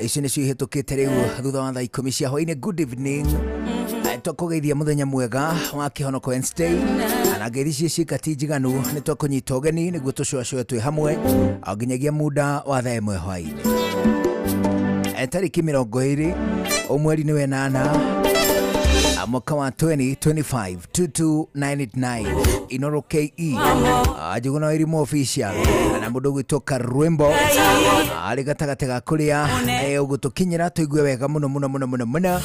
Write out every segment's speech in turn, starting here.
Icio nĩcio ihĩtũkĩte rĩu thutha wa thaa 10 cia hwainĩ. Good evening. Twakũgeithia mũthenya mwega wa kĩhonoko Wednesday, na ngeithi ciĩ cika ti njiganu, nĩ twakũnyita ũgeni nĩguo tũcũacũe twĩ hamwe o nginyagia muda wa thaa 1 hwainĩ. Tarĩki 20 ũmweri nĩ wenana mwaka wa 2025, 22989 Inoro KE, Njuguna wa Irimũ official na mũndũ ũgwĩtwo Karwimbo arĩ gatagatĩ ga kũrĩa ũgũtũkinyĩra tũigue wega mũno mũno mũno mũno mũno,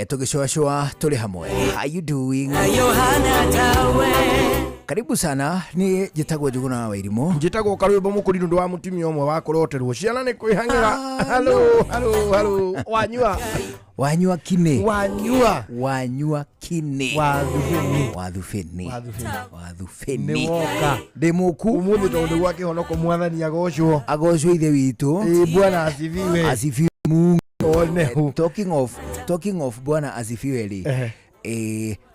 tũgĩcũacũa tũrĩ hamwe. How you doing? Karibu sana. Niĩ njĩtagwo Njuguna wa Irimũ. Njĩtagwo Karwĩmbo Mũkũri nĩ ũndũ wa mũtumia ũmwe wa kũroterwo ciana nĩ kwĩhang'ĩra. Halo, halo, halo, wanyua. Wanyua kinĩ. Wanyua. Wanyua kinĩ. Wathubĩni. Wathubĩni. Wathubĩni. Wathubĩni. Nĩ woka. Ndĩ mũku. Ũmũthĩ tondũ nĩ gwa kĩhonoko, mwathani agocwo. Agocwo ithe witũ. Ĩ, bwana asifiwe. Asifiwe Mungu. One hu. Talking of bwana asifiwe rĩ,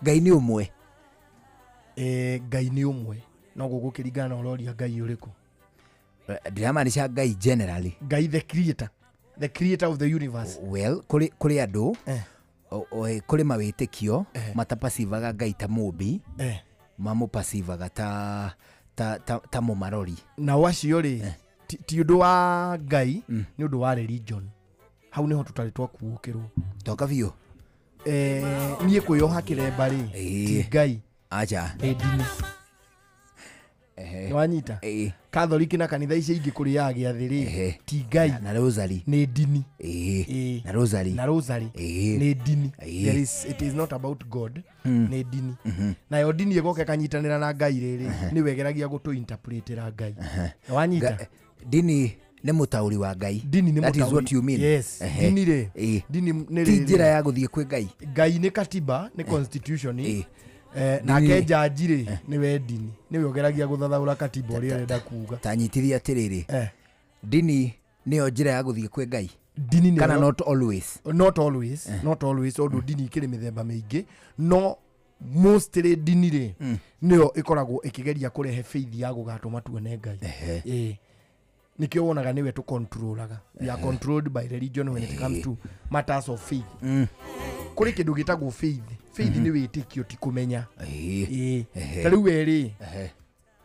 Ngai nĩ ũmwe? Ngai nĩ ũmwe, no gũgũkĩringana na ũroria Ngai ũrĩkũ. Ndiramaanisha Ngai generally. Ngai the creator, the creator of the universe. Well, kũrĩ andũ kũrĩ mawĩtĩkio matapacivaga Ngai ta mũmbi, mamũpacivaga ta mũmarori. Nao acio rĩ, ti ũndũ wa Ngai, nĩ ũndũ wa religion. Hau nĩho tũtarĩ twakuũkĩrwo. Toka biũ. Niĩ kwĩyoha kĩremba rĩ, ti Ngai. Acha. Nĩ ndini. Nĩwanyita? Ĩĩ. Katholiki na kanitha icio ingĩ kũrĩaga gĩathĩ rĩ, ti Ngai. Na rosary. Nĩ ndini. Ĩĩ. Na rosary. Na rosary. Nĩ ndini. It is not about God. Nĩ ndini. Nayo ndini ĩgoka ĩkanyitanĩra na Ngai rĩrĩ, nĩwe ĩgeragia gũtũ-interpretĩra Ngai. Nĩwanyita? Ndini nĩ mũtaũri wa Ngai. Ndini nĩ That is mũtaũri. what you mean. Yes. Ndini rĩ, ndini nĩ ti rĩrĩ. Njĩra ya gũthiĩ kwĩ Ngai. Ngai nĩ katiba, nĩ constitution. Nake njanji rĩ, nĩwe ndini, nĩwe ũgeragia gũthathaũra katiba ũrĩa ĩrenda kuga. Ta nyitithia atĩrĩrĩ, ndini nĩyo njĩra ya gũthiĩ kwĩ Ngai? Ndini nĩyo. Kana not always? Not always, not always, tondũ ndini ikĩrĩ mĩthemba mĩingĩ, no mostly ndini rĩ, nĩyo ĩkoragwo ĩkĩgeria kũrehe faith ya gũgatũma tuone Ngai. Ĩĩ. Nĩkĩo wonaga nĩwe tũcontrolaga. We are controlled by religion when it comes to matters of faith. Kũrĩ kĩndũ gĩtagwo faith. Faith nĩ wĩtĩkio, ti kũmenya. Ĩĩ. Ta rĩu we rĩ,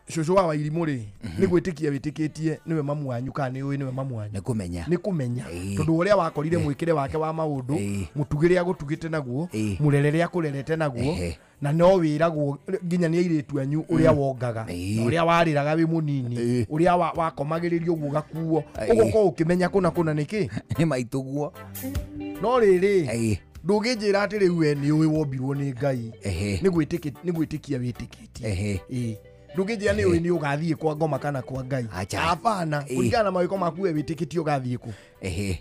cũcũ wa Wairimũ rĩ, nĩ gwĩtĩkia wĩtĩkĩtie nĩwe mamu wanyu, kana nĩ ũĩ nĩwe mamu wanyu? Nĩ kũmenya. Nĩ kũmenya, tondũ ũrĩa wakorire mwĩkĩre wake wa maũndũ, mũtugĩre agũtugĩte naguo, mũrerere akũrerete naguo, na no wĩragwo nginya nĩ airĩtu anyu ũrĩa wongaga, na ũrĩa warĩraga wĩ mũnini, ũrĩa wakomagĩrĩrio ũguo ũgakuo, ũgokorwo ũkĩmenya kũna kũna nĩkĩ. Nĩ maitũguo. No rĩrĩ, ndũngĩnjĩra atĩ rĩu we nĩ ũĩ wombirwo nĩ Ngai. Nĩ gwĩtĩkia wĩtĩkĩtie. Ĩĩ. Ndũngĩnjĩra nĩ ũĩ nĩ ũgathiĩ kwa ngoma kana kwa Ngai. Acha. Hapana. Kũringana na mawĩko maku, we wĩtĩkĩtie ũgathiĩ kũ?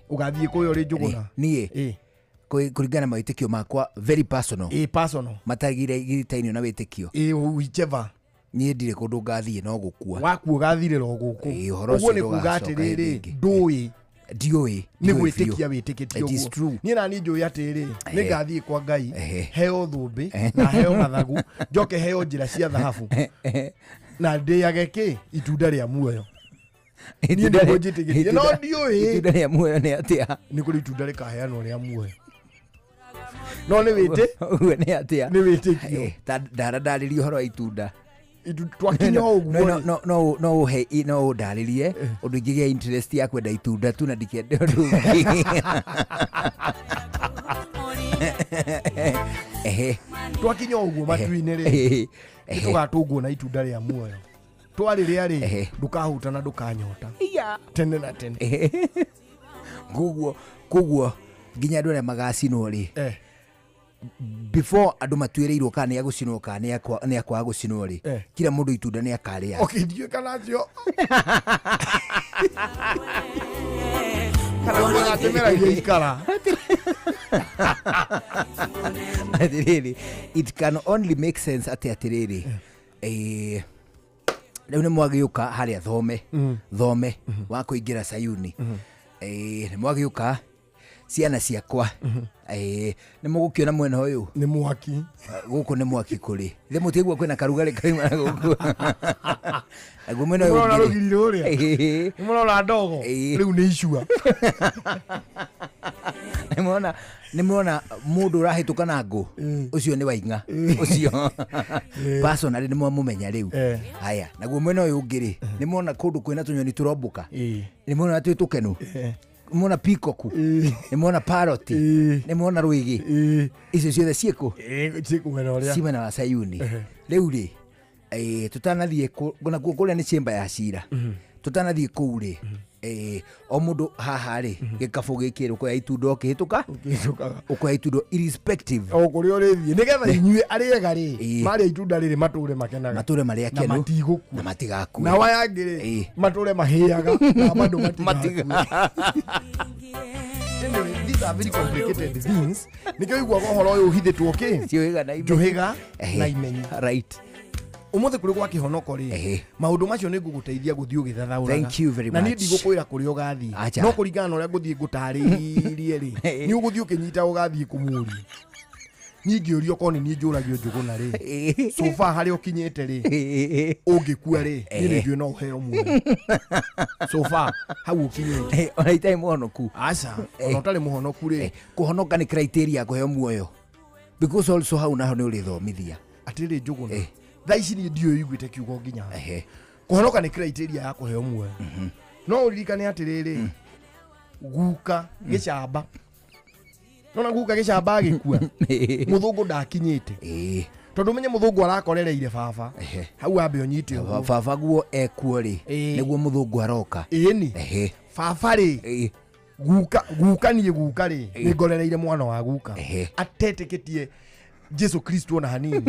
Ũgathiĩ kũ we ũrĩ Njũgũna? Niĩ, kũringana na mawĩtĩkio makwa, very personal, Ĩĩ, personal. Matagiritainio na wĩtĩkio. Ĩĩ, whichever. Niĩ ndirĩ kũndũ ngathiĩ no gũkua. Waku ũgathirĩra o gũkũ. Ĩĩ, ũhoro ũguo ũcio nĩ kuga ndũgacoka atĩrĩrĩ, hĩndĩ ĩngĩ. ndũĩ. Ndiũĩ. Nĩ Ndiũĩ gwĩtĩkia biũ. wĩtĩkĩtie It is ũguo. true. Niĩ nani njũĩ atĩrĩ, nĩ ngathiĩ kwa Ngai, heo thũmbĩ na heo mathagu, njoke heo njĩra cia thahabu na ndĩage kĩ itunda rĩa muoyo. Niĩ nĩguo njĩtĩkĩtie, no ndiũĩ. Itunda rĩa muoyo nĩ atĩa? Nĩ kũrĩ itunda rĩkaheanwo rĩa muoyo, no nĩ wĩtĩ Ũguo nĩ atĩa? Nĩ wĩtĩkio. Ta ndara ndarĩria ũhoro wa itunda. Twakinya o ũguo No, rĩ. no, no, no ũhe, no ũndarĩrie ũndũ ingĩgĩa interest ya kwenda itunda tu na ndikende ũndũ ũngĩ. Twakinya o ũguo matu-inĩ rĩ, nĩ tũgatũngwo na itunda rĩa muoyo. Twarĩrĩa rĩ, ndũkahuta na ndũkanyota tene na tene. Koguo nginya andũ arĩa magacinwo rĩ, before andũ matuĩrĩirwo kana nĩ agũcinwo kana nĩ akwaga gũcinwo rĩ, kila mũndũ itunda nĩ akarĩa. Okay, ndiũĩ kana acio kana magatemeragia ikara. Atĩrĩrĩ, it can only make sense atĩ atĩrĩrĩ, rĩu nĩ mwagĩũka harĩa thome thome wa kũingĩra Sayuni. Nĩ mwagĩũka. Ciana ciakwa, nĩ mũgũkĩona mwena ũyũ. Nĩ mwaki. Gũkũ nĩ mwaki kũrĩ thĩ, mũtigua kwĩna karugarĩ kauma na gũkũ, naguo mwena ũyũ Mũrona ũngĩ rĩ. rũgiri rũrĩa? Nĩ mũrona ndogo? Ĩĩ. Rĩu nĩ icua. Nĩmwona, nĩmwona mũndũ ũrahĩtũka na ngũ, ũcio nĩ Waing'a ũcio personally, nĩ mwamũmenya rĩu. Haya, naguo mwena ũyũ ũngĩ rĩ, nĩmwona kũndũ kwĩna tũnyoni tũrombũka? Nĩmwona twĩ tũkenu? Nĩmwona peacock? Nĩmwona parrot? Nĩmwona rwĩgĩ? Icio ciothe ciĩkũ? Ciĩkũ mwena ũrĩa? Ci mwena wa Sayuni. Rĩu rĩ, tũtanathiĩ nakuo kũrĩa nĩ chamber ya cira, tũtanathiĩ kũu rĩ, o mũndũ haha rĩ, gĩkabũ gĩkĩ rĩ, ũkoya itunda ũkĩhĩtũka. Ũkĩhĩtũkaga. Ũkoya itunda irrespective o kũrĩa ũrĩthiĩ, nĩgetha inyuĩ arĩega rĩ, marĩa itunda rĩrĩ matũre makenaga. Matũre marĩ Na akenu. matigũkua. Na matigakue. Na waya angĩ rĩ, matũre mahĩaga na bado matigakue. Anyway, these are very complicated things. Nĩkĩo ũiguaga ũhoro ũyũ ũhithĩtwo kĩ? Njũhĩga na imenyi. Njũhĩga na imenyi. Ũmũthĩ kũrĩ gwa kĩhonoko rĩ, maũndũ macio nĩ ngũgũteithia gũthiĩ ũgĩthathaũraga. Thank you very Na niĩ much. ndigũkwĩra kũrĩa ũgathiĩ, Acha. no kũringana na ũrĩa ngũthiĩ ngũtarĩirie rĩ, nĩ ũgũthiĩ ũkĩnyita ũgathiĩ kũmũria. Niĩ ngĩũrio, okorwo nĩ niĩ njũragio Njũgũna rĩ, so far harĩa ũkinyĩte rĩ, ũngĩkua rĩ, niĩ nĩ njũĩ no ũheo muoyo, so far hau ũkinyĩte. Ona itarĩ mũhonoku? Aca, ona ũtarĩ mũhonoku rĩ. Kũhonoka nĩ criteria ya kũheo muoyo? Because also hau naho nĩ ũrĩthomithia. Atĩrĩ Njũgũna, thaa ici niĩ ndiũĩ iguĩte kiugo nginya haha. Kũhonoka nĩ criteria ya kũheo muoyo, no ũririkane atĩrĩrĩ, guka gĩcamba, nona guka gĩcamba agĩkua, mũthũngũ ndakinyĩte, tondũ menye mũthũngũ arakorereire baba. Hau ambe ũnyite ũguo. Baba guo ekuo rĩ, nĩguo mũthũngũ aroka. Ĩni. Baba rĩ, guka, guka, niĩ guka rĩ, nĩ ngorereire mwana wa guka atetĩkĩtie Jesu Kristo ona hanini.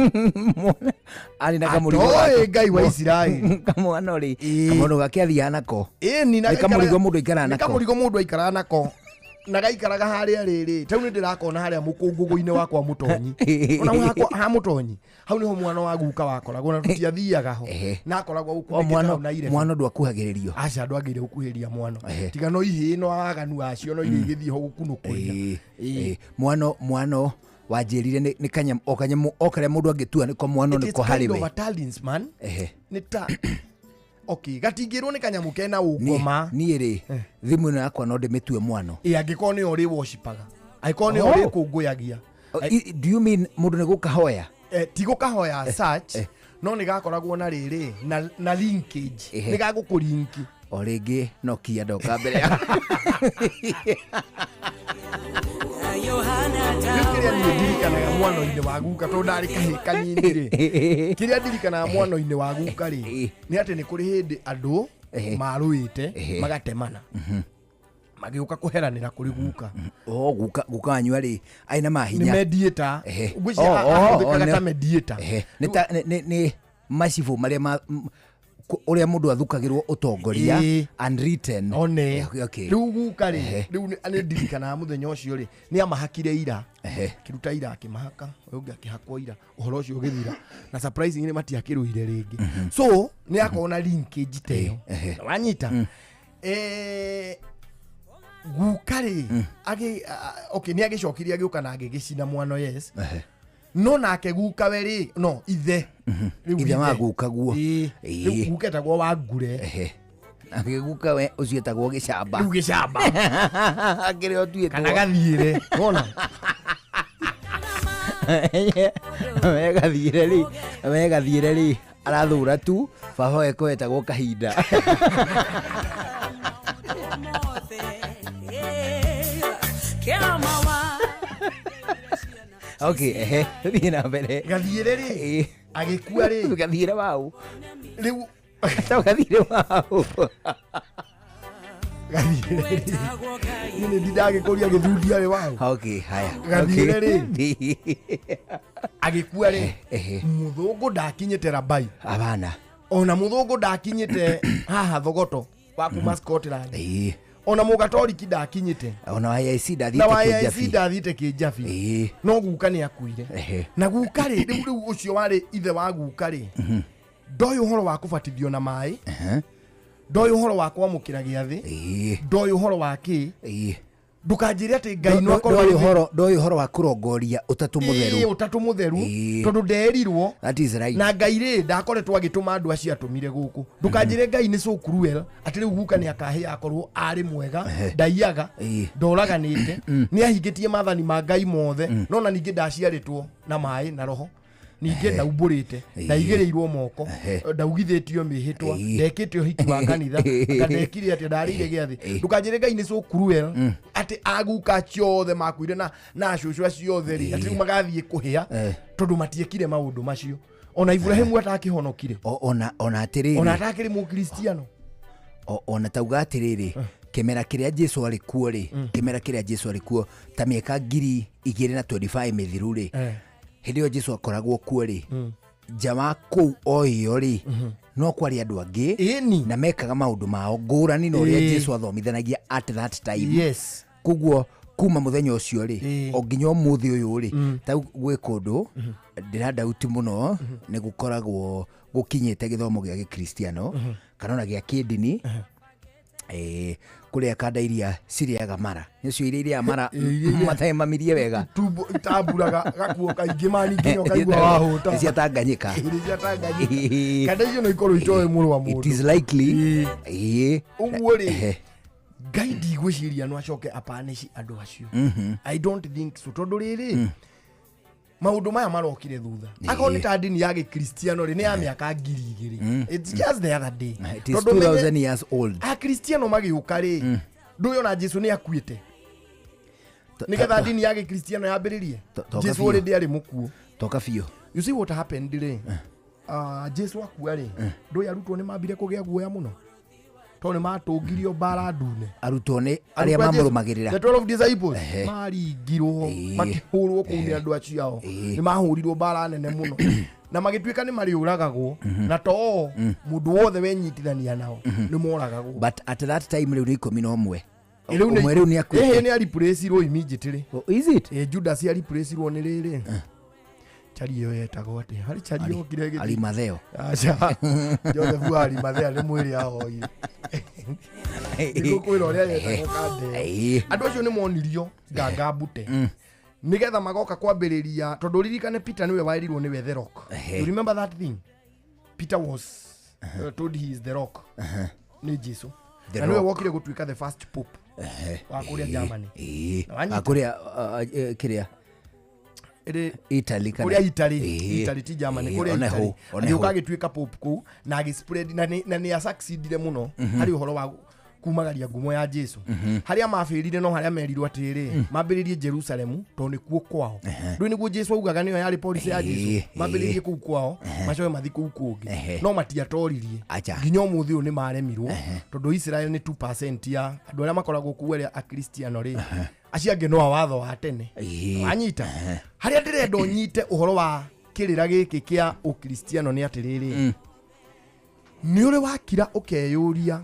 Arĩ na kamũrigo Atoĩ gake. Ngai wa Isiraeli. Kamwana rĩ, kamwana gakĩathiaga nako. Ĩni na Nĩ kamũrigo mũndũ aikaraga nĩ nako. kamũrigo mũndũ aikaraga nako, na gaikaraga harĩa rĩrĩ, tau nĩ ndĩrakona harĩa mũkũngũgũ-inĩ wakwa mũtonyi. Ona hau ha mũtonyi hau nĩho mwana wa guka wakoragwo, na tũtiathiaga ho, na akoragwo O gũkunĩkĩte mwana hau na irebe. Mwana ndwakuhagĩrĩrio? Aca, ndwagĩrĩire gũkuhĩrĩria mwana, tiga no ihĩĩ no aganu acio no iria igĩthiĩ ho gũkunũkũria. Mwano wanjĩrire nĩ kanyamũ o kanyamũ o karĩa mũndũ angĩtua nĩko mwano. It is Nĩko harĩ kind of we. a talisman. Nĩ ta okay, gatingĩrwo nĩ kanyamũ kena ũkoma. Niĩ rĩ, thimũ ĩno yakwa no ndĩmĩtue mwano? Ĩ, angĩkorwo nĩyo ũrĩ worshipaga, angĩkorwo nĩyo ũrĩkũngũyagia. Oh, do you mean mũndũ nĩ gũkahoya? Ti gũkahoya search, no nĩ gakoragwo na rĩrĩ na linkage. Nĩ gagũkũrinki. O rĩngĩ Nokia ndoka mbere ya Rĩu kĩrĩa niĩ ndirikanaga mwano-inĩ wa guka, tondũ ndarĩ kahĩ kanini rĩ, kĩrĩa ndirikanaga mwano-inĩ wa guka rĩ, nĩ atĩ nĩ kũrĩ hĩndĩ andũ marũĩte, magatemana, magĩũka kũheranĩra kũrĩ guka. O guka wanyu arĩ na Nĩ mahinya? mediator. Ngwĩciria Oh, oh, ahũthĩkaga oh, ta mediator. Nĩ ta nĩ macibũ marĩa ũrĩa mũndũ athukagĩrwo ũtongoria, unwritten. One. Okay. Rĩu guka rĩ, rĩu nĩ ndirikanaga mũthenya ũcio rĩ, nĩ amahakire ira. Akĩruta ira akĩmahaka, ũyũ ũngĩ akĩhakwo ira, ũhoro ũcio ũgĩthira, na surprisingly matiakĩrũire rĩngĩ, so nĩ akorwo na linkage ta ĩyo. Wanyita? Guka rĩ, okay, nĩ agĩcokire agĩũka na agĩgĩcina mwano, yes. No nake guka we rĩ, no ithe. Rĩu Ithe wa guka guo. Ĩĩ. Rĩu guka etagwo Wangure. Nake guka we ũcio etagwo Gĩcamba. Rĩu Gĩcamba. Akĩrĩ ũtuĩtwo. Kana Gathiĩre wona. We Gathiĩre rĩ, we Gathiĩre rĩ, arathũra tu baba we ko etagwo Kahinda. Okay, thiĩ na mbere. Gathiĩre rĩ, agĩkua rĩ. Gathiĩre wau? Rĩu To Gathiĩre wau? Gathiĩre rĩ, niĩ nĩ ndindagĩkũria gĩthundi arĩ wau. Okay, haya. Gathiĩre rĩ, agĩkua rĩ, mũthũngũ ndakinyĩte Rabai. Abana. Ona mũthũngũ ndakinyĩte haha Thogoto wa kuma Scotland. Ona mũgatoriki ndakinyĩte. Ona IIC Na ndathiĩte wa AIC Kĩnjabi. ndathiĩte Kĩnjabi. No guka nĩ akuire. Na guka rĩ, rĩu ũcio warĩ ithe wa guka rĩ, ndoĩ ũhoro wa kũbatithio na maĩ, ndoĩ ũhoro wa kwamũkĩra gĩathĩ, ndoĩ ũhoro wa kĩ. Ndukanjire ati Ngai no akorwo ndoĩ ũhoro wa kũrongoria ũtatũ mũtheru. Ũtatũ mũtheru tondũ nderirwo. That is right. Na Ngai rĩ ndakoretwo agĩtũma andũ acio atũmire gũkũ. Ndukanjire Ngai nĩ so cruel atĩ rĩu guka nĩ akahĩa akorwo arĩ mwega, ndaiyaga, ndoraganĩte, nĩ ahingĩtie maathani ma Ngai mothe, no na ningĩ ndaciarĩtwo na maĩ na roho, ningĩ ndaumbũrĩte, ndaigĩrĩirwo moko, ndaugithĩtio mĩhĩtwa, ndekĩte ũhiki wa kanitha, anga ndekire atĩa, ndarĩire gĩathĩ. Ndukanjĩre Ngai nĩ so cruel atĩ aguka acio othe makuire na acũcũ acio othe rĩ, atĩ rĩu magathiĩ kũhĩa tondũ matiekire maũndũ macio. Ona Ibrahimu atakĩhonokire, ona atĩrĩrĩ, ona atakĩrĩ mũkristiano, ona tauga atĩrĩrĩ, kĩmera kĩrĩa Jesu arĩ kuo rĩ, kĩmera kĩrĩa Jesu arĩ kuo ta mĩaka 2025 mĩthiru rĩ, hĩndĩ ĩyo Jesu akoragwo kuo rĩ, nja wa kũu o ĩyo rĩ, no kwarĩ andũ angĩ na mekaga maũndũ mao ngũrani na ũrĩa Jesu athomithanagia at that time. Yes. Koguo kuma mũthenya ũcio rĩ, o nginya ũmũthĩ ũyũ rĩ, ta gwĩ kũndũ ndĩrandauti mũno nĩ gũkoragwo gũkinyĩte gĩthomo gĩa gĩkristiano kana ona gĩa kĩndini, kũrĩa kanda iria cirĩaga mara, nĩcio iria irĩaga mara matemamirie wega, tumbo itamburaga gakuo kaingĩ mani nginya ũkaigua wahũta, nĩ cia Tanganyika, nĩ cia Tanganyika, kanda icio no ikorwo itoĩ mũrũ wa mũndũ. It is likely. Ũguo rĩ, Ngai ndigwĩciria no acoke apanici andũ acio. I don't think so, tondũ rĩrĩ maũndũ maya marokire thutha. Akorwo nĩ ta ndini ya gĩkristiano rĩ, nĩ ya mĩaka 2000. It's just the other day. It is 2000 years old. Akristiano magĩũka rĩ, ndũĩ ona Jesu nĩ akuĩte nĩgetha ndini ya gĩkristiano yambĩrĩrie. Jesu already arĩ mũkuũ. Toka biũ. You see what happened rĩ, Jesu akua rĩ, ndũĩ arutwo nĩ mambire kũgĩa guoya mũno tondũ nĩ matũngirio mbara ndune. Arutwo nĩ arĩa mamũrũmagĩrĩra, the 12 disciples maringirwo, makĩhũrwo kũu nĩ andũ acio ao, nĩ mahũrirwo mbara nene mũno na magĩtuĩka nĩ marĩũragagwo, na to mũndũ wothe wenyitithania nao nĩ moragagwo. But at that time rĩu nĩ 11 ũmwe rĩu nĩ akuĩte. Nĩ ariplacirwo immediately. Is it? Judas ariplacirwo nĩ rĩrĩ, chari ĩyo yetagwo atĩa? Harĩ chari yokire gĩthiĩ Arimatheo. Aca, Joseph wa Arimathea nĩ mwĩrĩ ahoire. Nĩgũkwĩra ũrĩa yetagwo kande. Andũ acio nĩ monirio nganga mbute nĩgetha magoka kwambĩrĩria, tondũ ririkane Peter nĩwe waĩrirwo nĩwe the rock. You remember that thing? Peter was told he is the rock nĩ Jesu, na nĩwe wokire gũtuĩka the first pope wa kũrĩa Germany. Wa kũrĩa kĩrĩa Italy, kana kũrĩa Italy, Italy ti Germany, kũrĩa Italy. Agĩũka agĩtuĩka pope kũu na agĩspread, na nĩ asucceedire mũno harĩ ũhoro wa kumagaria ngumo ya Jesu. Harĩa mabĩrire no harĩa merirwo atĩrĩ, mambĩrĩrie Jerusalemu tondũ nĩkuo kwao. Rĩu nĩguo Jesu augaga nĩyo yarĩ policy ya Jesu, mambĩrĩrie kũu kwao, macoke mathiĩ kũu kũngĩ. No matiatoririe nginya ũmũthĩ ũyũ nĩ maremirwo, tondũ Israel nĩ 2% ya andũ arĩa makoragwo kũu arĩa akristiano rĩ, acio angĩ no a watho wa tene. Wanyita harĩa ndĩrenda ũnyite ũhoro wa kĩrĩra gĩkĩ kĩa ũkristiano nĩ atĩrĩrĩ, nĩ ũrĩ wakira ũkeyũria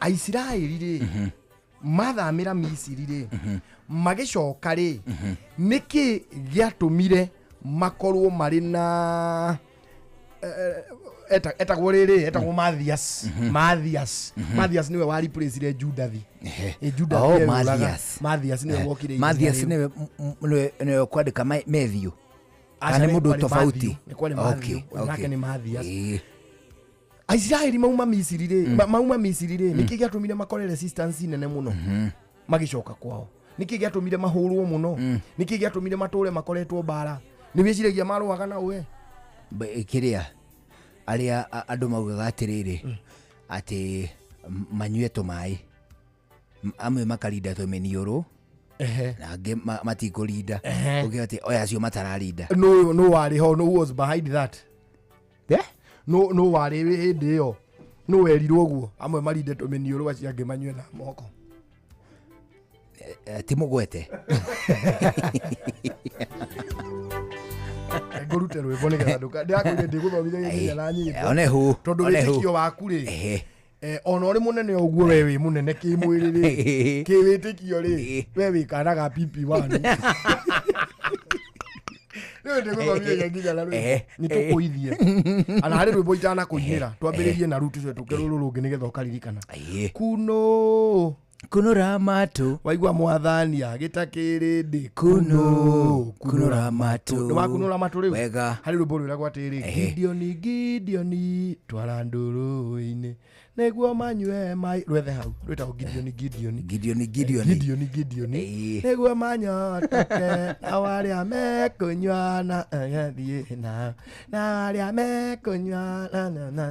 Aisiraeli rĩ, mathamĩra Misiri rĩ, magĩcoka rĩ, nĩkĩ gĩatũmire makorwo marĩ na etagwo rĩrĩ, etagwo Mathias. Mathias, Mathias nĩwe wa replace Judathi. Judathi, Mathias, Mathias nĩwe wokire. Mathias nĩwe kwandĩka Matthew. Kana nĩ mũndũ tofauti? Nĩ kwarĩ Matthew, nake nĩ Mathias. Aisiraeli mauma Misiri rĩ, mauma Misiri rĩ, nĩkĩ gĩatũmire makore resistance nene mũno magĩcoka kwao? Nĩkĩ gĩatũmire mahũrwo mũno? Nĩkĩ gĩatũmire matũre makoretwo mbara? Nĩ wĩciragia marũaga na ũwe? Kĩrĩa arĩa andũ maugaga atĩrĩrĩ, atĩ manyue tũmaĩ, amwe makarinda tũmĩniũrũ, na angĩ matikũrinda, ũkĩona atĩ oya acio matararinda. No warĩ ho, no was behind that. No warĩ hĩndĩ ĩyo, no werirwo ũguo, amwe marinde tũmĩniũrũ, acio angĩ manyue na moko. Ti mũgwete. Ngũrute rwĩmbo nĩgetha ndĩrakwĩrire ndĩgũthomithia nginya na nyĩmbo. Onehu, tondũ wĩtĩkio waku rĩ, ona ũrĩ mũnene ũguo, we wĩ mũnene kĩmwĩrĩ rĩ, kĩwĩtĩkio rĩ, we wĩ kana ga PP1. Rĩu ndĩgũthomithia nginya na rwĩmbo, nĩ tũkũithie. Ana harĩ rwĩmbo itanakũinĩra, twambĩrĩrie na rũu tũcoke tũke rũrũ rũngĩ nĩgetha ũkaririkana. Kuno Kunũra matũ. Waigua mwathani agĩta kĩrĩndĩ. Kunu, kunũra matũ. Nĩ wakunũra matũ rĩu. Wega. Harĩ rwĩmbo rwĩragwo atĩrĩ, Gideoni, Gideoni, twara ndũrũ-inĩ nĩguo manyue maĩ. Rwethe hau, rwĩtagwo Gideoni, Gideoni. Gideoni, Gideoni. Gideoni, Gideoni, nĩguo manyotoke, nao arĩa mekũnyua na thiĩ nao, na arĩa mekũnyua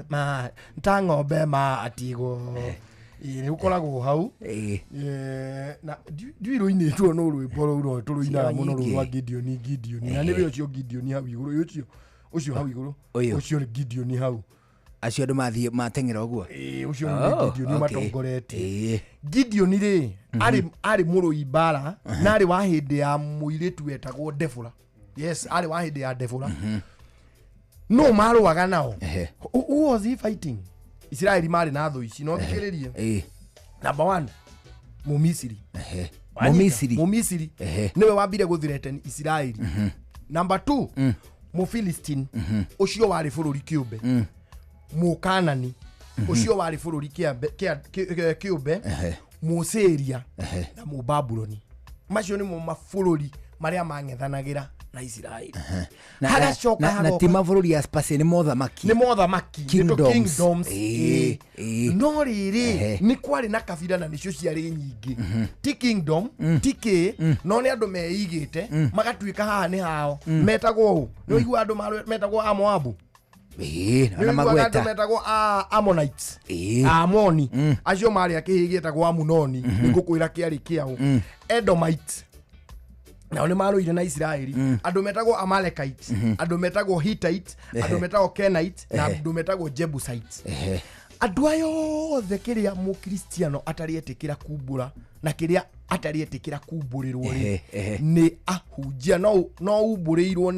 na ta ng'ombe matigwo. Ĩĩ, nĩ ũkoragwo hau. Na ndiũĩ rũinĩtwo no rwĩmbo rũu no tũrũinaga Cio mũno rũu nyingĩ. rwa Gideoni, Gideoni, na nĩwe ũcio Gideoni hau igũrũ, ũcio ũcio hau igũrũ. Ũyũ. Ũcio nĩ Gideoni hau. Acio andũ mathiĩ mateng'era ũguo. Ĩĩ, ũcio nĩ Oh, Gideoni ũmatongoretie. Gideoni rĩ, arĩ mũrũi mbara na arĩ wa hĩndĩ ya mũirĩtu wetagwo Debora. Yes, arĩ wa hĩndĩ ya Debora. No marũaga nao. Who was he fighting? Isiraeli marĩ na thũ ici, no thikĩrĩrie. Number one, Mũmisiri. Wanyita? Mũmisiri. Mũmisiri nĩwe wambire gũthreaten Isiraeli. Number two, Mũphilistine ũcio warĩ bũrũri kĩũmbe. Mũkanani ũcio warĩ bũrũri kĩũmbe. Mũsyria na Mũbabuloni. Macio nĩmo mabũrũri marĩa mang'ethanagĩra na Isiraeli. Hagacoka Na hagoka ti mabũrũri ya Spain, nĩ mothamaki. Nĩ mothamaki. Kingdoms. Kingdoms. No rĩrĩ, nĩ kwarĩ na kabira na nĩcio ciarĩ nyingĩ, ti kingdom ti kĩ, no nĩ andũ meigĩte magatuĩka haha nĩ hao. Metagwo ũ? Nĩ ũigua andũ metagwo Amoabu? Na Nĩ ũiguaga andũ magweta. metagwo Ammonites? Amoni acio marĩ a kĩhĩ gĩetagwo Amunoni, nĩ ngũkwĩra kĩarĩ kĩao. Edomite nao nĩ marũire na Isiraeli. Andũ metagwo Amalekite, andũ metagwo Hittite, andũ metagwo Kenite na andũ metagwo Jebusite. Andũ aya othe, kĩrĩa mũkristiano atarĩ etĩkĩra kumbũra na kĩrĩa atarĩ etĩkĩra kumbũrĩrwo rĩ, nĩ ahunjia, no umbũrĩirwo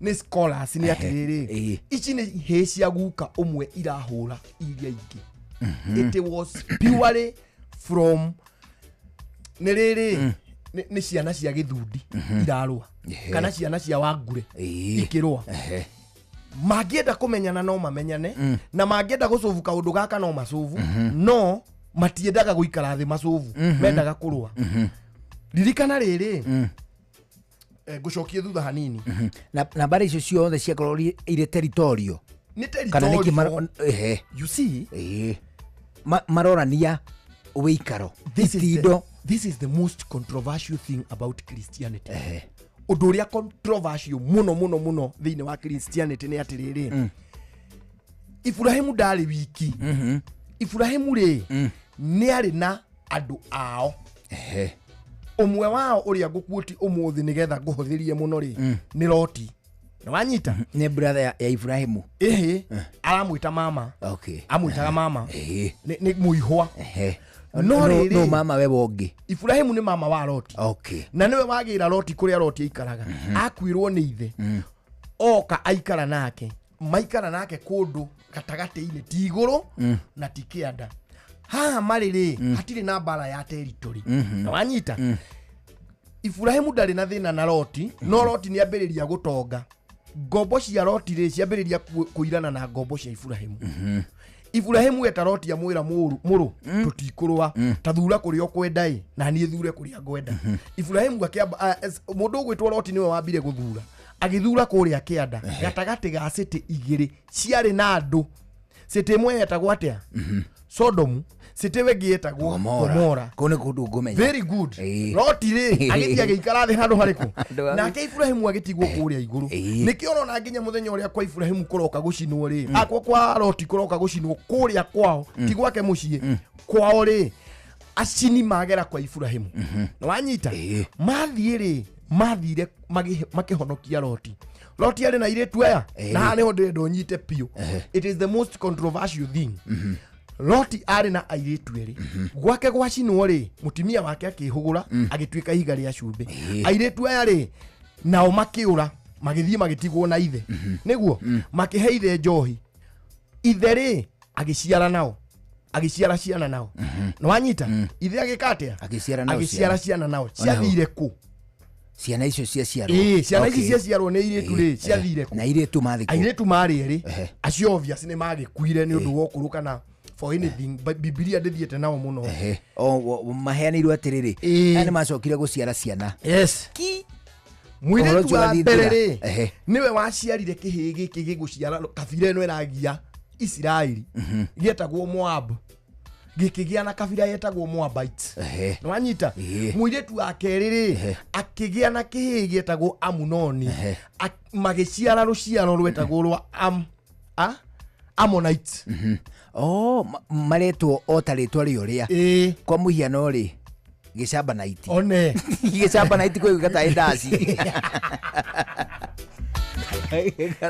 nĩ scholars, nĩ atĩrĩrĩ, ici nĩ hĩ cia guka ũmwe irahũra iria ingĩ. It was purely from nĩ rĩrĩ, nĩ ciana cia gĩthundi irarũa kana ciana cia wangure ikĩrũa. Mangĩenda kũmenyana no mamenyane, na mangĩenda gũcũbu kaũndũ gaka no macũbu, no matiendaga gũikara thĩ macũbu, mendaga kũrũa. Ririkana rĩrĩ, ngũcokie thutha hanini. Na mbara icio ciothe ciakorwo irĩ territorial Nĩ kana nĩkĩ? Territorial. You see, Marorania wĩikaro, this is the, itindo. this is the most controversial thing about Christianity. Ũndũ ũrĩa controversial mũno mũno mũno thĩinĩ wa Christianity nĩ atĩrĩrĩ, Iburahimu ndarĩ wiki. Iburahimu rĩ, nĩ arĩ na andũ ao. Ũmwe wao ũrĩa ngũkuoti ũmũthĩ nĩgetha ngũhũthĩrie mũno rĩ, nĩ Loti. Nĩ wanyita? Nĩ brother ya Ibrahimu. Ĩhĩ, aramwĩta mama. Amwĩtaga mama. Nĩ mũihwa. No rĩrĩ, No mama we wongĩ. Iburahimu nĩ mama wa Loti. Na nĩwe wagĩra Loti kũrĩa Loti aikaraga. Akuirwo nĩ ithe, oka aikara nake, maikara nake kũndũ gatagatĩ-inĩ, ti igũrũ na ti kĩanda. Haha marĩ rĩ, hatirĩ na mbara ya territory. Na wanyita, Iburahimu ndarĩ na thĩna na Loti, no Loti nĩ ambĩrĩria gũtonga. Ngombo cia Loti rĩ, ciambĩrĩria kũirana na ngombo cia Iburahimu. Iburahimu eta Loti, amwĩra, mũrũ mũrũ, tũtikũrũa, ta thura kũrĩa ũkwenda ĩ, na niĩ thure kũrĩa ngwenda. Iburahimu akĩamba mũndũ ũgwĩtwo Loti nĩwe wambire gũthura, agĩthura kũrĩa kĩanda gatagatĩ ga city igĩrĩ ciarĩ na andũ. City ĩmwe yetagwo atĩa? Sodomu. City ĩyo ĩngĩ yetagwo Gomora. Gomora. Kũu nĩ kũndũ ngũmenya. Very good. Loti rĩ, agĩthiĩ agĩikara thĩ handũ harĩkũ? Handũ Nake Iburahimu agĩtigwo kũrĩa igũrũ. Nĩkĩo ũrona nginya mũthenya ũrĩa kwa Iburahimu kũroka gũcinwo rĩ, akwa kwa Loti kũroka gũcinwo kũrĩa kwao, ti gwake mũciĩ kwao rĩ, acini magera kwa Iburahimu. Na wanyita, mathiĩ rĩ, mathire makĩhonokia Loti. Loti arĩ na airĩtu aya. Na haha nĩho ndĩrenda ũnyite biũ. It is the most controversial thing. Loti arĩ na airĩtu erĩ. Gwake gwacinwo rĩ, mũtumia wake akĩhũgũra agĩtuĩka ihiga rĩa cumbĩ. Airĩtu aya rĩ, nao makĩũra, magĩthiĩ magĩtigwo na ithe. Nĩguo makĩhe ithe njohi. Ithe rĩ, agĩciara nao, agĩciara ciana nao. Nĩ wanyita? Ithe agĩka atĩa? Agĩciara nao. Agĩciara ciana nao. Ciathire kũ? Ciana icio ciaciarwo. Ĩĩ, ciana ici ciaciarwo nĩ airĩtu rĩ, ciathire kũ? Na airĩtu mathi kũ? Airĩtu marĩ erĩ. Acio obvious nĩ magĩkuire nĩ ũndũ wa ũkũrũ kana For anything, but Bibilia ndĩthiĩte nao mũno. Ehe. O maheanĩirwo atĩrĩrĩ, Ĩĩ. aya nĩ macokire gũciara ciana Yes. ki Ũhoro Mũirĩtu ũcio wa ũrathiĩ mbere thira. rĩ, nĩwe waciarire kĩhĩĩ gĩkĩ gĩgũciara kabira ĩno ĩragia Isiraeli, gĩetagwo Moab, gĩkĩgĩa na kabira yetagwo Moabite. Nĩwanyita? Ĩĩ. Mũirĩtu wa kerĩ rĩ, akĩgĩa na kĩhĩĩ gĩetagwo Amunoni. Magĩciara rũciaro rwetagwo rwa Ammonite. O maretwo o ta rĩtwa rĩ ũrĩa. Kwa mũhiano rĩ, gĩcambanaiti. One. Gĩcambanaiti kwĩ gatarĩ ndaci.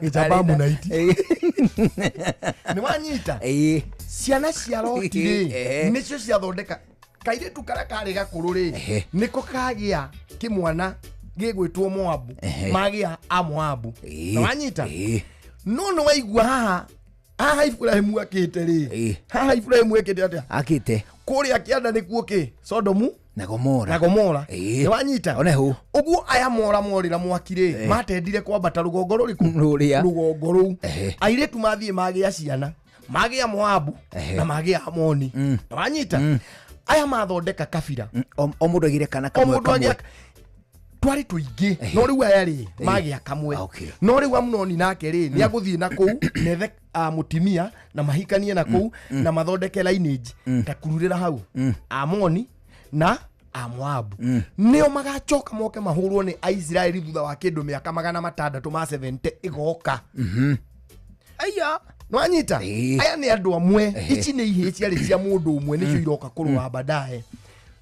Gĩcamba Ammonite. Nĩwanyita? Ĩĩ. Ciana cia Loti rĩ, nĩcio ciathondeka kairĩtu karĩa karĩ gakũrũ rĩ, nĩko kagĩa kĩmwana gĩgwĩtwo Moabu. Magĩa Amoabu. Nĩwanyita? Ĩĩ. No nĩ waigua haha haha Iburahĩmu akĩte rĩ, haha Iburahĩmu ekĩte atĩa? Akĩte. Kũrĩa kĩanda nĩkuo kĩ Sodomu na Gomora. Na Gomora. Nĩwanyita? One hũ. Ũguo aya mora morĩra mwaki rĩ, matendire kwambata rũgongo rũrĩkũ? Rũrĩa. Rũgongo rũu. Airĩtu mathiĩ magĩa ciana, magĩa Moabu na magĩa Amoni. Nĩwanyita? Aya mathondeka kabira. O mũndũ agire kana O kamwe mũndũ kamwe. agĩa twarĩ tũingĩ, no rĩu aya rĩ magĩa kamwe. No rĩu Amunoni nake rĩ, nĩ agũthiĩ na kũu nethe mũtimia na mahikanie na kũu na mathondeke lineage ta kururĩra hau Amoni na Amoabu, nĩo magacoka moke mahũrwo nĩ Aisiraeli thutha wa kĩndũ mĩaka 600 ma 70 ĩgoka. Aya. Nwanyita? Ĩĩ. Aya nĩ andũ amwe. Ici nĩ ihĩĩ ciarĩ cia mũndũ ũmwe, nĩcio iroka kũrũa baadaye.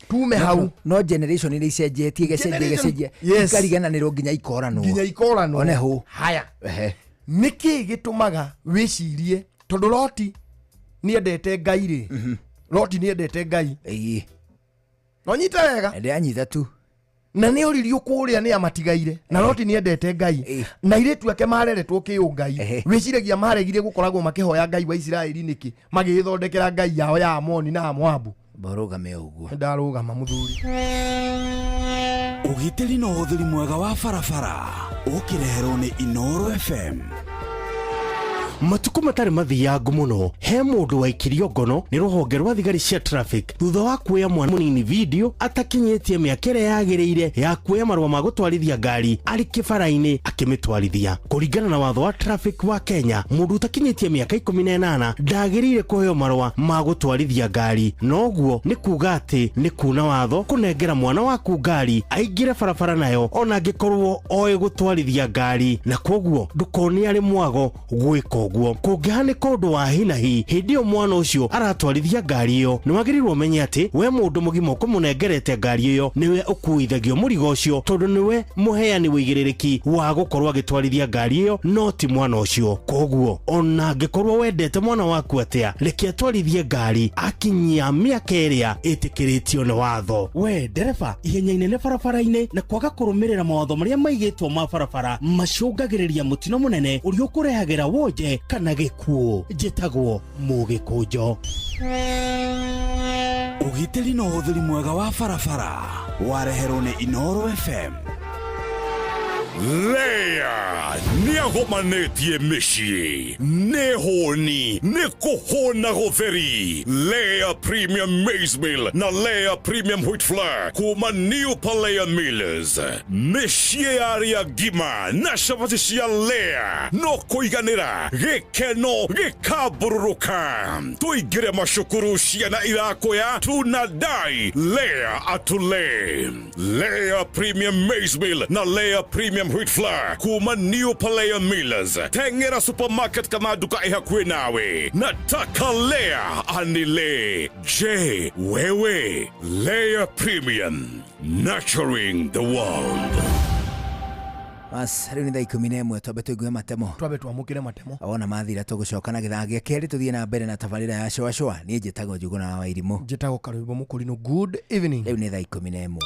Tume hau. No generation nĩ icenjetie, ĩgacenjia, ĩgacenjia, ikarigananĩrwo nginya ikoranwo. Nginya ikoranwo. One hũ. Haya, nĩkĩ gĩtũmaga wĩcirie tondũ Loti nĩendete Ngai rĩ, Loti nĩendete Ngai? Nonyita wega? Ndĩranyita tu. Na nĩ oririo kũrĩa nĩ amatigaire na Loti nĩendete Ngai na airĩtu ake mareretwo kĩũngai. Wĩciragia maregire gũkoragwo makĩhoya Ngai wa Isiraeli nĩkĩ, magĩgĩthondekera ngai yao ya Amoni na Amoabu? Borũgame ũguo. Ndarũgama, mũthuri. Ũgitĩri na ũhũthĩri mwega wa barabara ũkĩreherwo nĩ Inoro FM. Matukũ matarĩ mathiangu mũno, he mũndũ waikirio ngono nĩ rũhonge rwa thigari cia traffic thutha wa kuoya mwana mũnini video atakinyĩtie mĩaka ĩrĩa yagĩrĩire ya kuoya marũa ma gũtwarithia ngari arĩ kĩbara-inĩ akĩmĩtwarithia. Kũringana na watho wa traffic wa Kenya, mũndũ ũtakinyĩtie mĩaka 18 ndagĩrĩire kũheo marũa ma gũtwarithia ngari. Noguo nĩ kuga atĩ nĩ kuna watho kũnengera mwana waku ngari aingĩre barabara nayo ona angĩkorwo oĩ gũtwarithia ngari, na kwoguo ndũkone arĩ mwago gwĩka ũguo. Kũngĩhanĩka ũndũ wa hinahi hĩndĩ ĩyo mwana ũcio aratwarithia ngari ĩyo, nĩ wagĩrĩirwo ũmenye atĩ we mũndũ mũgima ũkũmũnengerete ngari ĩyo nĩwe ũkuithagio mũrigo ũcio, tondũ nĩwe mũheani wĩigĩrĩrĩki wa gũkorwo agĩtwarithia ngari ĩyo, no ti mwana ũcio. Koguo ona angĩkorwo wendete mwana waku atĩa, reke atwarithie ngari akinyia mĩaka ĩrĩa ĩtĩkĩrĩtio nĩ watho. We ndereba, ihenya inene barabara-inĩ na kwaga kũrũmĩrĩra mawatho marĩa maigĩtwo ma barabara macũngagĩrĩria mũtino mũnene ũrĩa ũkũrehagĩra wonje kana gĩkuũ. Njĩtagwo Mũgĩkũnjo. Ũgitĩri na ũhũthĩri mwega wa barabara wareherwo nĩ Inoro FM. Lea nĩagomanĩtie mĩciĩ, nĩ hũni, nĩ kũhũna gũtheri. Lea Premium Maize Meal na Lea Premium Wheat Flour kuma New Palea Millers, mĩciĩ ya arĩa ngima na cabaci cia Lea no kũiganĩra, gĩkeno gĩkambũrũrũka. Tũingĩre macukuru, ciana irakoya tunadai Lea atule. Lea Premium Maize Meal na Lea Premium Wheat Flour kuma New Palea Millers, teng'era supermarket kana nduka ĩ hakuhĩ nawe. Nataka Lea anile. Je, wewe? Lea Premium, nurturing the world. Bas, rĩu nĩ thaa 11, twambe tũigue matemo. Twambe twamũkĩre matemo. Wona mathira tũgũcoka na gĩthaa gĩa kerĩ, tũthiĩ na mbere na tabarĩra ya cũacũa. Niĩ njĩtagwo Njũgũna wa Wairimũ. Njĩtagwo Karwĩmbo Mũkũrinũ. Good evening. Rĩu nĩ thaa 11.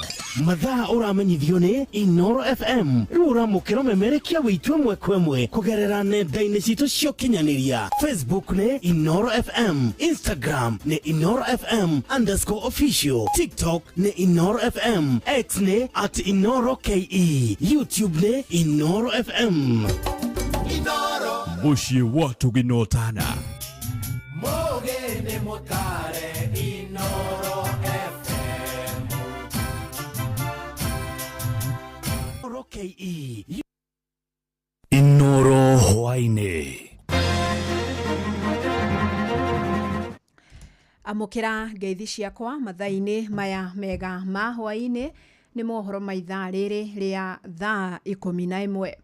Mathaa ũramenyithio nĩ Inoro FM. Rĩu ũramũkĩra ũmemerekia wĩitũ ĩmwe kwa ĩmwe kũgerera nenda-inĩ citũ cia ũkinyanĩria. Facebook nĩ Inoro FM, Instagram nĩ InoroFM_official, TikTok nĩ Inoro FM, X nĩ @InoroKE, YouTube nĩ Inoro FM. Mũciĩ wa Tũginotana. Nĩ mũtare Inoro FM. Inooro KE. Inooro hwaĩ-inĩ. Amũkĩra ngeithi ciakwa mathaa-inĩ maya mega ma hwaĩ-inĩ. Nĩ mohoro ma ithaa rĩrĩ rĩa thaa 11.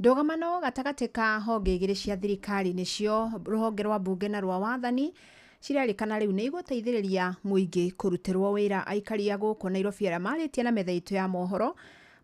Ndũgamano gatagatĩ ka honge igĩrĩ cia thirikari, nĩcio rũhonge rwa mbunge na rwa wathani, cirarĩkana rĩu nĩ igũteithĩrĩria mũingĩ kũrutĩrwo wĩra. Aikari a gũkũ Nairobi arĩa marĩtie na metha itũ ya mohoro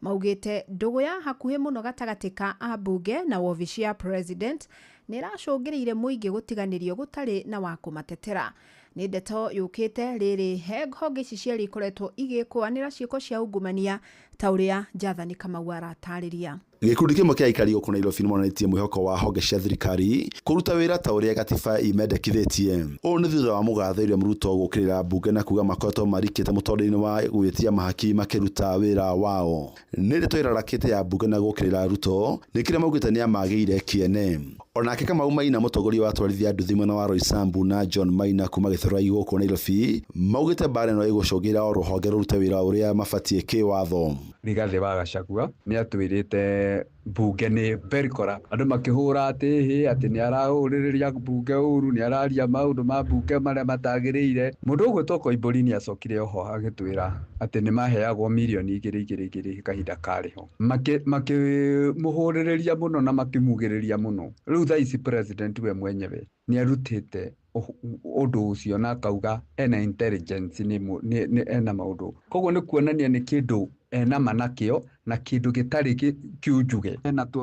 maugĩte ndũgũ ya hakuhĩ mũno gatagatĩ ka ambunge na wobici ya president nĩ ĩracũngĩrĩire mũingĩ gũtiganĩrio gũtarĩ na wa kũmatetera. Nĩ ndeto yũkĩte rĩrĩ he honge ici cierĩ ikoretwo igĩkũanĩra ciĩko cia ungumania, ta ũrĩa Jathani Kamau aratarĩria. Gĩkundi kĩmwe kĩa aikari gũkũ Nairobi nĩmonanĩtie mwĩhoko wa honge cia thirikari kũruta wĩra ta ũrĩa gatiba imendekithĩtie. Ũũ nĩ thutha wa mũgathe William Ruto gũkĩrĩra mbunge na kuga makoretwo marikĩte mũtũrĩre-inĩ wa gwĩtia mahaki makĩruta wĩra wao. Nĩ ndeto ĩrarakĩte ya mbunge na gũkĩrĩra Ruto nĩ kĩrĩa maugĩte nĩ amagĩire kĩene. Onake Kamau Maina, mũtongoria wa atwarithia nduthi mwena wa Roysambu, na John Maina kuma Gĩthũrai gũkũ Nairobi, maugĩte mbara ĩno ĩgũcũngĩra o rũhonge rũrute wĩra ũrĩa mabatiĩ kĩwatho. Rigathĩ wa Gachagua nĩ atwĩrĩte mbunge nĩ very corrupt. Andũ makĩhũra atĩ hĩ atĩ nĩ arahũrĩrĩria mbunge ũru, nĩ araria maũndũ ma mbunge marĩa matagĩrĩire. Mũndũ ũgwĩtwo Koimbũri nĩ acokire oho agĩtwĩra atĩ nĩ maheagwo mirioni igĩrĩ igĩrĩ igĩrĩ kahinda karĩho. Makĩmũhũrĩrĩria mũno na makĩmugĩrĩria mũno. Rĩu thaa ici president we mwenyewe nĩ arutĩte ũndũ ũcio na akauga ena intelligence, nĩ ena maũndũ. Koguo nĩ kuonania nĩ kĩndũ ena ma nakĩo na kĩndũ gĩtarĩ kĩunjuge.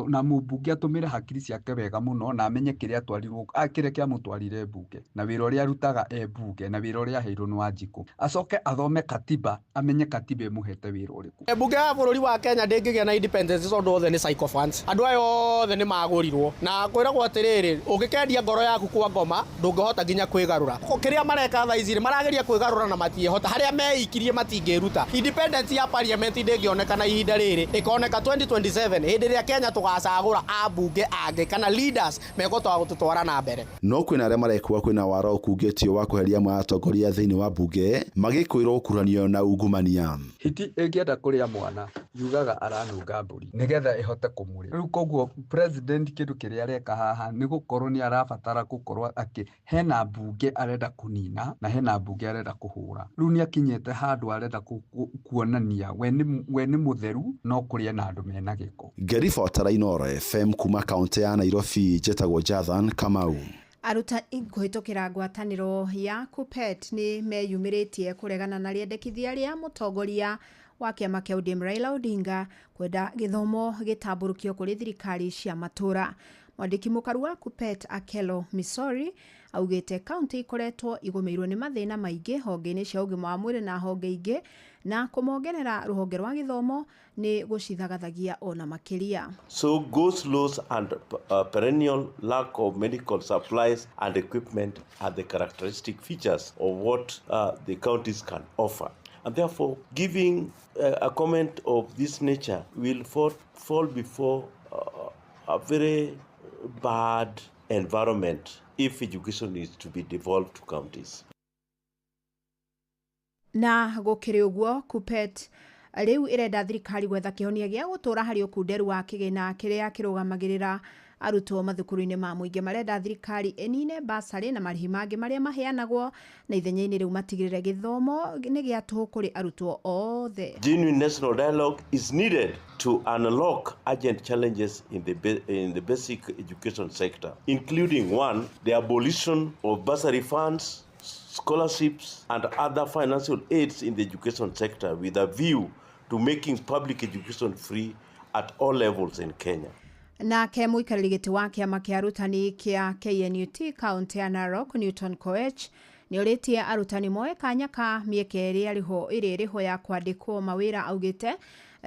Na mũmbunge atũmĩre hakiri ciake wega mũno na amenye kĩrĩa atwarirwo, kĩrĩa kĩamũtwarire mbunge na wĩra ũrĩa arutaga e mbunge na wĩra ũrĩa aheirwo nĩ Wanjikũ. Acoke athome katiba, amenye katiba ĩmũhete wĩra ũrĩkũ. Mbunge ya bũrũri wa Kenya ndĩngĩgĩa na independence tondũ othe nĩ sycophants. Andũ aya othe nĩ magũrirwo na kwĩragwo atĩrĩrĩ, ũngĩkendia ngoro yaku kwa ngoma ndũngĩhota nginya kwĩgarũra. Kĩrĩa mareka thaa ici marageria kwĩgarũra na matiĩhota, harĩa meikirie matingĩruta. Independence ya parliament ndĩngĩonekana ihinda rĩrĩ, ĩkoneka 2027 hĩndĩ ĩrĩa Kenya tũgacagũra ambunge angĩ kana leaders megũtwa gũtũtwara na mbere. No kwĩna arĩa marekua kwĩna wara ũkungĩtio wa kweheria amwe a atongoria thĩinĩ wa mbunge magĩkwĩrwo gũkuruhanio na ungumania. Hiti ĩngĩenda kũrĩa mwana yugaga aranunga mbũri nĩgetha ĩhote kũmũrĩa. Rĩu koguo president kĩndũ kĩrĩa areka haha nĩ gũkorwo nĩ arabatara gũkorwo akĩ hena mbunge arenda kũnina na hena mbunge arenda kũhũra. Rĩu nĩ akinyĩte handũ arenda kuonania we nĩ mũtheru no kũrĩa na andũ mena gĩko. Ngĩribotera Inooro FM kuma kaunti ya Nairobi, njĩtagwo Jathan Kamau. Arutani kũhĩtũkĩra ngwatanĩro ya KUPPET nĩ meyumĩrĩtie kũregana na rĩendekithia rĩa mũtongoria wa kĩama kĩa ODM Raila Odinga kwenda gĩthomo gĩtambũrũkio kũrĩ thirikari cia matũra. Mwandĩki mũkaru wa KUPPET Akelo Misori augĩte kaunti ikoretwo igũmĩirwo nĩ mathĩna maingĩ honge-inĩ cia ũgima wa mwĩrĩ na honge ingĩ, na kũmongerera rũhonge rwa gĩthomo nĩ gũcithagathagia ona makĩria. So go slows and perennial lack of medical supplies and equipment are the characteristic features of what the counties can offer. And therefore, giving a comment of this nature will fall before a very bad environment if education is to be devolved to counties. Na gũkĩrĩ ũguo, KUPPET rĩu ĩrenda thirikari gwetha kĩhonia gĩa gũtũra harĩ ũkunderu wa kĩgĩna kĩrĩa kĩrũgamagĩrĩra arutwo mathukuru-inĩ ma mũingĩ. Marenda thirikari ĩnine basarĩ na marĩhi mangĩ marĩa maheanagwo, na ithenya-inĩ rĩu matigĩrĩre gĩthomo nĩ gĩa tũhũ kũrĩ arutwo othe. Genuine national dialogue is needed to unlock urgent challenges in the basic education sector, including one, the abolition of bursary funds, scholarships and other financial aids in the education sector with a view to making public education free at all levels in Kenya. Nake mũikarĩri gĩtĩ wa kĩama kĩa arutani kĩa KNUT kaunti ya Narok Newton Koech nĩ orĩtie arutani moe kanya ka mĩeke ĩrĩa ĩrĩho ya kwandĩkwo mawĩra. Augĩte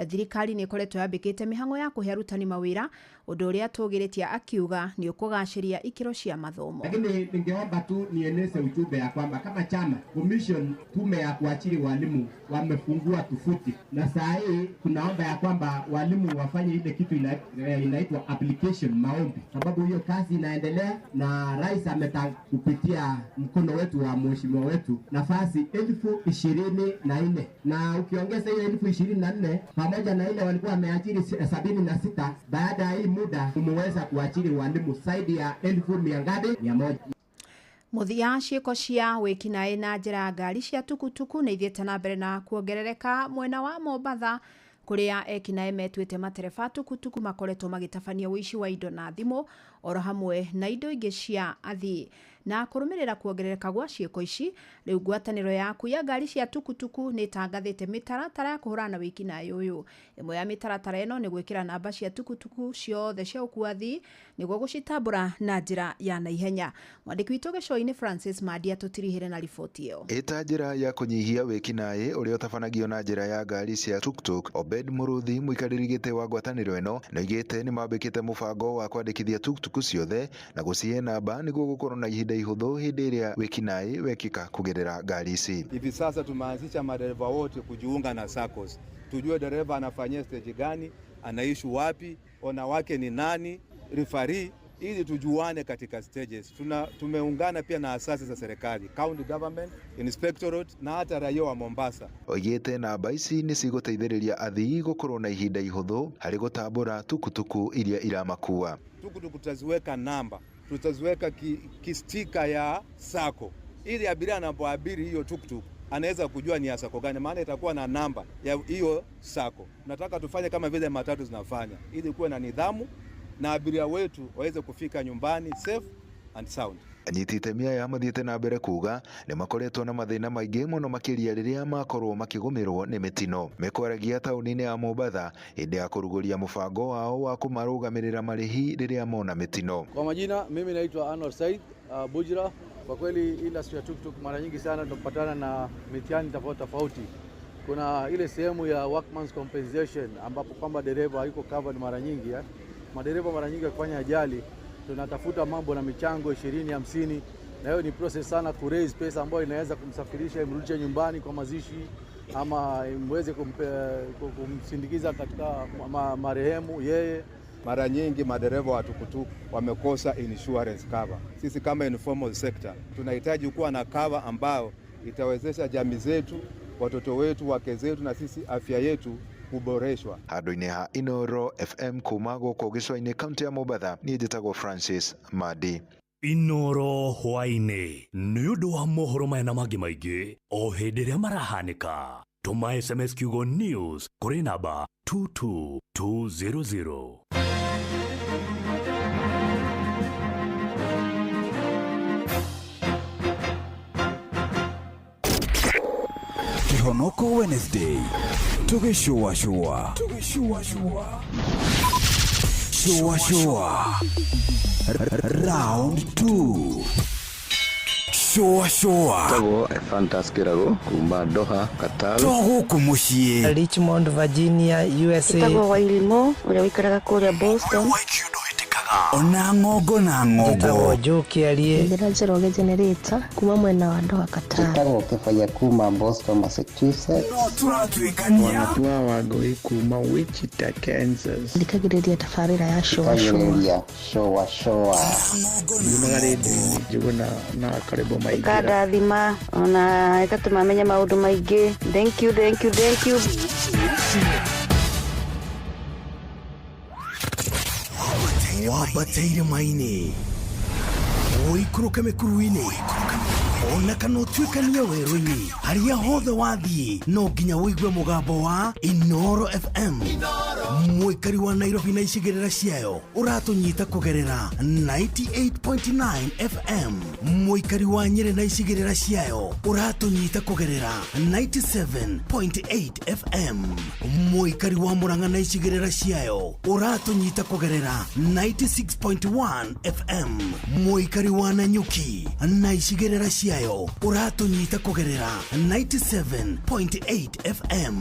Thirikari nĩ ĩkoretwo yambĩkĩte mĩhang'o ya kũhe arutani mawĩra, ũndũ ũrĩa tũgĩrĩtie akiuga nĩ ũkũgacĩria ikĩro cia mathomo. Lakini ningeomba tu nieneze ujumbe ya kwamba kama chama commission, tume ya kuajiri walimu wamefungua tovuti, na saa hii tunaomba ya kwamba walimu wafanye ile kitu inaitwa application, maombi, sababu hiyo kazi inaendelea na rais ameta kupitia mkono wetu wa mheshimiwa wetu nafasi 24,000 na ukiongeza hiyo 24,000 pamoja na ile walikuwa wameajiri 76, baada ya hii muda umeweza kuajiri walimu zaidi ya 1,100,000. Mũthia, ciĩko cia wĩkinaĩ na njĩra ya ngari cia tukutuku nĩ ithiĩte na mbere na kuongerereka mwena wa Mombatha, kũrĩa ekinaĩ metuĩte matereba tukutuku makoretwo magĩtabania ũici wa indo na thimũ oro hamwe na indo ingĩ cia athii. Na kũrũmĩrĩra kuongerereka gwa ciĩko ici, rĩu ngwatanĩro yaku ya ngari cia tukutuku nĩ ĩtangathĩte mĩtaratara ya kũhũrana na wĩkinaĩ ũyũ. Ĩmwe ya mĩtaratara ĩno nĩ gwĩkĩra namba cia tukutuku ciothe cia ũkua athii nĩguo gũcitambũra na njĩra ya naihenya. Mwandĩki witũ gĩcũa-inĩ Francis Mandia tũtirihĩre na riboti ĩyo. Ĩta njĩra ya kũnyihia wĩkinaĩ ũrĩa ũtabanagio na njĩra ya ngari cia tuktuk, Obed Mũrũthi mũikarĩri gĩtĩ wa ngwatanĩro ĩno nĩoigĩte nĩmambĩkĩte mũbango wa kwandĩkithia tuktuku ciothe na gũcihe namba nĩguo gũkorwo na ihinda ihũthũ hĩndĩ ĩrĩa wĩkinaĩ wekĩka kũgerera ngari ici. Hivi sasa tumeanzisha madereva wote kujiunga na SACCOS, tujue dereva anafanyia stage gani, anaishi wapi, ona wake ni nani, referee, ili tujuane katika stages. Tumeungana pia na asasi za serikali, county government, inspectorate na hata raia wa Mombasa. Oigĩte namba ici nĩ cigũteithĩrĩria athii gũkorwo na ihinda ihũthũ harĩ gũtambũra tukutuku iria iramakua. Tukutuku tutaziweka namba, tutaziweka kistika ya sako ili abiria anapoabiri hiyo tuktuk anaweza kujua ni ya sako gani, maana itakuwa na namba ya hiyo sako. Nataka tufanye kama vile matatu zinafanya ili kuwe na nidhamu na abiria wetu waweze kufika nyumbani safe and sound. Anyiti itemi aya mathiĩte na mbere kuga nĩ makoretwo na mathĩna maingĩ mũno makĩria rĩrĩa makorwo makĩgũmĩrwo nĩ mĩtino. Mekwaragia taũni-inĩ ya Mombatha hĩndĩ ya kũrugũria mũbango wao wa kũmarũgamĩrĩra marĩhi rĩrĩa mona mĩtino. Kwa majina mimi naitwa Anwar Said Bujra. Kwa kweli industry ya tuktuk mara nyingi sana tunapatana na mitihani tofauti tofauti. Kuna ile sehemu ya workman's compensation ambapo kwamba dereva hayuko covered mara nyingi Madereva mara nyingi wakifanya ajali tunatafuta mambo na michango 20 50, na hiyo ni process sana ku raise pesa ambayo inaweza kumsafirisha imrudishe nyumbani kwa mazishi ama imweze kumsindikiza katika marehemu yeye. Mara nyingi madereva wa tukutuku wamekosa insurance cover. Sisi kama informal sector tunahitaji kuwa na cover ambayo itawezesha jamii zetu, watoto wetu, wake zetu na sisi afya yetu kuboreshwa. Handũ-inĩ ha Inoro FM kuma gũkũ gĩcũa-inĩ kaunti ya Mombatha, niĩ njĩtagwo Francis Madi. Inoro hwaĩ-inĩ nĩ ũndũ wa mohoro maya na mangĩ maingĩ o hĩndĩ ĩrĩa marahanĩka. Tũma SMS kiugo news kũrĩ namba 22200. Kihonoko Wednesday tugĩcũacũa shũa round 2 shũa shũa. Tagwo Fantas Kirago kuma Doha, Qatar. To gũkũ mũciĩ Richmond, Virginia, USA. Tagwo Wairimo ũrĩa ũikaraga kũrĩa Boston. Ona ng'ongo na ng'ongo. Njĩtagwo Joe Kĩarie. Njĩra Njoroge Generator kuma mwena wa Doha, Qatar. Njĩtagwo Kĩbaya kuma Boston, Massachusetts. No tũratuĩkania. Wanatua Wangũi kuma Wichita, Kansas. Thikagĩrĩria tabarĩra ya shũa shũa. Shũa shũa. Njumaga rĩndiũ-inĩ Njũgũna na Karĩbo Maingĩra. Ĩkandathima ona ĩgatũma menye maũndũ maingĩ. Thank you, thank you, thank you. Wambate irĩma-inĩ, ũikũrũke mĩkuru-inĩ, ona kana ũtuĩkanie werũ-inĩ, harĩa hothe wathiĩ no nginya ũigue mũgambo wa Inoro FM. Mũikari wa Nairobi na icigĩrĩra ciayo ũratũnyita kũgerera 98.9 FM. Mũikari wa Nyĩrĩ na icigĩrĩra ciayo ũratũnyita kũgerera 97.8 FM. Mũikari wa Murang'a na icigĩrĩra ciayo ũratũnyita kũgerera 96.1 FM. Mũikari wa Nanyuki na icigĩrĩra ciayo ciayo ũratũnyita kũgerera 97.8 FM.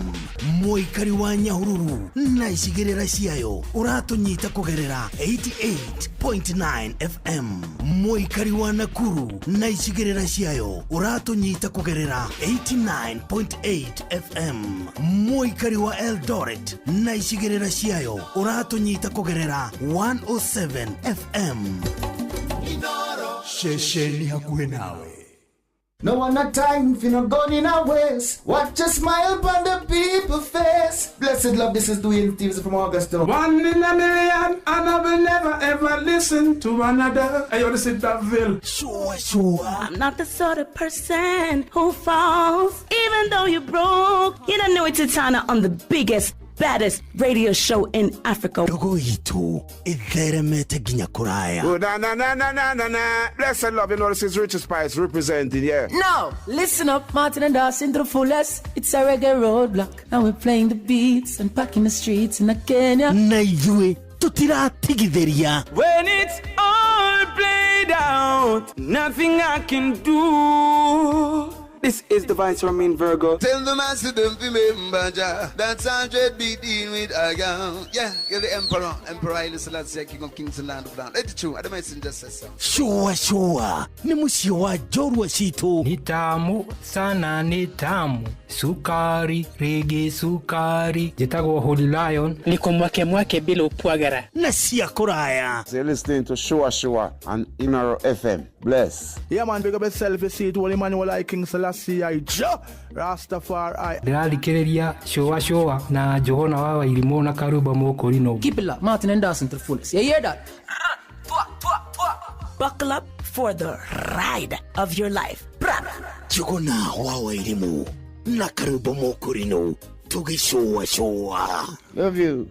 Mũikari wa Nyahururu na icigĩrĩra ciayo ũratũnyita kũgerera 88.9 FM. Mũikari wa Nakuru na icigĩrĩra ciayo ũratũnyita kũgerera 89.8 FM. Mũikari wa Eldoret na icigĩrĩra ciayo ũratũnyita kũgerera 107 FM. Ceceni hakuhĩ nawe. No one a time for no gun in a waste. Watch a smile upon the people face. Blessed love, this is Dwayne Stevens from Augusta. One in a million, and I will never ever listen to another. Hey, yo, this is Daville. Sure, sure. I'm not the sort of person who falls, even though you're broke. You don't know it's Titana on the biggest, baddest radio show in Africa. Ndogo itũ ĩtheremete nginya kũraya. Oh, na na na na na na na. Blessed love, you know this is Richard Spice representing, yeah. Now, listen up, Martin and Dawson to the fullest. It's a reggae roadblock, and we're playing the beats and packing the streets in Kenya. Na ithuĩ tũtiratigithĩria. When it's all played out, nothing I can do. This is the Vice Romain Virgo. Tell the master don't remember Jah. That's 100 be dealing with I am. Yeah, you're the emperor. Emperor Haile Selassie, King of Kings and Land of Land. Let it true. I don't mention just so. Shua shua ni mũciĩ wa njorua citũ. Ni tamu sana, ni tamu sukari rigi sukari. Njĩtagwo Holy Lion. Niko mwake mwake bila upwagara na cia kũraya. So you're listening to Shua Shua and Inaro FM. Bless. Yeah, man, big up yourself. You see it, Holy Emmanuel I King Selassie I Jah Rastafari. Ndĩrathikĩrĩria Shua Shua na Johana wa Wairimũ na Karuba Mũkũrinũ. Keep it locked, Martin and Dawson to the fullest. You hear that? Buckle up for the ride of your life. Njuguna wa Wairimũ na Karuba Mũkũrinũ tũgĩcũa cũa. Love you.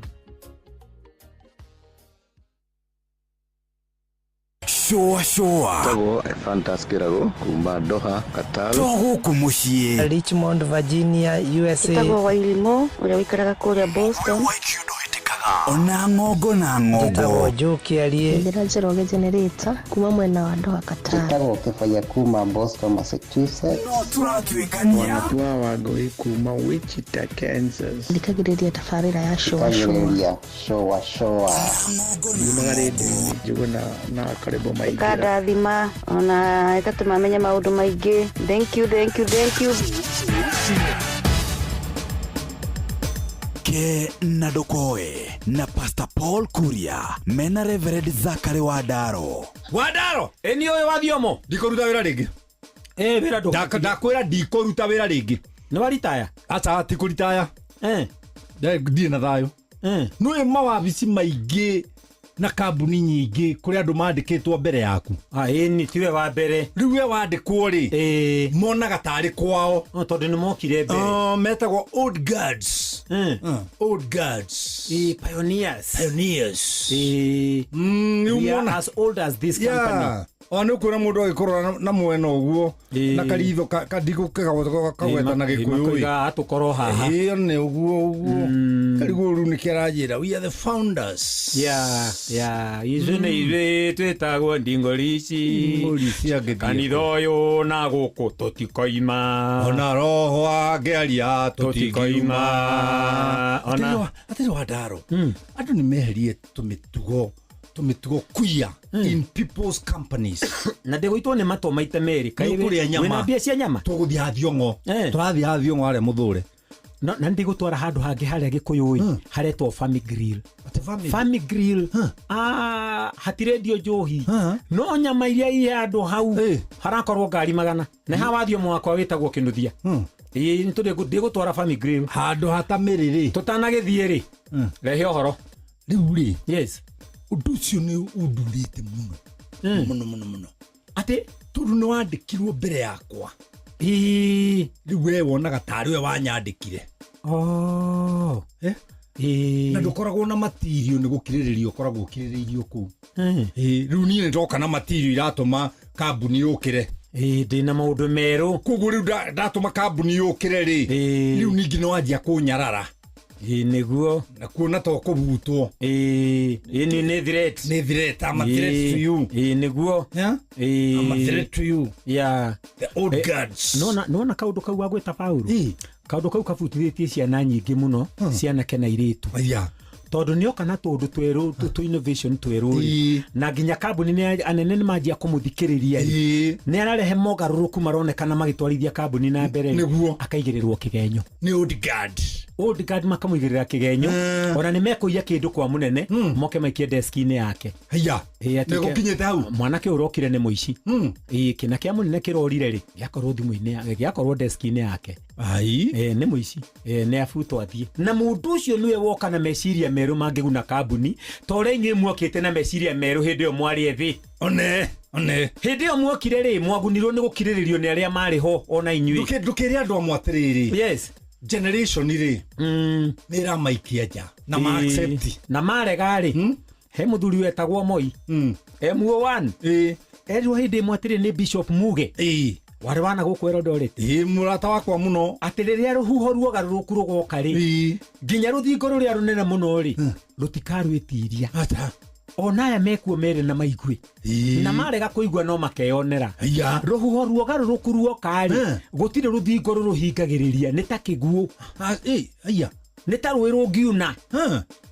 Shua shua. Tagwo Fantas Kirago kuma Doha, Qatar. To gũkũ mũciĩ. Richmond, Virginia, USA. Ĩtagwo Wairimũ ũrĩa ũikaraga kũrĩa Boston. Ona ng'ongo na ng'ongo. Njĩtagwo Joe Kĩarie. Njĩra Njoroge Generator kuma mwena wa Doha, Qatar. Njĩtagwo Kĩbaya kuma Boston, Massachusetts. No tũratuĩkania. Wanatua Wangũi kuma Wichita, Kansas. Thikagĩrĩria tabarĩra ya Shua Shua. Thikagĩrĩria Shua Shua. Yumaga rĩndiũ-inĩ Njuguna na Karĩbo Maingĩra. Ĩkandathima ona ĩgatũma menye maũndũ maingĩ. Thank you, thank you, thank you. Ke na Ndokoe na Pastor Paul Kuria mena Reverend Zachary Wandaro. Wandaro, eni ũyũ wa thiomo. Ndikũruta wĩra rĩngĩ. Wĩra ndũ. Ndakwĩra ndikũruta wĩra rĩngĩ. Nĩ waritaya? Aca, ti kũritaya. Ndirĩ na thayũ. Nĩũĩ mawabici maingĩ na kambuni nyingĩ kũrĩa andũ mandĩkĩtwo mbere yaku. Ĩni tiwe wa mbere. Rĩu we wandĩkwo rĩ, monaga tarĩ kwao. Tondũ nĩ mokire mbere. Metagwo old guards. Old guards. Pioneers. Pioneers. We are as old as this company. Ona nĩ ũkuona mũndũ agĩkũrora na mwena ũguo na karitho ndigũkagweta na gĩkũyũ ĩ. Atũkorwo haha. Ĩyo nĩ ũguo ũguo. Karigũ rĩu nĩkĩo aranjĩra we are the founders. Yeah, yeah. Ithuĩ nĩ ithuĩ twĩtagwo ndingorici. Kanitha ũyũ na gũkũ tũtikoima. Ona roho angĩaria tũtikoima. Ona atĩrĩ Wandaro, andũ nĩ meherie tũmĩtugo kuia in people's companies. Na ndĩgũitwo nĩ matũ maita merĩ. Nĩũkũrĩa nyama. Wĩna mbia cia nyama? Tũgũthiĩ Hathiongo. Tũrathiĩ Hathiongo harĩa mũthũre. No, na ndigũtwara handũ hangĩ harĩa gĩkũyũ ĩ haretwo Family Grill. Family Grill. Hatirendio njohi. No nyama iria i handũ hau harakorwo ngari magana. Na haha wathio mwakwa wĩtagwo Kĩnuthia. Ĩĩ ndigũtwara Family Grill. Handũ hatamĩrĩ rĩ. Tũtanagĩthiĩ rĩ. Rehe ũhoro. Rĩu rĩ. Yes. Ũndũ ũcio nĩ ũndurĩte mũno. Mũno mũno mũno. Atĩ tondũ nĩ wandĩkirwo mbere yakwa. Rĩu we wonaga tarĩ we wanyandĩkire. Na ndũkoragwo na matirio nĩ gũkirĩrĩria ũkoragwo ũkirĩrĩirio kũu. Rĩu niĩ nĩndoka na matirio iratũma kambuni yũkĩre. Ndĩna maũndũ merũ. Koguo rĩu ndatũma kambuni yũkĩre rĩ, rĩu ningĩ nĩ wanjia kũnyarara. Ĩ nĩguo. Na kuona to kũbutwo. Ĩ ĩ nĩ threat. Nĩ threat. I'm a threat to you. Ĩ nĩguo. Yeah? Ĩ. I'm a threat to you. Yeah. The old guards. Nona kaũndũ kau wagwĩta Paul. Kaũndũ kau kabutithĩtie ciana nyingĩ mũno, cianake na airĩtu. Yeah. Tondũ nĩoka na tũndũ twerũ tũ innovation twerũ rĩ, na nginya kambuni nĩ anene nĩ manjia kũmũthikĩrĩria rĩ, nĩ ararehe mogarũrũku maronekana magĩtwarithia kambuni na mbere nĩguo akaigĩrĩrwo kĩgenyo. Nĩ old guard. Old guard makamũigĩrĩra kĩgenyo, ona nĩ mekũiya kĩndũ kwa mũnene moke maikie deski-inĩ yake. Haya. Nĩgũkinyĩte hau. Mwanake ũyũ ũrokire nĩ mũici. Ĩĩ kĩna kĩa mũnene kĩrorire rĩ, gĩakorwo thimũ-inĩ, gĩakorwo deski-inĩ yake. Ai. Nĩ mũici. Nĩ abutwo athiĩ. Na mũndũ ũcio nĩwe woka na meciria merũ mangĩguna kambuni, ta ũrĩa inyuĩ mwokĩte na meciria merũ hĩndĩ ĩyo mwarĩ ethĩ. One. Hĩndĩ ĩyo mwokire rĩ, mwagunirwo nĩ gũkirĩrĩrio nĩ arĩa marĩ ho ona inyuĩ. Ndũkĩre andũ amwe atĩrĩrĩ. Yes. Generation rĩ, nĩ ĩramaikia nja na ma accept. Na marega rĩ, he mũthuri wetagwo Moi. MO1. Erirwo hĩndĩ ĩmwe atĩrĩ nĩ Bishop Muge. Warĩ wana gũkũ Eldoret. Ĩ mũrata wakwa mũno. Atĩ rĩrĩa rũhuho ruogarũrũku rũgoka rĩ, nginya rũthingo rũrĩa rũnene mũno rĩ, rũtikarwĩtiria. Ona aya mekuo mere na maigue. Na marega kũigua no makeyonera. Rũhuho ruogarũrũku ruoka rĩ, gũtirĩ rũthingo rũrũhingagĩrĩria, nĩ ta kĩguũ. Nĩ ta rũĩ rũngiuna.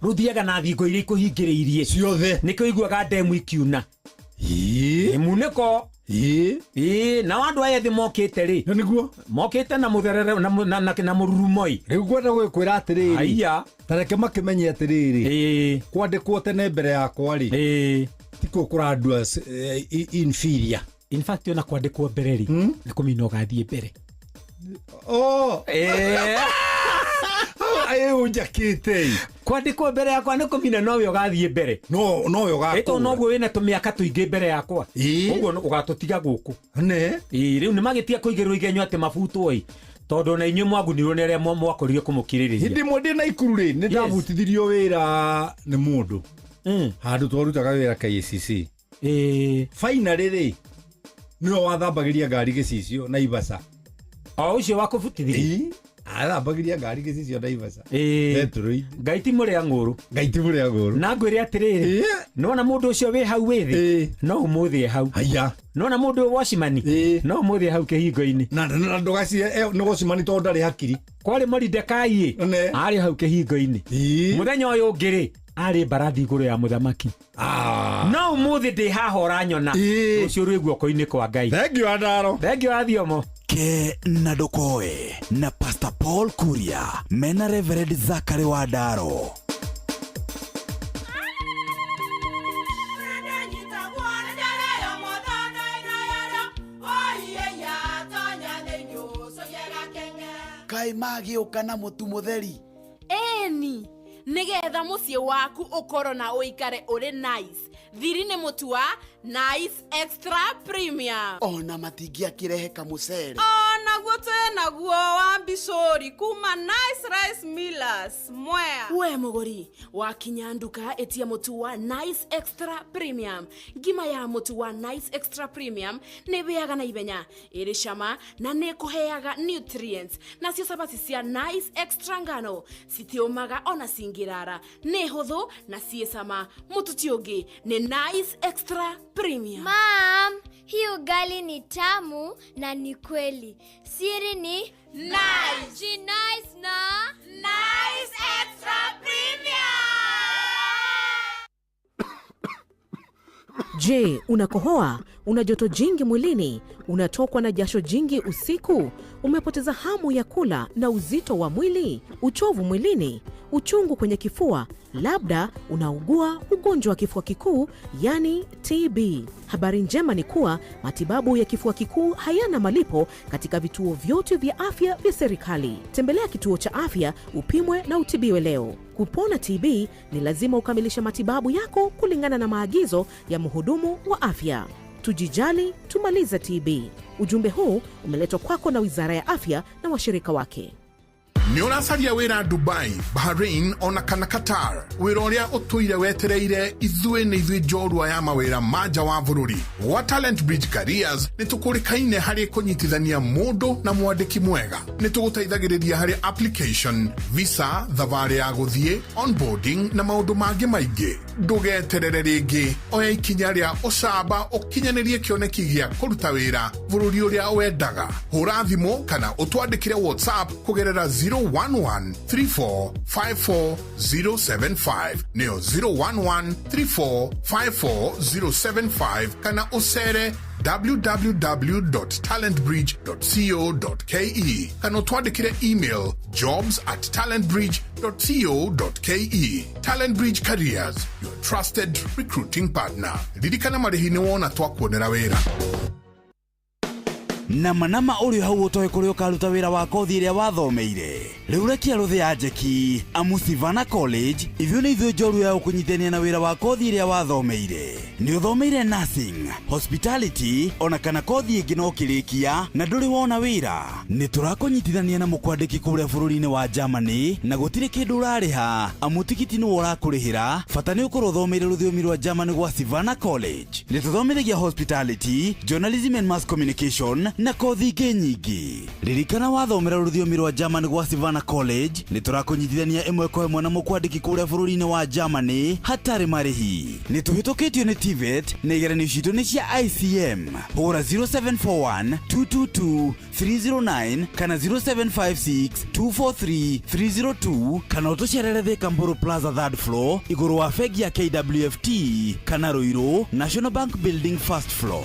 Rũthiaga na thingo iria ikũhingĩrĩirie ciothe. Nĩkĩo iguaga ndemu ikiuna. Munĩko. Ĩ na andũ aya ethĩ mokĩte rĩ, nĩguo mokĩte na mũtherere na mũrurumoi. Rĩu ngwenda gwĩkwĩra atĩrĩrĩ, Haiya. Ta reke makĩmenye atĩrĩrĩ, kwandĩkwo tene mbere yakwa rĩ, tikuo kũrandua inferior. In fact ona kwandĩkwo mbere rĩ, nĩ kũmina ũgathiĩ mbere. Oh. Ayo njakĩte. Kwandĩkwo mbere yakwa nĩ kũmina nowe ũgathiĩ mbere. No nowe ũgakũra. Ĩto noguo wĩna tũmĩaka tũingĩ mbere yakwa. Ũguo ũgatũtiga gũkũ. Ne. Ĩ rĩu nĩ magĩtia kũigĩrwo igenyo atĩ mabutwo ĩ. Tondũ na inyuĩ mwagunirwo nĩ arĩa mwakorire kũmũkirĩrĩria. Hĩndĩ ĩmwe ndĩ Naikuru rĩ, nĩ ndabutithirio wĩra nĩ mũndũ. Handũ twarutaga wĩra KCC. Finally rĩ, nĩwe wathambagĩria ngari gĩcicio Naivasha. O ũcio wa kũbutithirio? Athambagiria ngari gĩcicio Naivasha. Ngai ti mũrĩa ng'ũrũ. Ngai ti mũrĩa ng'ũrũ. Na ngwĩre atĩrĩrĩ, nĩwona mũndũ ũcio wĩ hau wĩ thĩ, no ũmũthĩ e hau. Haya. Nĩwona mũndũ ũyũ wacimani, no ũmũthĩ e hau kĩhingo-inĩ. Na ndũgacie nĩ wacimani tondũ ndarĩ hakiri. Kwarĩ Moridekai ĩ, arĩ hau kĩhingo-inĩ. Mũthenya ũyũ ũngĩ rĩ, arĩ mbarathi igũrũ ya mũthamaki. No ũmũthĩ ndĩ haha ũranyona, rũciũ rwĩ guoko-inĩ kwa Ngai. Thank you Andaro. Thank you Athiomo. Ke na Ndũkoe na Pastor Paul Kuria mena Reverend Zachary Wandaro. Kai magĩũka na mũtu mũtheri. Eni, nĩgetha mũciĩ waku ũkorwo na ũikare ũrĩ nice. Thiri nĩ mũtu wa Nice Extra Premium. Ona matingĩakĩrehe kamũcere. Onaguo twĩnaguo wa mbicũri kuma Nice Rice Millers Mwea. We mũgũri wakinya nduka ĩtia mũtu wa Nice Extra Premium. Ngima ya mũtu wa Nice Extra Premium nĩ ĩhĩaga na ihenya, ĩrĩ cama na nĩ ĩkũheaga nutrients. Nacio cabaci cia Nice Extra ngano citiũmaga ona cingĩrara, nĩ hũthũ na ciĩ cama. Mũtu ti ũngĩ nĩ Nice Extra Premium. Mom, hii ugali ni tamu na ni kweli. Siri ni Nice. Nice na Nice Extra Premium. Je, unakohoa? Una joto jingi mwilini? Unatokwa na jasho jingi usiku? Umepoteza hamu ya kula na uzito wa mwili? Uchovu mwilini? Uchungu kwenye kifua? Labda unaugua ugonjwa wa kifua kikuu, yani TB. Habari njema ni kuwa matibabu ya kifua kikuu hayana malipo katika vituo vyote vya afya vya serikali. Tembelea kituo cha afya upimwe na utibiwe leo. Kupona TB ni lazima ukamilishe matibabu yako kulingana na maagizo ya mhudumu wa afya. Tujijali, tumalize TB. Ujumbe huu umeletwa kwako na Wizara ya Afya na washirika wake. Nĩ ũracaria wĩra Dubai, Bahrain ona kana Qatar? Wĩra ũrĩa ũtũire wetereire, ithuĩ nĩ ithuĩ njorua ya mawĩra ma nja wa bũrũri. Gwa Talent Bridge Careers nĩ tũkũrĩkaine harĩ kũnyitithania mũndũ na mwandĩki mwega. Nĩ tũgũteithagĩrĩria harĩ application, visa, thabarĩ ya gũthiĩ, onboarding na maũndũ mangĩ maingĩ. Ndũgeterere rĩngĩ, oya ikinya rĩa ũcamba ũkinyanĩrie kĩoneki gĩa kũruta wĩra bũrũri ũrĩa wendaga. Hũra thimũ kana ũtwandĩkĩre WhatsApp kũgerera 011 34 54 075, nĩyo 011 34 54 075, kana ũcere www.talentbridge.co.ke kana ũtwandĩkĩre email jobs@talentbridge.co.ke. Talent Bridge Careers, your trusted recruiting partner. Ririkana marĩhi nĩ wona twakuonera wĩra. Nama nama ũrĩ hau ũtoĩ kũrĩa ũkaruta wĩra wa kothi ĩrĩa wathomeire. Rĩu rekia rũthĩ ya njeki, amu Sivana College ithuĩ nĩ ithuĩ njorua ya ũkũnyitania na wĩra wa kothi ĩrĩa wathomeire. Nĩ ũthomeire nursing, hospitality ona kana kothi ĩngĩ no ũkĩrĩkia na ndũrĩ wona wĩra. Nĩ tũrakũnyitithania na mũkwandĩki kũrĩa bũrũri-inĩ wa Germany na gũtirĩ kĩndũ ũrarĩha, amu tigiti nĩwe ũrakũrĩhĩra. Bata nĩ ũkorwo ũthomeire rũthiomi rwa Germany gwa Sivana College. Nĩ tũthomithagia hospitality, journalism and mass communication na kothi ingĩ nyingĩ. Ririkana wathomera rũthiomi rwa Germany gwa Sivana College nĩ tũrakũnyitithania ĩmwe kwa ĩmwe na mũkwandĩki kũrĩa bũrũri-inĩ wa Germany hatarĩ marĩhi. Nĩ tũhĩtũkĩtio nĩ TVET na igeranio citũ nĩ cia ICM. Hũra 0741 222 309 kana 0756 243 302 kana ũtũcerere Thika Mburu Plaza third floor igũrũ wa bengi ya KWFT kana Ruiru National Bank Building first floor.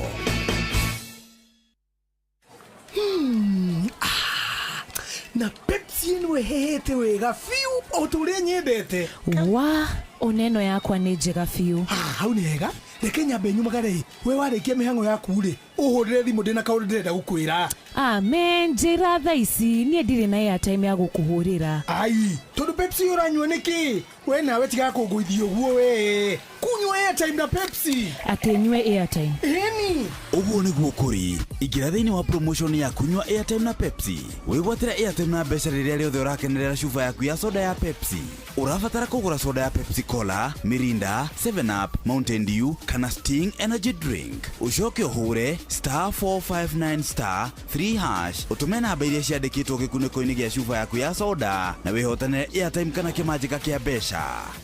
Na Pepsi ĩno ĩhĩhĩte wega biũ o ta ũrĩa nyendete. Wa oneno yakwa nĩ njega biũ. Hau nĩ hega. Reke nyambe nyumagare. We warĩkia mĩhang'o yaku rĩ, ũhũrĩre thimũ ndĩna kaũndũ ndĩrenda gũkwĩra. Amen, njĩra thaa ici niĩ ndirĩ na airtime ya gũkũhũrĩra. Ai, tondũ Pepsi ũranyua nĩkĩ? We nawe tiga kũngũithia ũguo we. Kunyua airtime na Pepsi. Atĩ nyue airtime. Ĩni. Ũguo nĩguo kũrĩ. Ingĩra thĩinĩ wa promotion ya kunyua airtime na Pepsi. Wĩgwatĩre airtime na mbeca rĩrĩa rĩothe ũrakenerera cuba yaku ya soda ya Pepsi. Ũrabatara kũgũra soda ya Pepsi Cola, Mirinda, 7 Up, Mountain Dew kana Sting Energy Drink. Ũcoke ũhũre *459 *3# ũtũme namba iria ciandĩkĩtwo gĩkunĩko-inĩ gĩa cuba yaku ya soda na wĩhotanĩre airtime kana kĩmanjĩka kĩa mbeca.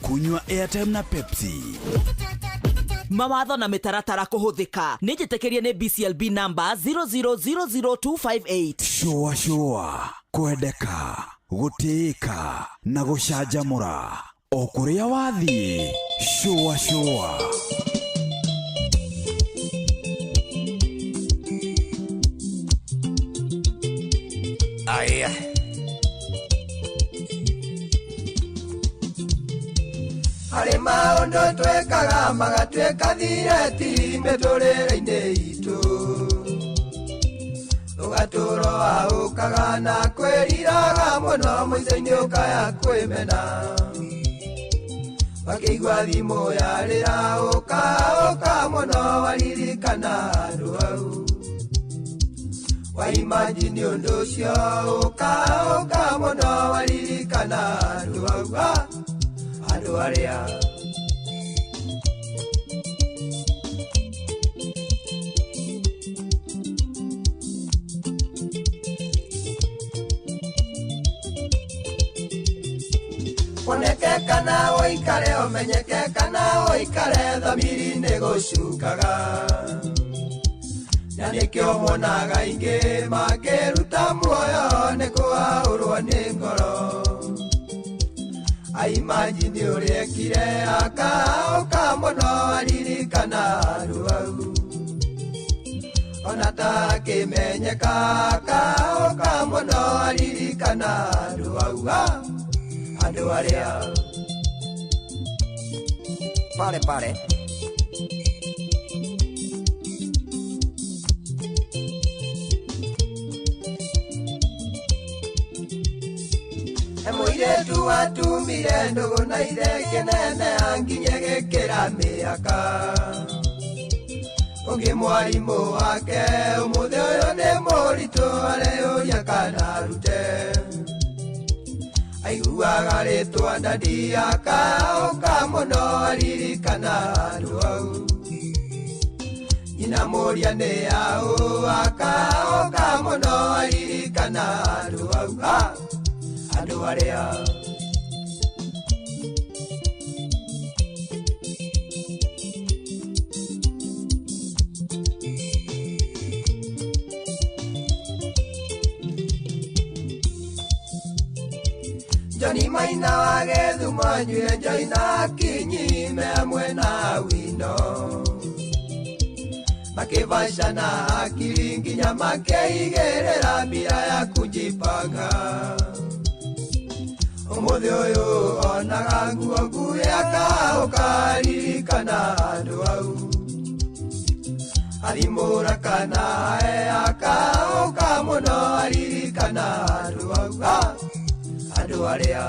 Kunyua airtime na Pepsi. Mawatho na mĩtaratara kũhũthĩka. Nĩ njĩtĩkĩrie nĩ BCLB number 0000258. Shũa shũa, kwendeka, gũtĩĩka na gũcanjamũra o kũrĩa wathiĩ. Shũa shũa. Aya. Harĩ maũndũ twĩkaga magatuĩka thireti mĩtũrĩre-inĩ itũ, ũgatũrwo waũkaga na kwĩriraga mũno, mũico-inĩ ũkaya kwĩmena. Wakĩigua thimũ yarĩra ũka ũka mũno, waririkana andũ au, waimajini ũndũ ũcio, ũka ũka mũno, waririkana andũ au, andũ arĩa. Woneke kana ũikare, ũmenyeke kana ũikare, thamiri nĩ gũcukaga. Na nĩkĩo monaga aingĩ makĩruta muoyo nĩ kũaũrwo nĩ ngoro. Aimajini ũrĩa ekire akaũka mũno, aririkana andũ au, ona takĩmenyeka akaũka mũno, aririkana andũ au, andũ arĩa pale pale. Mũirĩtu atumire ndũgũ na ithe kĩnene anginye gĩkĩra mĩaka. Ũngĩ mwarimũ wake ũmũthĩ ũyũ nĩ mũritũ areyũria kana arute. Aiguaga rĩtwa ndadi akaũka mũno aririkana andũ au. Nyina mũria nĩ aũ akaũka mũno aririkana andũ au. Andũ arĩa Johnny Maina wa Gĩthumo nyuire njoi na Kinyi me hamwe na Wino. Makĩbacana akili nginya makĩigĩrĩra mbia ya kujipanga. Ũmũthĩ ũyũ onaga nguo nguhĩ akaũka aririkana andũ au. Athimũra kana ae akaũka mũno aririkana andũ au. Andũ arĩa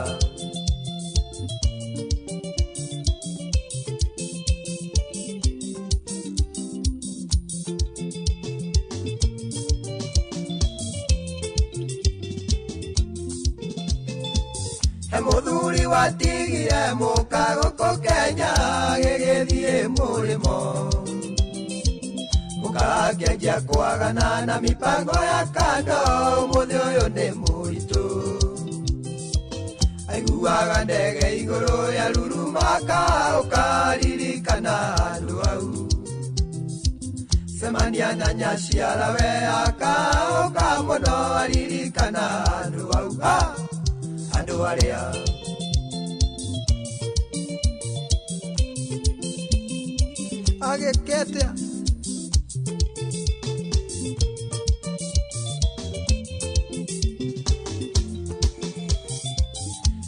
he mũthuri watigire mũka gũkũ Kenya agĩgĩthiĩ mũrĩmo. Mũka akĩanjia kwagana na mipango ya kando ũmũthĩ ũyũ nĩ mũritũ. Aiguaga ndege igũrũ ya ruruma akaũka aririkana andũ au. Cemania na nyaciarawe akaũka mũno aririkana andũ au. Andũ arĩa agĩkete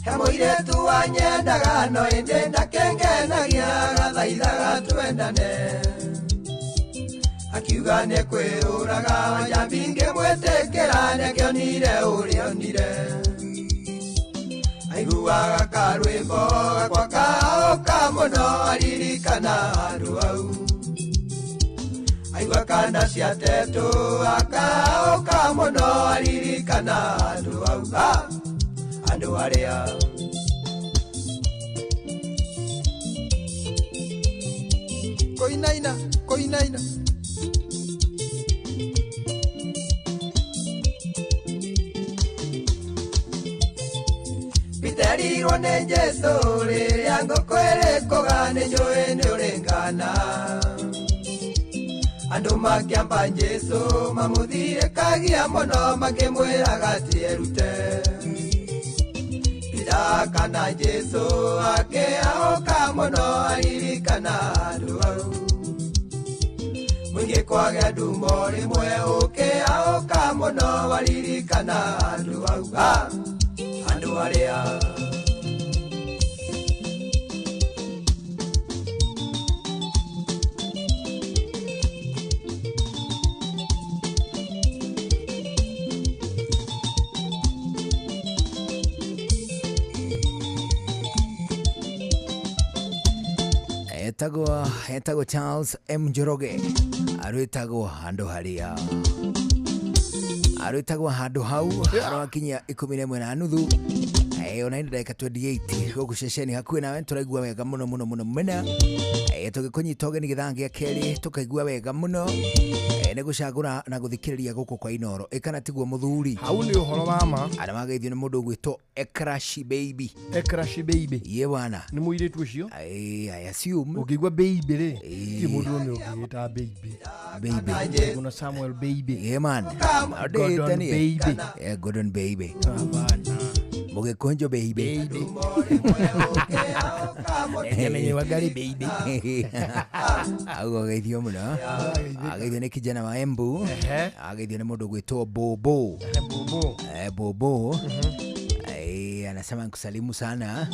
he mũirĩtu wanyendaga no ĩndĩ ndakengenagia agathaithaga twendane. Akiuga nĩkwĩyũraga Wanjambi ngĩmwĩtĩkĩra nĩakĩonire ũrĩa onire. Aiguaga karwĩmbo gakwa kaũka mũno aririkana andũ au. Aigua kana ciatetũ akaũka mũno aririkana andũ au. Andũ arĩa koinaina koinaina. Piterirwo nĩ Jesũ rĩrĩa ngũkũ ĩrĩkũga nĩnjũĩ nĩũrĩngana. Andũ makĩamba Jesũ mamũthirĩkagia mũno makĩmwĩraga atĩ erute. Pita kana Jesũ akĩaũka mũno aririkana andũ au. Mũingĩ kwagĩa ndumo rĩmwe ũkĩaũka mũno waririkana andũ au. Andũ arĩa etagwo Charles M Njoroge arwĩtagwo handũ harĩa arwĩtagwo handũ hau arwakinyia 11:30 ona ina ndagĩka 28 gũkũ ceceni hakuhĩ nawe tũraigua wega mũno mũno mũno mũno tũgĩkũnyita ũgeni gĩthaa gĩa kerĩ tũkaigua wega mũno nĩ gũcagũra na gũthikĩrĩria gũkũ kwa Inoro ĩkana tiguo mũthuri hau nĩ ũhoro wa ma arĩa mageithio nĩ mũndũ ũgwĩtwo Ekrashi Baby. Ekrashi Baby ye bwana nĩ mũirĩtu ũcio I assume ũngĩigua baby rĩ ti mũndũ ũmwe ũngĩgĩta baby baby kuna Samuel baby ye man Gordon baby yeah, Gordon baby Mũgĩkũnjo baby Wangari baby Augo geithio mũno ageithio nĩ kijana wa Embu ageithio nĩ mũndũ ũgwĩtwo Bobo Bobo anasema nkusalimu sana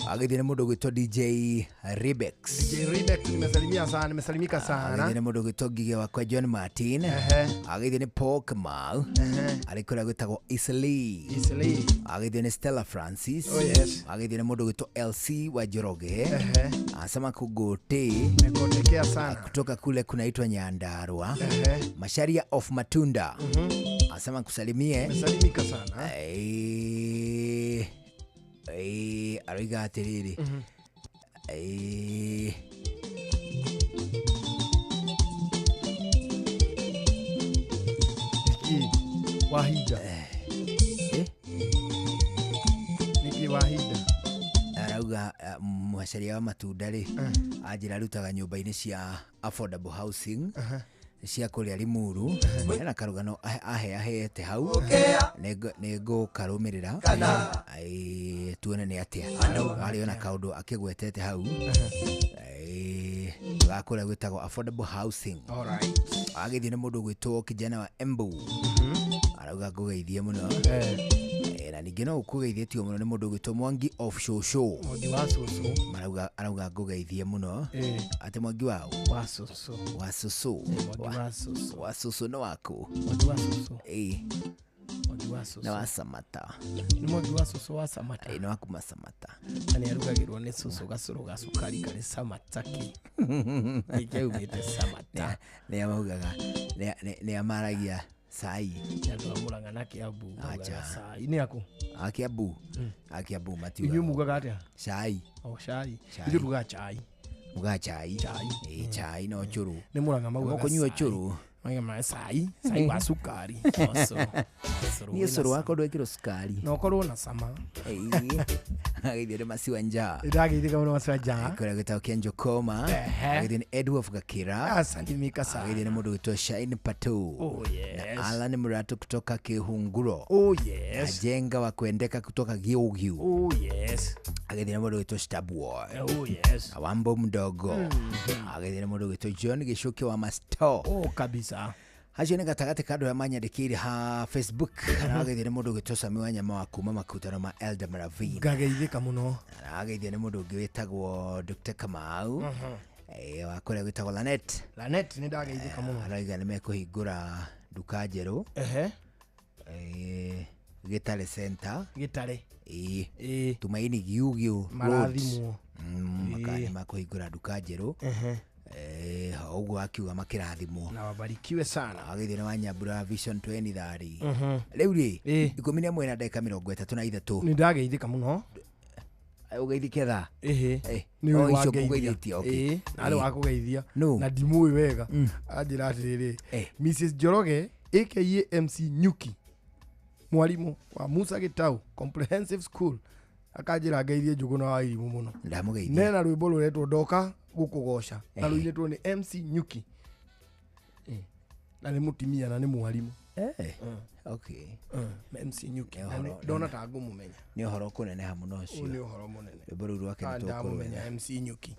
ageithio nĩ mũndũ ũgwĩtwo DJ Ribex. DJ Ribex nimesalimia sana, nimesalimika sana. Ageithio nĩ mũndũ ũgwĩtwo Ngige wakwa John Martin. Ageithio nĩ Paul Kamau. Arĩ kũrĩa gwĩtagwo Isli. Isli. Ageithio nĩ Stella Francis. Oh yes. Ageithio nĩ mũndũ ũgwĩtwo LC wa Njoroge. Anasema kugote. Nimegotekea sana. Kutoka kule kunaitwa Nyandarua. Masharia of Matunda. Asema nkusalimie. Umesalimika sana. Aroiga atiriri. Niki wahinda. Niki wahinda. Arauga mwacaria wa matunda rĩ anjĩra arutaga nyũmba-inĩ cia affordable housing cia kũrĩa Limuru. Hena karũgano aheahete hau nĩ ngũkarũmĩrĩra tuone nĩ atĩa arĩ ona kaũndũ akĩgwetete hau ga kũrĩa gwĩtagwo affordable housing. Agĩthiĩ nĩ mũndũ ũgwĩtwo kijana wa Embu. Arauga ngũgeithie mũno. Na ningĩ no ũkũgeithĩtio mũno nĩ mũndũ ũgwĩtwo Mwangi of Shosho. Mwangi wa Shosho. Marauga arauga ngũgeithie mũno. Atĩ Mwangi wao? Wa Shosho. Wa Shosho. Mwangi wa Shosho. Wa Shosho nĩ waku? Mwangi wa Shosho. Mwangi wa Shosho. Nĩ wa Samata. Nĩ Mwangi wa Shosho wa Samata. Nĩ wa kuma Samata. Na nĩ arugagĩrwo nĩ Shosho gacũrũ ga cukari karĩ Samataki. Nĩkĩaumĩte Samata. Nĩ amaugaga nĩ amaragia cai. Andũ a Murang'a na Kiambu maugaga cai. Nĩ aku? A Kiambu. A Kiambu matiugaga. Inyuĩ mugaga atĩa? Cai. O cai. Ithuĩ tugaga chai. Mugaga chai. Chai. Chai no chũrũ. Nĩ Murang'a maugaga Mũkũnyua chũrũ. Maugaga cai, cai wa cukari. Niĩ cũrũ wakwa ndwekĩrwo cukari. Na ũkorwo na cama. Ageithio nĩ Masiwa Njaa. Ndageithĩka mũno Masiwa Njaa. Kũrĩa gwĩtagwo Kianjokoma. Ageithio nĩ Edward Gakira. Asalimika sana. Ageithio nĩ mũndũ gwĩtwo Shine Pato. Oh yes. Na Alan Murato kutoka Kihunguro. Oh yes. Ajenga wa kuendeka kutoka Giugiu. Oh yes. Ageithio nĩ mũndũ gwĩtwo Stabwoy. Oh yes. Na Wambo Mdogo. Ageithio nĩ mũndũ gwĩtwo John Gicuki wa Masto. Oh kabisa. Acio nĩ gatagatĩ ka andũ arĩa manyandĩkĩire ha Facebook. Arageithio nĩ mũndũ ũgwĩtwo Sami wa Nyama wa kuma makutano ma Elder Maravini. Ngageithĩka mũno. Arageithio nĩ mũndũ ũngĩ wĩtagwo Dr. Kamau. Wa kũrĩa gwĩtagwo Lanet. Lanet nĩ ndageithĩka mũno. Arauga nĩ mekũhingũra nduka njerũ. Gĩtare Center. Gĩtare. Tumaini Giugiu. Marathimwo. Nĩ makũhingũra nduka njerũ. Ũguo akiuga makĩrathimwo. Na wabarikiwe sana. Ageithio nĩ Wanyambura Vision 2030. Rĩu rĩ 11:33. Nĩ ndageithĩka mũno. Ũgeithĩke thaa? Nĩ O ũyũ icio wangeithia. ngũgeithĩtie, okay. Na arĩ wakũgeithia. No. Na ndimũĩ wega. Anjĩra atĩrĩrĩ, Mrs Njoroge aka MC Nyuki, mwarimũ wa Musa Gitau Comprehensive School, akanjĩra ngeithie Njũgũna wa Irimũ mũno. Ndamũgeithia. Nena rwĩmbo rũretwo ndoka gũkũgoca na rũinĩtwo nĩ MC Nyuki. Na nĩ mũtumia na nĩ mwarimũ. Okay. MC Nyuki. Ndona ta ngũmũmenya. Nĩ ũhoro kũneneha mũno ũcio. Nĩ ũhoro mũnene. Rwĩmbo rũu rwake nĩ Ndamũmenya tũkũrwetha. MC Nyuki.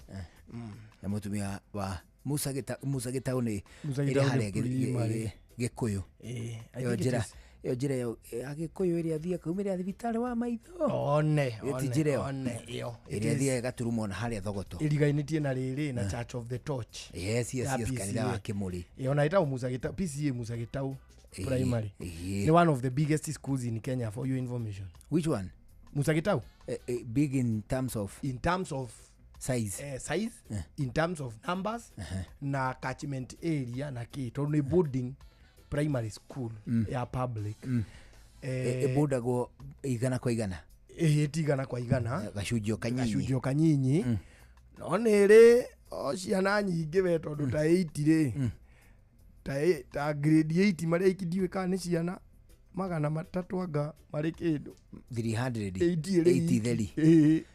Na mũtumia wa Musa Gitau, Musa Gitau nĩ Musa ĩrĩa Gitau nĩ harĩa primary. Gĩkũyũ. I Ĩyo think it njĩra is. ĩyo njĩra ĩyo ya Gĩkũyũ ĩrĩa athiaga kaumĩra thibitarĩ wa maitho. One, Ĩyo ti one, njĩra ĩyo. one, ĩyo. It Ĩrĩa is. ĩthiaga ĩgaturuma ona harĩa Thogoto. Ĩriganĩtie na rĩrĩ na Church of the Torch. Yes, yes, Ya yes, PCA. kanitha wa Kĩmũrĩ. Ona ĩtagwo Musa Gitau, PCA Musa Gitau Primary. Nĩ one of the biggest schools in Kenya for your information. Which one? Musa Gitau. Big in terms of? In terms of size. Size, in terms of numbers, na catchment area na kĩ, tondũ nĩ boarding primary school ya public. Ĩbundagwo igana kwa igana. Ti igana kwa igana. Gacunjio kanyinyi. Gacunjio kanyinyi. No nĩ rĩ o ciana nyingĩ we tondũ ta 8 rĩ. Ta grade 8 marĩa ikindiũĩ kana nĩ ciana 300 anga marĩ kĩndũ. 300. 80 rĩ. 80 theri.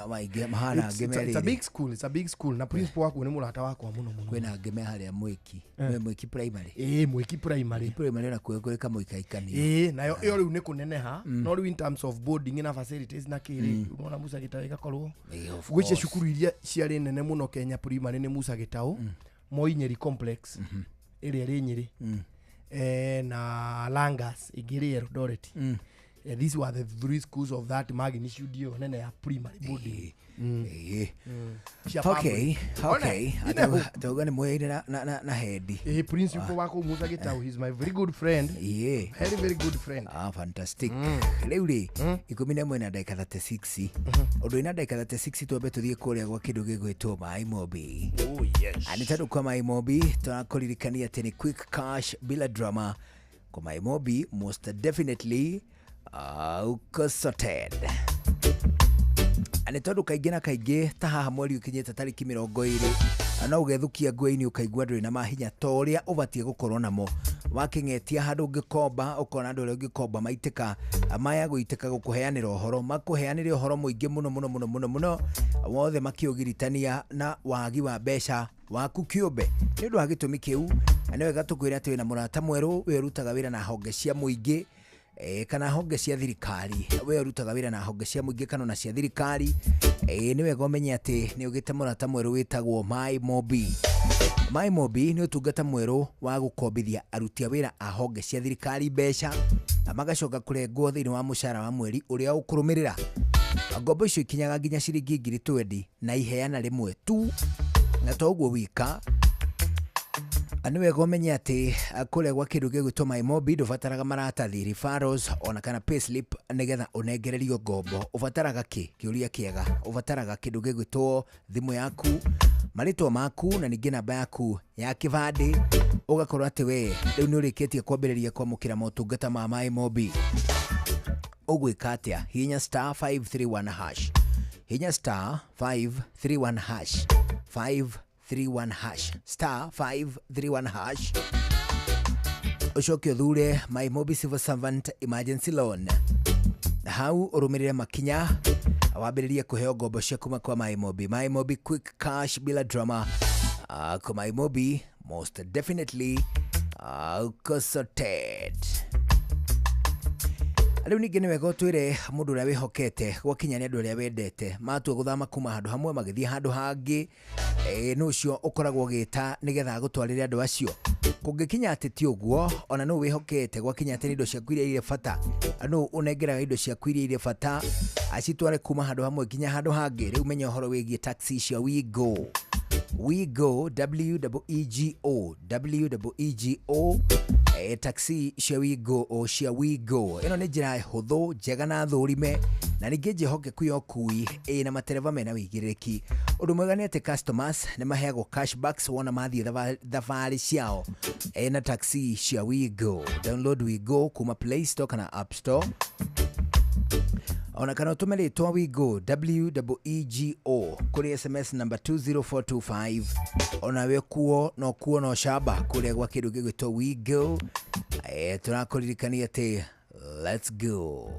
Maingĩ mahana angĩ It's a merĩ. big school, it's a big school. Na principal waku nĩ mũrata wakwa mũno mũno. Kwĩna angĩ me harĩa Mwĩki. Mwĩ Mwĩki primary. Mwĩki primary. Primary ona kuo kũrĩ kamũikaikania. Nayo ĩyo rĩu nĩ kũneneha. No rĩu in terms of boarding na facilities na kĩrĩ, unaona Musa Gitau ĩgakorwo. Of Gwĩcia course. cukuru iria ciarĩ nene mũno Kenya primary nĩ Musa Gitau, Moi Nyeri Complex, ĩrĩa ĩrĩ Nyeri. Na Langas ĩngĩ ĩrĩ Eldoret. These were the three schools of that magnitude ĩyo nene ya primary boarding. Cia Okay, public. okay. One, Atauga nĩ mweire na head. Principal wako Musa Gitau, he's my very good friend. Very, very good friend. Fantastic. Rĩu rĩ, 11:36. Ũndũ ina ndagĩka 36 twambe tũthiĩ kũrĩa gwa kĩndũ gĩgwĩtwo Maĩ Mobi. Oh yes. Nĩ tondũ kwa Maĩ Mobi tũrakũririkania atĩ nĩ quick cash bila drama. Kwa Maimobi most definitely uko sorted. Nĩ tondũ kaingĩ na kaingĩ ta haha mweri ũkinyĩte tarĩki 20 no ũgethukia nguo-inĩ ũkaigua ndũrĩ na mahinya ta ũrĩa ũbatiĩ gũkorwo namo. Wakĩng'etia handũ ũngĩkomba ũkona andũ arĩa ũngĩkomba maitĩka maya gũitĩka gũkũheanĩra ũhoro, makũheanĩre ũhoro mũingĩ mũno mũno mũno mũno mũno wothe makĩũgiritania na wagi wa mbeca waku kĩũmbe. Nĩ ũndũ wa gĩtũmi kĩu nĩ wega tũkwĩre atĩ wĩna mũrata mwerũ we ũrutaga wĩra na honge cia mũingĩ kana honge cia thirikari, we ũrutaga wĩra na honge cia mũingĩ kana ona cia thirikari, nĩ wega ũmenye atĩ nĩ ũgĩte mũrata mwerũ wĩtagwo MyMobi. MyMobi nĩ ũtungata mwerũ wa gũkombithia aruti a wĩra a honge cia thirikari mbeca na magacoka kũrengwo thĩinĩ wa mũcara wa mweri ũrĩa ũkũrũmĩrĩra. Ngombo icio ikinyaga nginya ciringi 20,000 na iheana rĩmwe tu, na to ũguo wika nĩ wega ũmenye atĩ kũrĩa gwa kĩndũ gĩgwĩtwo MyMobi ndũbataraga maratathi, referrals ona kana payslip nĩgetha ũnengererio ngombo. Ũbataraga kĩ? Kĩũria kĩega. Ũbataraga kĩndũ gĩgwĩtwo thimũ yaku, marĩtwa maku na ningĩ namba yaku ya kĩbandĩ, ũgakorwo atĩ we rĩu nĩ ũrĩkĩtie kwambĩrĩria kwamũkĩra motungata ma MyMobi. Ũgwĩka atĩa? Hihinya star 531 hash, hihinya star 531 hash, 531 hash, star 531 hash, ucoke uthure MyMobi Civil Servant Emergency Loan. Hau ũrũmĩrĩre makinya wambĩrĩrie kũheo ngombo cia kuma kwa MyMobi. MyMobi quick cash bila drama. Kwa MyMobi most definitely uko sorted. Rĩu ningĩ nĩ wega ũtwĩre mũndũ ũrĩa wĩhokete gwakinya nĩ andũ arĩa wendete matua gũthama kuma handũ hamwe magĩthiĩ handũ hangĩ, nũ ũcio ũkoragwo ũgĩta nĩgetha agũtwarĩre andũ acio. Kũngĩkinya atĩ ti ũguo, ona nũ wĩhokete gwakinya atĩ nĩ indo ciaku iria irĩ bata, nũ ũnengeraga indo ciaku iria irĩ bata acitware kuma handũ hamwe nginya handũ hangĩ. Rĩu menya ũhoro wĩgiĩ taxi cia WeGo. WeGo, W-E-E-G-O, W-E-E-G-O, taxi cia WeGo o cia WeGo. Ĩno nĩ njĩra hũthũ njega na thũrime na ningĩ njĩhokeku ya ũkui ĩna matereba mena wĩigĩrĩrĩki. Ũndũ mwega nĩ atĩ customers nĩ maheagwo cashbacks wona mathiĩ thabarĩ ciao na taxi cia WeGo. Download WeGo kuma Play Store kana App Store, ona kana ũtũme rĩtwa WeGo, W-E-E-G-O, kũrĩ SMS number 20425. Onawe kuo no kuo no shaba kũrĩa gwa kĩndũ gĩgwĩtwo WeGo. Tũrakũririkania atĩ let's go.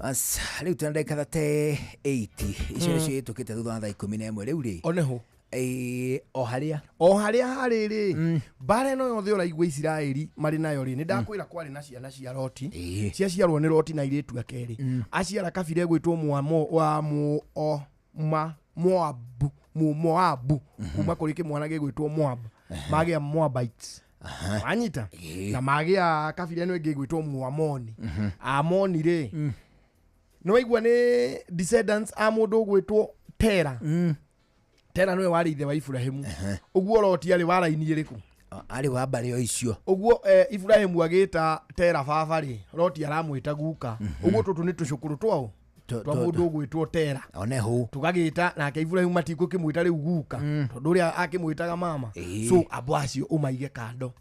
As rĩu twĩna ndagĩka 38 icio nĩcio ihĩtũkĩte thutha wa thaa 11 rĩu rĩ oneho o harĩa o harĩa harĩ rĩ mbara ĩno yothe ũraigua Isiraeli marĩ nayo rĩ, nĩ ndakwĩra kwarĩ na ciana cia Loti ciaciarwo nĩ Loti na airĩtu ake rĩ, aciara kabira ĩgwĩtwo Moabu kuma kũrĩ kĩmwana gĩgwĩtwo Moab, magĩa Moabites wanyita, na magĩa kabira ĩno ĩngĩ ĩgwĩtwo Muamoni. Amoni rĩ nĩ waigua nĩ descendants a mũndũ ũgwĩtwo Tera. Tera nĩwe warĩ ithe wa Iburahĩmu. Ũguo Loti arĩ wa raini ĩrĩkũ? Arĩ wa mbarĩ o icio. Ũguo Iburahĩmu agĩta Tera baba rĩ, Loti aramwĩta guka. Ũguo tũtũ nĩ tũcũkũrũ twao twa mũndũ ũgwĩtwo Tera. Oneho tũgagĩta nake Iburahĩmu matikũkĩmwĩta rĩu guka tondũ ũrĩa akĩmwĩtaga mama. So abo acio ũmaige kando,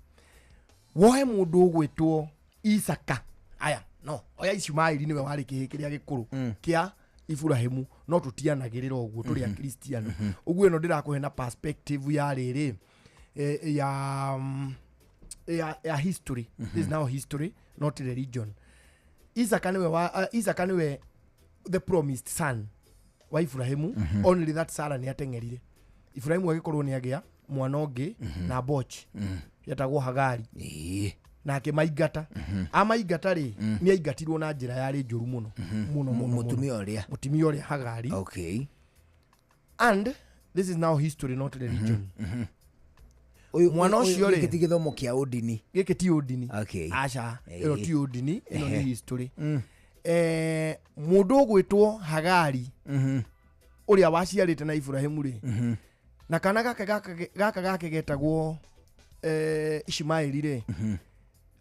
woe mũndũ ũgwĩtwo Isaka. Aya no oya Ishumaeli nĩwe warĩ kĩhĩ kĩrĩa gĩkũrũ kĩa Iburahĩmu, no tũtianagĩrĩra ũguo tũrĩ akristiano. Ũguo ĩno ndĩrakũhe na perspective ya rĩrĩ ya history. This is now history not religion. Isaka nĩwe Isaka nĩwe the promised son wa Iburahĩmu. Only that Sarah nĩ ateng'erire. Iburahĩmu agĩkorwo nĩ agĩa mwana ũngĩ na Bochi yetagwo Hagari, nake maingata amaingata rĩ nĩ aingatirwo na njĩra yarĩ njũru mũno mũno mũno mũtumia ũrĩa Hagari. Okay, and this is now history not religion. Mwana ũcio rĩ gĩkĩ ti gĩthomo kĩa ũndini, gĩkĩ ti ũndini. Okay, aca ĩno ti ũndini, ĩno nĩ history. Mũndũ ũgwĩtwo Hagari ũrĩa waciarĩte na Iburahĩmu rĩ, na kana gaka gake getagwo Ishumaeli rĩ,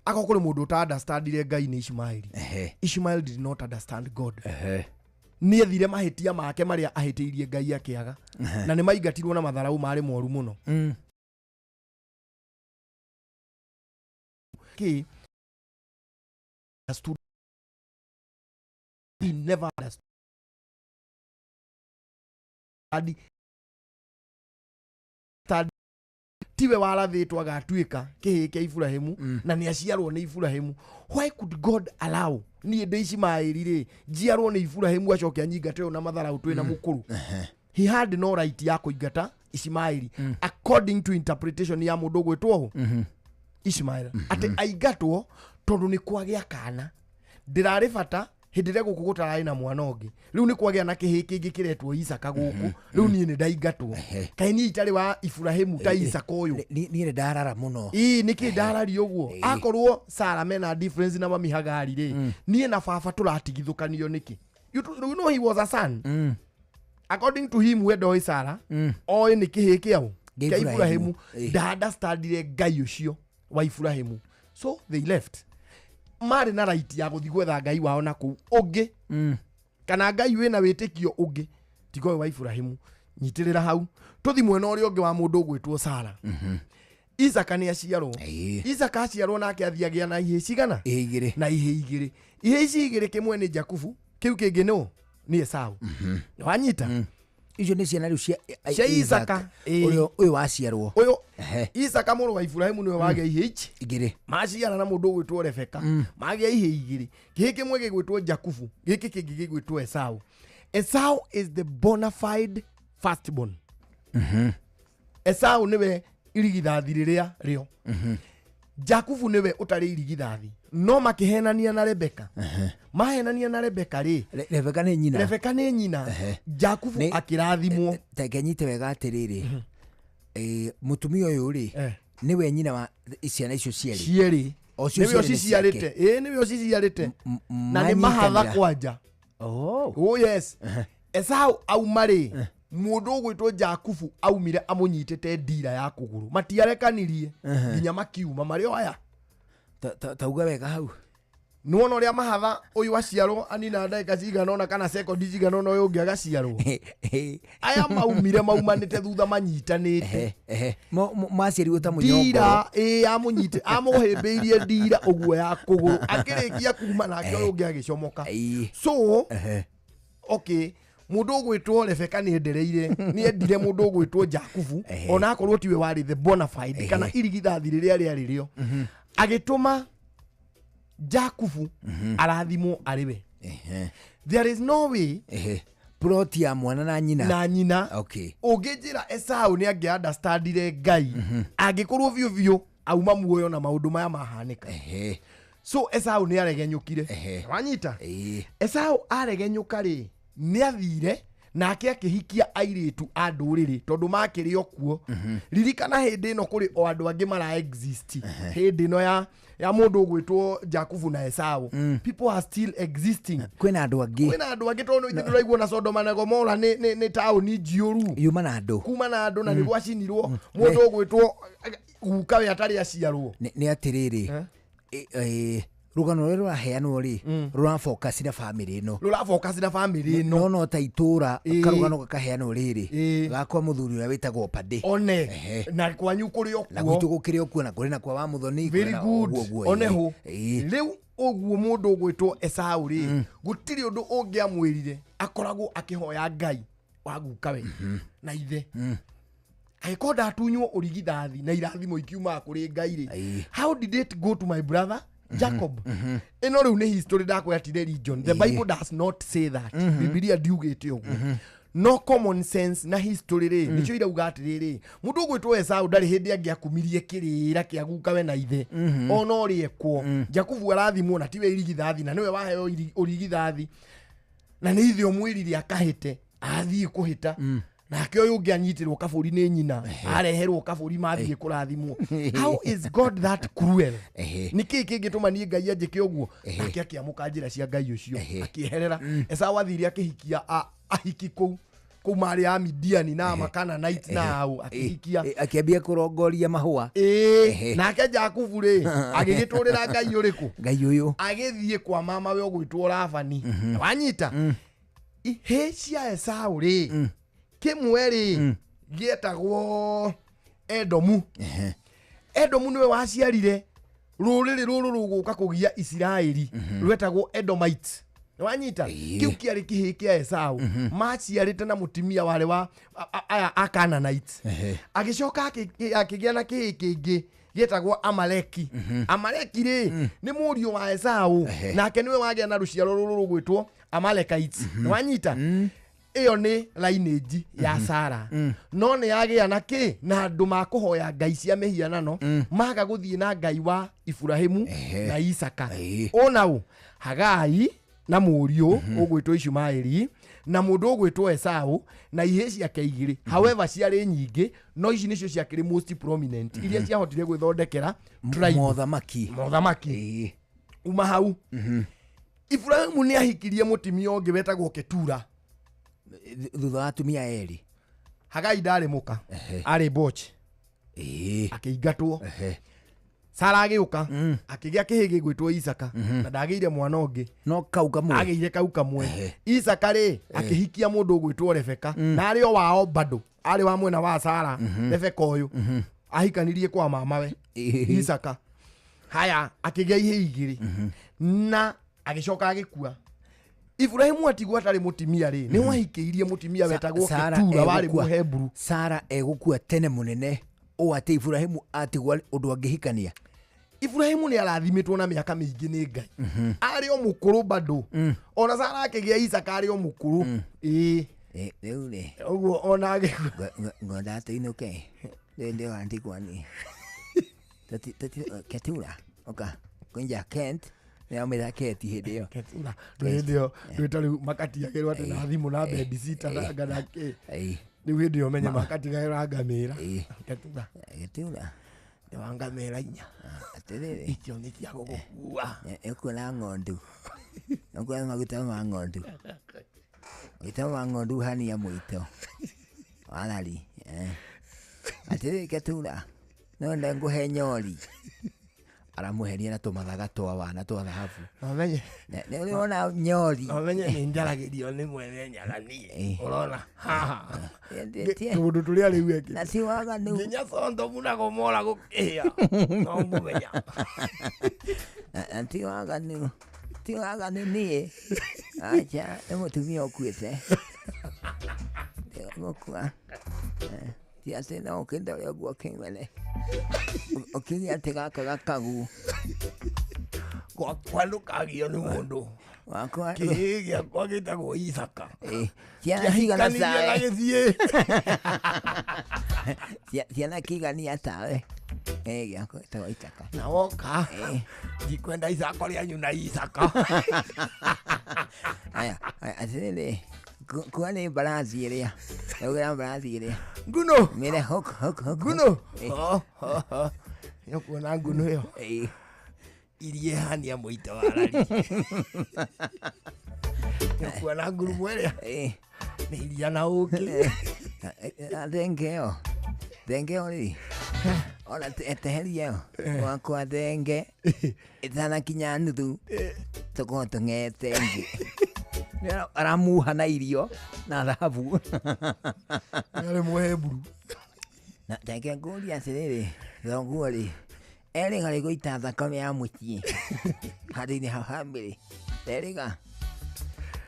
akorwo kũrĩ mũndũ ũta understandire Ngai nĩ Ishumaeli. Ishmael did not understand God. Nĩ ethire mahĩtia make marĩa ahĩtĩirie Ngai akĩaga, na nĩ maingatirwo na matharau marĩ moru mũno. kĩ. Understood. He never understood. Tiwe warathĩtwo agatuĩka kĩhĩĩ kĩa Iburahĩmu na nĩ aciarwo nĩ Iburahĩmu. Why could God allow niĩ ndĩ Ishimaeli rĩ njiarwo nĩ Iburahĩmu acoke anyingate ũyũ na matharau twĩ na mũkũrũ? He had no right ya kũingata Ishimaeli according to interpretation ya mũndũ ũgwĩtwo ũũ Ishmael, atĩ aingatwo tondũ nĩ kwagĩa kana ndĩrarĩ bata hĩndĩ ĩrĩa gũkũ gũtararĩ na mwana ũngĩ. Rĩu nĩ kwagĩa na kĩhĩĩ kĩngĩ kĩretwo Isaka gũkũ, rĩu niĩ nĩ ndaingatwo. Kaĩ niĩ itarĩ wa Iburahĩmu ta Isaka ũyũ? Niĩ nĩ ndarara mũno. Ĩĩ, nĩkĩ ndararia ũguo? Akorwo Sara mena difference na mami Hagari rĩ, niĩ na baba tũratigithũkanio nĩkĩ? You know he was a son according to him. We ndoĩ Sara, oĩ nĩ kĩhĩĩ kĩaũ? Kĩa Kĩa Iburahĩmu. Iburahĩmu. Ndaandastandire Ngai ũcio wa Iburahĩmu, so they left. Marĩ na right ya gũthiĩ gwetha Ngai wao na kũu ũngĩ, kana Ngai wĩna wĩtĩkio ũngĩ tiga ũyũ wa Iburahĩmu. Nyitĩrĩra hau, tũthi mwena ũrĩa ũngĩ wa mũndũ ũgwĩtwo Sara. Isaka nĩ aciarwo. Isaka aciarwo nake athiĩ agĩa na ihĩĩ cigana? Ihĩĩ igĩrĩ. Na ihĩĩ igĩrĩ. Ihĩĩ ici igĩrĩ, kĩmwe nĩ Jakubu, kĩu kĩngĩ nũ? Nĩ Esau. Wanyita? Icio nĩ ciana rĩu cia Cia Isaka, ĩĩ. Ũrĩa ũyũ waciarwo. Ũyũ Isaka mũrũ wa Iburahĩmu nĩwe wagĩa ihĩĩ ici igĩrĩ. Maciara na mũndũ ũgwĩtwo Rebeka, magĩa ihĩĩ igĩrĩ. Kĩhĩĩ kĩmwe gĩgwĩtwo Jakubu, gĩkĩ kĩngĩ gĩgwĩtwo Esau. Esau is the bona fide firstborn. Esau nĩwe irigithathi rĩrĩa rĩo. Jakubu nĩwe ũtarĩ irigithathi, no makĩhenania na Rebeka. Mahenania na Rebeka rĩ, Rebeka nĩ nyina. Rebeka nĩ nyina. Jakubu akĩrathimwo. Reke nyite wega atĩrĩrĩ, mũtumia ũyũ rĩ, nĩwe nyina wa ciana icio cierĩ? Cierĩ. O cio Nĩwe cierĩ nĩ ciake. ũciciarĩte. Ĩĩ, nĩwe ũciciarĩte na nĩ mahatha manyitanĩra. Kwanja. Oh yes. Esau auma rĩ, mũndũ ũgwĩtwo Jakubu aumire amũnyitĩte ndira ya kũgũrũ. Matiarekanirie nginya makiuma marĩ o aya. Tauga wega hau. Nĩwona ũrĩa mahatha ũyũ aciarwo anina ndagĩka cigana ũna kana sekondi cigana ũna ũyũ ũngĩ agaciarwo. Aya maumire maumanĩte thutha manyitanĩte. Maciarirwo ta mũnyongoro. Ndira ĩ amũnyite, amũhĩmbĩirie ndira ũguo ya kũgũrũ akĩrĩkia kuma, nake ũyũ ũngĩ agĩcomoka. So okay, mũndũ ũgwĩtwo Rebeka nĩ endereire, nĩ endire mũndũ ũgwĩtwo Jakubu, ona akorwo tiwe warĩ the bona fide kana irigithathi rĩrĩa rĩarĩ rĩo. Agĩtũma Jakubu arathimwo arĩ we. There is no way. Plot ya mwana na nyina. Na nyina. Ũngĩnjĩra Esau nĩ angĩ understandire Ngai angĩkorwo biũ biũ auma muoyo na maũndũ maya mahanĩka? So Esau nĩ aregenyũkire. Wanyita? Esau aregenyũka rĩ, nĩ athire nake akĩhikia airĩtu a ndũrĩrĩ tondũ makĩrĩ o kuo. Ririkana hĩndĩ ĩno kũrĩ o andũ angĩ mara exist. Hĩndĩ ĩno ya mũndũ ũgwĩtwo Jakubu na Esau, people are still existing. Kwĩna andũ angĩ. Kwĩna andũ angĩ, tondũ ithuĩ tũraigua na Sodoma na Gomora nĩ taũni njiũru. Yuma na andũ. Kuma na andũ na nĩ gwacinirwo mũndũ ũgwĩtwo guka we atarĩ aciarwo. Nĩ atĩrĩrĩ, rũgano rũrĩa rũraheanwo rĩ, rũrafocus na famĩlĩ ĩno. Rũrafocus na famĩlĩ ĩno. No ta itũra karũgano gakaheanwo rĩrĩ gakwa mũthuri ũrĩa wĩtagwo Pade. One na kwanyu kũrĩ o na kuo. Gwitũ gũkĩrĩ o kuo na kũrĩ na kwa wa Mũthoni. Very kũrĩ na good. ũguo ũguo, One ĩĩ. ho rĩu ũguo mũndũ ũgwĩtwo Esau rĩ, gũtirĩ ũndũ ũngĩamwĩrire, akoragwo akĩhoya Ngai wa guka we na ithe. Angĩkorwo ndatunywo ũrigithathi na irathimo ikiumaga kũrĩ Ngai rĩ, how did it go to my brother Jacob? Ĩno rĩu nĩ history ndakwĩra, ti religion. The Bible does not say that. Bibilia ndiugĩte ũguo, no common sense na history rĩ, nĩcio irauga atĩrĩrĩ, mũndũ ũgwĩtwo Esau ndarĩ hĩndĩ angĩakumirie kĩrĩra kĩa gukawe na ithe. Ona ũrĩ ekwo Jakubu arathimwo na tiwe irigithathi na nĩwe waheo ũrigithathi na nĩ ithe ũmwĩrire akahĩte, athiĩ kũhĩta, nake ũyũ ũngĩ anyitĩrwo kabũri nĩ nyina, areherwo kabũri mathiĩ kũrathimwo. How is God that cruel? Nĩ kĩĩ kĩngĩtũma niĩ Ngai anjĩke ũguo? Nake akĩamũka njĩra cia Ngai ũcio, akĩeherera. Esau athire akĩhikia ahiki kũu kũu marĩ a Midiani na Makananite na au akĩhikia. Akĩambia kũrongoria mahũa. Ĩĩ, nake Jakubu rĩ, agĩgĩtũrĩra Ngai ũrĩkũ? Ngai ũyũ. Agĩthiĩ kwa mama we ũgwĩtwo Labani. Wanyita? Ihĩ cia Esau rĩ, kĩmwe rĩ gĩetagwo Edomu. Edomu nĩwe waciarire Rũrĩrĩ rũrũ rũgũka kũgia Isiraeli rwetagwo Edomites. Nĩwanyita? Kĩu kĩarĩ kĩhĩĩ kĩa Esau maciarĩte na mũtumia warĩ wa aya a Canaanites. Agĩcoka akĩgĩa na kĩhĩĩ kĩngĩ gĩetagwo Amaleki. Amaleki rĩ nĩ mũriũ wa Esau, nake nĩwe wagĩa na rũciaro rũrũ rũgwĩtwo Amalekites. Nĩwanyita? Ĩyo nĩ lineage ya Sara, no nĩ yagĩa na kĩ na andũ makũhoya ngai cia mĩhianano, maga gũthiĩ na Ngai wa Iburahimu na Isaka. Ona ũ Hagai na mũriũ ũgwĩtwo Ishumaeli na mũndũ ũgwĩtwo Esau na ihĩĩ ciake igĩrĩ. However, ciarĩ nyingĩ, no ici nĩcio ciakĩrĩ most prominent, iria ciahotire gwĩthondekera tribe. Mothamaki. Mothamaki. Uma hau, Iburahimu nĩ ahikirie mũtumia ũngĩ wetagwo Ketura. Thutha wa atumia erĩ. Hagai ndarĩ mũka, arĩ mbochi, akĩingatwo. Sara agĩũka, akĩgĩa kĩhĩĩ gĩgwĩtwo Isaka, na ndagĩire mwana ũngĩ. No kau kamwe. Agĩire kau kamwe. Isaka rĩ, akĩhikia mũndũ ũgwĩtwo Rebeka, na arĩ o wao bado, arĩ wa mwena wa Sara. Rebeka ũyũ ahikanirie kwa mamawe Isaka. Haya, akĩgĩa ihĩĩ igĩrĩ na agĩcoka agĩkua. Iburahimu atigwo atarĩ mũtumia rĩ, nĩ wahikĩirie mũtumia wetagwo Sara Ketura, warĩ egũkua. Mũheburu. Sara egũkua tene mũnene ũũ atĩ Iburahimu atigwo ũndũ angĩhikania. Iburahimu nĩ arathimĩtwo na mĩaka mĩingĩ nĩ Ngai, arĩ o mũkũrũ bado. Ona Sara akĩgĩa Isaka arĩ o mũkũrũ, ĩĩ. Rĩu rĩ, ũguo ona agĩkua, ngwendaga tũinũke rĩu wandigwa ni Ketura oka kwenja Kent nĩamwĩra Keti hĩndĩ ĩyo. Ketura ndũ hĩndĩ ĩyo ndũ ta rĩu makatiagĩrwo atĩ na thimũ na bedsitter na ngana kĩ. Rĩu hĩndĩ ĩyo menye makatigagĩrwo ngamĩra. Ketura. Ketura. Nĩ wa ngamĩra inya. Atĩrĩrĩ, icio nĩ cia gũgũkua. Ĩkuona ng'ondu, ũkuona maguta ma ng'ondu, maguta ma ng'ondu hania mũito warari. Atĩrĩrĩ Ketura, no nde ngũhe nyori, aramũheria na tũmathaga twa wana twa thahabu. Nomenye. Nĩ ũrĩ wona nyori? Nomenye nĩ njaragĩrio nĩ mwene nyaga niĩ. Ũrona haha Tie- tũndũ tũrĩa rĩu ekĩte. Na ti waganu. Nginya Sondomu na Gomora gũkĩhĩa no mũmenya. Na ti waganu, ti waganu niĩ, acha, nĩ mũtumia ũkuĩte gũkua. Ti atĩ no ũkĩndore ũguo kĩmene ũkiuge atĩ gaka gakagu. Gwakwa ndũkagio nĩ mũndũ. Wakwa kĩhĩĩ gĩakwa gĩtagwo Isaka. Ciana cigana Kĩahikanirie na tawe? gĩthiĩ. Ciana kĩigania tawe? Gĩakwa gĩtagwo Isaka. Na woka ndikwenda Isaka rĩanyu na Isaka. Aya, aya, atĩrĩrĩ, kua nĩ mbarathi ĩrĩa ĩgũra, mbarathi ĩrĩa nguno mĩre hook hook hook. Nguno. Nĩũkuona nguno ĩyo iria ĩhania mũito wa rari. Nĩũkuona ngurumo ĩrĩa nĩ iria na ũkĩ. Thenge ĩyo, thenge ĩyo rĩ, ona eteheria ĩyo wakwa thenge ĩtanakinya nuthu tũkorwo tũng'ete ĩngĩ. Nĩ aramuha na irio na thahabu. Arĩ Mũheburu. Na reke ngũrie atĩrĩrĩ, thoguo rĩ erĩga rĩ gũita thakame ya mũciĩ handũ-inĩ ha bamĩrĩ erĩga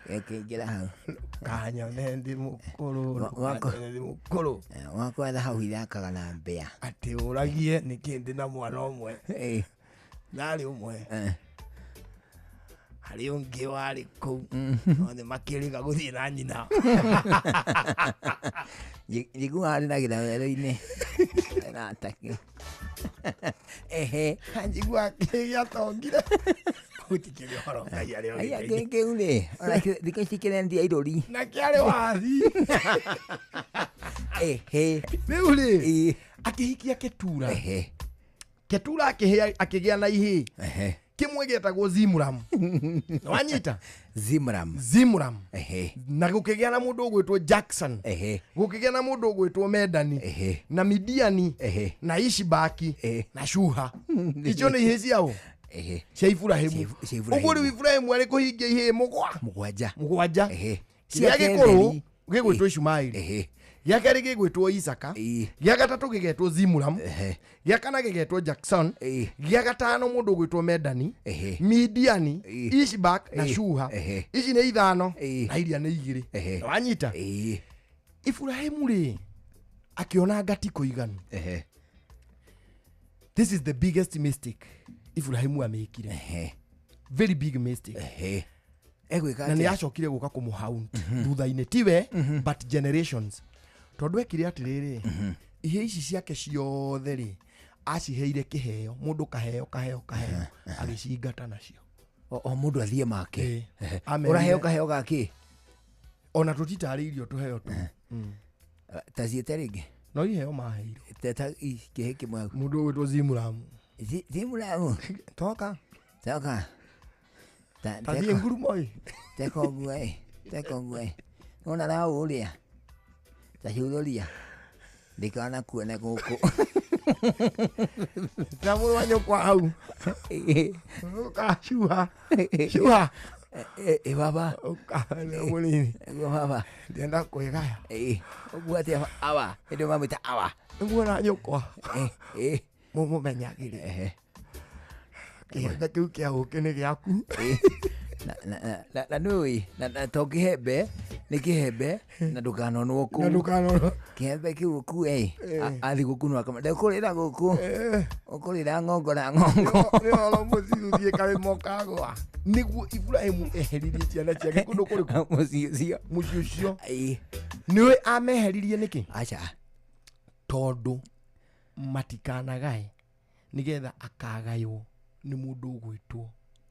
ĩkĩingĩra hau. Kanyone ndĩ mũkũrũ. Ndũkanyone ndĩ mũkũrũ. Wakwa thahabu ithakaga na mbĩa. Atĩ ũragie nĩkĩ ndĩ na mwana ũmwe, ndarĩ ũmwe, harĩ ũngĩ warĩ kũu, othe makĩrĩga gũthiĩ na nyina. Njiguaga arĩ na gĩthawerũ-inĩ natake ehe. Njiguaga kĩĩ gĩatongire gũtikĩrĩ ũhoro Ngai arĩ o Aya, gĩtĩ-inĩ. kĩu rĩ, ona thikũ ici kĩrendia irũri. Na kĩarĩ wathi. Ehe. Rĩu rĩ, akĩhikia Ketura. Ketura akĩgĩa na ihĩĩ kĩmwe gĩetagwo Zimram. Wanyita? Zimram. Zimram. Ehe. Na gũkĩgĩa na mũndũ ũgwĩtwo Jackson. Ehe. Gũkĩgĩa na mũndũ ũgwĩtwo Medani. Ehe. Na Midiani. Ehe. Na Ishibaki. Na Shuha. Icio nĩ ihĩĩ ciao? Ehe. Cia Iburahimu. Cia Iburahimu. Ũguo rĩu Iburahimu arĩ kũhingia ihĩĩ mũgwanja. Mũgwanja. Ehe. Kĩrĩa Ciake gĩkũrũ theri. gĩgwĩtwo Ishumaeli. Ehe. Gĩa kerĩ gĩgwĩtwo Isaka, gĩa gatatũ gĩgetwo Zimuram, gĩa kana gĩgetwo Jackson, gĩa gatano mũndũ ũgwĩtwo Medani, Midiani, Ishbak na Shuha. Ici nĩ ithano na iria nĩ igĩrĩ. Wanyita? Iburahĩmu rĩ akĩona ngati kũiganu. This is the biggest mistake Iburahĩmu amĩkire. Very big mistake. Egwĩka Na nĩ atĩa? acokire gũka kũmũhaunt thutha-inĩ, tiwe but generations, tondũ ekire atĩrĩrĩ, ihĩ ici ciake ciothe rĩ aciheire kĩheo, mũndũ kaheo kaheo kaheo, agĩcingata nacio. O mũndũ athiĩ make. Amerire- Ũraheo kaheo gakĩ? Ona tũtitarĩirio tũheo tu. Ta ciĩte rĩngĩ. No iheo maheirwo. Ta kĩhĩ kĩmwe hau. Mũndũ ũgwĩtwo Zimuramu. Zimuramu. Toka. Toka. Tathiĩ ngurumo ĩ. Teka ũguo ĩ. Teka ũguo ĩ. Nona rau ũrĩa. Ta ciũrũria. Ndikanakuone gũkũ. Na mũrũ wa nyũkwa hau. Ũka cuha. Cuha. Ĩ baba. Ũka mũnini. Ĩguo baba. Ndĩrenda kwĩgaya. Ĩ. Ũguo atĩa awa. Hĩndĩ mamwĩta awa. Nĩguo na nyũkwa. Ĩ. Mũmũmenyagĩrĩre. Kĩhembe kĩu kĩa ũkĩ nĩ gĩaku. Na nĩũĩ na to kĩhembe nĩ kĩhembe na ndũkanonwo kũu. Na ndũkanonwo. Kĩhembe kĩu ũkue ĩ athiĩ gũkunũra kama ndekũrĩra gũkũ. Ũkũrĩra ng'ongo na ng'ongo. Nĩ ũhoro mũciĩ ũthiĩ karĩma ũkagũa. Nĩguo Iburahĩmu eheririe ciana ciake kũndũ kũrĩkũ? Mũciĩ ũcio. Mũciĩ ũcio. Nĩũĩ ameheririe nĩkĩ? Aca. Tondũ matikanagae nĩgetha akagaywo nĩ mũndũ ũgwĩtwo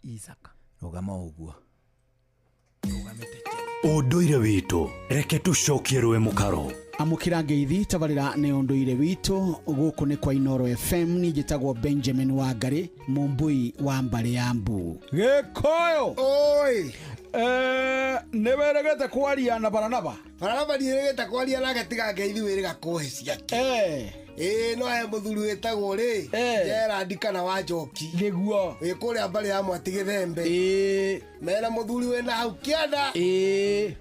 Isaka. Rũgama ũguo. Ũndũire witũ reke tũcokie rũĩ mũkaro. Amũkĩra ngeithi tabarĩra nĩ ũndũire witũ gũkũ nĩ kwa Inoro FM. Niĩ njĩtagwo Benjamin Wangari, mũmbui wa mbarĩ ya Mbu. Gĩkũyũ. Oi. Nĩ wĩrĩgĩte kwaria na Baranaba? Baranaba ndiĩrĩgĩte kwaria nake tiga ngeithi wĩrĩga kũhe ciake. Ĩĩ no he mũthuri wĩtagwo rĩ Gerald kana wa Njoki. Nĩguo. Wĩ kũrĩa mbarĩ ya Mwati Gĩthembe. Mena mũthuri wĩna hau kĩanda. Ĩĩ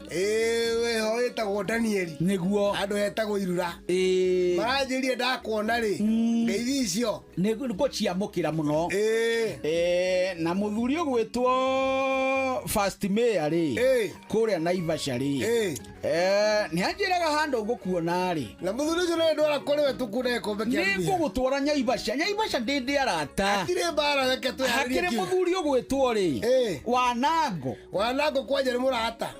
wĩho wĩtagwo Danieli. Nĩguo. Handũ hetagwo Irura. Maranjĩrire ndakuona rĩ ngeithi icio. Nĩ ngũciamũkĩra mũno. Na mũthuri ũgwĩtwo First Mayor rĩ kũrĩa Naivasha rĩ nĩ anjĩraga handũ ngũkuona rĩ. Na mũthuri ũcio nĩ ndwara kũrĩ we tũkune gĩkombe kĩa Nĩ ngũgũtwara Nyaivasha. Nyaivasha ndĩ ndĩ arata. Hatirĩ mbara reke twĩharĩrie Hakĩrĩ kiugo. mũthuri ũgwĩtwo rĩ Wanango. Wanango kwanja nĩ mũrata.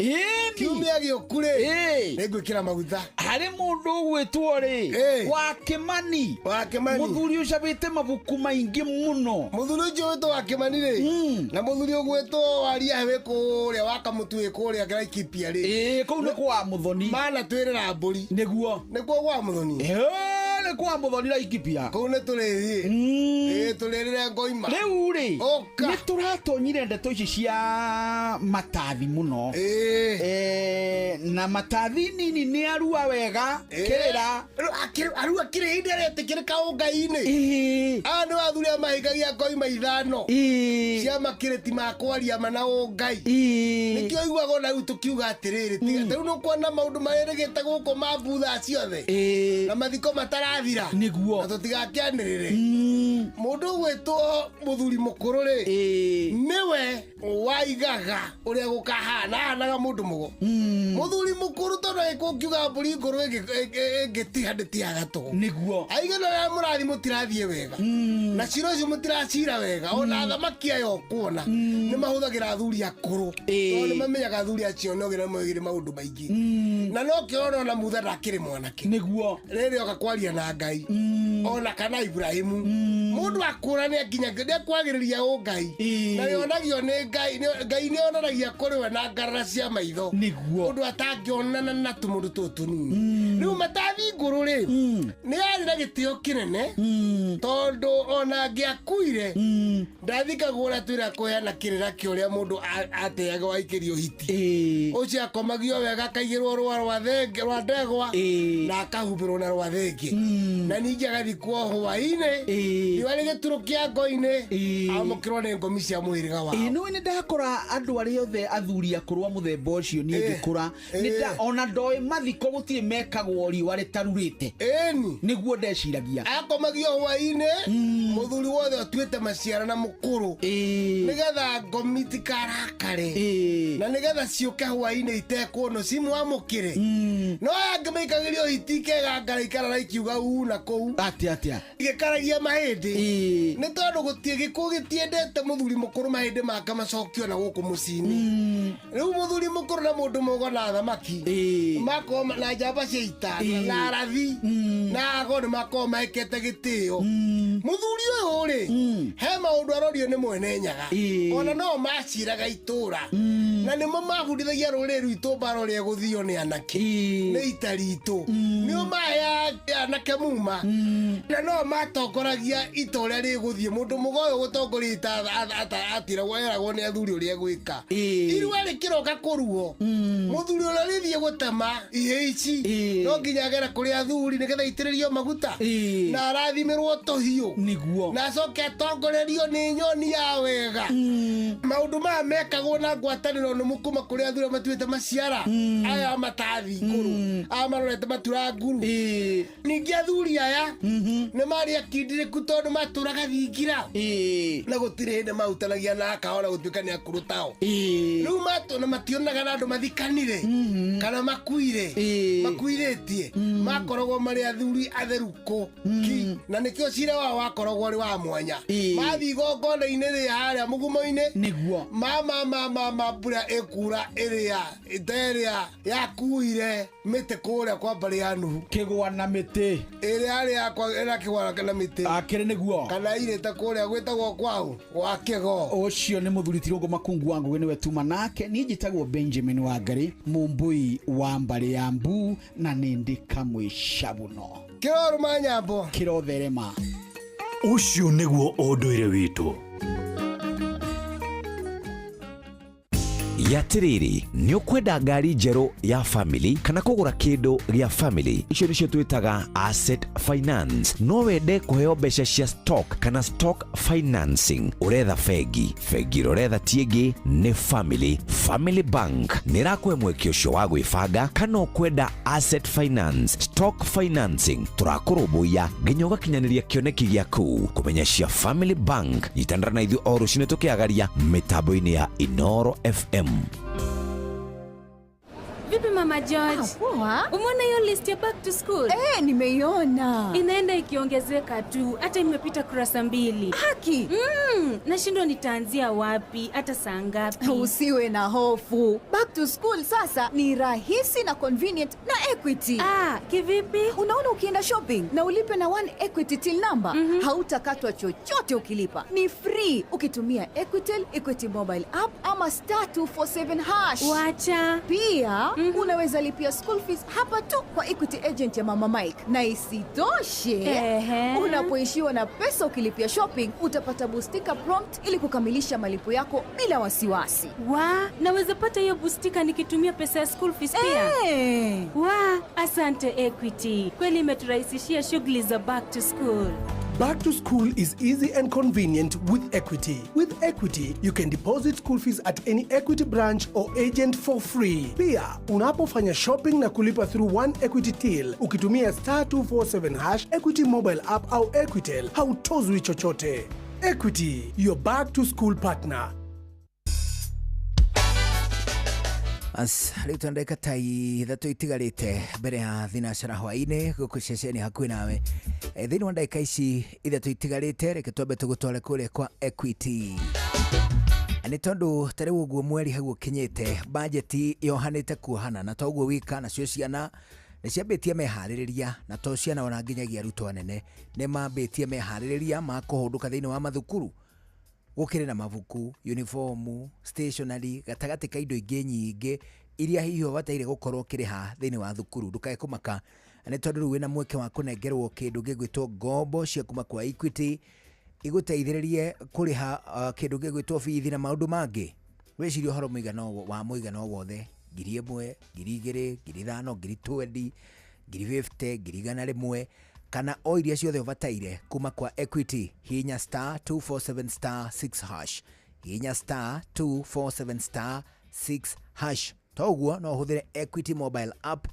Kiumia gĩũku rĩ nĩ ngwĩkĩra maguta. Harĩ mũndũ ũgwĩtwo rĩ wa Kĩmani. Wa Kĩmani. Mũthuri ũcabĩte mabuku maingĩ mũno. Mũthuri ũcio wĩtwo wa Kĩmani rĩ na mũthuri ũgwĩtwo Waria wĩ kũrĩa wa Kamũtu wĩ kũrĩa Laikipia rĩ. Kũu nĩ kwa Mũthoni. Mana twĩrĩra mbũri. Nĩguo. Nĩ kuo gwa Mũthoni. Nĩ kwa Mũthoni Laikipia. Kũu nĩ tũrĩthiĩ. Ĩĩ tũrĩrĩre ngoima. Rĩu rĩ nĩ tũratonyire ndeto ici cia matathi mũno. Na matathi nini nĩ arua wega kĩrĩra. Arua kĩrĩ hĩndĩ aretĩkĩrĩka ũngai-inĩ. Aya nĩ athuri a mahingagia ngoima ithano cia makĩrĩti ma kwaria ma na ũngai. Nĩkĩo iguaga ona rĩu tũkiuga atĩrĩrĩ tiga ta rĩu nĩũkuona maũndũ marĩrĩgĩte gũkũ ma mbutha ciothe na mathiko matarathira. Nĩguo. Na tũtigakĩanĩrĩre. Mũndũ ũgwĩtwo mũthuri mũkũrũ rĩ nĩwe waigaga ũrĩa gũkahana ahanaga mũndũ mũgo. Mũthuri mũkũrũ tondũ agĩkũ kiuga mbũri ngũrũ ĩngĩtiha ndĩtihaga tũhũ. Nĩguo. Aigana ũrĩa mũrathiĩ mũtirathiĩ wega. Na cira ũcio mũtiracira wega ona athamaki aya ũkuona nĩ mahũthagĩra athuri akũrũ tondũ nĩ mamenyaga athuri acio nĩ ogĩ na moigire maũndũ maingĩ. Na no kĩo ona Mutha ndakĩrĩ mwanake. Nĩguo. Rĩrĩ oka kwaria na Ngai ona kana Ibrahimu. Mũndũ akũra nĩ nginya nĩakwagĩrĩria ũngai. Na yonagio nĩ Ngai Ngai nĩ onanagia kũrĩ we na ngarara cia maitho. Nĩguo. Ũndũ atangĩonana na tũmũndũ tũtũ tũnini. Rĩu matathi ngũrũ rĩ nĩ arĩ na gĩtĩo kĩnene tondũ ona angĩakuire ndathikagwo ũrĩa twĩra kũheana kĩrĩra kĩa ũrĩa mũndũ ateaga waikĩrio hiti. Ũcio akomagio wega akaigĩrwo rũa rwa thenge rwa ndegwa na akahumbĩrwo na rwa thenge. Na ningĩ agathikwo hwaĩ-inĩ. Riũa Riũa rĩgĩturũ kĩa ngo-inĩ amũkĩrwo nĩ ngomi cia mũhĩrĩga wao. Ĩĩ nĩ ndakora andũ arĩa othe athuri akũrũ a mũthemba ũcio niĩ ngĩkũra ona ndoĩ mathiko gũtirĩ mekagwo riũa rĩtarurĩte. Ĩni nĩguo ndeciragia. Akomagio hwaĩ-inĩ mũthuri wothe ũtuĩte maciara na mũkũrũ nĩgetha ngomi itikarakare na nĩgetha ciũke hwaĩ-inĩ itekuonwo cimwamũkĩre. No aya angĩ maikagĩrio hiti ikegangara ikarara ikiuga uu na kũu atĩa atĩa gĩkaragia mahĩndĩ nĩ tondũ gũtirĩ gĩkũyũ gĩtiendete mũthuri mũkũrũ mahĩndĩ make macokio na gũkũ mũciĩ-inĩ. Rĩu mũthuri mũkũrũ na mũndũ mũgo na thamaki makorwo na njamba cia ita na arathi na ago nĩ makorwo mekete gĩtĩo. Mũthuri ũyũ rĩ he maũndũ arorio nĩ mwene Nyaga ona no maciraga itũra na nĩmo mabundithagia rũrĩrĩ rwitũ mbara ũrĩa gũthio nĩ anake nĩ ita ritũ nĩo maheaga anake muma na no matongoragia ita ũrĩa rĩgũthiĩ. Mũndũ mũgo ũyũ gũtongoria ita atiragwo eragwo nĩ athuri ũrĩa gwĩka. Irua rĩkĩroka kũruo mũthuri ũrĩa rĩthiĩ gũtema ihĩ ici no nginya agere kũrĩ athuri nĩgetha aitĩrĩrio maguta na arathimĩrwo tũhiũ nĩguo na acoke atongorerio nĩ nyoni ya wega. Maũndũ maya mekagwo na ngwatanĩro nũmu kuma kũrĩ athuri arĩa matuĩte maciara aya matathi ikũrũ aya marorete matura nguru. Ningĩ athuri aya nĩ marĩ akindĩrĩku tondũ matũraga thingira na gũtirĩ hĩndĩ mahutanagia na aka ona gũtuĩka nĩ akũrũ tao. Rĩu matũ na mationaga na andũ mathikanire kana makuire makuirĩtie makoragwo marĩ athuri atheru kũ ki na nĩkĩo cira wao wakoragwo ũrĩ wa mwanya. Mathiĩ igongona-inĩ rĩa harĩa mũgumo-inĩ nĩguo mama mbura ĩkura ĩrĩa ĩterĩa yakuire mĩtĩ kũrĩa kwa mbarĩ ya Nuhu kĩgwa na mĩtĩ ĩrĩa yarĩ yakwa ĩrĩa kĩgwa na mĩtĩ akĩrĩ nĩguo kana irĩte kũrĩa gwĩtagwo kwao gwa kĩgo. Ũcio nĩ mũthuri Tirũngũ Makungu wa Ngũgĩ nĩwe tuma nake. Niĩ njĩtagwo Benjamin Wangari mũmbũi wa mbarĩ ya Mbu na nĩ ndĩ kamwĩcabuno kĩrorũma nyambo kĩrotherema. Ũcio nĩguo ũndũire witũ. Yatiriri nĩ ũkwenda ngari njerũ ya family kana kũgũra kĩndũ gĩa family icio nĩcio twĩtaga asset finance. No wende kũheo mbeca cia stock kana stock financing. Ũretha bengi bengi ũretha ti ĩngĩ nĩ family. Family Bank nĩ ĩrakũhe mweke ũcio wa gwĩbanga kana ũkwenda asset finance stock financing tũrakũrũmbũiya nginya ũgakinyanĩria kĩoneki gĩaku. Kũmenya cia Family Bank nyitanĩra na ithuĩ o rũcinĩ tũkĩagaria mĩtambo-inĩ ya Inoro FM. Vipi Mama George? Poa. Umeona hiyo list ya back to school? Nimeiona. Inaenda ikiongezeka tu, hata imepita kurasa 2. Haki. Nashindwa nitaanzia wapi, hata saa ngapi? Usiwe na hofu. Back to school sasa ni rahisi na convenient na Equity. Kivipi? Unaona ukienda shopping na ulipe na One Equity till number, hautakatwa chochote ukilipa. Ni free ukitumia Equitel, Equity mobile app ama *247#. Wacha. Pia unaweza lipia school fees hapa tu kwa Equity agent ya Mama Mike. Na isitoshe, unapoishiwa na pesa ukilipia shopping, utapata bustika prompt ili kukamilisha malipo yako bila wasiwasi. Naweza pata hiyo bustika nikitumia pesa ya school fees pia? Asante Equity. Kweli imeturahisishia shughuli za back to school. Back to school is easy and convenient with Equity. With Equity, you can deposit school fees at any Equity branch or agent for free. Pia, unapofanya shopping na kulipa through One Equity Till, ukitumia *247# Equity mobile app au Equitel, hautozwi chochote. Equity, your back to school partner. As rĩu twa ndagĩka ta ithatũ itigarĩte mbere ya thinacara hwaĩ-inĩ gũkũ ceceni hakuhĩ nawe. Thĩinĩ wa ndagĩka ici ithatũ itigarĩte reke twambe tũgũtware kũrĩa kwa Equity. Nĩ tondũ ta rĩu ũguo mweri hau ũkinyĩte bajeti yohanĩte kuohana na toguo wika nacio ciana nĩ ciambĩtie meharĩrĩria na to ciana ona nginyagia arutwo anene nĩ mambĩtie meharĩrĩria ma kũhũndũka thĩinĩ wa mathukuru. Gũkĩrĩ na mabuku, uniformu, stationery, gatagatĩ ka indo ingĩ nyingĩ iria hihi ũbataire gũkorwo ũkĩrĩha thĩinĩ wa thukuru. Ndũkae kũmaka nĩ tondũ rĩu wĩna mweke wa kũnengerwo kĩndũ gĩgwĩtwo ngombo cia kuma kwa Equity igũteithĩrĩrie kũrĩha kĩndũ gĩgwĩtwo bithi na maũndũ mangĩ. Wĩcirie ũhoro mũigana wa mũigana o wothe 1,000, 2,000, 5,000, 20,000, 50,000, 100,000 Kana o iria ciothe ũbataire kuma kwa Equity. Hihinya star 247 star 6 hash, hihinya star 247 star 6 hash. Toguo no ũhũthĩre Equity mobile app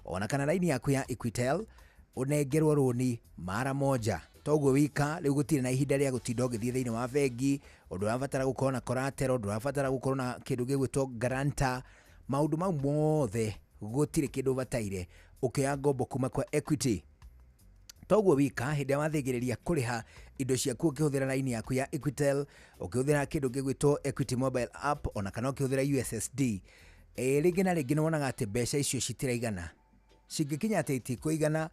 ona kana raini yaku ya Equitel ũnengerwo rũni mara moja. Toguo wika rĩu gũtirĩ na ihinda rĩa gũtinda ũgĩthiĩ thĩinĩ wa bengi, ndũrabatara gũkorwo na collateral, ndũrabatara gũkorwo na kĩndũ gĩgwĩtwo guarantor. Maũndũ mau mothe gũtirĩ kĩndũ ũbataire ũkĩoya ngombo kuma kwa Equity. Toguo wika hĩndĩ ĩrĩa wathĩgĩrĩria kũrĩha indo ciaku ũkĩhũthĩra raini yaku ya Equitel, ũkĩhũthĩra kĩndũ gĩgwĩtwo Equity mobile app, ona kana ũkĩhũthĩra USSD, rĩngĩ na rĩngĩ nĩ wonaga atĩ mbeca icio citiraigana, cingĩkinya atĩ itikũigana,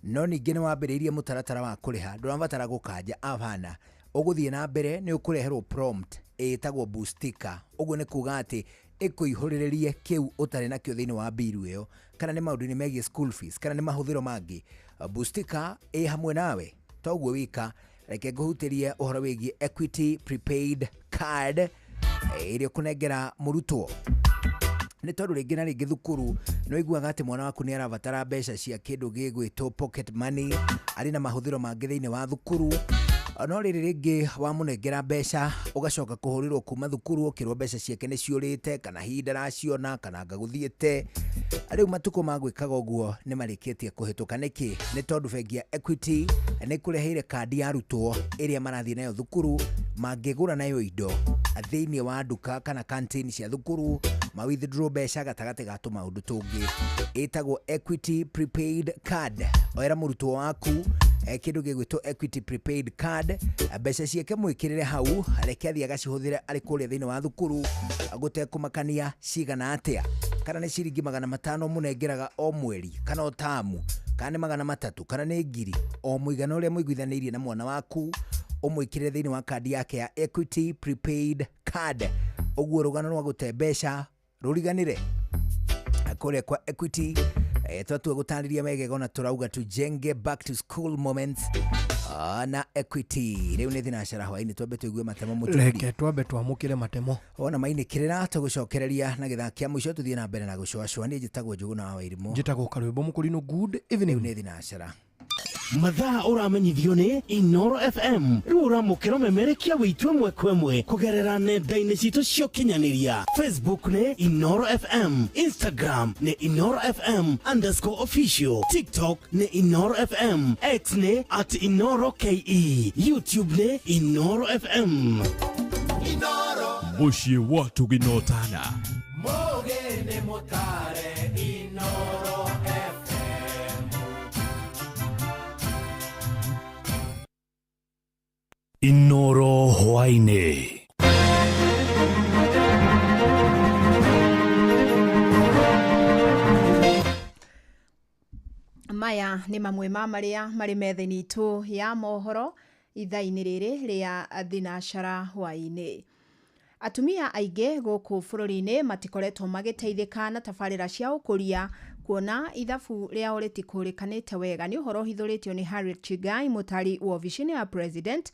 no ningĩ nĩ wambĩrĩirie mũtaratara wa kũrĩha, ndũrabatara gũkanja abana, ũgũthiĩ na mbere nĩ ũkũreherwo prompt ĩtagwo Boostika. Ũguo nĩ kuga atĩ ĩkũihũrĩrĩrie kĩu ũtarĩ nakĩo thĩinĩ wa mbiru ĩyo, kana nĩ maũndũ-inĩ megiĩ school fees, kana nĩ mahũthĩro mangĩ. Boostika ĩ hamwe nawe. Toguo wika reke ngũhutĩrie ũhoro wĩgiĩ Equity prepaid card ĩrĩa ũkũnengera mũrutwo, nĩ tondũ rĩngĩ na rĩngĩ thukuru nĩ ũiguaga atĩ mwana waku nĩ arabatara mbeca cia kĩndũ gĩgwĩtwo pocket money, arĩ na mahũthĩro mangĩ thĩinĩ wa thukuru. No rĩrĩ rĩngĩ wamũnengera mbeca ũgacoka kũhũrĩrwo kuma thukuru ũkĩrwo mbeca ciake nĩ ciũrĩte, kana hihi ndaraciona, kana anga gũthiĩte. Rĩu matukũ ma gwĩkaga ũguo nĩ marĩkĩtie kũhĩtũka. Nĩkĩ? Nĩ tondũ bengi ya Equity nĩ kũreheire kandi ya arutwo ĩrĩa marathiĩ nayo thukuru, mangĩgũra nayo indo thĩinĩ wa nduka kana canteen cia thukuru, ma withdraw mbeca gatagatĩ ga tũmaũndũ tũngĩ. Ĩtagwo Equity prepaid card. Oera mũrutwo waku kĩndũ gĩgwĩtwo Equity prepaid card, mbeca ciake mwĩkĩrĩre hau, reke athiĩ agacihũthĩre arĩ kũrĩa thĩinĩ wa thukuru gũtekũmakania cigana atĩa, kana nĩ ciringi 500 mũnengeraga o mweri, kana o tamu, kana nĩ 300, kana nĩ 1000, o mũigana ũrĩa mũiguithanĩirie na mwana waku ũmwĩkĩrĩre thĩinĩ wa kandi yake ya Equity prepaid card. Ũguo rũgano rwa gũte mbeca rũriganĩre kũrĩa kwa Equity. Twatua gũtarĩria wegega ona tũrauga tujenge back to school moments na Equity. Rĩu nĩ thinacara hwaĩ-inĩ, twambe tũigue matemo mũturi. Reke twambe twamũkĩre matemo. Wona mainĩkĩrĩra tũgũcokereria na gĩthaa kĩa mũico tũthiĩ na mbere na gũcũacũa. Niĩ njĩtagwo Njũgũna wa Wairimũ. Njĩtagwo Karwĩmbo Mũkũrinũ. Good evening. Rĩu nĩ thinacara. Mathaa ũramenyithio nĩ Inoro FM. Rĩu ũramũkĩra ũmemerekia witũ ĩmwe kwa ĩmwe kũgerera nenda-inĩ citũ cia ũkinyanĩria. Facebook nĩ Inoro FM, Instagram nĩ Inoro FM underscore official, TikTok nĩ Inoro FM, X nĩ at Inoro KE, YouTube nĩ Inoro FM. Inoro Mũciĩ wa tũginotana. Mũgeni mũtare Inoro FM. Inoro hwaĩ-inĩ. Maya nĩ mamwe ma marĩa marĩ metha-inĩ itũ ya mohoro ithaa-inĩ rĩrĩ rĩa thinacara hwaĩ-inĩ. Atumia aingĩ gũkũ bũrũri-inĩ matikoretwo magĩteithĩka na tabarĩra cia ũkũria, kuona ithabu rĩao rĩtikũrĩkanĩte wega. Nĩ ũhoro ũhithũrĩtio nĩ Harriet Chigai, mũtari wa obici-inĩ ya president,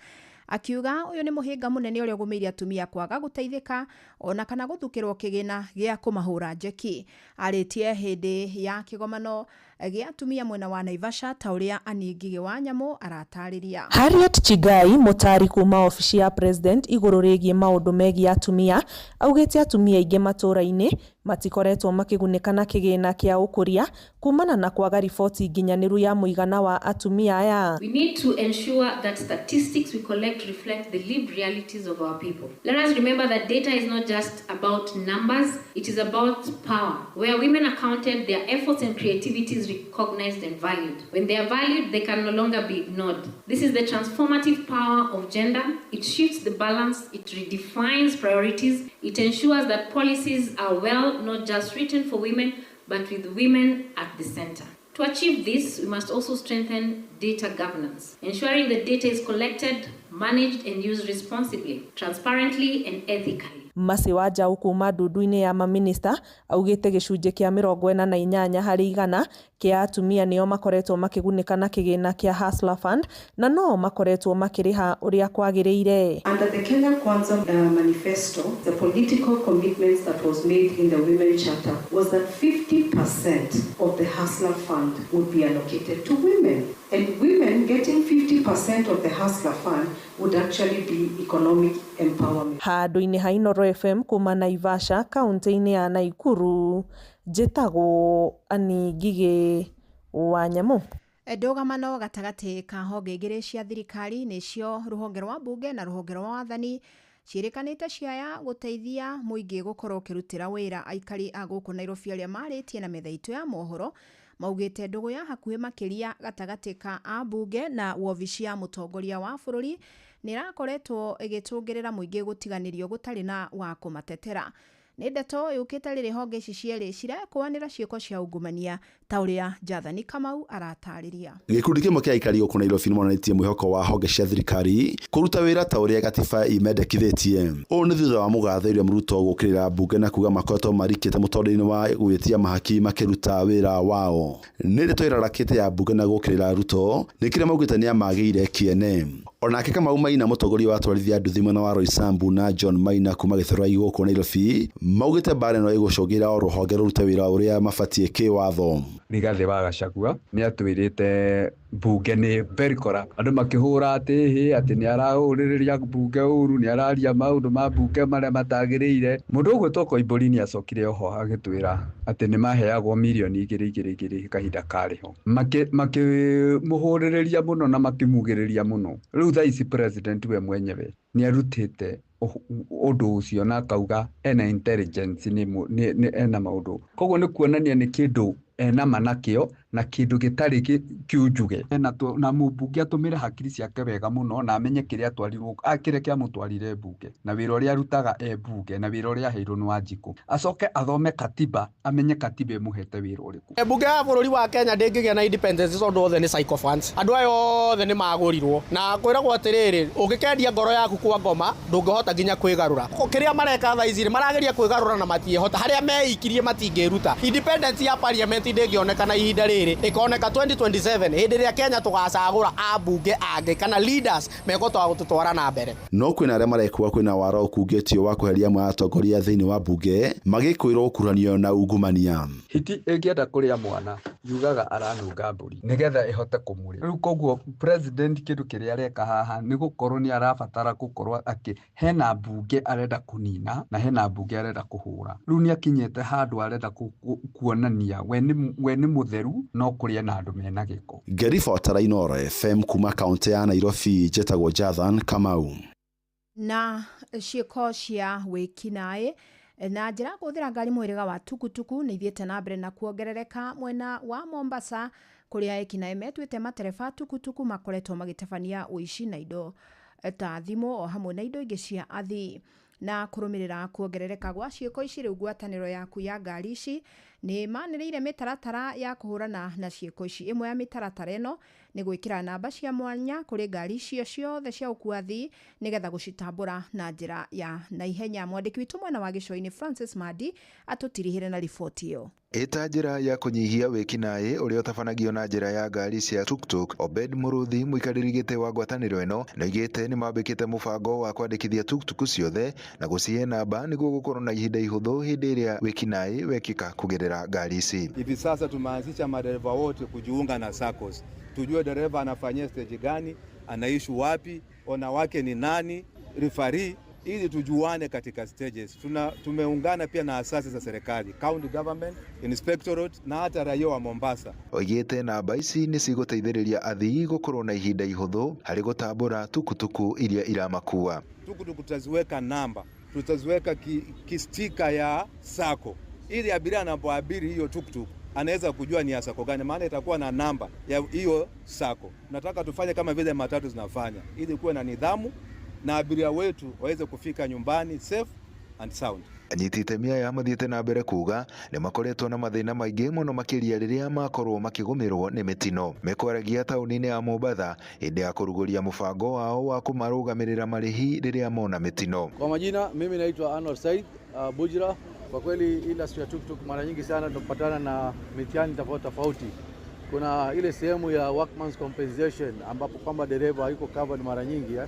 akiuga ũyũ nĩ mũhĩnga mũnene ũrĩa ũgũmĩire atumia kwaga gũteithĩka ona kana gũthukĩrwo kĩgĩna gĩa kũmahũra njeki. Arĩtie hĩndĩ ya kĩgomano gĩa atumia mwena wa Naivasha, ta ũrĩa Annie Ngigĩ wa Nyamũ aratarĩria. Harriet Chigai, mũtari kuma obici ya president igũrũ rĩgiĩ maũndũ megiĩ atumia, augĩte atumia aingĩ matũũra-inĩ matikoretwo makĩgunĩka na kĩgĩna kĩa ũkũria kumana na kwaga riboti nginyanĩru ya mũigana wa atumia aya. We need to ensure that statistics we collect reflect the lived realities of our people. Let us remember that data is not just about numbers, it is about power. Where women are counted, their efforts and creativity is recognized and valued. When they are valued, they can no longer be ignored. This is the transformative power of gender. It shifts the balance, it redefines priorities, it ensures that policies are well not just written for women, but with women at the center. To achieve this, we must also strengthen data governance, ensuring that data is collected, managed, and used responsibly, transparently, and ethically. Mercy Wanjaũ kuma ndundu-inĩ ya maminista augĩte gĩcunjĩ kĩa 48 harĩ igana Kĩa atumia nĩo makoretwo makĩgunĩka na kĩgĩna kĩa Hustler Fund na no makoretwo makĩrĩha ũrĩa kwagĩrĩire. Under the Kenya Kwanza Manifesto, the political commitments that was made in the Women Charter was that 50% of the Hustler Fund would be allocated to women. And women getting 50% of the Hustler Fund would actually be economic empowerment. Handũ-inĩ ha Inooro FM kuma Naivasha kaunti-inĩ ya Naikuru, njĩtagwo Annie Ngigĩ wa Nyamu. Ndũgamano gatagatĩ ka honge igĩrĩ cia thirikari nĩcio rũhonge rwa mbunge na rũhonge rwa wathani ciĩrĩkanĩte ciaya gũteithia mũingĩ gũkorwo ũkĩrutĩra wĩra aikari a gũkũ Nairobi arĩa marĩtie na metha itũ ya mohoro maugĩte ndũgũ ya hakuhĩ makĩria gatagatĩ ka ambunge na wobici ya mũtongoria wa bũrũri nĩ ĩrakoretwo ĩgĩtũngĩrĩra mũingĩ gũtiganĩrio gũtarĩ na wa kũmatetera. Nĩ ndeto yũkĩte rĩrĩ honge ici cierĩ cirekũanĩra ciĩko cia ungumania ta ũrĩa Jathani Kamau aratarĩria. Gĩkundi kĩmwe kĩa aikari gũkũ Nairobi nĩmonanĩtie mwĩhoko wa honge cia thirikari kũruta wĩra ta ũrĩa gatiba imendekithĩtie. Ũũ nĩ thutha wa mũgathe William Ruto gũkĩrĩra mbunge na kuga makoretwo marikĩte mũtũrĩre-inĩ wa gwĩtia mahaki makĩruta wĩra wao. Nĩ ndeto ĩrarakĩte ya mbunge na gũkĩrĩra Ruto nĩ kĩrĩa maugĩte nĩamagĩire kĩene. Onake Kamau Maina mũtongoria wa atwarithia nduthi mwena wa Roysambu na John Maina kuma Gĩthũrai gũkũ Nairobi maugĩte mbara ĩno ĩgũcũngĩra o rũhonge rũrute wĩra ũrĩa mabatiĩ kĩwatho. Rigathĩ wa Gachagua nĩ atwĩrĩte mbunge nĩ very corrupt. Andũ makĩhũra atĩ hĩ atĩ nĩ arahũrĩrĩria mbunge ũru, nĩ araria maũndũ ma mbunge marĩa matagĩrĩire. Mũndũ ũgwĩtwo Koimbũri nĩ acokire oho agĩtwĩra atĩ nĩ maheagwo mirioni igĩrĩ igĩrĩ igĩrĩ kahinda karĩho. Makĩmũhũrĩrĩria mũno na makĩmugĩrĩria mũno. Rĩu thaa ici president we mwenyewe nĩ arutĩte ũndũ ũcio na akauga ena intelligence nĩ ena maũndũ. Koguo nĩ kuonania nĩ kĩndũ ena manakĩo na kĩndũ gĩtarĩ kĩunjuge. Na mũmbunge atũmĩre hakiri ciake wega mũno na amenye kĩrĩa atwarirwo, kĩrĩa kĩamũtwarire mbunge na wĩra ũrĩa arutaga e mbunge na wĩra ũrĩa aheirwo nĩ Wanjikũ. Acoke athome katiba, amenye katiba ĩmũhete wĩra ũrĩkũ. Mbunge ya bũrũri wa Kenya ndĩngĩgĩa na independence tondũ othe nĩ sycophants. Andũ aya othe nĩ magũrirwo na kwĩragwo atĩrĩrĩ, ũngĩkendia ngoro yaku kwa ngoma ndũngĩhota nginya kwĩgarũra. Kĩrĩa mareka thaa ici marageria kwĩgarũra na matiĩhota, harĩa meikirie matingĩruta. Independence ya parliament ndĩngĩonekana ihinda rĩrĩ, ĩkoneka 2027 hĩndĩ ĩrĩa Kenya tũgacagũra ambunge angĩ kana leaders mekũhota gũtũtwara na mbere. No kwĩna arĩa marekua kwĩna wara ũkungĩtio wa kweheria amwe a atongoria thĩinĩ wa mbunge magĩkwĩrwo gũkuruhanio na ungumania. Hiti ĩngĩenda kũrĩa mwana yugaga aranunga mbũri nĩgetha ĩhote kũmũrĩa. Rĩu koguo president kĩndũ kĩrĩa areka haha nĩ gũkorwo nĩ arabatara gũkorwo akĩ hena mbunge arenda kũnina na hena mbunge arenda kũhũra. Rĩu nĩ akinyĩte handũ arenda kuonania we nĩ mũtheru no kũrĩa na andũ mena gĩko. Ngĩribotera Inooro FM kuma kaunti ya Nairobi, njĩtagwo Jathan Kamau. Na ciĩko cia wĩkinaĩ na njĩra kũhũthĩra ngari mũhĩrĩga wa tukutuku nĩ ithiĩte na mbere na kuongerereka mwena wa Mombasa kũrĩa ekinaĩ metuĩte matereba tukutuku makoretwo magĩtabania ũici na indo ta thimũ o hamwe na indo ingĩ cia athii. Na kũrũmĩrĩra kuongerereka gwa ciĩko ici rĩu ngwatanĩro yaku ya ngari ici nĩ manĩrĩire mĩtaratara ya kũhũrana na ciĩko ici. Ĩmwe ya mĩtaratara ĩno nĩ gwĩkĩra namba cia mwanya kũrĩ ngari icio ciothe cia ũkua athii nĩgetha gũcitambũra na njĩra ya naihenya. Mwandĩki witũ mwena wa gĩcũa-inĩ Francis Mandi atũtirihĩre na riboti ĩyo. Ĩta njĩra ya kũnyihia wĩkinaĩ ũrĩa ũtabanagio na njĩra ya ngari cia tuktuk, Obed Mũrũthi mũikarĩri gĩtĩ wa ngwatanĩro ĩno nĩoigĩte nĩmambĩkĩte mũbango wa kwandĩkithia tuktuku ciothe na gũcihe namba nĩguo gũkorwo na ihinda ihũthũ hĩndĩ ĩrĩa wĩkinaĩ wekĩka kũgerera ngari ici. Hivi sasa tumeanzisha madereva wote kujiunga na SACCOS, tujue dereva anafanyia stage gani, anaishi wapi, ona wake ni nani, referee, ili tujuane katika stages. Tumeungana pia na asasi za serikali, county government, inspectorate na hata raia wa Mombasa. Oigĩte namba ici nĩ cigũteithĩrĩria athii gũkorwo na ihinda ihũthũ harĩ gũtambũra tukutuku iria iramakua. Tukutuku tutaziweka namba, tutaziweka kistika ya SACCO ili abiria anapoabiri hiyo tuktuk anaweza kujua ni ya SACCO gani, maana itakuwa na namba ya hiyo SACCO. Nataka tufanye kama vile matatu zinafanya ili kuwe na nidhamu na abiria wetu waweze kufika nyumbani safe and sound. Anyiti itemi aya mathiĩte na mbere kuga nĩ makoretwo na mathĩna maingĩ mũno makĩria rĩrĩa makorwo makĩgũmĩrwo nĩ mĩtino. Mekwaragia taũni-inĩ ya Mombatha hĩndĩ ya kũrugũria mũbango wao wa kũmarũgamĩrĩra marĩhi rĩrĩa mona mĩtino. Kwa majina mimi naitwa Anwar Said Bujra. Kwa kweli industry ya tuktuk mara nyingi sana tunapatana na mitihani tofauti tofauti. Kuna ile sehemu ya workman's compensation ambapo kwamba dereva hayuko covered mara nyingi eh.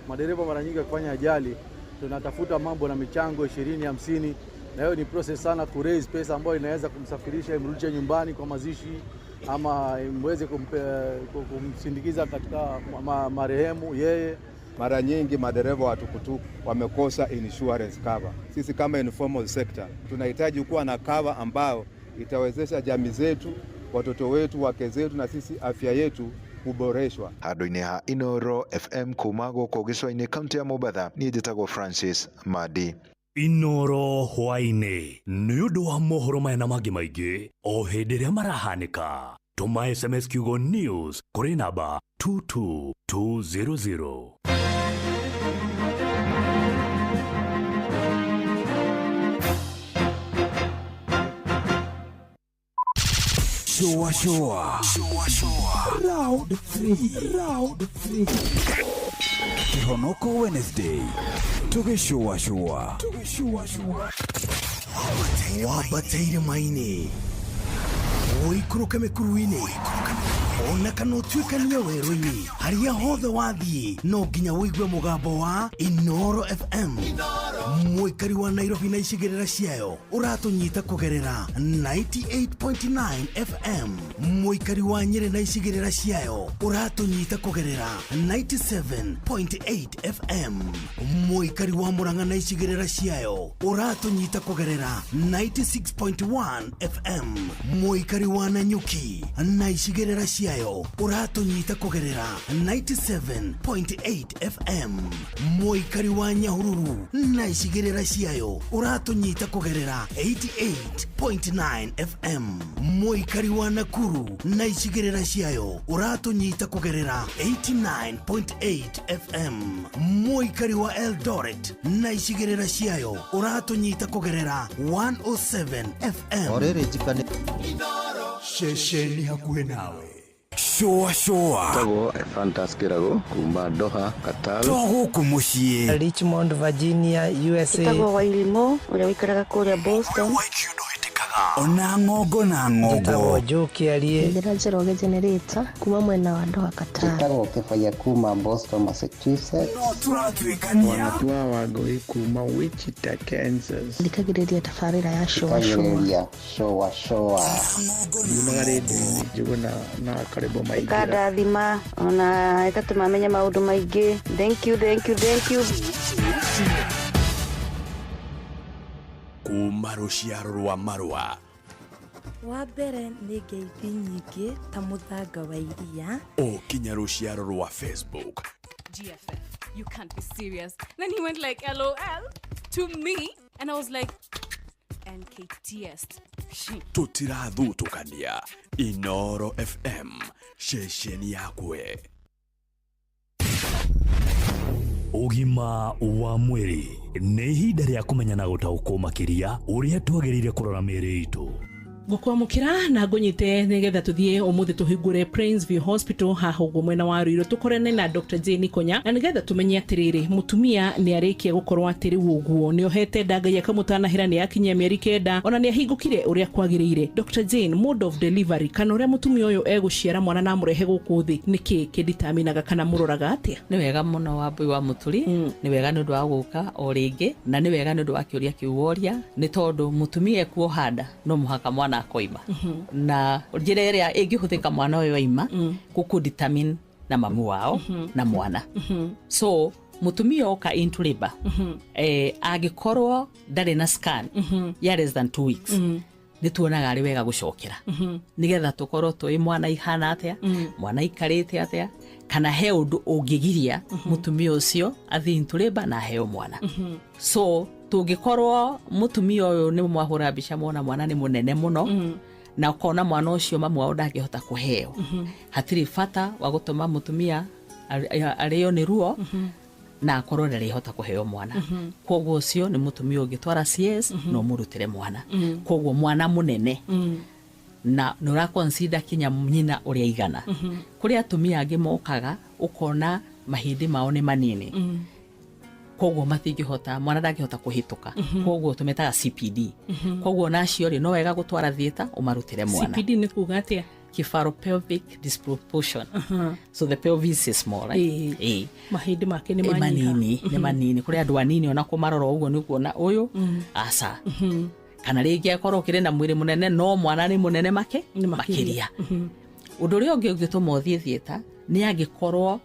Madereva mara nyingi wakifanya ajali tunatafuta mambo na michango 20 50, na hiyo ni process sana ku raise pesa ambayo inaweza kumsafirisha imrudishe nyumbani kwa mazishi ama imweze kumsindikiza katika marehemu yeye. Mara nyingi madereva wa tukutuku wamekosa insurance cover. Sisi kama informal sector tunahitaji kuwa na cover ambayo itawezesha jamii zetu, watoto wetu, wake zetu na sisi afya yetu kuboreshwa. Handũ-inĩ ha Inoro FM kuma gũkũ gĩcũa-inĩ kaũntĩ ya Mombatha, niĩ njĩtagwo Francis Madi. Inoro hwaĩ-inĩ nĩ ũndũ wa mohoro maya na mangĩ maingĩ o hĩndĩ ĩrĩa marahanĩka. Tũma SMS kiugo news kũrĩ namba 22200. Shua shua. Shua shua. Round 3. Round 3. Kihonoko Wednesday. Tugishua shua. Tugishua shua. Wambateire maini. Ũikũrũke mĩkuru-inĩ ona kana ũtuĩkanie werũ-inĩ harĩa hothe wathiĩ no nginya ũigue mũgambo wa Inoro FM. Mũikari wa Nairobi na icigĩrĩra ciayo ũratũnyita kũgerera 98.9 FM. Mũikari wa Nyĩrĩ na icigĩrĩra ciayo ũratũnyita kũgerera 97.8 FM. Mũikari wa Murang'a na icigĩrĩra ciayo ũratũnyita kũgerera 96.1 FM. Mũikari wa Nanyuki na icigĩrĩra ciayo ũratũnyita kũgerera 97.8 FM. Mũikari wa Nyahururu na icigĩrĩra ciayo ũratũnyita kũgerera 88.9 FM. Mũikari wa Nakuru na icigĩrĩra ciayo ũratũnyita kũgerera 89.8 FM. Mũikari wa Eldoret na icigĩrĩra ciayo ũratũnyita kũgerera 107 FM. Ceceni hakuhĩ nawe. Shua shua. Tagwo Fantas Kirago kuma Doha, Qatar. To gũkũ mũciĩ. Richmond, Virginia, USA. Njĩtagwo Wairimu ũrĩa ũikaraga kũrĩa Boston. Ona ng'ongo na ng'ongo. Njĩtagwo Joe Kĩarie. Njĩra Njoroge Generator kuma mwena wa Doha, Qatar. Njĩtagwo Kĩbaya kuma Boston, Massachusetts. No tũratuĩkania. Wanatua Wangũi kuma Wichita, Kansas. Thikagĩrĩria tabarĩra ya Shua Shua. Thikagĩrĩria Shua Shua. Yumaga rĩndiũ-inĩ Njũgũna na Karĩbo Maingĩra. Ĩkandathima ona ĩgatũma menye maũndũ maingĩ. Thank you, thank you, thank you. Kuma rũciaro rwa marũa. Wa mbere nĩ ngeithi nyingĩ ta mũthanga wa iria. O kinya rũciaro rwa Facebook. GFF, you can't be serious. Then he went like LOL to me and I was like NKTS. Tũtirathutũkania. Inoro FM, ceceni yakwe. Ũgima wa mwĩrĩ nĩ ihinda rĩa kũmenya na gũtaũkwo makĩria ũrĩa twagĩrĩire kũrora mĩĩrĩ itũ. Ngũkwamũkĩra na ngũnyite nĩgetha tũthiĩ ũmũthĩ tũhingũre Prince View Hospital haha ũguo mwena wa Ruiru tũkorane na Dr. Jane Konya na nĩgetha tũmenye atĩrĩrĩ mũtumia nĩ arĩkia gũkorwo atĩ rĩu ũguo nĩ ohete nda Ngai akamũtanahĩra nĩ akinyia mĩeri 9 ona nĩ ahingũkire ũrĩa kwagĩrĩire. Dr. Jane, mode of delivery kana ũrĩa mũtumia ũyũ egũciara mwana na amũrehe gũkũ thĩ nĩkĩ kĩnditaminaga kana mũroraga atĩa? Nĩ wega mũno Wambui wa Mũturi, nĩ wega nĩ ũndũ wa gũka o rĩngĩ na nĩ wega nĩ ũndũ wa kĩũria kĩu woria, nĩ tondũ mũtumia ekuoha nda no mũhaka mwana akoima. Na njĩra ĩrĩa ĩngĩhũthĩka mwana ũyũ aima gũkũ determine na mamu wao na mwana. So mũtumia oka into labor angĩkorwo ndarĩ na scan ya less than 2 weeks nĩ tuonaga arĩ wega gũcokera nĩgetha tũkorwo tũĩ mwana ihana atĩa, mwana ikarĩte atĩa, kana he ũndũ ũngĩgiria mũtumia ũcio athiĩ into labor na aheo mwana. So tũngĩkorwo mũtumia ũyũ nĩ mwahũra mbica mwona mwana nĩ mũnene mũno na ũkona mwana ũcio mamu wao ndangĩhota kũheo, hatirĩ bata wa gũtũma mũtumia arĩo nĩ ruo na akorwo ndarĩhota kũheo mwana. Koguo ũcio nĩ mũtumia ũngĩtwara CS no mũrutĩre mwana. Koguo mwana mũnene na nĩ ũraconsider kinya nyina ũrĩa igana. Kũrĩ atumia angĩ mokaga ũkona mahĩndĩ mao nĩ manini, koguo matingĩhota, mwana ndangĩhota kũhĩtũka, koguo tũmetaga CPD. Koguo nacio rĩ no wega gũtwara theatre ũmarutĩre mwana. CPD nĩ kuga atĩa? Cephalopelvic disproportion. So the pelvis is small, right? Ĩĩ. Ĩĩ. Mahĩndĩ make nĩ Ĩ, manyiha. Manini, nĩ manini. Kũrĩ andũ anini ona kũmarora ũguo nĩ ũkuona ũyũ aca. Kana rĩngĩ akorwo ũkĩrĩ na mwĩrĩ mũnene no mwana nĩ mũnene make makĩria. Ũndũ ũrĩa ũngĩ ũngĩtũma ũthiĩ theatre nĩ angĩkorwo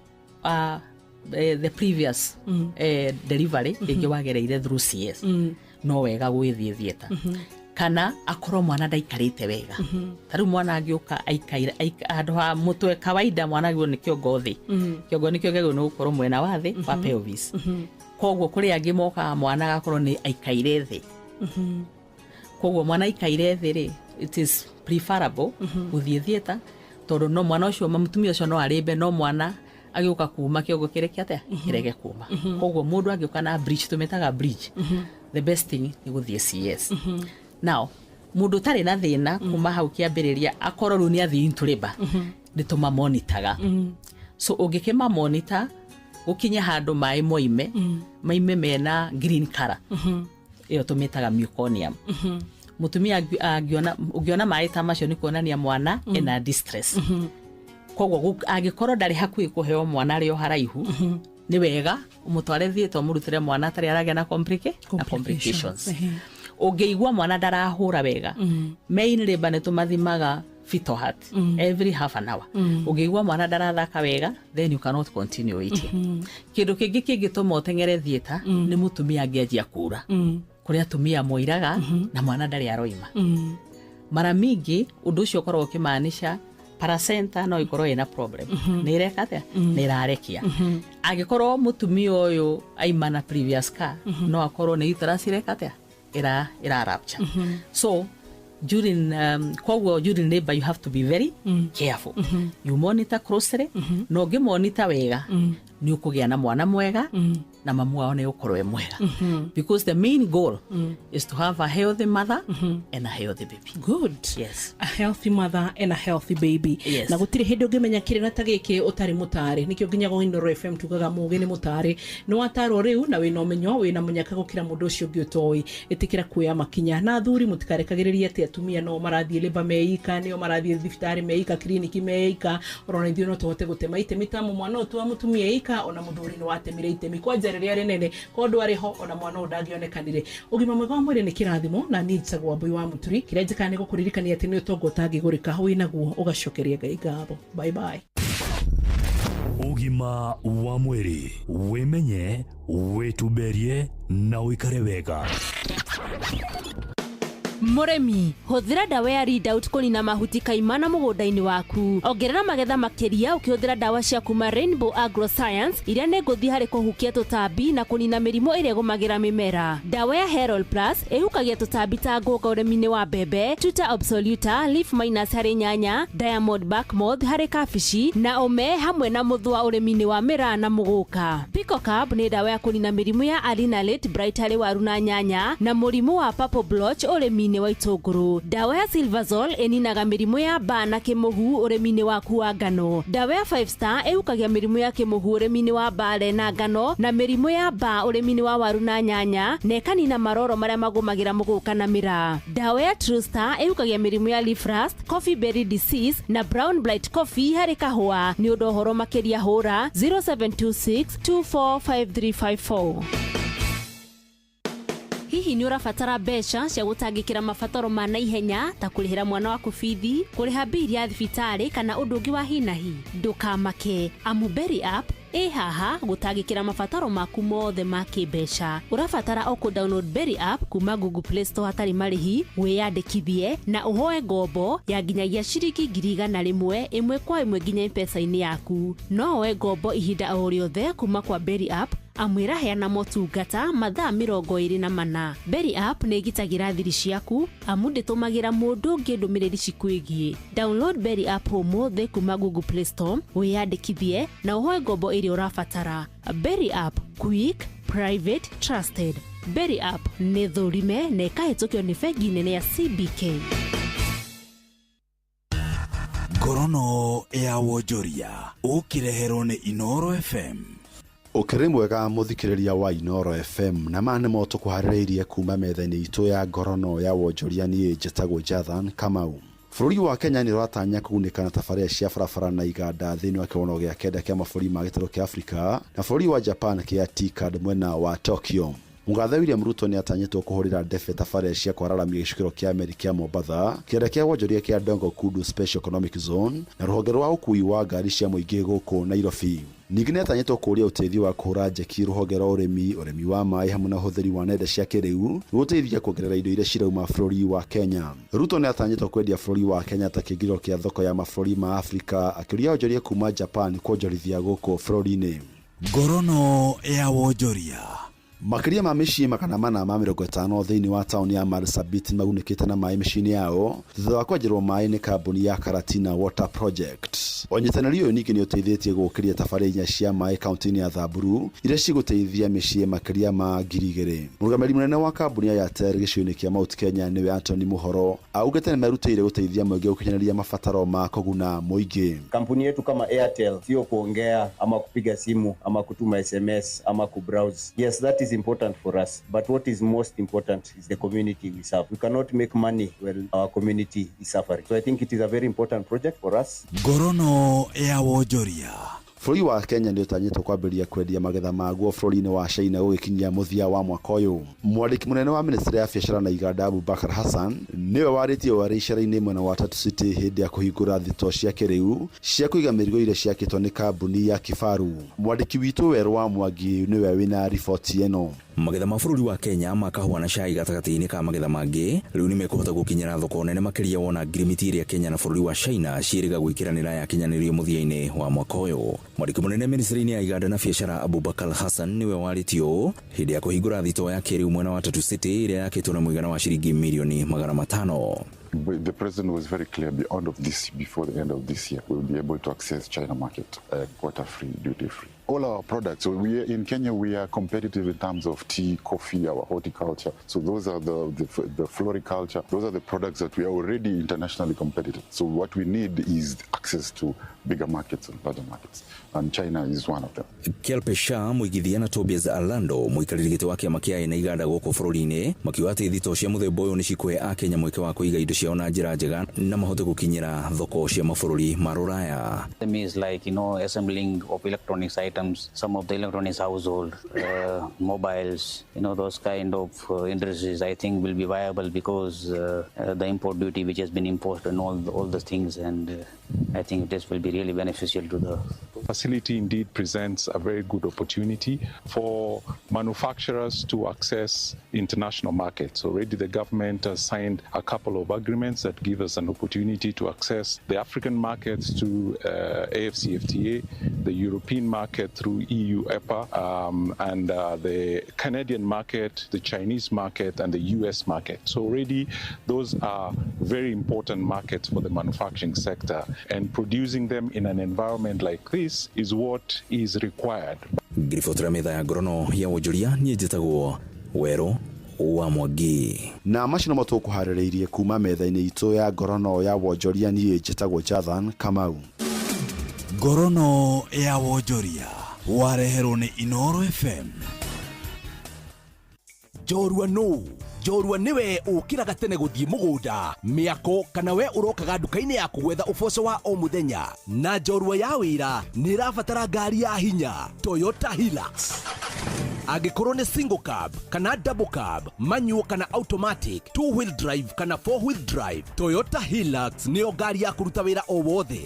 the previous delivery rĩngĩ wagereire through CS, no wega gwĩthiĩ theatre. Kana akorwo mwana ndaikarĩte wega. Ta rĩu mwana angĩũka aikaire handũ ha mũtwe, kawaida mwana agĩrĩirwo nĩ kĩongo thĩ. Kĩongo nĩkĩo kĩagĩrĩirwo nĩ gũkorwo mwena wa thĩ wa pelvis. Koguo kũrĩ angĩ mokaga mwana agakorwo nĩ aikaire thĩ. Koguo mwana aikaire thĩ rĩ, it is preferable gũthiĩ theatre, tondũ no mwana ũcio, mũtumia ũcio no arĩmbe, no mwana agĩũka kuma kĩongo kĩreke atĩa? Kĩrege kuma. Koguo mũndũ angĩũka na breech, tũmĩtaga breech, the best thing nĩ gũthiĩ CS. Now mũndũ ũtarĩ na thĩna kuma hau kĩambĩrĩria, akorwo rĩu nĩ athiĩ into labor, nĩ tũmamonitaga. So ũngĩkĩmamonita gũkinye handũ maĩ moime, maime mena green color, ĩyo tũmĩtaga meconium. Mũtumia angĩona, ũngĩona maĩ ta macio, nĩ kuonania mwana ena distress. Koguo angĩkorwo ndarĩ hakuhĩ kũheo mwana, arĩ o haraihu, nĩ wega ũmũtware theatre, ũmũrutĩre mwana atarĩ aragĩa na complications. Ũngĩigua mwana ndarahũra wega, main labor nĩ tũmathimaga fetal heart every half an hour. Ũngĩigua mwana ndarathaka wega, then you cannot continue waiting. Kĩndũ kĩngĩ kĩngĩtũma ũteng'ere theatre nĩ mũtumia angĩanjia kura. Kũrĩ atumia moiraga na mwana ndarĩ aroima. Mara mingi ũndũ ũcio ũkoragwo ũkĩmaanisha placenta no ĩkorwo ĩna problem, nĩ ĩreka atĩa? Nĩ ĩrarekia. Angĩkorwo mũtumia ũyũ aima na previous scar, no akorwo nĩ uterus ĩreka atĩa? Ĩra rupture. So during koguo during labor you have to be very careful. You monitor closely, na ũngĩmonitor wega nĩ ũkũgĩa na mwana mwega na mamu wao nĩ ũkorwo e mwega, because the main goal is to have a healthy mother and a healthy baby. Good. Yes. A healthy mother and a healthy baby. Yes. Na gũtirĩ hĩndĩ ũngĩmenya kĩrĩra ta gĩkĩ ũtarĩ mũtarĩ. Nĩkĩo nginya gwa Inooro FM tugaga mũgĩ nĩ mũtarĩ. Nĩ watarwo rĩu na wĩna ũmenyo, wĩna mũnyaka gũkĩra mũndũ ũcio ũngĩ ũtoĩ. Ĩtĩkĩra kuoya makinya. Na athuri, mũtikarekagĩrĩrie atĩ atumia no marathiĩ labour meika, nĩo marathiĩ thibitarĩ meika, kiriniki meika. Orona ithuĩ no tũhote gũtema itemi ta mwana ũyũ wa mũtumia eika, ona mũthuri nĩ watemire itemi kwanja rĩrĩa rĩnene korwo ndwarĩ ho, ona mwana ũyũ ndangĩonekanire. Ũgima mwega wa mwĩrĩ nĩ kĩrathimo, na niĩ njĩtagwo Wambui wa Mũturi. Kĩrĩa njĩkaga nĩ gũkũririkania atĩ nĩ ũtonga ũtangĩgũrĩka, wĩnaguo ũgacokeria Ngai ngatho. Bye bye. Ũgima wa mwĩrĩ: wĩmenye, wĩtumberie na ũikare wega. Mũrĩmi, hũthĩra ndawa ya Readout kũnina mahuti kaimana mũgũnda-inĩ waku. Ongerera magetha makĩria ũkĩhũthĩra ndawa cia kuma Rainbow Agroscience, iria nĩ ngũthi harĩ kũhukia tũtambi na kũnina mĩrimũ ĩrĩa ĩgũmagĩra mĩmera. Ndawa ya Herald Plus ĩhukagia tũtambi ta ngũnga ũrĩmi-inĩ wa mbembe, Tuta absoluta, leaf minus harĩ nyanya, Diamond bark moth harĩ kabici, na ũme hamwe na mũthũa ũrĩmi-inĩ wa mĩraa na mũgũka. Picocab nĩ ndawa ya kũnina mĩrimũ ya Arinalate blight harĩ waru na nyanya, na mũrimũ wa purple blotch ũrĩmi-inĩ wa itũngũrũ. Ndawa ya Silversol ĩninaga mĩrimũ ya mbaa na kĩmũhu ũrĩmi-inĩ waku wa ngano. Ndawa ya Five Star ĩhukagia mĩrimũ ya kĩmũhu ũrĩmi-inĩ wa mbare na ngano, na mĩrimũ ya mbaa ũrĩmi-inĩ wa waru na nyanya, na ĩkanina maroro marĩa magũmagĩra mũgũka na mĩraa. Ndawa ya True Star ĩhukagia mĩrimũ ya leaf rust, coffee berry disease na brown blight coffee harĩ kahũa. Nĩ ũndũ ũhoro makĩria hũra 0726 245354. Hihi nĩ ũrabatara mbeca cia gũtangĩkĩra mabataro ma naihenya ta kũrĩhĩra mwana waku bithi, kũrĩha mbili ya thibitarĩ, kana ũndũ ũngĩ wa hinahi? Ndũkamake, amu Berry App ĩ haha gũtangĩkĩra mabataro maku mothe ma kĩmbeca. Ũrabatara o kũ-download Berry App kuma Google Play Store hatarĩ marĩhi, wĩyandĩkithie na ũhoe ngombo ya nginyagia ciringi 100,000 ĩmwe kwa ĩmwe nginya M-Pesa-inĩ yaku. No woe ngombo ihinda o rĩothe kuma kwa Berry App, amu ĩraheana motungata mathaa 24. Berry App nĩ ĩgitagĩra thiri ciaku, amu ndĩtũmagĩra mũndũ ũngĩ ndũmĩrĩri cikwĩgiĩ. Download Berry App ũmũthĩ kuma Google Play Store, wĩyandĩkithie na ũhoe ngombo ĩrĩa ũrabatara. Berry App, quick, private, trusted. Berry App nĩ thũrime na ĩkahĩtũkio nĩ bengi nene ya CBK. Ngorono ya wonjoria ũkĩreherwo nĩ Inoro FM. Ũkĩrĩ mwega mũthikĩrĩria wa Inoro FM, na maya nĩmo tũkũharĩrĩirie kuma metha-inĩ itũ ya ngorono ya wonjoria. Niĩ njĩtagwo Jathan Kamau. Bũrũri wa Kenya nĩ ũratanya kũgunĩka na tabarĩra cia barabara na iganda thĩinĩ wa kĩũngano gĩa kenda kĩa mabũrũri ma gĩtarũ kĩa Afrika na bũrũri wa Japan kĩa TICAD mwena wa Tokyo. Mũgathe William Ruto nĩ atanyĩtwo kũhũrĩra ndebe tabarĩra cia kwararamia gĩcukĩro kĩa meri kĩa Mombatha, kĩanda kĩa wonjoria kĩa Dongo Kundu Special Economic Zone na rũhonge rwa ũkuui wa ngari cia mũingĩ gũkũ Nairobi. Ningĩ nĩ atanyĩtwo kũũria ũteithio wa kũhũra njeki rũhonge rwa ũrĩmi, ũrĩmi wa maĩ hamwe na ũhũthĩri wa nenda cia kĩrĩu gũteithia kuongerera indo iria cirauma bũrũri wa Kenya. Ruto nĩ atanyĩtwo kwendia bũrũri wa Kenya ta kĩingĩrĩro kĩa thoko ya mabũrũri ma Afrika, akĩũria onjoria kuma Japan kuonjorithia gũkũ bũrũri-inĩ. Ngorono ya wonjoria. Makĩria ma mĩciĩ 450 thĩinĩ wa taũni ya Marsabit nĩmagunĩkĩte na maĩ mĩciĩ-inĩ yao thutha wa kwenjerwo maĩ nĩ kambuni ya Karatina Water Project. Ũnyitanĩri ũyũ ningĩ nĩ ũteithĩtie gũkĩria tabarĩra inya cia maĩ kaunti-inĩ ya Samburu iria cigũteithia mĩciĩ makĩria ma 2,000. Mũrũgamĩrĩri mũnene wa kambuni ya Airtel gĩcigo-inĩ kĩa Mount Kenya nĩwe Anthony Muhoro augĩte nĩmerutĩire gũteithia mũingĩ gũkinyanĩria mabataro ma kũguna mũingĩ. Kampuni yetu kama Airtel sio kuongea ama kupiga simu ama kutuma SMS ama kubrowse. Yes, that is important for us, but what is most important is the community we serve. We cannot make money when our community is suffering. So I think it is a very important project for us. Ngorono ya wonjoria. Bũrũri wa Kenya nĩ ũtanyĩtwo kwambĩrĩria kwendia magetha maguo bũrũri-inĩ wa China gũgĩkinyia mũthia wa mwaka ũyũ. Mwandĩki mũnene wa ministry ya biacara na iganda Abubakar Hassan nĩwe warĩtie ũũ arĩ icera-inĩ mwena wa Tatu City hĩndĩ ya kũhingũra thitoo cia kĩrĩu cia kũiga mĩrigo iria ciakĩtwo nĩ kambuni ya Kifaru. Mwandĩki witũ Werũ wa Mwangi nĩwe wĩna riboti ĩno. Magetha ma bũrũri wa Kenya ma kahũa na cai gatagatĩ-inĩ ka magetha mangĩ rĩu nĩ mekũhota gũkinyĩra thoko nene makĩria wona ngirimiti ĩrĩa Kenya na bũrũri wa China ciĩrĩga gwĩkĩranĩra yakinyanĩrio mũthia-inĩ wa mwaka ũyũ. Mwandĩki mũnene ministry-inĩ ya iganda na biacara Abubakar Hassan nĩwe warĩtie ũũ hĩndĩ ya kũhingũra thitoo ya kĩrĩu mwena wa Tatu City ĩrĩa yakĩtwo na mũigana wa ciringi mirioni 500. But the president was very clear before the end of this year, we'll be able to access China market, quota free, duty free. All our products, so we are, in Kenya, we are competitive in terms of tea, coffee, our horticulture. So those are the floriculture. Those are the products that we are already internationally competitive. So what we need is access to bigger markets and larger markets. And China is one of them. Kelpe Shah mũigithia na Tobias Alando mũikarĩri gĩtĩ wa kĩama kĩa na iganda gũkũ bũrũri-inĩ makiuga atĩ thitoo cia mũthemba ũyũ nĩ cikũhe akenya mweke wa kũiga indo ciao na njĩra njega na mahote gũkinyĩra thoko cia mabũrũri ma rũraya. Is like, assembling of electronics items, some of the electronics household, mobiles, those kind of industries I think will be viable because the import duty which has been imposed on all the things, and I think this will be really beneficial to the facility. Indeed presents a very good opportunity for manufacturers to access international markets. Already the government has signed a couple of agreements that give us an opportunity to access the African markets through AfCFTA, the European market through EU EPA, and the Canadian market, the Chinese market, and the US market. So already those are very important markets for the manufacturing sector, and producing them in an environment like this is what is required. Ngiribotera metha ya ngorono ya wonjoria niĩ njĩtagwo Werũ wa Mwangi. Na macio nomo tũkũharĩrĩirie kuma metha-inĩ itũ ya ngorono ya wonjoria niĩ njĩtagwo Jathan Kamau. Ngorono ya wonjoria wareherwo nĩ Inoro FM. Njorua nũ? Njorua nĩwe ũkĩraga tene gũthiĩ mũgũnda, mĩako kana we ũrokaga nduka-inĩ yaku gwetha ũboco wa o mũthenya. Na njorua ya wĩra nĩ ĩrabatara ngari ya hinya, Toyota Hilux. Angĩkorwo nĩ single cab kana double cab, manual kana automatic, two wheel drive kana four wheel drive, Toyota Hilux nĩyo ngari ya kũruta wĩra o wothe.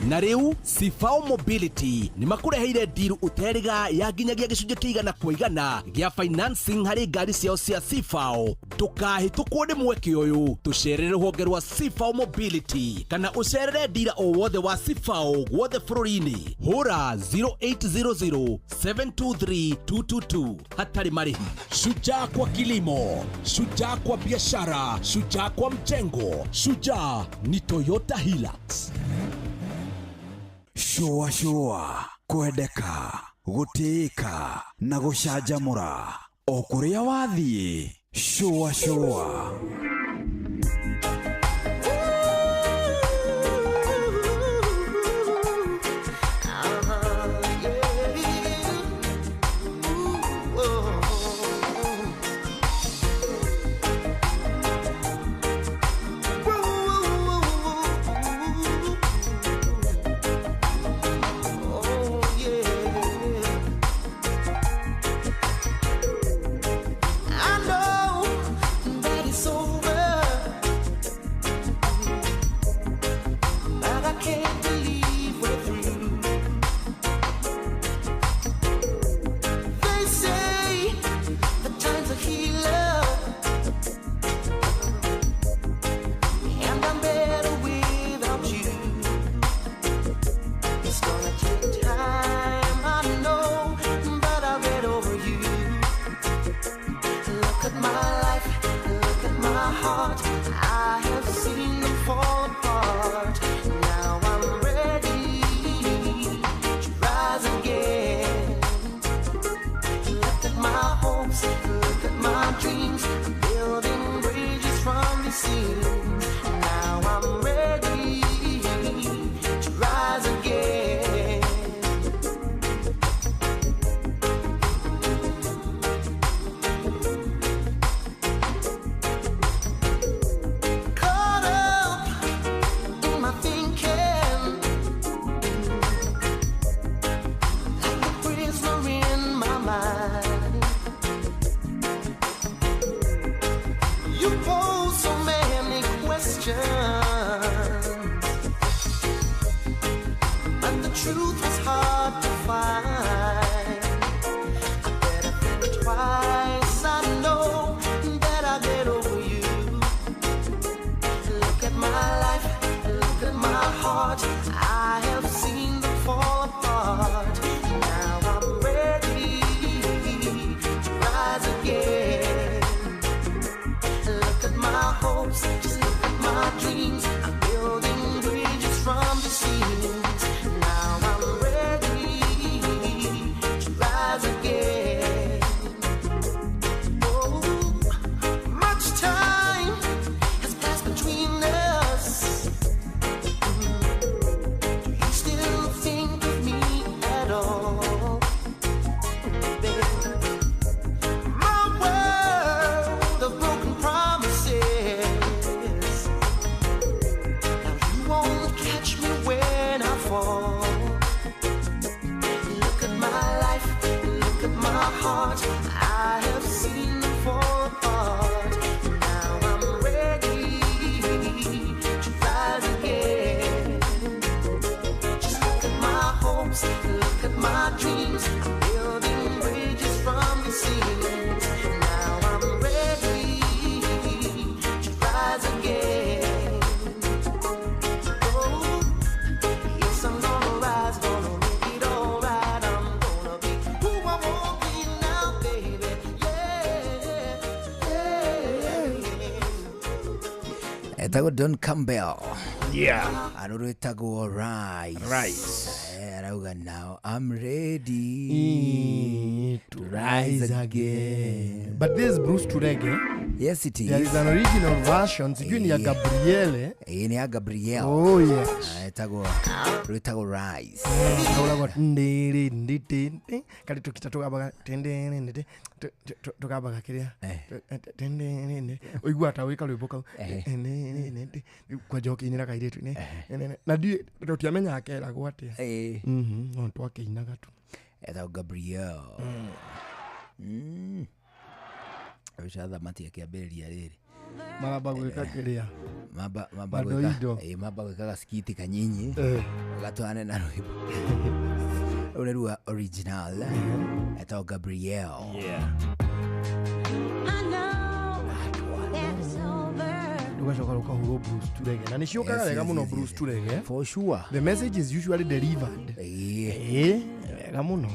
Na rĩu Sifao Mobility nĩ makũreheire ndiru ũterĩga ya nginyagia gĩcunjĩ kĩa 100% gĩa financing harĩ ngari ciao cia Sifao. Ndũkahĩtũkwo nĩ mweke ũyũ, tũcerere rũhonge rwa Sifao Mobility kana ũcerere ndira o wothe wa Sifao guothe bũrũri-inĩ. Hũra 0800 723 222 hatarĩ marĩhi. Shujaa kwa kilimo, shujaa kwa biashara, shujaa kwa mjengo, shujaa ni Toyota Hilux. Shũa shũa, kwendeka, gũtĩĩka na gũcanjamũra o kũrĩa wathiĩ. Shũa shũa. the scenes. Now I'm ready to rise again. Caught up in my thinking, like a prisoner in my mind. You pose so many questions, but the truth was hard to find. I better think twice. I know that I'll get over you. Look at my life, look at my heart. I have seen them fall apart. Now I'm ready to rise again. Look at my hopes, just look at my dreams. I'm building bridges from the seams. Now I'm ready to rise again. Oh, much time has passed between us. Do you still think of me at all, babe? My world of broken promises. Now you won't catch me when I fall. Look at my life, look at my heart. I have seen them fall apart. Now I'm ready to rise again. Just look at my hopes, look at my dreams. I'm building bridges from the seams. Now I'm ready to rise again. Oh, yes, I'm gonna rise, gonna make it alright. I'm gonna be who I wanna be now, baby. Yeah, yeah. Etagwo Don Campbell. Yeah. Arå rwĩtagwo Rise. Rise. Arauga now I'm ready to rise again. But this is Bruce Turege. Yes it is. There is an original version. Sijui ni ya Gabriele. Ĩĩ nĩ ya Gabrielle. Oh yes. Etagwo rwĩtagwo Rise. Kauragwo ndĩrĩ ndĩtĩ kari tũkita tũgambaga tĩndĩrĩ ndĩtĩ tũgambaga kĩrĩa tĩndĩrĩ ndĩ ũiguaga ta wĩ karwĩmbo kau ndĩrĩ ndĩ kwanja ũkĩinĩra kairĩtu na ndiũĩ tũtiamenyaga keragwo atĩa. No twakĩinaga tu. Etagwo Gabrielle. Ũcio athamati akĩambĩrĩria rĩrĩ maramba gwĩka kĩrĩa mamba Madoido. gwĩka mamba gwĩka gaskiti kanyinyi gatwane na rwĩmbo rũu nĩ rwa original etagwo Gabrielle. Yeah. I know that it's over. Rũgacoka rũkahũrwo Bruce Turege na nĩ ciũkaga Yes, wega yes, mũno yes, Bruce Turege. For sure. The message is usually delivered. Ĩĩ. Wega mũno.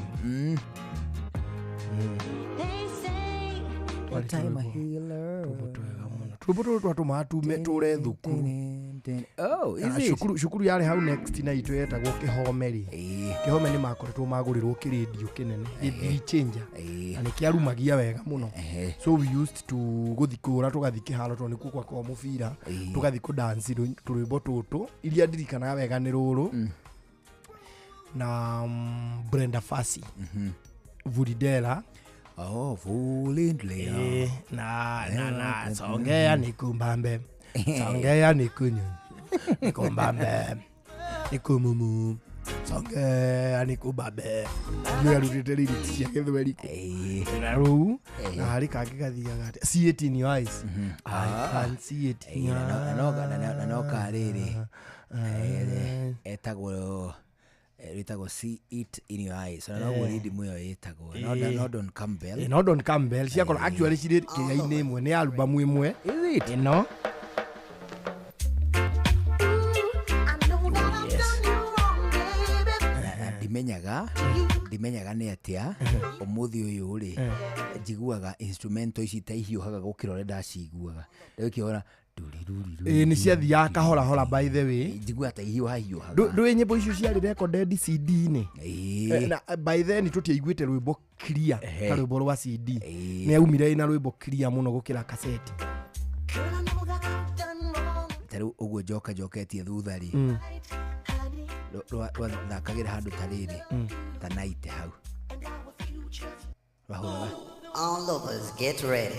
They say Twarĩ Time a tũrwĩmbo healer. twega mũno. Rwĩmbo rũrũ twatũmaga tume tũre thukuru. Oh, is it? Cukuru yarĩ hau next na itũ yetagwo Kĩhome rĩ. Kĩhome nĩ makoretwo magũrĩrwo kĩrĩndio kĩnene gĩthii changer na nĩ kĩarumagia wega mũno. So we used to gũthi kũra tũgathi kĩharo tondũ nĩkuo gwakoragwo mũbira tũgathi kũdance tũrwĩmbo tũtũ iria ndirikanaga wega nĩ rũrũ na Brenda Fassie. Vuridela. Oh, Vulindlela. Na songea nikumbambe. Songea nikunyu. Nikumbambe. Nikumumu. Songea nikubambe. Ndio yarutĩte lyrics cia Gĩthweri. Na rĩu na harĩ kangĩ gathiaga atĩa? See it in your eyes. I can see it in your eyes. Na no karĩrĩ etagwo rĩtagwo See It in Your Eyes. Na noguo rhythm ĩyo ĩtagwo. No Don Campbell. No Don Campbell ciakorwo actually cirĩ kĩrĩa-inĩ ĩmwe nĩ album ĩmwe. Is it? Ĩno. Ndimenyaga nĩ atĩa ũmũthĩ ũyũ rĩ njiguaga instrumental ici ta ihiũhaga gũkĩra ũrĩa ndaciguaga. Rĩu kĩona Ĩĩ nĩ ciathiaga kahora hora by the way. Njiguaga ta ihiũhahiũhaga. Ndũĩ nyĩmbo icio ciarĩ recorded CD-inĩ. Na by then tũtiaiguĩte rwĩmbo clear ta rwĩmbo rwa CD. Nĩ yaumire ĩna rwĩmbo clear mũno gũkĩra cassette. Ta rĩu ũguo njoka njoketie thutha rĩ, rwathakagĩra handũ ta rĩrĩ, ta naite hau rwahũraga. All lovers, get ready.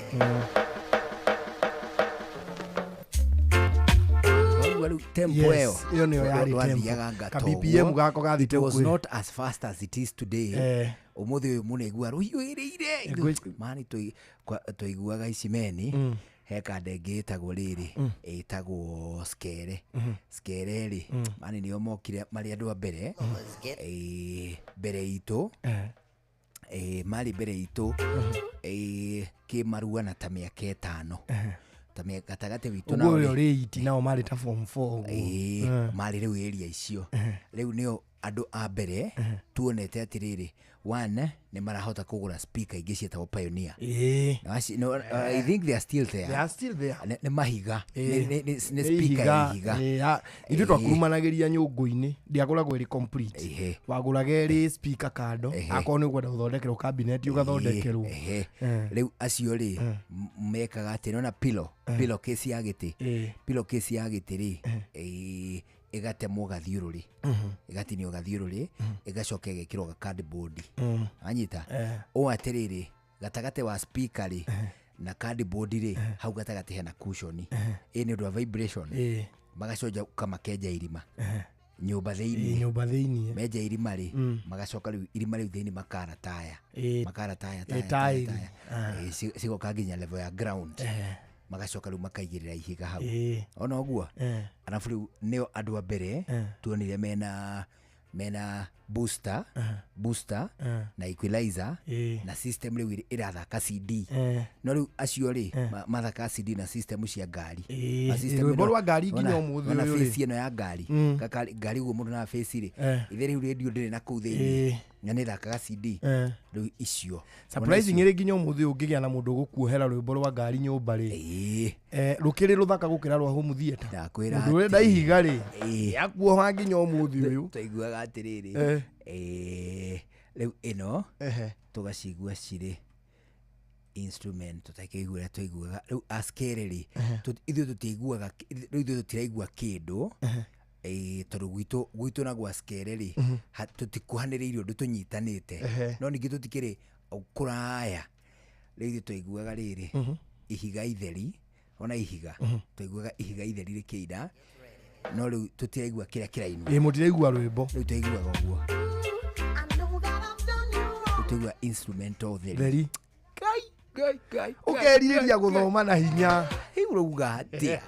Waigua rĩu tempo ĩyo. Yes, ĩyo nĩyo yarĩ tempo. Rwathiaga ngata Ka BPM ũguo. gako gathite It was ũguo. not as fast as it is today. Ũmũthĩ ũyũ mũno igua rũhiũhĩrĩire. Mani twaiguaga icimeni. He kanda ĩngĩ ĩtagwo rĩrĩ, ĩtagwo skere. Skere rĩ, mani nĩo mokire marĩ andũ a mbere, mbere itũ. Marĩ mbere itũ, kĩmarua na ta mĩaka 5, ta mĩaka gatagatĩ witũ Ũguo nao ũrĩa rĩ. ũrĩ iti nao marĩ ta form 4 ũguo. Marĩ rĩu area icio. Rĩu nĩo andũ a mbere tuonete atĩrĩrĩ, one nĩ marahota kũgũra speaker ingĩ ciĩtagwo Pioneer. Na no, I think they are still there. They are still there. Nĩ mahiga. Nĩ Nĩ speaker ya ihiga. Ithuĩ twakurumanagĩria nyũngũ-inĩ, ndĩagũragwo ĩrĩ complete. Wagũraga ĩrĩ speaker kando, akorwo nĩ ũkwenda gũthondekerwo cabinet ũgathondekerwo. Rĩu acio rĩ, mekaga atĩ nĩwona pillow, pillow case ya gĩtĩ. Pillow case ya gĩtĩ rĩ, ĩgatemwo gathiũrũrĩ. Ĩgatinio gathiũrũrĩ, ĩgacoka ĩgekĩrwo ga cardboard. Wanyita? Ũũ atĩrĩrĩ, gatagatĩ wa speaker rĩ, na cardboard rĩ, hau gatagatĩ hena cushion. Ĩ nĩ ũndũ wa vibration. Magacoka makenja irima. Nyũmba thĩinĩ. Nyũmba thĩinĩ. Menja irima rĩ, magacoka rĩu irima rĩu thĩinĩ makara taya. Makara taya, taya, taya, Tairi. taya. Cigoka nginya level ya ground. Magacoka rĩu makaigĩrĩra ihiga hau. Ona ũguo? Arabu rĩu nĩo andũ a mbere tuonire mena booster, booster na equalizer na system rĩu ĩrathaka CD. No rĩu acio rĩ, mathakaga CD na system cia ngari. Ma system Rwĩmbo ĩno, rwa ngari nginya ũmũthĩ wona ũyũ rĩ. face ĩno ya ngari. Kaka, ngari ũguo mũndũ na face rĩ. Ithe rĩu radio ndĩrĩ na kũu thĩinĩ. Na nĩ ĩthakaga CD. Rĩu icio. Surprising ĩrĩ nginya ũmũthĩ ũyũ ũngĩgĩa na mũndũ ũgũkuohera rwĩmbo rwa ngari nyũmba rĩ. Rũkĩrĩ rũthaka gũkĩra rwa home theater. Ndakwĩra Mũndũ ũrenda atĩrĩrĩ. ihiga rĩ, akuoha nginya ũmũthĩ ũyũ. Twaiguaga atĩrĩrĩ. Rĩu ĩno, tũgacigua cirĩ instrument tũtakĩigua ũrĩa twaiguaga. Rĩu askere rĩ, ithuĩ tũtiaiguaga, rĩu ithuĩ tũtiraigua kĩndũ. Tondũ gwitũ na gwa askere rĩ, tũtikuhanĩrĩirie ũndũ tũnyitanĩte. No ningĩ tũtikĩrĩ kũraya. Rĩu ithuĩ twaiguaga rĩrĩ, ihiga itheri, ona ihiga, twaiguaga ihiga itheri rĩkĩina, no rĩu tũtiraigua kĩrĩa kĩrainwo. Mũtiraigua rwĩmbo. Rĩu twaiguaga ũguo. Rĩu twaigua instrumental theri. Theri. Ngai, Ngai, Ngai, Ũkerirĩria Ngai, gũthoma na hinya. Rĩu ũrauga atĩa?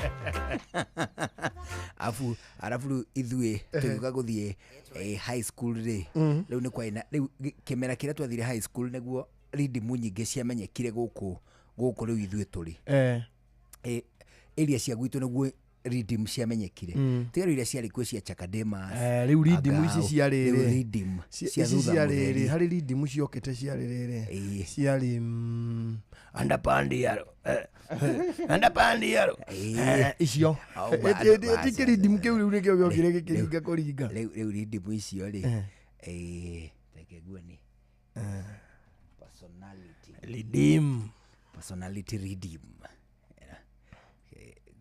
Arabu, arabu rĩu ithuĩ tũgĩũka gũthiĩ, high school rĩ, rĩu nĩ kwarĩ na, rĩu kĩmera kĩrĩa twathire high school nĩguo rindimu nyingĩ ciamenyekire gũkũ rĩu ithuĩ tũrĩ. Area cia gwitũ nĩguo rindimu ciamenyekire. Tiga rĩu iria ciarĩ kuo cia Chakademas, Rĩu rindimu ici Agao, ciarĩ rĩu rĩ. rindimu cia Ici thutha ciarĩ rĩ, mũtheri. harĩ rindimu ciokĩte ciarĩ rĩrĩ. Ciarĩ, andapandiaro. Andapandiaro. Icio. Au, ba, ba, Ti kĩrindimu kĩu rĩu nĩkĩo gĩokire gĩkĩringa kũringa. Rĩu rindimu icio rĩ, reke nguone. Personality. Redeem. Personality redeem.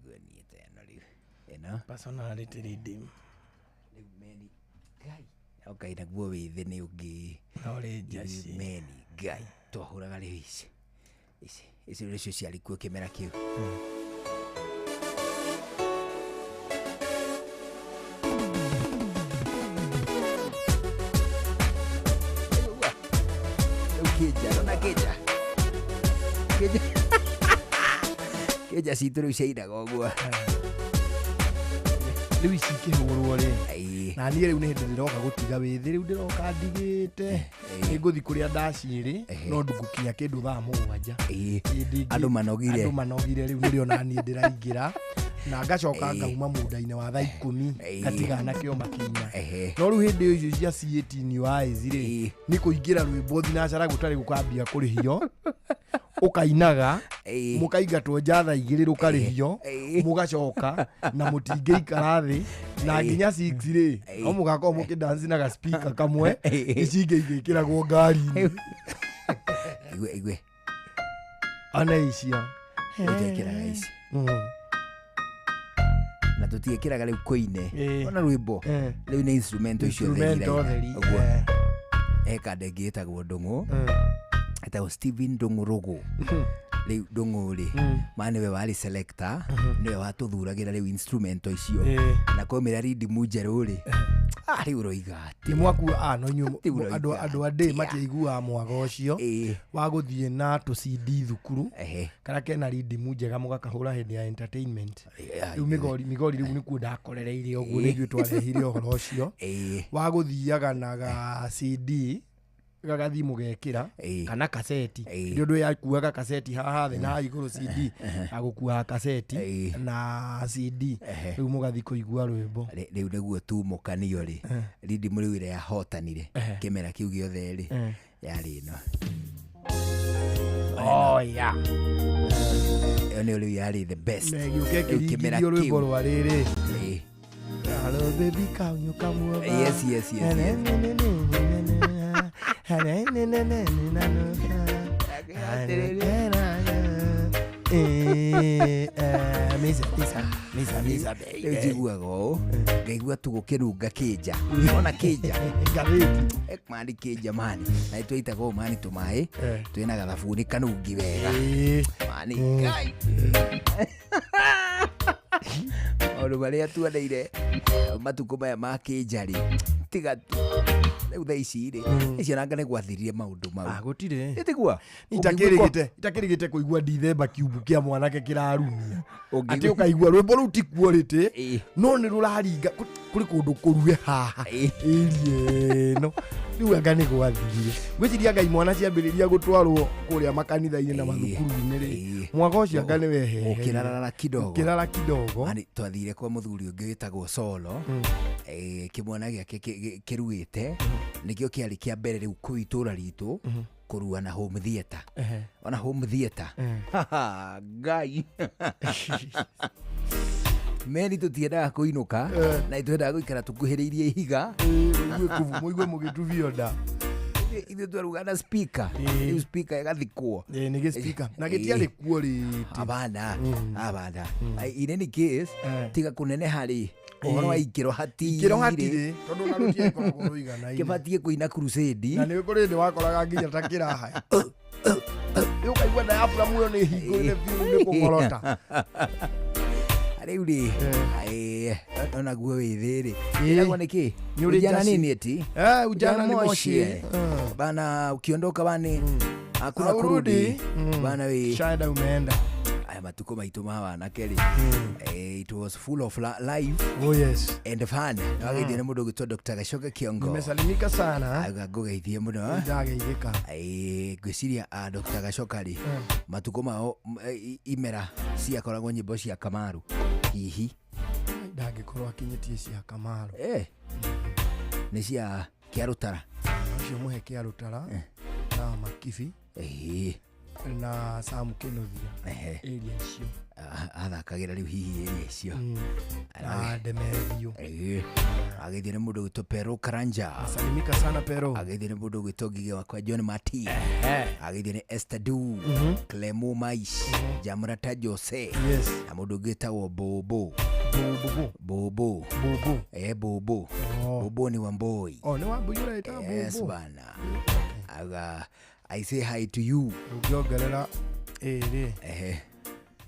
Nguonie ta ĩno rĩu. Ĩno. Personality redeem. Rĩu meni, Ngai. Okay, naguo wĩthĩ nĩ ũngĩ. No rĩ njaci. Meni, Ngai. Twahũraga rĩu ici. Ici, ici nĩcio ciarĩ kuo kĩmera kĩu. Rĩu kĩnja, nona kĩnja. Kĩnja. Kĩnja citũ rĩu ciainaga ũguo. Rĩu ici ikĩhũrwo rĩ, na niĩ rĩu nĩ hĩndĩ ndĩroka gũtiga wĩthĩ, rĩu ndĩroka ndigĩte. Nĩngũthiĩ kũrĩa ndaciĩrĩ, no ndũgũkinya kĩndũ thaa 7. Andũ manogire. Andũ manogire, rĩu nĩrĩo na niĩ ndĩraingĩra. Na ngacoka ngauma mũgũnda-inĩ wa thaa 10, ngatigana kĩo makinya. No rĩu hĩndĩ ĩyo icio cia C18 New Eyes rĩ, nĩ kũingĩra rwĩmbo thinacara gũtarĩ gũkambia kũrĩhio. Ũkainaga, mũkaingatwo nja thaa 2 rũkarĩhio, mũgacoka na mũtingĩikara thĩ, na nginya 6 rĩ, no mũgakorwo mũkĩdance na ga speaker kamwe, ici ingĩ igĩkĩragwo ngari-inĩ. Igue, igue. Ona icio. Ũtekĩraga ici. Na Tũtiĩkĩraga rĩu kũine. Ĩĩ. Ona rwĩmbo rĩu nĩ instrumental icio theri. Instrumental iraina. theri, Ũguo. eh. He kanda ĩngĩ ĩtagwo Ndũng'ũ, ĩtagwo Steven Ndũng'ũ Rũgũ. Rĩu Ndũng'ũ rĩ, ma nĩwe warĩ selector, nĩwe watũthuragĩra rĩu instrumental icio. Ĩĩ. Na kwaumĩra rindimu njerũ rĩ, ah, rĩu ũroiga atĩ Nĩ mwaku a no inyuĩ Rĩu ũroiga andũ a ndĩ matiaiguaga mwaga ũcio wa gũthiĩ na tũ CD thukuru karĩa kena rindimu njega mũgakahũra hĩndĩ ya entertainment. Rĩu Migori rĩu nĩkuo ndakorereire ũguo, nĩ ithuĩ twarehire ũhoro ũcio wa gũthiaga na ga CD gagathiĩ mũgekĩra kana kaseti, nĩ ũndũ yakuaga kaseti haha thĩ na haha igũrũ CD, agũkuaga kaseti na CD, rĩu mũgathiĩ kũigua rwĩmbo. Rĩu nĩguo tumũkanio rĩ, rindimu rĩu ĩrĩa yahotanire kĩmera kĩu gĩothe rĩ, yarĩ ĩno. Oh, yeah. Ĩyo nĩyo rĩu yarĩ the best. Na ĩgĩũka Rĩu kĩmera ĩkĩringithio rwĩmbo kĩu. rwa rĩrĩ. Ĩĩ. Hello baby, can you come over? Yes. Misa, misa, misa, Rĩu njiguaga ũũ, ngaigua tu gũkĩrunga kĩnja, ona kĩnja ngathĩti. Mani kĩnja mani na nĩtwaitaga ũũ mani tũmaĩ twĩna gathabuni kanungi wega mani. Ngai, maũndũ marĩa tuoneire matukũ maya ma kĩnja rĩ, tiga tu rĩu thaa ici rĩ, icio nanga nĩ gwathirire maũndũ mau. Gũtirĩ. Ĩtiguo. Itakĩrĩgĩte kũigua ndithemba kiumbu kĩa mwanake kĩrarumia, Ũngĩigua- atĩ ũkaigua rwĩmbo rũu ti quality no nĩ rũraringa kũrĩ kũndũ kũrue haha ĩrie ĩno. Rĩu anga nĩ gwathirire, ngwĩciria anga imwana ciambĩrĩria gũtwarwo kũrĩa makanitha-inĩ na mathukuru-inĩ rĩ, mwaka ũcio anga nĩ weheheire. Ũkĩrarara kidogo. Ũkĩrara kidogo. Mani twathire kwa mũthuri ũngĩ wĩtagwo Solo, kĩmwana gĩake kĩruĩte nĩkĩo kĩarĩ kĩa mbere rĩu kũu itũra ritũ kũrua na home theatre. Ona home theatre. Ngai, meni tũtiendaga kũinũka na twendaga gũikara tũkuhĩrĩirie ihiga. Mũigue mũgĩtubio nda. Ithuĩ twaruga na speaker, rĩu speaker ĩgathikwo. Nĩ gĩ speaker na gĩtiarĩ kuo rĩtĩ. Abana, abana. In any case, tiga kũneneha rĩ, ũhoro wa ikĩro hatirĩ. Ikĩro hatirĩ, tondũ ona rũtiakoragwo rũiganaine. Kĩbatiĩ kũina crusade. Na nĩ kũrĩ hĩndĩ wakoraga nginya ta kĩraha rĩu ũkaigua diaphragm ĩyo nĩ hingũrĩre biũ nĩ kũng'orota. Rĩu rĩ, onaguo wĩthĩ rĩ, ĩragwo nĩ kĩ? Nĩ ũrĩ Ujana njacĩ. nini eti? Ujana ni moshi. Bana, ukiondoka bani hakuna Haurudi. kurudi bana we. Shada umeenda. Aya matukũ maitũ ma wanake rĩ, it was full of life. Oh yes. And fun. Wageithio nĩ mũndũ ũgwĩtwo Dr. Gacoke Kiongo. Nimesalimika sana. Auga ngũgeithie mũno. Ndageithĩka. Ngwĩciria Dr. Gacoka rĩ, matukũ mao imera ciakoragwo nyĩmbo cia Kamaru hihi. Ndangĩkorwo akinyĩtie cia Kamaru. Nĩ cia Kĩarũtara. Ũcio mũhe Kĩarũtara na Makibi na Sam Kĩnuthia, area icio. Athakagĩra rĩu hihi area icio. Na Ndemethio. Ageithio nĩ mũndũ ũgwĩtwo Pero Karanja. Salimika sana Pero. Ageithio nĩ mũndũ ũgwĩtwo Ngige wakwa John Mati. Ageithio nĩ Esther Du, Clemo Mais, Jamrata Jose. Yes. Na mũndũ ũngĩ wĩtagwo Bobo. Bobo. Bobo. Bobo. Bobo. Bobo ni Wamboi. Oh, nĩ Wambui ũreta Bobo. Yes bana. Aga I say hi to you. Ũngĩongerera ĩrĩ.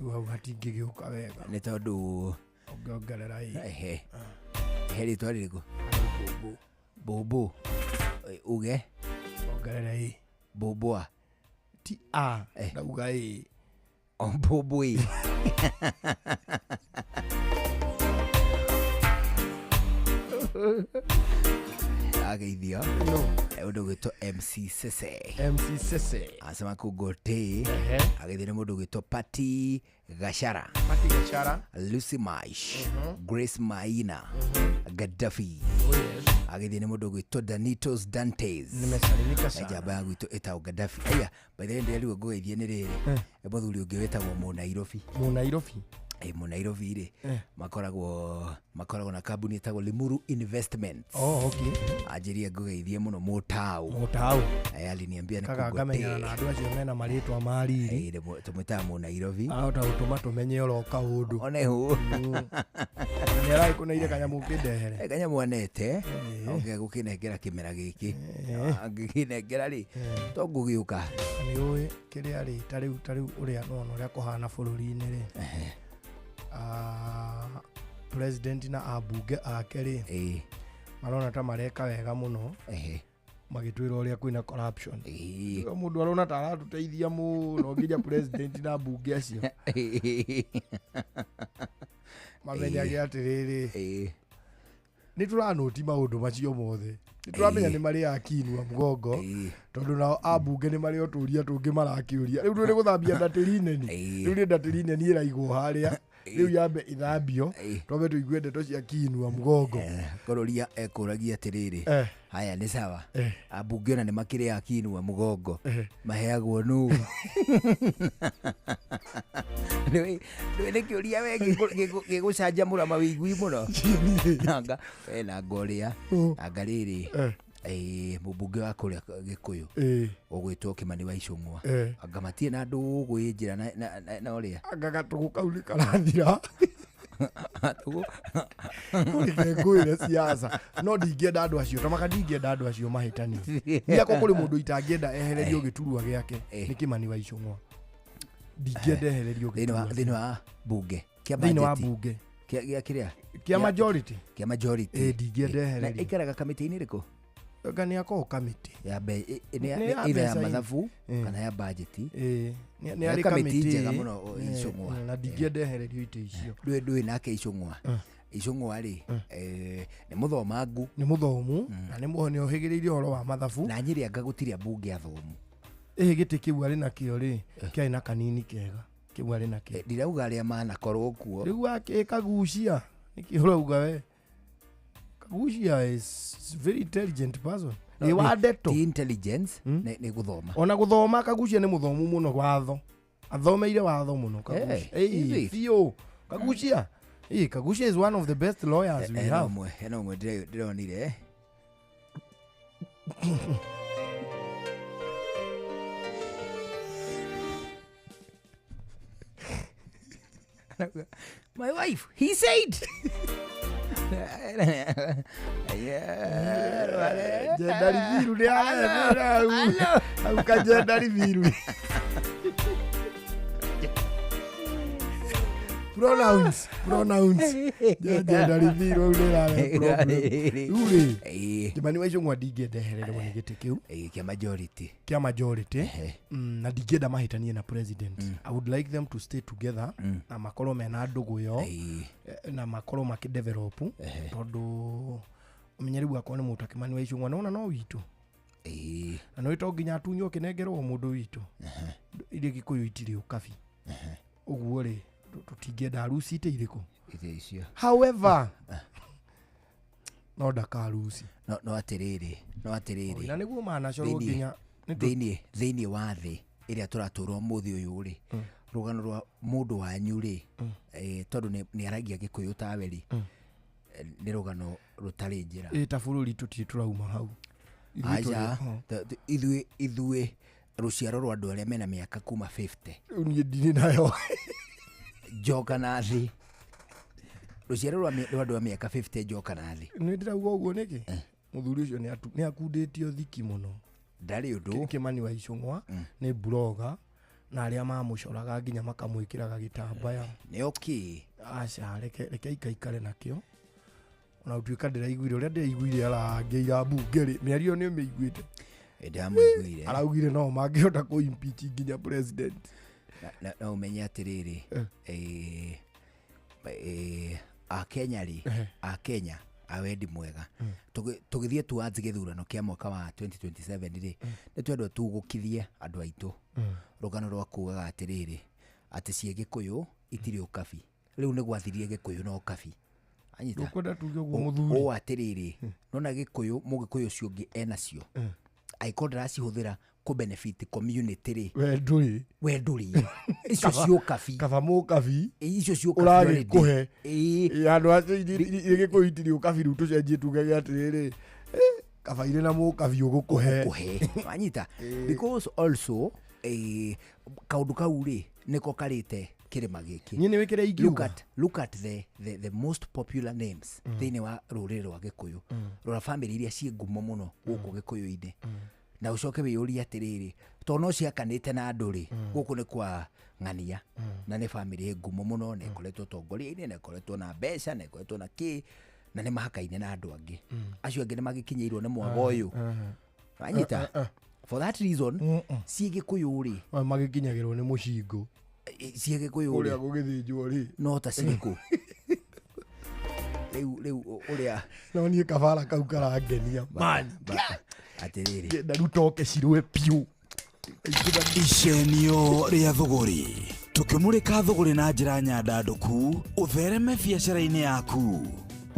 Rĩu hau hatingĩgĩũka wega. Nĩ tondũ ũngĩongerera ĩ. Ehe, rĩtwa rĩrĩkũ? Bobo. Bobo. Uge? Ongerera ĩ. Boboa. Ti a. Ndauga ĩ. O bobo ĩ. Ageithio ũndũ ũgwĩtwo MC Sese. MC Sese. Asema kũgote. Ageithio nĩ mũndũ ũgwĩtwo Pati Gashara. Pati Gashara. Lucy Maish, Grace Maina, Gaddafi. Oh yes. Ageithio nĩ mũndũ ũgwĩtwo Danitos Dantes. Nimesalimika sana. Njamba ya gwitũ ĩtagwo Gaddafi. Aya, by the way ndĩrerirwo ngũgeithie nĩ rĩrĩ. Nĩ mũthuri ũngĩ wĩtagwo Mũnairobi. Mũnairobi. Mũnairobi rĩ, makoragwo na kambuni ĩtagwo Limuru Investments. Oh, okay. Anjĩrire ngũgeithie mũno Mũtaũ. Mũtaũ. Aliniambia nĩ Kaga kũgote. ngamenyana na andũ acio mena marĩtwa ma riri. Tũmwĩtaga Mũnairobi. Ahota gũtũma tũmenye oro kaũndũ. One hũ. Nĩ aragĩkũneire kanyamũ ũkĩndehere. Kanyamũ anete oke gũkĩnengera kĩmera gĩkĩ, angĩkĩnengera rĩ to ngũgĩũka. Nĩ ũĩ kĩrĩa rĩ, ta rĩu ũrĩa nona ũrĩa kũhana bũrũri-inĩ rĩ, president na ambunge ake rĩ, marona ta mareka wega mũno magĩtwĩra ũrĩa kwĩna corruption. Rĩu mũndũ arona ta aratũteithia mũno, nginya president na ambunge acio mamenyage atĩrĩrĩ, nĩ tũranũti maũndũ macio mothe, nĩ tũramenya nĩ marĩ akinua mũgongo, tondũ nao ambunge nĩ marĩ o tũria tũngĩ marakĩũria. Rĩu nĩ gũthambia ndatĩri neni, rĩu nĩ ndatĩri neni ĩraigwo harĩa, rĩu yambe ithambio twambe tũigue ndeto cia kinua mũgongo. Kũrũria ekũragia atĩrĩrĩ, haya nĩ sawa, ambunge ona nĩ makĩrĩ akinua mũgongo, maheagwo nũ? Nĩ nĩ kĩũria we gĩgũcanjamũra mawĩigui mũno. Anga we nanga ũrĩa anga rĩrĩ, mũmbunge wa kũrĩa Gĩkũyũ ũgwĩtwo Kĩmani wa Icũng'wa, anga matirĩ na andũ gwĩ njĩra na ũrĩa Anga gatũgũ kau nĩ karathira. Reke ngwĩre siasa no ndingĩenda andũ acio tamaka, ndingĩenda andũ acio mahĩtanie. Niĩ akwa kũrĩ mũndũ itangĩenda ehererio gĩturwa gĩake, nĩ Kĩmani wa Icũng'wa. Ndingĩenda ehererio thĩinĩ wa gĩturwa thĩinĩ wa bunge kĩa thĩinĩ wa budget. Bunge. Kĩa kĩrĩa? Kĩa majority. Kĩa majority. Ndingĩenda Na ehererio. ĩikaraga kamĩtĩ-inĩ ĩrĩkũ? Anga nĩ akorwo kamĩtĩ ya mbe Nĩ nĩ ya either ya mbeca. mathabu kana ya bajeti. Nĩ Nĩ arĩ kamĩtĩ kamĩtĩ njega mũno, Icũng'wa. Na ndingĩenda ehererio itĩ icio. Ndũĩ nake Icũng'wa, Icũng'wa rĩ, nĩ mũthomangu. Nĩ mũthomu na nĩ ũhĩgĩrĩire ũhoro wa mathabu. Na Nyĩrĩ anga gũtirĩ ambunge athomu. Ĩ gĩtĩ kĩu arĩ nakĩo rĩ, kĩarĩ na kanini kega kĩu arĩ nakĩo. Ndirauga arĩa manakorwo kuo. Rĩu akĩkagucia nĩkĩ ũrauga we Kagucia is very intelligent person. No, Ĩ wa ndeto. Ti intelligence, nĩ gũthoma. Ona gũthoma, Kagucia nĩ mũthomu mũno, watho athomeire watho mũno Kagucia. Is Ĩ it? biũ Kagucia. Ĩ Kagucia is one of the best lawyers we Hena have. ũmwe, hena ũmwe ndĩronire. My wife, he said. Jendari biru nĩ arehera hau hau kajendari biru pronouns pronouns jendari biru hau nĩ ĩrarehe problem. Rĩu rĩ, Kĩmani wa Icũng'wa ndingĩenda ehererwo nĩ gĩtĩ kĩu kĩa majority. Kĩa majority. Na ndingĩenda mahĩtanie na president. I would like them to stay together na makorwo mena ndũgũ yo, na makorwo makĩdevelop, tondũ ũmenye rĩu akorwo nĩ mũndũ ta Kĩmani wa Icũng'wa nona no witũ, na nĩ to nginya atunywo kĩnengerwo mũndũ witũ. Iria Gĩkũyũ itirĩ ũkabi ũguo rĩ, tũtingĩenda harusi itĩ irĩkũ. Itĩ icio. However, no ndakaruci. No atĩrĩrĩ, no atĩrĩrĩ, Na nĩguo manacorwo nginya thĩinĩ wa thĩ ĩrĩa tũratũra ũmũthĩ ũyũ rĩ, rũgano rwa mũndũ wanyu rĩ, tondũ nĩ aragia Gĩkũyũ tawe rĩ, nĩ rũgano rũtarĩ njĩra. Ĩ ta bũrũri tũtirĩ tũrauma hau. Ithuĩ Aca, ithuĩ rũciaro rwa andũ arĩa mena mĩaka kuma 50. Rĩu niĩ ndirĩ nayo. Njoka na thĩ, rũciaro rwa andũ a mĩaka 50 njoka na thĩ. Nĩ ndĩrauga ũguo nĩkĩ, mũthuri ũcio nĩ akundĩtio thiki mũno. Ndarĩ ũndũ. Kĩmani wa Icũng'wa nĩ buroga na arĩa mamũcoraga nginya makamwĩkĩraga gĩtambaya. Nĩ okay. Aca, reke aikaikare nakĩo, ona gũtuĩka ndĩraiguire ũrĩa ndĩraiguire arangĩira mbunge rĩ, mĩario nĩ ũmĩiguĩte? Ndamũiguire. Araugire no mangĩhota kũ impeach nginya president. Na ũmenye atĩrĩrĩ, akenya rĩ, akenya a wendi mwega, tũgĩthiĩ towards gĩthurano kĩa mwaka wa 2027 rĩ, nĩ twendwo tugũkithie andũ aitũ rũgano rwa kugaga atĩrĩrĩ, atĩ ciĩ Gĩkũyũ itirĩ ũkabi. Rĩu nĩ gwathirie Gĩkũyũ na ũkabi. Anyita? Ndũkwenda tuge ũguo mũthuri. Ũũ atĩrĩrĩ, nona Gĩkũyũ, mũgĩkũyũ ũcio ũngĩ enacio, angĩkorwo ndaracihũthĩra kũ benefit community rĩ, We ndũrĩ. We ndũrĩ icio ciũkabi. Kaba mũkabi. Icio ciũkabi already. Ũragĩkũhe. Ĩ, handũ hacio irĩ Gĩkũyũ itirĩ ũkabi, rĩu tũcenjie tugage atĩrĩrĩ, kaba irĩ na mũkabi ũgũkũhe. Ũgũkũhe, wanyita? Because also, kaũndũ kau rĩ, nĩko karĩte Kĩrĩma gĩkĩ. Niĩ nĩ wĩkĩre Look ingiuga. at the most popular names thĩinĩ wa rũrĩrĩ rwa Gĩkũyũ. Rora bamĩrĩ iria ciĩ ngumo mũno gũkũ Gĩkũyũ-inĩ, na ũcoke wĩyũrie atĩrĩrĩ, tondũ no ciakanĩte na andũ rĩ, gũkũ nĩ kwa ng'ania, na nĩ bamĩrĩ ĩ ngumo mũno, na ĩkoretwo ũtongoria-inĩ, na ĩkoretwo na mbeca, na ĩkoretwo na kĩ, na nĩ mahakaine na andũ angĩ. Acio angĩ nĩ magĩkinyĩirwo nĩ mwago ũyũ, wanyita? For that reason, ciĩ Gĩkũyũ rĩ, Magĩkinyagĩrwo nĩ mũcingo. Ciĩ Gĩkũyũ Ũrĩa rĩ, gũgĩthĩnjwo rĩ, no ta cirĩkũ rĩu ũrĩa No niĩ kabara kau karangenia man. Atĩrĩrĩ, Ngĩenda rĩu toke cirũe piũ. Icenio rĩa thũgũrĩ, tũkĩmũrĩka thũgũrĩ na njĩra nyandandũku ũthereme biacara-inĩ yaku.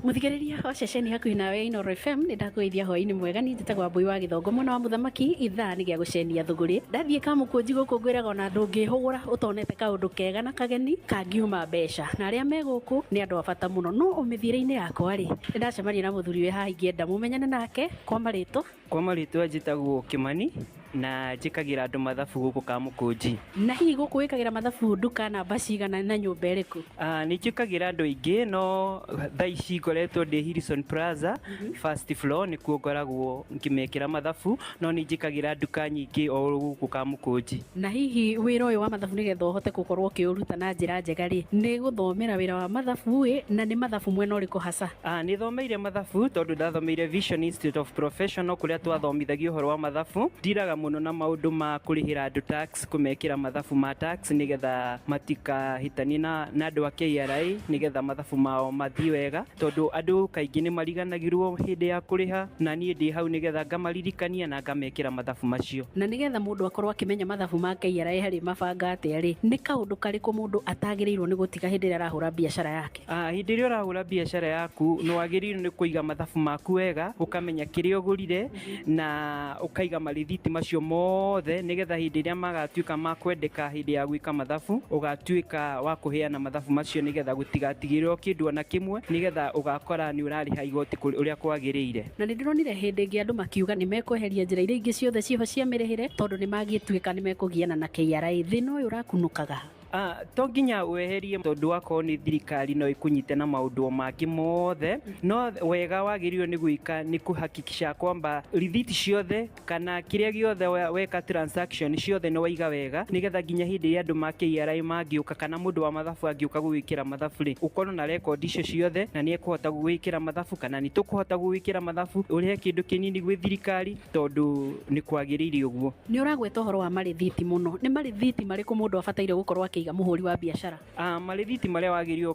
Muthikiriria wa ceceni hakuhĩ nawe Inooro FM, nĩ ndakũgeithia hwaĩ-inĩ mwega. Niĩ njĩtagwo Wambui wa Gĩthongo, mwena wa Mũthamaki. Ithaa nĩ gĩa gũcenia thũgũrĩ. Ndathiĩ Kamũkũnji gũkũ, ngwĩraga ona ndũngĩhũgũra ũtonete kaũndũ kega na kageni kangiuma mbeca, na arĩa me gũkũ nĩ andũ a bata mũno. No mĩthiĩre-inĩ yakwa rĩ, nĩ ndacemania na mũthuri wĩ haha, ingĩenda mũmenyane nake kwa marĩtwa. Kwa marĩtwa njĩtagwo Kĩmani na njĩkagĩra andũ mathabu gũkũ Kamũkũnji. Na hihi gũkũ wĩkagĩra mathabu nduka namba cigana na nyũmba ĩrĩkũ? Ah, nĩ njĩkagĩra andũ aingĩ, no thaa ici ngoretwo ndĩ Hilson Plaza, first floor, nĩkuo ngoragwo ngĩmekĩra mathabu, no nĩ njĩkagĩra nduka nyingĩ o gũkũ Kamũkũnji. Na hihi wĩra ũyũ wa mathabu, nĩgetha ũhote gũkorwo ũkĩũruta na njĩra njega rĩ, nĩ gũthomera wĩra wa mathabu ĩ, na nĩ mathabu mwena ũrĩkũ hasa? Ah, nĩ thomeire mathabu tondũ ndathomeire Vision Institute of Professional, kũrĩa twathomithagio ũhoro wa mathabu. Ndiraga mũno na maũndũ ma kũrĩhĩra andũ tax, kũmekĩra mathabu ma tax nĩgetha matikahĩtanie na andũ a KRA, nĩgetha mathabu mao mathiĩ wega, tondũ andũ kaingĩ nĩ mariganagĩrwo hĩndĩ ya kũrĩha, na niĩ ndĩ hau nĩgetha ngamaririkania na ngamekĩra mathabu macio. Na nĩgetha mũndũ akorwo akĩmenya mathabu ma KRA harĩ mabanga atĩa rĩ, nĩ kaũndũ karĩkũ mũndũ atagĩrĩirwo nĩ gũtiga hĩndĩ ĩrĩa arahũra biacara yake? Ah, hĩndĩ ĩrĩa ũrahũra biacara yaku, nĩ wagĩrĩirwo nĩ kũiga mathabu maku wega, ũkamenya kĩrĩa ũgũrire na ũkaiga marithiti macio mothe, nĩgetha hĩndĩ ĩrĩa magatuĩka ma kwendeka hĩndĩ ya gwĩka mathabu, ũgatuĩka wa kũheana mathabu macio, nĩgetha gũtigatigĩrwo kĩndũ ona kĩmwe, nĩgetha ũgakora nĩ ũrarĩha igoti ũrĩa kwagĩrĩire. Na nĩ ndĩronire hĩndĩ ĩngĩ andũ makiuga nĩ mekweheria njĩra iria ingĩ ciothe ciĩho cia mĩrĩhĩre, tondũ nĩ magĩtuĩka nĩ mekũgiana na KRA. Thĩna ũyũ ũrakunũkaga? Ah, to nginya weherie, tondũ wakorwo nĩ thirikari no ĩkũnyite na maũndũ o mangĩ mothe, no wega wagĩrĩirwo nĩ gwĩka nĩ kũhakikisha kwamba rithiti ciothe kana kĩrĩa gĩothe weka, transaction ciothe nĩ waiga wega, nĩgetha nginya hĩndĩ ĩrĩa andũ ma KRA mangĩũka kana mũndũ wa mathabu angĩũka gũgwĩkĩra mathabu rĩ, ũkorwo na rekondi icio ciothe na nĩ ekũhota gũgwĩkĩra mathabu kana nĩ tũkũhota gũgwĩkĩra mathabu, ũrĩhe kĩndũ kĩnini gwĩ thirikari, tondũ nĩ kwagĩrĩire ũguo. Nĩ ũragweta ũhoro wa marĩthiti mũno. Nĩ marĩthiti marĩkũ mũndũ abataire gũkorwo akĩiga, mũhũri wa biacara? Ah, marĩthiti marĩa wagĩrĩirwo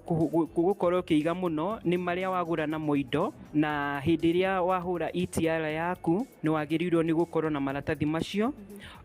gũkorwo ũkĩiga mũno nĩ marĩa wagũra namo indo, na hĩndĩ ĩrĩa wahũra ETR yaku nĩ wagĩrĩirwo nĩ gũkorwo na maratathi macio.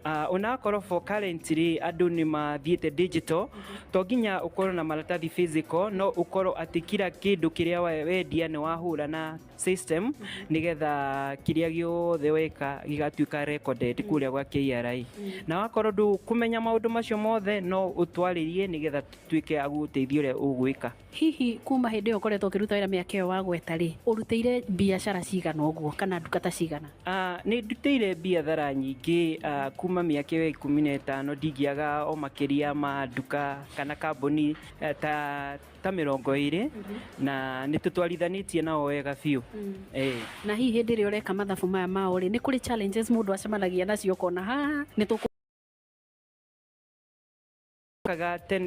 Onakorwo for currently andũ nĩ mathiĩte digital, to nginya ũkorwo na maratathi physical, no ũkorwo atĩ kila kĩndũ kĩrĩa wendia nĩ wahũra na system, nĩgetha kĩrĩa gĩothe weka gĩgatuĩka recorded kũrĩa gwa KRA. Na wakorwo ndũkũmenya maũndũ macio mothe, no ũtwarĩrie nĩgetha tuĩke a gũgũteithia ũrĩa ũgwĩka. Hihi kuma hĩndĩ ĩyo ũkoretwo ũkĩruta wĩra, mĩaka ĩyo wagweta rĩ, ũrutĩire biacara cigana ũguo kana nduka ta cigana? Ah, nĩ ndutĩire biathara nyingĩ kuma mĩaka ĩyo 15, ndingĩaga o makĩria ma nduka kana kambuni ta 20, na nĩ tũtwarithanĩtie nao wega biũ. Na hihi hĩndĩ ĩrĩa ũreka mathabu maya mao rĩ, nĩ kũrĩ challenges mũndũ acemanagia nacio, ũkona haha nĩ tũkũ Kaga tene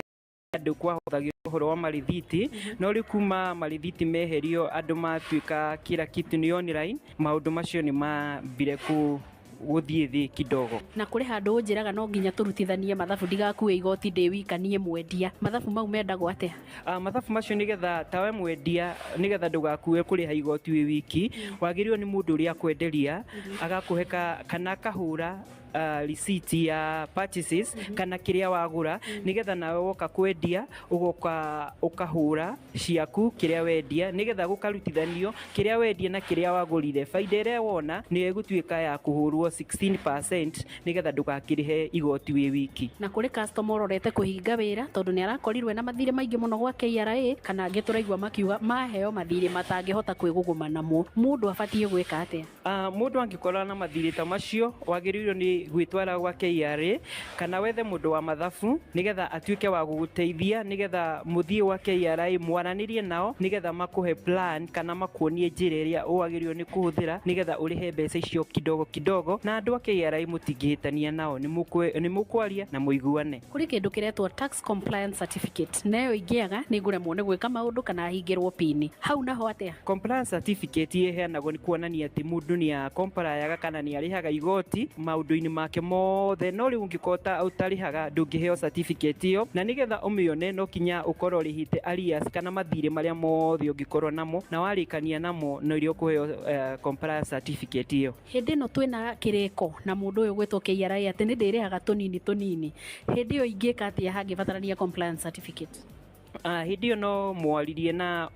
andũ kwahũthagĩrwo ũhoro wa marithiti, no rĩu kuma marithiti meherio, andũ matuĩka kila kitu nĩ online, maũndũ macio nĩ mambire gũthiĩ thĩ kidogo. Na kũrĩ handũ ũnjĩraga no nginya tũrutithanie mathabu ndigakue igoti ndĩ wika niĩ mwendia. Mathabu mau mendagwo atĩa? Ah, mathabu macio, nĩgetha tawe mwendia, nĩgetha ndũgakue kũrĩha igoti wĩ wiki, wagĩrĩirwo nĩ mũndũ ũrĩa akwenderia agakũhe kana akahũra receipt ya purchases kana kĩrĩa wagũra, nĩgetha nawe woka kwendia ũgoka ũkahũra ciaku kĩrĩa wendia, nĩgetha gũkarutithanio kĩrĩa wendia na kĩrĩa wagũrire, baida ĩrĩa wona nĩyo ĩgũtuĩka ya kũhũrwo 16% nĩgetha ndũgakĩrĩhe igoti wĩ wiki. Na kũrĩ customer ũrorete kũhinga wĩra tondũ nĩ arakorirwe na mathirĩ maingĩ mũno gwa KRA, kana angĩ tũraigua makiuga maheo mathirĩ matangĩhota kwĩgũgũma namo, mũndũ abatiĩ gwĩka atĩa? Ah, mũndũ angĩkorwo na mathirĩ ta macio, wagĩrĩirwo nĩ Gwĩtwara gwa KRA kana wethe mũndũ wa mathabu nĩgetha atuĩke wa gũgũteithia, nĩgetha mũthiĩ gwa KRA mwaranĩrie nao, nĩgetha makũhe plan kana makuonie njĩra ĩrĩa wagĩrĩirwo nĩ kũhũthĩra nĩgetha ũrĩhe mbeca icio kidogo kidogo. Na andũ a KRA mũtingĩhĩtania nao, nĩ mũkwaria na mũiguane. Kũrĩ kĩndũ kĩretwo tax compliance certificate, nayo ingĩaga nĩ ngũremwo nĩ gwĩka maũndũ kana hingĩrwo pini hau naho atĩa? Compliance certificate ĩheanagwo nĩ kuonania atĩ mũndũ nĩ akomprayaga kana nĩ arĩhaga igoti maũndũ-inĩ make mothe. No rĩu ũngĩkorwo ũtarĩhaga, ndũngĩheo certificate ĩyo, na nĩgetha ũmĩone no kinya ũkorwo ũrĩhĩte arrears kana mathirĩ marĩa mothe ũngĩkorwo namo, na warĩkania namo no irio ũkũheo compliance certificate ĩyo. Hĩndĩ ĩno twĩna kĩrĩko na mũndũ ũyũ gwĩtwo KRA atĩ nĩ ndĩrĩhaga tũnini tũnini, hĩndĩ ĩyo ingĩka atĩa hangĩbatarania compliance certificate? Hĩndĩ ĩyo no mwaririe na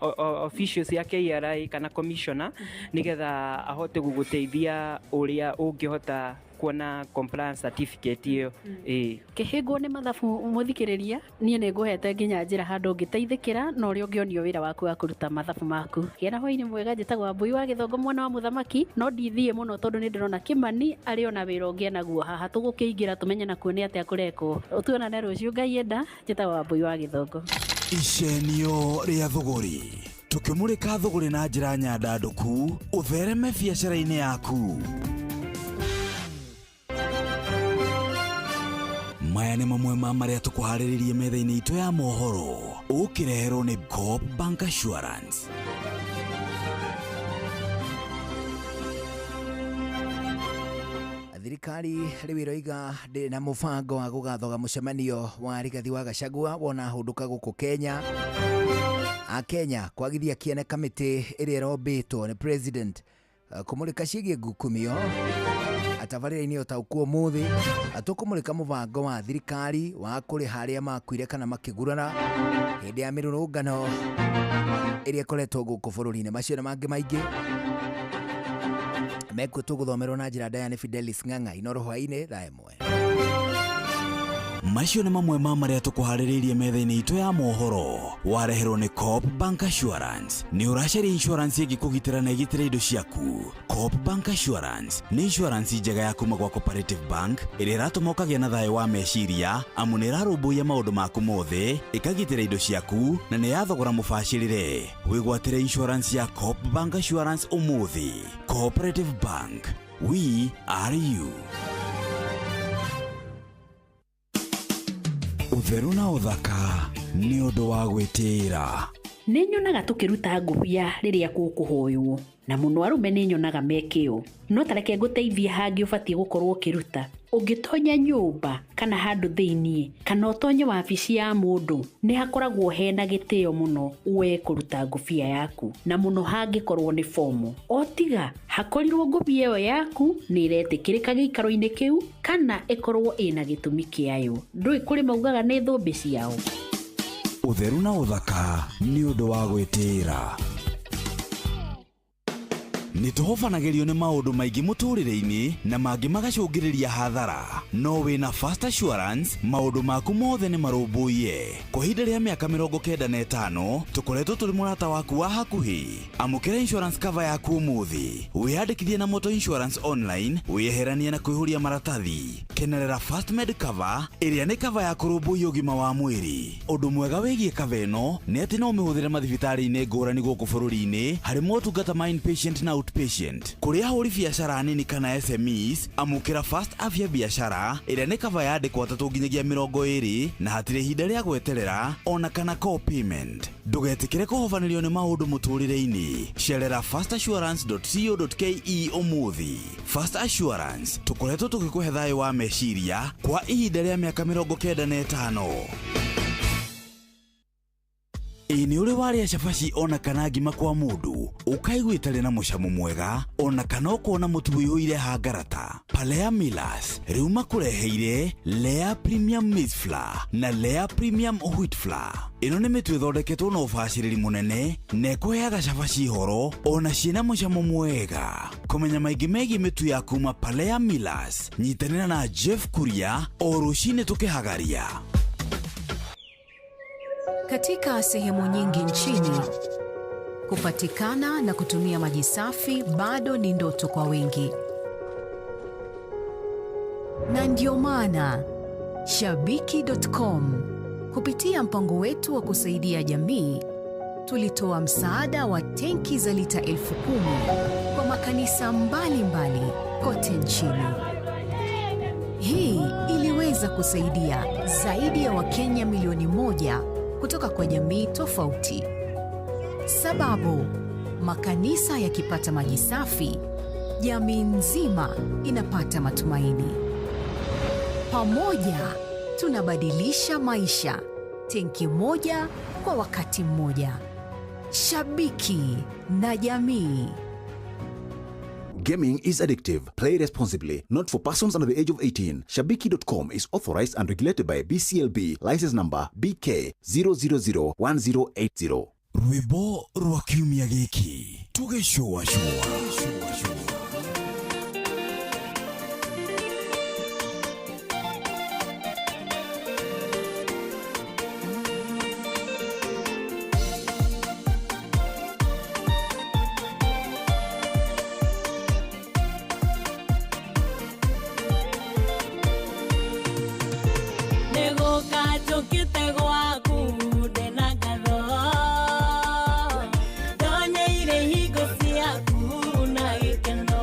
officials ya KRA kana commissioner nĩgetha ahote gũgũteithia ũrĩa ũngĩhota kuona compliance certificate ĩyo, ĩĩ. Kĩhĩngwo nĩ mathabu, mũthikĩrĩria, niĩ nĩ ngũhete nginya njĩra handũ ũngĩteithĩkĩra na ũrĩa ũngĩonio wĩra waku wa kũruta mathabu maku. Gĩa na hwainĩ mwega. Njĩtagwo Wambui wa Gĩthongo, mwana wa mũthamaki. No ndithiĩ mũno tondũ nĩ ndĩrona Kĩmani arĩ ona wĩra ũngĩ enaguo haha, tũgũkĩingĩra tũmenye nakuo nĩ atĩa kũrekwo. Tuonane rũciũ Ngai enda. Njĩtagwo Wambui wa Gĩthongo. Icenio rĩa thũgũrĩ, tũkĩmũrĩka thũgũrĩ na njĩra nyandandũku ũthereme biacara-inĩ yaku. Maya nĩ mamwe ma marĩa tũkũharĩrĩrie metha-inĩ itũ ya mohoro, ũkĩreherwo nĩ Coop Bank Assurance. Thirikari rĩu ĩroiga ndĩrĩ na mũbango wa gũgathoga mũcemanio wa Rigathi wa Gachagua wona hũndũka gũkũ Kenya. Akenya kwagithia kĩene kamĩtĩ ĩrĩa ĩrombĩtwo nĩ president kũmũrĩka ciĩgiĩ ngukumio atabarĩra-inĩ ũtaũku ũmũthĩ. Tũkũmũrĩka mũbango wa thirikari wa kũrĩha arĩa makuire kana makĩgurara hĩndĩ ya mĩrũrũngano ĩrĩa ĩkoretwo gũkũ bũrũri-inĩ. Macio na mangĩ maingĩ mekuo tũgũthomerwo na njĩra ndaya nĩ Fidelis Ng'ang'a. Inoro hwaĩ-inĩ thaa 1. Macio nĩ mamwe ma marĩa tũkũharĩrĩirie metha-inĩ itũ ya mohoro, wareherwo nĩ Coop Bank Assurance. Nĩ ũracaria insurance ĩngĩkũgitĩra na ĩgitĩre indo ciaku? Coop Bank Assurance nĩ insurance njega ya kuma gwa Cooperative Bank ĩrĩa ĩratũma ũkagĩa na thayũ wa meciria, amu nĩ ĩrarũmbũiya maũndũ maku mothe, ĩkagitĩra indo ciaku na nĩ ya thogora mũbacĩrĩre. Wĩgwatĩre insurance ya Coop Bank Assurance ũmũthĩ. Cooperative Bank, we are you. Ũtheru na ũthaka nĩ ũndũ wa gwĩtĩĩra. Nĩ nyonaga tũkĩruta ngũbia rĩrĩa gũkũhoywo, na mũno arũme nĩ nyonaga mekĩo, no tareke ngũteithie hangĩ ũbatiĩ gũkorwo ũkĩruta. Ũngĩtonya nyũmba kana handũ thĩiniĩ kana ũtonye wabici ya mũndũ, nĩ hakoragwo hena gĩtĩo mũno we kũruta ngũbia yaku, na mũno hangĩkorwo nĩ fomo. O tiga hakorirwo ngũbia ĩyo yaku nĩ ĩretĩkĩrĩka gĩikaro-inĩ kĩu kana ĩkorwo ĩna gĩtũmi kĩayo. Ndũĩ kũrĩ maugaga nĩ thũmbĩ ciao. Ũtheru na ũthaka nĩ ũndũ wa gwĩtĩĩra. Nĩ tũhobanagĩrio nĩ maũndũ maingĩ mũtũrĩre-inĩ na mangĩ magacũngĩrĩria hathara, no wĩna Fast Assurance maũndũ maku mothe nĩ marũmbũiye. Kwa ihinda rĩa mĩaka 95 tũkoretwo tũrĩ mũrata waku wa hakuhĩ. Amũkĩra insurance cover yaku ũmũthĩ, wĩyandĩkithie na Motor Insurance Online, wĩyeheranie na kũihũria maratathi. Kenerera Fast Med Cover ĩrĩa nĩ cover ya kũrũmbũiya ũgima wa mwĩrĩ. Ũndũ mwega wĩgiĩ cover ĩno nĩ atĩ no ũmĩhũthĩre mathibitarĩ-inĩ ngũrani gũkũ bũrũri-inĩ harĩ motungata ma inpatient na outpatient. Kũrĩ ahũri biacara nini kana SMEs, amũkĩra Fast Afya Biashara ĩrĩa nĩ cover ya andĩkwo 3 nginyagia 20 na hatirĩ ihinda rĩa gweterera ona kana co-payment. Ndũgetĩkĩre kũhobanĩrio nĩ maũndũ mũtũrĩre-inĩ. Cerera fastassurance.co.ke ũmũthĩ. Fast Assurance, tũkoretwo tũgĩkũhe thayũ wa meciria kwa ihinda rĩa mĩaka 95. Ĩ nĩ ũrĩ warĩa cabaci ona kana ngima kwa mũndũ ũkaigua ĩtarĩ na mũcamo mwega ona kana ũkona mũtu ũiyũire hangarata? Palea Millers rĩu makũreheire Lea Premium Maize Flour na Lea Premium Wheat Flour. Ĩno nĩ mĩtu ĩthondeketwo na ũbacĩrĩri mũnene na ĩkũheaga cabaci horo ona ciĩna mũcamo mwega. Kũmenya maingĩ megiĩ mĩtu ya kuma Palea Millers, nyitanĩra na Jeff Kuria o rũcinĩ tũkĩhagaria. Katika sehemu nyingi nchini, kupatikana na kutumia maji safi bado ni ndoto kwa wengi. Na ndiyo maana Shabiki.com kupitia mpango wetu wa kusaidia jamii tulitoa msaada wa tenki za lita 10,000 kwa makanisa mbalimbali kote nchini. Hii iliweza kusaidia zaidi ya Wakenya milioni 1 kutoka kwa jamii tofauti. Sababu, makanisa yakipata maji safi, jamii nzima inapata matumaini. Pamoja tunabadilisha maisha, tenki moja kwa wakati mmoja. Shabiki na jamii. Gaming is addictive. Play responsibly. Not for persons under the age of 18. Shabiki.com is authorized and regulated by BCLB. License number BK 0001080. Rwĩmbo rwa kiumia gĩkĩ tũgĩcũacũa. Nĩgũka njũkĩte gwaku ndĩna ngatho, ndonyeire hingo ciaku na gĩkeno.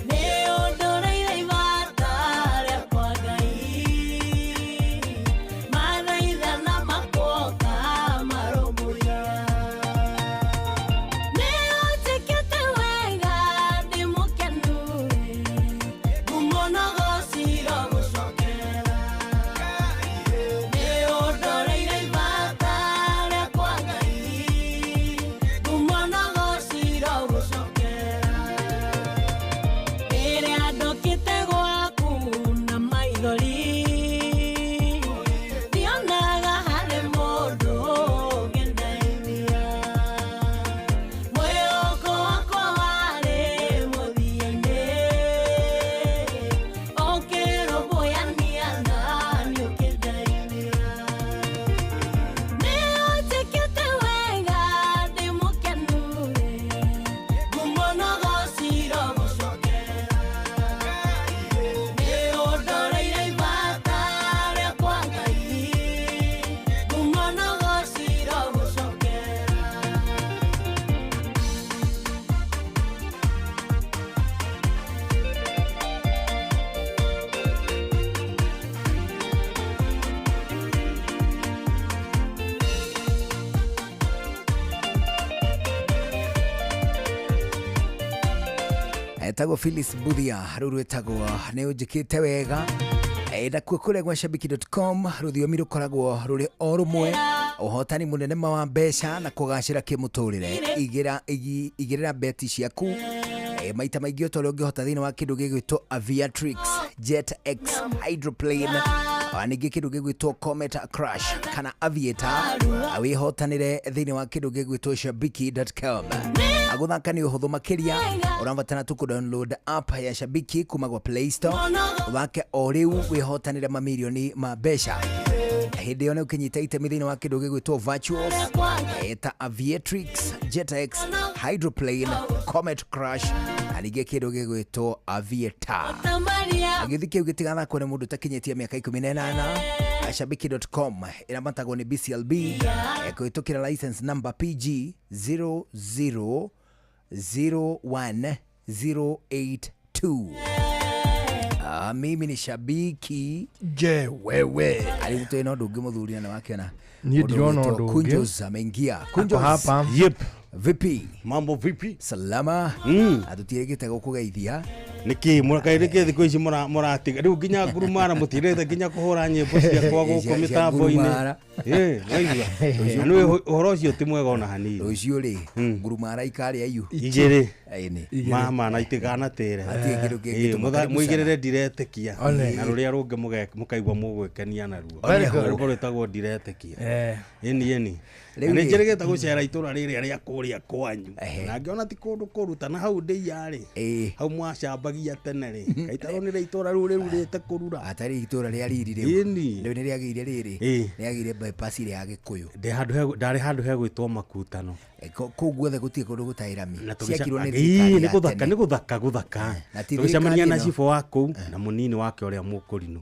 Nĩ ũndũrĩire ibata rĩakwa Ngai, mathaithana makuoka marũmbũiya. Nĩ ũnjĩkĩte wega ndĩ mũkenu, ngumo na ũgooci irogũcokera. Nĩ ũndũrĩire ibata rĩakwa Ngai, ngumo na ũgooci irogũcokera. Rĩrĩa ndokĩte gwaku na maithori, ndionaga harĩ mũndũ ũngĩndeithia. Mwĩhoko wakwa warĩ mũthia-inĩ, ũkĩrũmbũyania naniĩ ũkĩndeithia. Nĩ ũnjĩkĩte wega ndĩ mũkenu, ngumo na ũgooci irogũcokera. Nĩ ũndũrĩire ibata rĩakwa Ngai, ngumo na ũgooci irogũcokera. Etagwo Phyllis Buthia rũu rwĩtagwo nĩ ũnjĩkĩte wega. Nakuo kũrĩa gwa shabiki.com rũthiomi rũkoragwo rũrĩ o rũmwe, ũhotani mũnene ma wa mbeca na kũgacĩra kĩmũtũrĩre. Igĩrĩra beti ciaku maita maingĩ o ta ũrĩa ũngĩhota thĩinĩ wa kĩndũ gĩgwĩtwo Aviatrix, Jet X, Hydroplane, ona ningĩ kĩndũ gĩgwĩtwo Comet Crash kana Aviator, wĩhotanĩre thĩinĩ wa kĩndũ gĩgwĩtwo shabiki.com. Gũthaka nĩ ũhũthũ makĩria, ũrabatara tu kũ-download app ya Shabiki kuma gwa Play Store, ũthake o rĩu wĩhotanĩre mamirioni ma mbeca. Hĩndĩ ĩyo nĩ ũkĩnyita itemi thĩinĩ wa kĩndũ gĩgwĩtwo virtuals ta Aviatrix, Jetx, Hydroplane, Comet Crash na ningĩ kĩndũ gĩgwĩtwo Aviator. Gĩthĩ kĩu gĩtigathakwo nĩ mũndũ ũtakinyĩtie mĩaka 18. Shabiki.com ĩramatagwo nĩ BCLB kũhĩtũkĩra license number PG 0001082. Mimi ni shabiki. Je, wewe Arĩtũ ĩno ũndũ ũngĩ mũthuri na nĩwakĩona Niĩ mũndũ ndirona ũgwĩtwo ũndũ ũngĩ. Kunjos ameingia. Ako Kunjos. hapa. Yep. Vipi? Mambo vipi? Salama. Atũtirĩkĩte gũkũgeithia. Nĩkĩ mũrakaĩ nĩkĩ thikũ ici mũratiga rĩu nginya ngurumara mũtirĩte nginya kũhũra nyĩmbo ciakwa gũkũ Cia mĩtambo-inĩ. ngurumara. Ĩ, waigua Na nĩ ũhoro ũcio ti mwega ona hanini. Rũciũ rĩ ngurumara ikarĩa iyu Igĩrĩ. Ĩni. Mama na itikanatĩre. Hatirĩ kĩndũ kĩngĩ Ĩ, tũma- karibu mũigĩrĩre sana. ndiretĩkia One. na rũrĩa rũngĩ mũkaigua mũgwĩkenia naruo. Very good. Rwĩmbo rwĩtagwo ndiretĩkia. Eh. Ĩni ĩni. Rĩu Nĩ rĩ- njĩrĩgĩte gũcera itũra rĩrĩa rĩa kũrĩa kwanyu na ngĩona ti kũndũ kũruta na hau ndĩia rĩ, hau mwacambagia tene rĩ, kaitaronire itũra rĩu rĩrurĩte kũrura. Atarĩ itũra rĩa riri rĩu. Ĩni. Rĩu nĩ rĩagĩire rĩrĩ. Ĩĩ. Rĩagĩire bypass ĩrĩa ya Gĩkũyũ. Ndĩ handũ ndarĩ handũ hegwĩtwo makutano. Kũu guothe gũtirĩ kũndũ gũtarĩ rami. Na tũgĩca- Ciakirwo nĩ Ĩĩ, thirikari nĩ ya gũthaka tene. nĩ gũthaka gũthaka. Na ti Tũgĩcemania thirikari na ĩno. cibũ wa kũu na mũnini wake ũrĩa mũkũrinũ.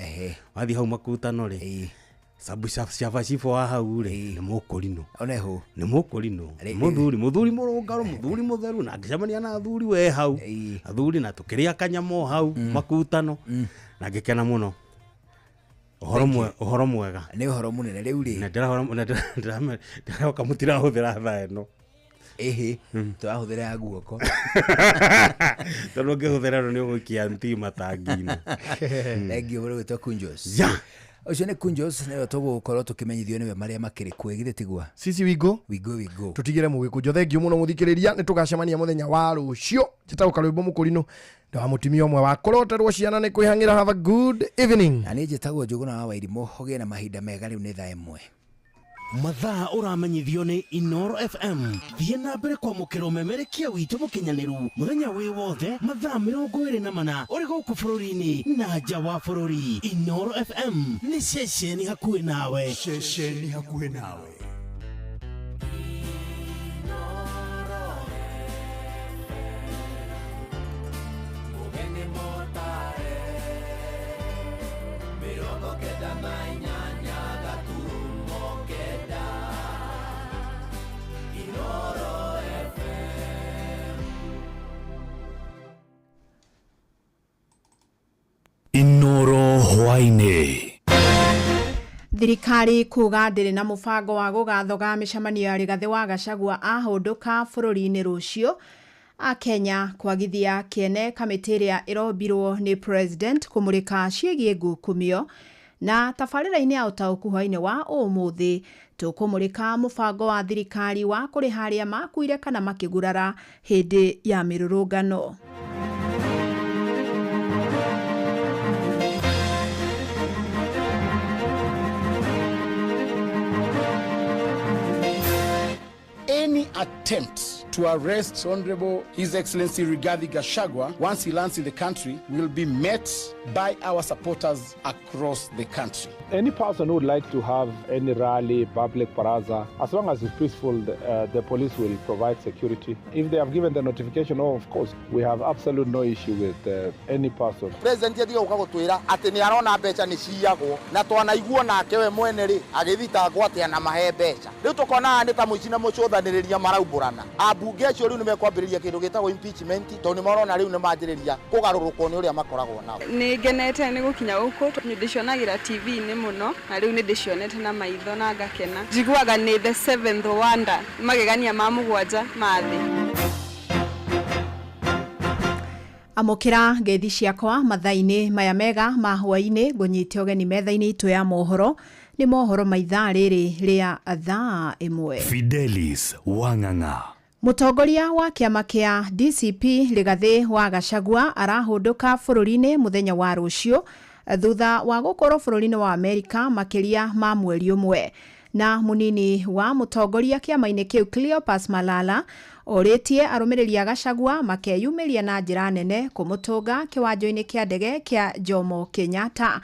Wathiĩ hau makutano rĩ, sabu caba cibũ wa hau rĩ nĩ mũkũrinũ. Oneho. Nĩ mũkũrinũ. Mũthuri mũthuri mũrũngarũ mũthuri mũtheru na ngĩcemania na athuri we hau. Athuri na tũkĩrĩa kanyamo hau makutano na ngĩkena mũno. Ũhoro mwe ũhoro mwega. Nĩ ũhoro mũnene rĩu rĩ. Na ndĩrahora na ndĩrahoka mũtirahũthĩra thaa ĩno. Ĩhĩ, tũrahũthĩra ya guoko. Tondũ ũngĩhũthĩra ĩno nĩ ũgũikia ntima tangi-inĩ. Thengiũ mũno gwĩtwo Kunjos. Ya. Ũcio nĩ Kunjos nĩwe tũgũkorwo tũkĩmenyithio nĩwe marĩa makĩrĩ kuo githĩ tigua. Sisi wingo Wingo wingo. Tutigire mũgĩkũnjo. Thengiũ mũno mũthikĩrĩria, nĩ tũgacemania mũthenya wa rũciũ. Njĩtagwo Karwĩmbo Mũkũrinũ, ndĩ wa mũtumia ũmwe wa kũroterwo ciana nĩ kwĩhang'ĩra. Have a good evening. Na niĩ njĩtagwo Njũgũna wa Wairimũ, ũgĩe na mahinda mega. Rĩu nĩ thaa 1. Mathaa ũramenyithio nĩ Inoro FM. Thiĩ na mbere kwamũkĩra ũmemerekia witũ mũkinyanĩru mũthenya wĩ wothe mathaa 24 ũrĩ gũkũ bũrũri-inĩ na nja wa bũrũri. Inoro FM nĩ ceceni hakuhĩ nawe. Ceceni hakuhĩ nawe. Mugeni motare 98.9 Inoro FM. Inoro hwainĩ. Thirikari kuga ndĩrĩ na mũbango wa gũgathoga mĩcemanio ya Rigathĩ wa Gachagua ahũndũka bũrũri-inĩ rũciũ. Akenya kwagithia kĩene kamĩtĩ ĩrĩa ĩrombirwo nĩ president kũmũrĩka ciĩgiĩ ngukumio. Na tabarĩra-inĩ ya ũtaũku hwainĩ wa ũmũthĩ tũkũmũrĩka mũbango wa thirikari wa kũrĩha arĩa makuire kana makĩgurara hĩndĩ ya mĩrũrũngano. Any attempt to arrest Honorable His Excellency Rigathi Gachagua once he lands in the country will be met by our supporters across the country. Any person who would like to have any rally, public baraza, as long as it's peaceful, the police will provide security. If they have given the notification, oh, of course, we have absolute no issue with any person. President atiga guka gutwira ati ni arona mbeca ni ciyagwo na twanaiguo nake we mwene ri agithitangwo ati anamahe mbeca. Riu tukona ni ta muici na mucuthaniriria maraumbũrana. Ambunge acio riu nimekwambĩrĩria kĩndũ gĩtagwo impeachment tondũ nĩmarona rĩu nĩmanjĩrĩria kũgarũrũkwo nĩ ũrĩa makoragwo nao. Nĩ ngenete nĩ gũkinya gũkũ tondũ ndĩcionagĩra TV-inĩ mũno na rĩu nĩ ndĩcionete na maitho na ngakena. Njiguaga nĩ the seventh wonder, magegania ma mũgwanja ma thĩ. Amũkĩra ngeithi ciakwa mathaa-inĩ maya mega ma hwaĩ-inĩ, ngũnyite ũgeni metha-inĩ itũ ya mohoro. Nĩ mohoro ma ithaa rĩrĩ rĩa thaa 1. Fidelis Wang'ang'a. Mũtongoria wa kĩama kĩa DCP Rigathĩ wa Gachagua arahũndũka bũrũri-inĩ mũthenya wa rũciũ thutha wa gũkorwo bũrũri-inĩ wa Amerika makĩria ma mweri ũmwe. Na mũnini wa mũtongoria kĩama-inĩ kĩu Cleopas Malala orĩtie arũmĩrĩri a Gachagua makeyumĩria na njĩra nene kũmũtũnga kĩwanjo-inĩ kĩa ndege kĩa Jomo Kenyatta.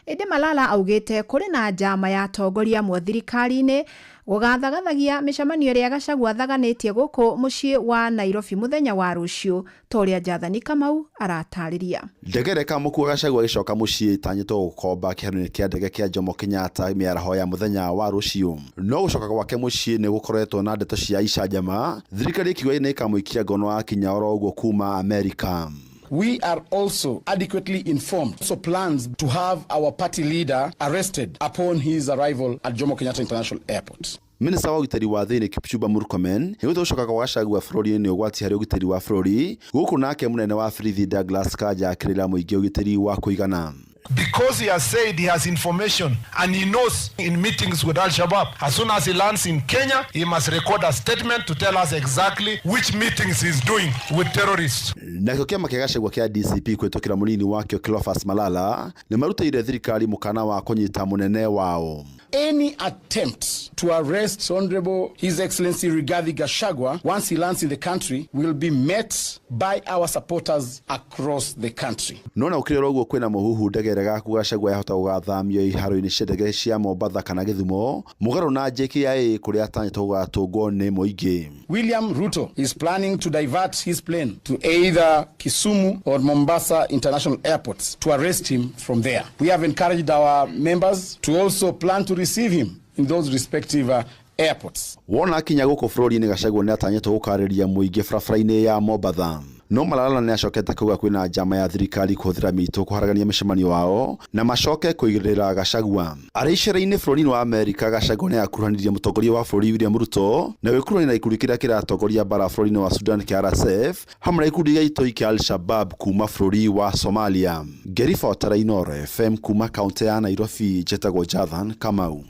Ĩndĩ Malala augĩte kũrĩ na njama ya atongoria amwe thirikari-inĩ gũgathagathagia mĩcemanio ĩrĩa Gachagua athaganĩtie gũkũ mũciĩ wa Nairobi mũthenya wa rũciũ, ta ũrĩa Jathani Kamau aratarĩria. Ndege ĩrĩa ĩkamũkua Gachagua ĩgĩcoka mũciĩ ĩtanyĩtwo gũkomba kĩharo-inĩ kĩa ndege kĩa Jomo Kenyatta mĩaraho ya mũthenya wa rũciũ. No gũcoka gwake mũciĩ nĩ gũkoretwo na ndeto cia icanjama, thirikari ĩkiuga nĩ ĩkamũikia ngono akinya oro ũguo kuma Amerika. We are also adequately informed, so plans to have our party leader arrested upon his arrival at Jomo Kenyatta International Airport. Minista wa ũgitĩri wa thĩinĩ Kipchumba Murkomen nĩgwĩte gũcoka kwa Gachagua bũrũri-inĩ nĩ ũgwati harĩ ũgitĩri wa bũrũri, gũkũ nake mũnene wa borithi Douglas Kanja akĩrĩra mũingĩ ũgitĩri wa kũigana. Because he has said he has information and he knows in meetings with Al-Shabaab, as soon as he lands in Kenya, he must record a statement to tell us exactly which meetings he's doing with terrorists. Nakĩo kĩama kĩa Gachagua kĩa DCP kũhĩtũkĩra mũnini wakĩo Cleophas Malala nĩ marutĩire thirikari mũkana wa kũnyita mũnene wao. Any attempt to arrest Honorable His Excellency Rigathi Gachagua once he lands in the country will be met by our supporters across the country. No na gũkĩrĩ ũguo kwĩna mũhuhu ndege ĩrĩa gaku Gachagua yahota gũgathamio iharo-inĩ cia ndege cia Mombatha kana Gĩthumo mũgarũ na JKIA kũrĩa atanyĩtwo gũgatũngwo nĩ mũingĩ. William Ruto is planning to divert his plane to either Kisumu or Mombasa International Airports to arrest him from there. We have encouraged our members to also plan to receive him in those respective airports. Wona akinya gũkũ bũrũri-inĩ Gachagua nĩ atanyĩtwo gũkarĩria mũingĩ barabara-inĩ ya Mombatha. No Malala nĩ acokete kuga kwĩna njama ya thirikari kũhũthĩra mĩitũ kũharagania mĩcemanio wao na macoke kũigĩrĩra Gachagua. Arĩ icera-inĩ bũrũri-inĩ wa Amerika, Gachagua nĩ akuruhanirie mũtongoria wa bũrũri William Ruto na gwĩkuruhania na gĩkundi kĩrĩa kĩratongoria mbara bũrũri-inĩ wa Sudan kĩa RSF hamwe na gĩkundi gĩa itoi kĩa Al-Shabab kuma bũrũri wa Somalia. Ngĩribotera Inooro FM kuma kaunti ya Nairobi, njĩtagwo Jathan Kamau.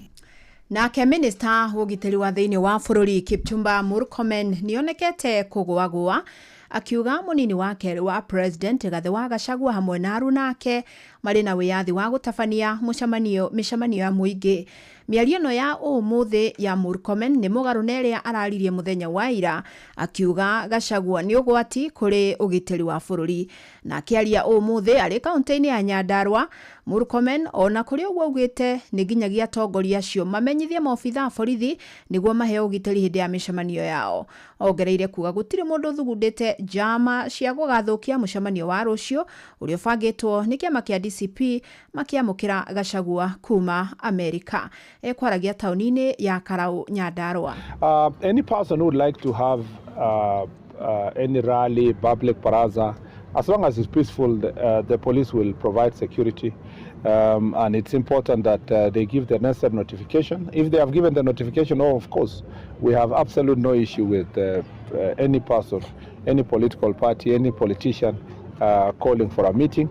Nake minista wa ũgitĩri wa thĩinĩ wa bũrũri Kipchumba Murkomen nĩonekete kũgũagũa akiuga mũnini wa kerĩ wa president Rigathi wa Gachagua hamwe na aruna ake marĩ na wĩyathi wa gũtabania mĩcemanio ya mũingĩ. Mĩario ĩno ya ũmũthĩ ya Murkomen nĩ mũgarũ na ĩrĩa araririe mũthenya wa ira akiuga Gachagua nĩ ũgwati kũrĩ ũgitĩri wa bũrũri. Na akĩaria ũmũthĩ arĩ kaunti-inĩ ya Nyandarua, Murkomen ona kũrĩ ũguo augĩte nĩ nginyagia atongoria acio mamenyithie maobitha a borithi nĩguo maheo ũgitĩri hĩndĩ ya mĩcemanio yao. Ongereire kuga gũtirĩ mũndũ ũthugundĩte njama cia gũgathũkia mũcemanio wa rũciũ ũrĩa ũbangĩtwo nĩ kĩama kĩa DCP makĩamũkĩra Gachagua kuma Amerika. Ekwaragia taũni-inĩ ya Karau, Nyandarua. Any person who would like to have any rally, public baraza, as long as it's peaceful, the police will provide security. And it's important that they give the necessary notification. If they have given the notification, oh, of course, we have absolute no issue with any person, any political party, any politician calling for a meeting.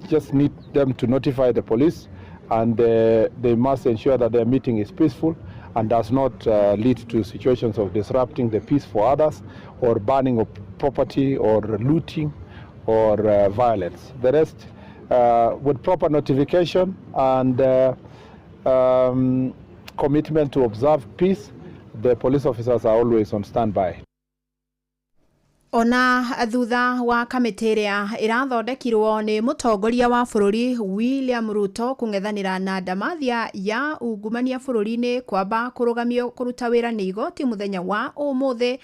Just need them to notify the police, and they must ensure that their meeting is peaceful and does not lead to situations of disrupting the peace for others or burning of property or looting or violence. The rest, with proper notification and commitment to observe peace, the police officers are always on standby. Ona thutha wa kamĩtĩ ĩrĩa ĩrathondekirwo nĩ mũtongoria wa bũrũri William Ruto kũng'ethanĩra na ndamathia ya ungumania bũrũri-inĩ kwamba kũrũgamio kũruta wĩra nĩ igoti mũthenya wa ũmũthĩ,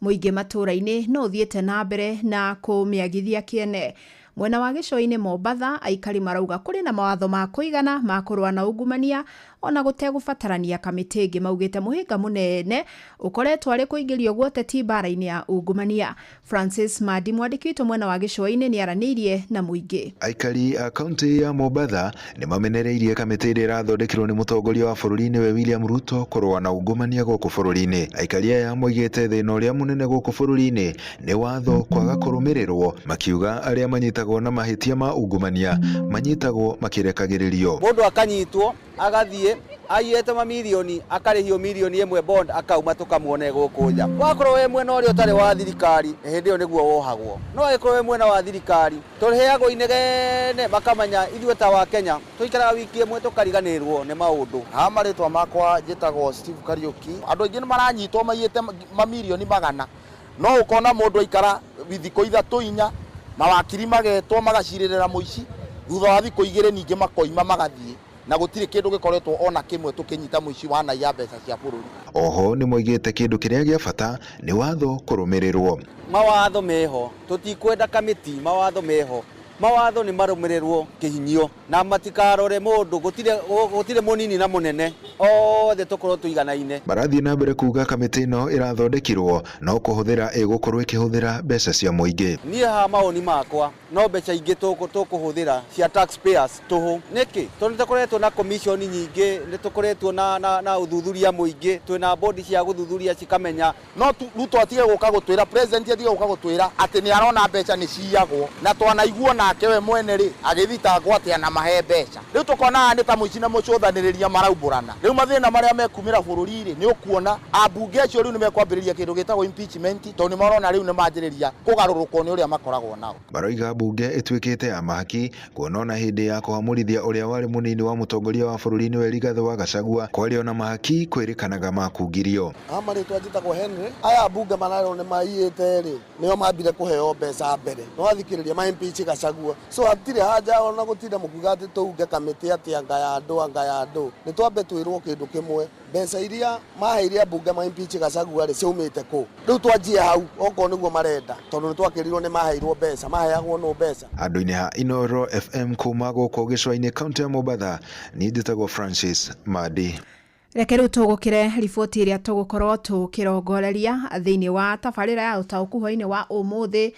mũingĩ matũũra-inĩ no ũthiĩte na mbere na kũmĩagithia kĩene. Mwena wa gĩcũa-inĩ Mombatha, aikari marauga kũrĩ na mawatho ma kũigana ma kũrũa na ungumania ona gũtegũbatarania kamĩtĩ ĩngĩ. Maugĩte mũhĩnga mũnene ũkoretwo arĩ kũingĩrio guoteti mbara-inĩ ya ungumania. Francis Madi, mwandĩki witũ mwena wa gĩcũa-inĩ, nĩ aranĩirie na mũingĩ. Aikari a kaunti ya Mombatha nĩ mamenereirie kamĩtĩ ĩrĩa ĩrathondekirwo nĩ mũtongoria wa bũrũri nĩwe William Ruto kũrũa na ungumania gũkũ bũrũri-inĩ. Aikari aya moigĩte thĩna ũrĩa mũnene gũkũ bũrũri-inĩ nĩ watho kwaga kũrũmĩrĩrwo, makiuga arĩa manyitagwo na mahĩtia ma ungumania manyitagwo makĩrekagĩrĩrio. Mũndũ akanyitwo agathiĩ aiyĩte mamirioni akarĩhio mirioni ĩmwe bond akauma tũkamuone gũkũ nja. Wakorwo wĩ mwena ũrĩa ũtarĩ wa thirikari hĩndĩ ĩyo nĩguo wohagwo, no angĩkorwo wĩ mwena wa thirikari tũheagwo inegene makamenya ithuĩ ta wa Kenya tũikaraga wiki ĩmwe tũkariganĩrwo nĩ maũndũ. Ha marĩtwa makwa njĩtagwo Steve Kariuki. Andũ aingĩ nĩ maranyitwo maiyĩte mamirioni magana, no ũkona mũndũ aikara thikũ ithatũ inya, mawakiri magetwo magacirĩrĩra mũici, thutha wa thikũ igĩrĩ ningĩ makoima magathiĩ, na gũtirĩ kĩndũ gĩkoretwo ona kĩmwe tũkĩnyita mũici wanaiya mbeca cia bũrũri. Oho nĩ moigĩte kĩndũ kĩrĩa gĩa bata nĩ watho kũrũmĩrĩrwo. Mawatho meho, tũtikwenda kamĩtĩ, mawatho meho, mawatho nĩ marũmĩrĩrwo kĩhinyio na matikarore mũndũ, gũtirĩ mũnini na mũnene, othe tũkorwo tũiganaine. Marathiĩ na mbere kuga kamĩtĩ ĩno ĩrathondekirwo no kũhũthĩra ĩgũkorwo ĩkĩhũthĩra mbeca cia mũingĩ. Niĩ ha mawoni makwa no mbeca ingĩ tũkũhũthĩra cia taxpayers tũhũ. Nĩkĩ? Tondũ nĩtũkoretwo na commission nyingĩ, nĩtũkoretwo na ũthuthuria mũingĩ, twĩna bodi cia gũthuthuria cikamenya. No Ruto atige gũka gũtwĩra, president atige gũka gũtwĩra atĩ nĩ arona mbeca nĩ ciyagwo, na twanaiguo nake Onake we mwene rĩ, agĩthitangwo atĩ anamahe mbeca. Rĩu tũkonaga nĩ ta mũici na mũcũthanĩrĩria maraumbũrana. Rĩu mathĩna marĩa mekumĩra bũrũri rĩ, nĩ ũkuona ambunge acio rĩu nĩ mekwambĩrĩria kĩndũ gĩtagwo impeachment, tondũ nĩ marona rĩu nĩ manjĩrĩria kũgarũrũkwo nĩ ũrĩa makoragwo nao. Maroiga mbunge ĩtuĩkĩte ya mahaki kuona ona hĩndĩ ya kũhamũrithia ũrĩa warĩ mũnini wa mũtongoria wa bũrũri nĩwe Rigathĩ wa Gachagua kwarĩ ona mahaki kwĩrĩkanaga makungirio. Ha marĩtwa njĩtagwo Henry. Aya ambunge mararwo nĩ maiyĩte rĩ, nĩo mambire kũheo mbeca mbere. No athikĩrĩria ma impeach Gachagua. So hatirĩ haja ona gũtinda mũkiuga atĩ tũunge kamĩtĩ atĩ anga ya andũ anga ya andũ. Nĩ twambe twĩrwo kĩndũ kĩmwe. Mbeca iria maheire ambunge ma impeach Gachagua rĩ, ciaumĩte kũ? Rĩu twanjie hau okorwo nĩguo marenda, tondũ nĩ twakĩrirwo nĩ maheirwo mbeca, maheagwo nũ mbeca. Andũ-inĩ ha Inoro FM kuma gũkũ gĩcũa-inĩ kaunti ya Mombatha, niĩ njĩtagwo Francis Madi. Reke rĩu tũgũkĩre riboti ĩrĩa tũgũkorwo tũkĩrongoreria thĩinĩ wa tabarĩra ya ũtaũku hwainĩ wa ũmũthĩ.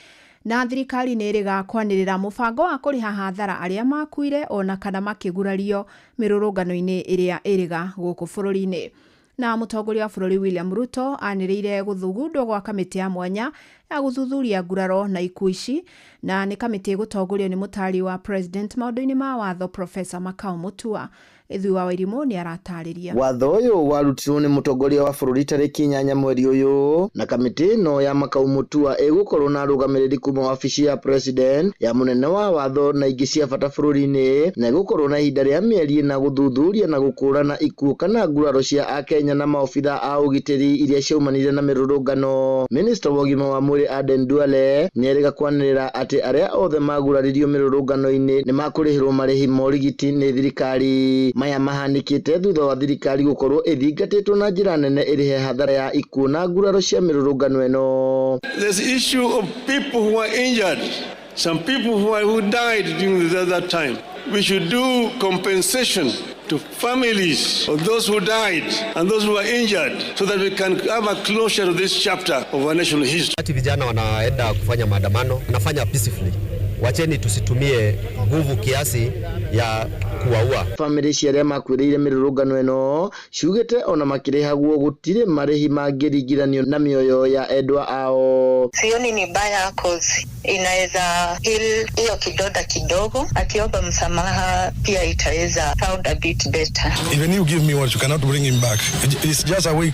Na thirikari nĩ ĩrĩga kwanĩrĩra mũbango wa kũrĩha hathara arĩa makuire ona kana makĩgurario mĩrũrũngano-inĩ ĩrĩa ĩrĩga gũkũ bũrũri-inĩ. Na mũtongoria wa bũrũri William Ruto anĩrĩire gũthugundwo gwa kamĩtĩ ya mwanya ya gũthuthuria nguraro na ikuũ ici, na nĩ kamĩtĩ ĩgũtongorio nĩ mũtaari wa president maũndũ-inĩ ma watho Professor Makau Mutua. Ithuĩ wa Wairimũ nĩ aratarĩria. Watho ũyũ warutirwo nĩ mũtongoria wa bũrũri tarĩki 8 mweri ũyũ, na kamĩtĩ ĩno ya Makau Mutua ĩgũkorwo na arũgamĩrĩri kuma wabici ya president, ya mũnene wa watho na ingĩ cia bata bũrũri-inĩ, na ĩgũkorwo na ihinda rĩa mĩeri 4 gũthuthuria na gũkũrana ikuũ kana nguraro cia akenya na maobitha a ũgitĩri iria ciaumanire na mĩrũrũngano. Minister wa ũgima wa mwĩrĩ Aden Duale nĩerĩga kwanĩrĩra atĩ arĩa othe maguraririo mĩrũrũngano-inĩ nĩ makũrĩhĩrwo marĩhi ma ũrigiti nĩ thirikari. Maya mahanĩkĩte thutha wa thirikari gũkorwo ĩthingatĩtwo na njĩra nene ĩrĩhe hathara ya ikuũ na nguraro cia mĩrũrũngano ĩno. There's issue of people who are injured, some people who died during that time. We should do compensation to families of those who died and those who were injured so that we can have a closure to this chapter of our national history. Ati vijana wanaenda kufanya maandamano, wanafanya peacefully. Wacheni tusitumie nguvu kiasi ya kuwaua. Family cia arĩa makuĩrĩire mĩrũrũngano ĩno ciugĩte ona makĩrĩhagwo gũtirĩ marĩhi mangĩringithanio na mĩoyo ya endwa ao. Sioni ni baya cause inaweza heal hiyo kidonda kidogo, akiomba msamaha pia itaweza sound a bit better. Even you give me what you cannot bring him back. It's just a way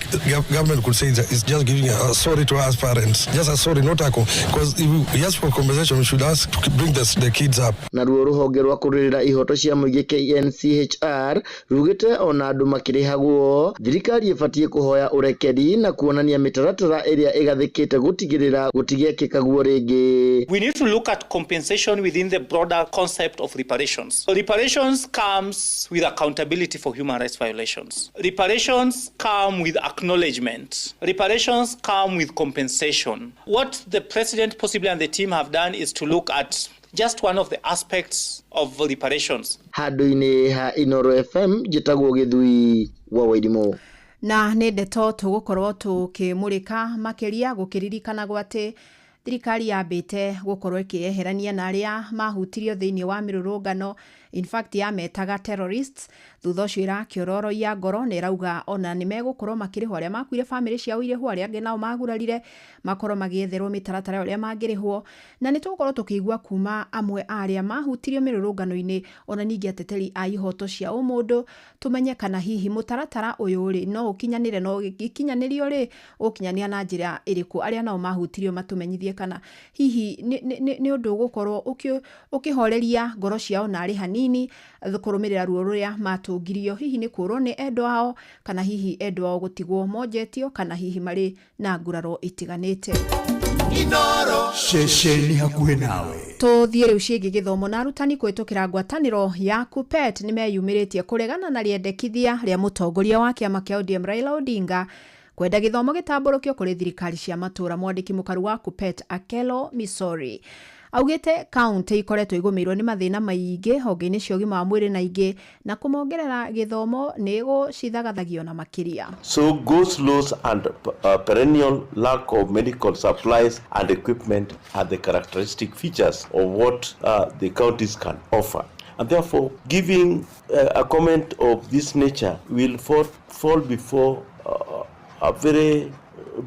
government could say it's just giving a sorry to us parents. Just a sorry, not a because if we ask for compensation we should ask to bring the kids up. Naruo rũhonge rwa kũrũĩrĩra ihoto cia mũingĩ KNCHR rugĩte ona andũ makĩrĩhagwo thirikari ĩbatiĩ kũhoya ũrekeri na kuonania mĩtaratara ĩrĩa ĩgathĩkĩte gũtigĩrĩra gũtigekĩka guo rĩngĩ. We need to look at compensation within the broader concept of reparations. So reparations comes with accountability for human rights violations. Reparations come with acknowledgement. Reparations come with compensation. What the president possibly and the team have done is to look at just one of the aspects of reparations. Handũ-inĩ ha Inoro FM njĩtagwo Gĩthui wa Wairimũ. Na nĩ ndeto tũgũkorwo tũkĩmũrĩka makĩria gũkĩririkanagwo atĩ thirikari yambĩte gũkorwo ĩkĩeherania na arĩa mahutirio thĩinĩ wa mĩrũrũngano, in fact yametaga terrorists. Thutha ũcio ĩrakĩororoia ngoro na ĩrauga ona nĩ megũkorwo makĩrĩhwo arĩa makuire famĩlĩ ciao irĩhwo, arĩa angĩ nao magurarire makorwo magĩetherwo mĩtaratara ũrĩa mangĩrĩhwo. Na nĩ tũgũkorwo tũkĩigua kuma amwe a arĩa mahutirio mĩrũrũngano-inĩ ona ningĩ ateteri a ihoto cia ũmũndũ, tũmenye kana hihi mũtaratara ũyũ rĩ no ũkinyanĩre, no ũkinyanĩrio rĩ ũkinyanĩra na njĩra ĩrĩkũ, arĩa nao mahutirio matũmenyithie kana hihi nĩ ũndũ ũgũkorwo ũkĩhoreria ngoro ciao na arĩ hanini kũrũmĩrĩra ruo rũrĩa matũngirio, hihi nĩ kũrwo nĩ endwa ao kana hihi endwa ao gũtigwo monjetio kana hihi marĩ na nguraro itiganĩte. Inoro ceceni hakuhĩ nawe. Tũthiĩ rĩu ciĩgiĩ gĩthomo na arutani kũhĩtũkĩra ngwatanĩro ya KUPPET nĩ meyumĩrĩtie kũregana na rĩendekithia rĩa mũtongoria wa kĩama kĩa ODM Raila Odinga kwenda gĩthomo gĩtambũrũkio kũrĩ thirikari cia matũũra. Mwandĩki mũkaru wa KUPPET Akelo Misori augĩte kaunti ikoretwo igũmĩirwo nĩ mathĩna maingĩ honge-inĩ cia ũgima wa mwĩrĩ na ingĩ, na kũmongerera gĩthomo nĩ gũcithagathagio na makĩria. So go slows and perennial lack of medical supplies and equipment are the characteristic features of what the counties can offer. And therefore, giving a comment of this nature will fall before a very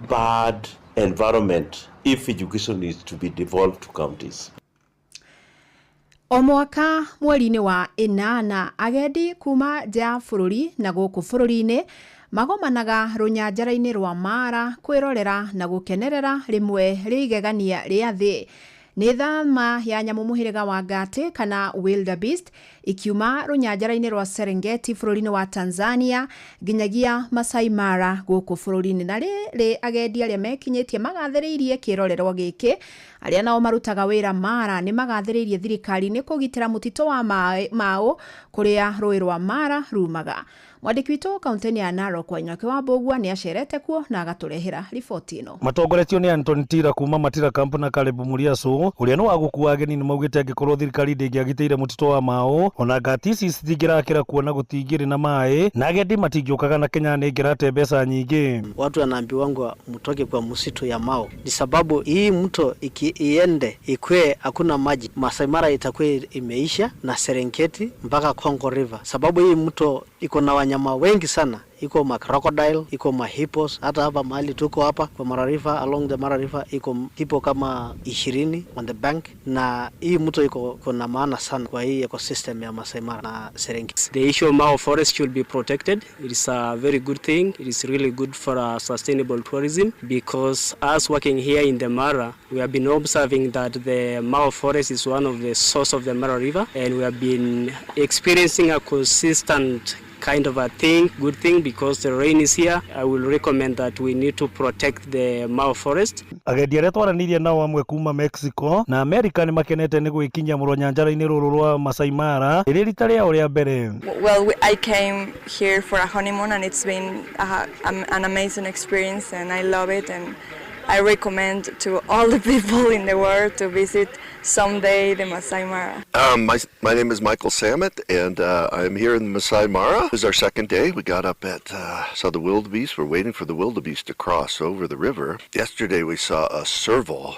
bad environment if education is to be devolved to counties. O mwaka mweri-inĩ wa 8 agendi kuma nja ya bũrũri na gũkũ bũrũri-inĩ magomanaga rũnyanjara-inĩ rwa Mara kwĩrorera na gũkenerera rĩmwe rĩa igegania rĩa thĩ. Nĩ thama ya nyamũ mũhĩrĩga wa ngati kana wildebeest ikiuma rũnyanjara-inĩ rwa Serengeti bũrũri-inĩ wa Tanzania nginyagia Masai Mara gũkũ bũrũri-inĩ. Na rĩrĩ agendi arĩa mekinyĩtie magathĩrĩirie kĩrorerwa gĩkĩ, arĩa nao marutaga wĩra Mara nĩ magathĩrĩirie thirikari nĩ kũgitĩra mũtitũ wa Mau kũrĩa rũĩ rwa Mara rumaga. Mwandĩki witũ kaunti-inĩ ya Narok Wanyoike wa Mbũgua nĩ acerete kuo na agatũrehera riboti ĩno. Matongoretio nĩ Anton Tira kuma Matira Camp na Caleb Muriacu ũrĩa nĩ wa gũkua ageni nĩ maugĩte angĩkorwo thirikari ndĩngĩagitĩire mũtitũ wa Mau ona ngati ici citingĩrakĩra kuona gũtingĩrĩ na maĩ na agendi matingĩũkaga na Kenya nĩ ĩngĩrate mbeca nyingĩ. Watu wanaambiwangwa mtoke kwa msitu ya Mau ni sababu hii mto iende ikwe hakuna maji, Masai Mara itakuwa imeisha na Serengeti mpaka Congo River, sababu hii mto iko na wanyama wengi sana, iko ma crocodile, iko ma hippos. Hata hapa mahali tuko hapa kwa Mara River, along the Mara River iko hippo kama 20 on the bank, na hii mto iko na maana sana kwa hii ecosystem ya Masai Mara na Serengeti. The issue of Mau forest should be protected. It is a very good thing. It is really good for sustainable tourism, because us working here in the Mara, we have been observing that the Mau forest is one of the source of the Mara River, and we have been experiencing a consistent kind of a thing, good thing, because the rain is here. I will recommend that we need to protect the Mau forest. Agendi arĩa twaranĩirie nao amwe kuma Mexico na America nĩ makenete nĩ gwĩkinyia mũrũnyanjara-inĩ rũrũ rwa Masai Mara rĩrĩ rita rĩao rĩa mbere. Well, I came here for a honeymoon and it's been an amazing experience and I love it, and I recommend to all the people in the world to visit someday the Masai Mara. My name is Michael Samet, and I'm here in the Masai Mara. This is our second day. We got up at, saw the wildebeest. We're waiting for the wildebeest to cross over the river. Yesterday we saw a serval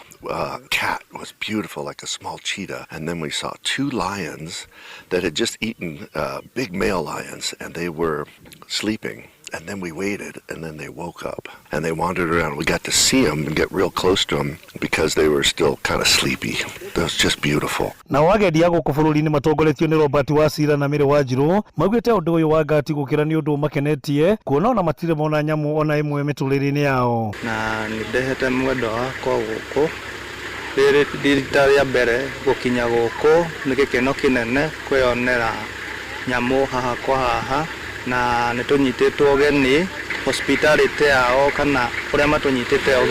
cat. It was beautiful, like a small cheetah. And then we saw two lions that had just eaten big male lions, and they were sleeping. And then we waited, and then they woke up, and they wandered around. We got to see them and get real close to them because they were still kind of sleepy. It was just beautiful. Nao agendi a gũkũ bũrũri-inĩ matongoretio nĩ Robert Wasira na Mary Wanjirũ maugĩte ũndũ ũyũ wa ngati gũkĩra nĩ ũndũ ũmakenetie kuona ona matirĩ mona nyamũ ona ĩmwe mĩtũrĩre-inĩ yao. Na nĩ ndehete mwendwa wakwa gũkũ rĩrĩ rita rĩa mbere gũkinya gũkũ, nĩ gĩkeno kĩnene kwĩyonera nyamũ haha kwa haha, na nĩ tũnyitĩtwo ũgeni hospitality yao kana ũrĩa matũnyitĩte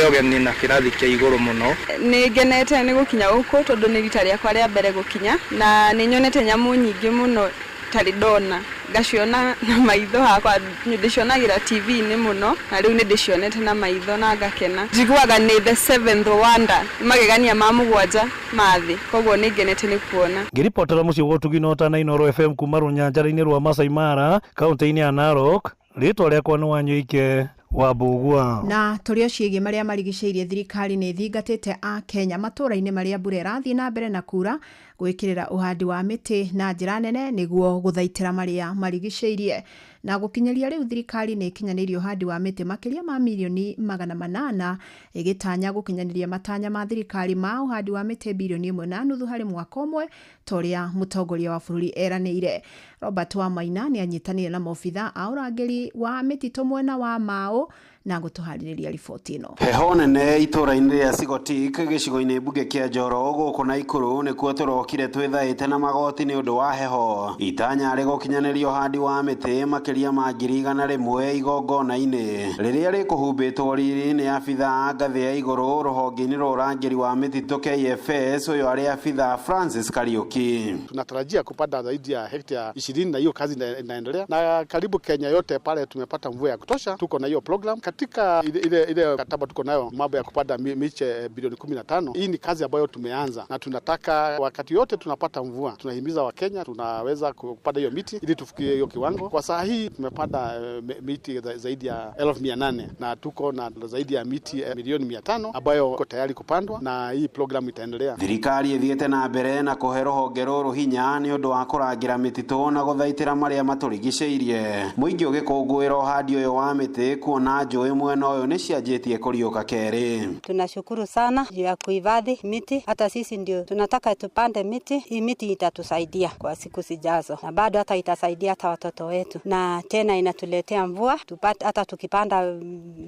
ũgeni na kĩrathi kĩa igũrũ mũno. Nĩ ngenete nĩ gũkinya gũkũ tondũ nĩ rita rĩakwa rĩa mbere gũkinya, na nĩ nyonete nyamũ nyingĩ mũno tarĩ ndona ngaciona na maitho hakwa, ndĩcionagĩra TV-inĩ mũno na rĩu nĩ ndĩcionete na maitho na ngakena. Njiguaga nĩ the seventh wonder, magegania ma mũgwanja ma thĩ, koguo nĩ ngenete nĩ kuona. Ngĩribotera mũciĩ wa ũtugi na ũtana Inooro FM kuma rũnyanjara-inĩ rwa Masai Mara kaunti-inĩ ya Narok, rĩtwa rĩakwa nĩ Wanyoike wa Mbũgua. Na tũrĩ o ciĩgiĩ marĩa marigicĩirie, thirikari nĩ ĩthingatĩte a Kenya matũũra-inĩ marĩa mbura ĩrathiĩ na mbere na kura gwĩkĩrĩra ũhandi wa mĩtĩ na njĩra nene nĩguo gũthaitĩra marĩa marigicĩirie. Na gũkinyĩria rĩu thirikari nĩ ĩkinyanĩirie ũhandi wa mĩtĩ makĩria ma mirioni 800 ĩgĩtanya gũkinyanĩria matanya ma thirikari ma ũhandi wa mĩtĩ bilioni 1.5 harĩ mwaka ũmwe ta ũrĩa mũtongoria wa bũrũri eranĩire. Robert Wamaina nĩ anyitanĩire na maobitha a ũrangĩri wa mĩtitũ mwena wa Mau na gũtũharĩrĩria riboti ĩno. Heho nene itũũra-inĩ rĩa Sigotik gĩcigo-inĩ mbunge kĩa Njoro gũkũ Naikuru nĩkuo tũrokire twĩthaĩte na magoti nĩ ũndũ wa heho. Itanya rĩgũkinyanĩria ũhandi wa mĩtĩ makĩria ma 100,000 igongona-inĩ rĩrĩa rĩkũhumbĩtwo riri nĩ abitha a ngathĩ ya igũrũ rũhonge-inĩ rwa ũrangĩri wa mĩtitũ KFS, ũyũ arĩ abitha Francis Kariuki. Tunatarajia kupanda zaidi ya hekta 20 na hiyo kazi inaendelea, na karibu Kenya yote pale tumepata mvua ya kutosha. Tuko na hiyo program katika ile kataba tuko nayo mambo ya kupanda miche bilioni 15. Hii ni kazi ambayo tumeanza na tunataka wakati yote tunapata mvua, tunahimiza Wakenya tunaweza kupanda hiyo miti ili tufikie hiyo kiwango. Kwa saa hii tumepanda miti zaidi ya 1800 na tuko na zaidi ya miti milioni 500 ambayo iko tayari kupandwa, na hii program itaendelea. Thirikari ĩthiĩte na mbere na kũhe rũhonge rũrũ hinya nĩ ũndũ wa kũrangĩra mĩtitũ na gũthaitĩra marĩa matũrigicĩirie. Mũingĩ ũgĩkũngũĩra ũhandi ũyũ wa mĩtĩ kuona njũĩ njũĩ mwena ũyũ nĩ cianjĩtie kũriũka kerĩ. Tunashukuru sana juu ya kuhifadhi miti, hata sisi ndio tunataka tupande miti. Hii miti itatusaidia kwa siku zijazo, na bado hata itasaidia hata watoto wetu, na tena inatuletea mvua tupate, hata tukipanda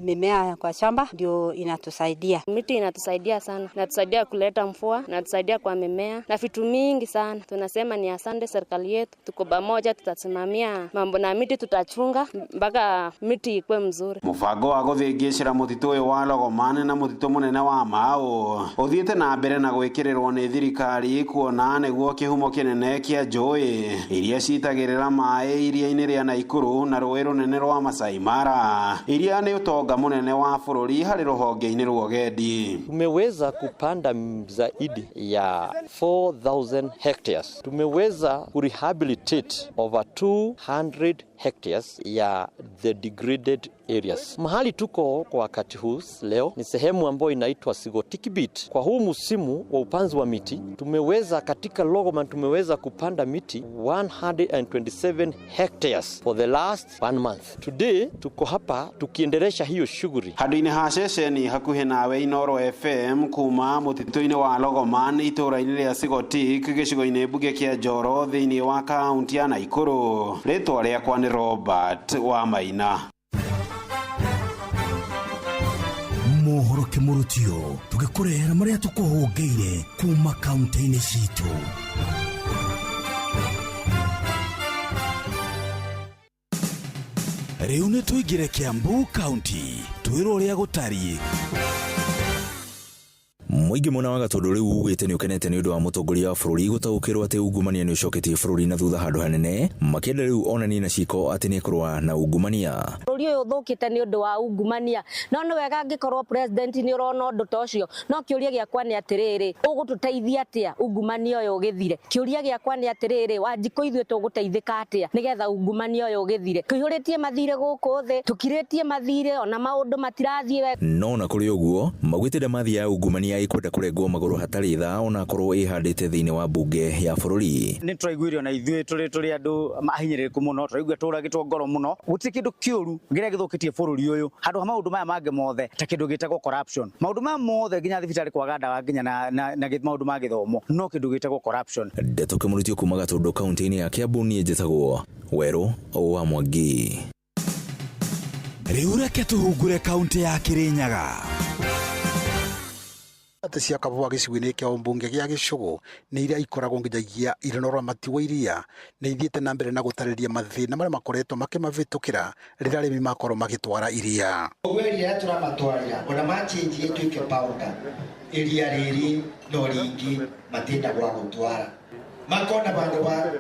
mimea kwa shamba ndio inatusaidia. Miti inatusaidia sana, inatusaidia kuleta mvua, inatusaidia kwa mimea na vitu mingi sana. Tunasema ni asante serikali yetu, tuko pamoja, tutasimamia mambo na miti, tutachunga mpaka miti ikue mzuri. Mũbango wa gũthĩngĩcĩra mũtitũ ũyũ wa Logomane na mũtitũ mũnene wa Mau ũthiĩte na mbere na gwĩkĩrĩrwo nĩ thirikari kuona nĩguo kĩhumo kĩnene kĩa njũĩ iria citagĩrĩra maĩ iria-inĩ rĩa Naikuru na rũĩ rũnene rwa Masai Mara iria nĩ ũtonga mũnene wa bũrũri harĩ rũhonge-inĩ rwa ũgendi. Tumeweza kupanda zaidi ya 4000 hectares. Tumeweza kurehabilitate over 200 hectares ya the degraded areas. Mahali tuko kwa wakati huu leo ni sehemu ambayo inaitwa Sigotikibit. Kwa huu msimu wa upanzi wa miti tumeweza katika Logoman tumeweza kupanda miti 127 hectares for the last one month. Today tuko hapa tukiendelesha hiyo shughuli. Handũ-inĩ ha ceceni hakuhĩ nawe Inooro FM kuma mũtitũ-inĩ wa Logoman itũũra-inĩ rĩa Sigotik gĩcigo-inĩ mbunge kĩa Njoro thĩinĩ wa kaunti ya Naikuru. Rĩtwa rĩakwa nĩ Robert wa Maina. Mohoro kĩmũrutio tũgĩkũrehera marĩa tũkũhũngĩire kuma kaunti-inĩ citũ. Rĩu nĩ tũingĩre Kiambu County twĩrwo ũrĩa gũtariĩ. Mũingĩ mwena wa Gatũndũ rĩu ugĩte nĩ ũkenete nĩ ũndũ wa mũtongoria wa bũrũri gũtaũkĩrwo atĩ ungumania nĩ ũcoketie bũrũri na thutha handũ hanene, makĩenda rĩu onanie na ciĩko atĩ nĩ ekũrũa na ungumania. Bũrũri ũyũ ũthũkĩte nĩ ũndũ wa ungumania, no nĩ wega angĩkorwo president nĩ ũrona ũndũ ta ũcio, no kĩũria gĩakwa nĩ atĩrĩrĩ, ũgũtũteithia atĩa ungumania ũyũ ũgĩthire? Kĩũria gĩakwa nĩ atĩrĩrĩ, Wanjikũ ithuĩ tũgũteithĩka atĩa nĩgetha ungumania ũyũ ũgĩthire? Tũihũrĩtie mathirĩ gũkũ thĩ, tũkirĩtie mathirĩ, ona maũndũ matirathiĩ wega. No na kũrĩ ũguo maugĩte ndamathi ya ungumania ĩkwenda kũrengwo magũrũ hatarĩ tha ona korwo ĩhandĩte thĩinĩ wa mbunge ya bũrũri. Nĩ tũraiguire ona ithuĩ tũrĩ andũ ahinyĩrĩrĩku mũno, tũraigua tũragĩtwo ngoro mũno. Gũtirĩ kĩndũ kĩũru kĩrĩa gĩthũkĩtie bũrũri ũyũ handũ ha maũndũ maya mangĩ mothe ta kĩndũ gĩtagwo corruption. Maũndũ maya mothe nginya thibitarĩ kwaga ndawa nginya na maũndũ ma gĩthomo no kĩndũ gĩtagwo corruption. Ndeto kĩmũrutio kuma Gatũndũ kaunti-inĩ ya Kiambu, niĩ njĩtagwo Werũ wa Mwangi. Rĩu reke tũhungure kaunti ya Kirinyaga. Atĩ cia kabũa gĩcigo-inĩ kĩa ũmbunge gĩa Gĩcũgũ nĩ iria ikoragwo nginyagia irĩ na ũramati wa iria nĩ ithiĩte na mbere na gũtarĩria mathĩna marĩa makoretwo makĩmavĩtũkĩra rĩrĩa arĩmi makorwo magĩtwara iria. Ũguo iria tũramatwarĩra ona macĩnjie ĩtuĩke powder, iria rĩrĩ no rĩingĩ matĩnda gwa gũtwara makona bandũ ba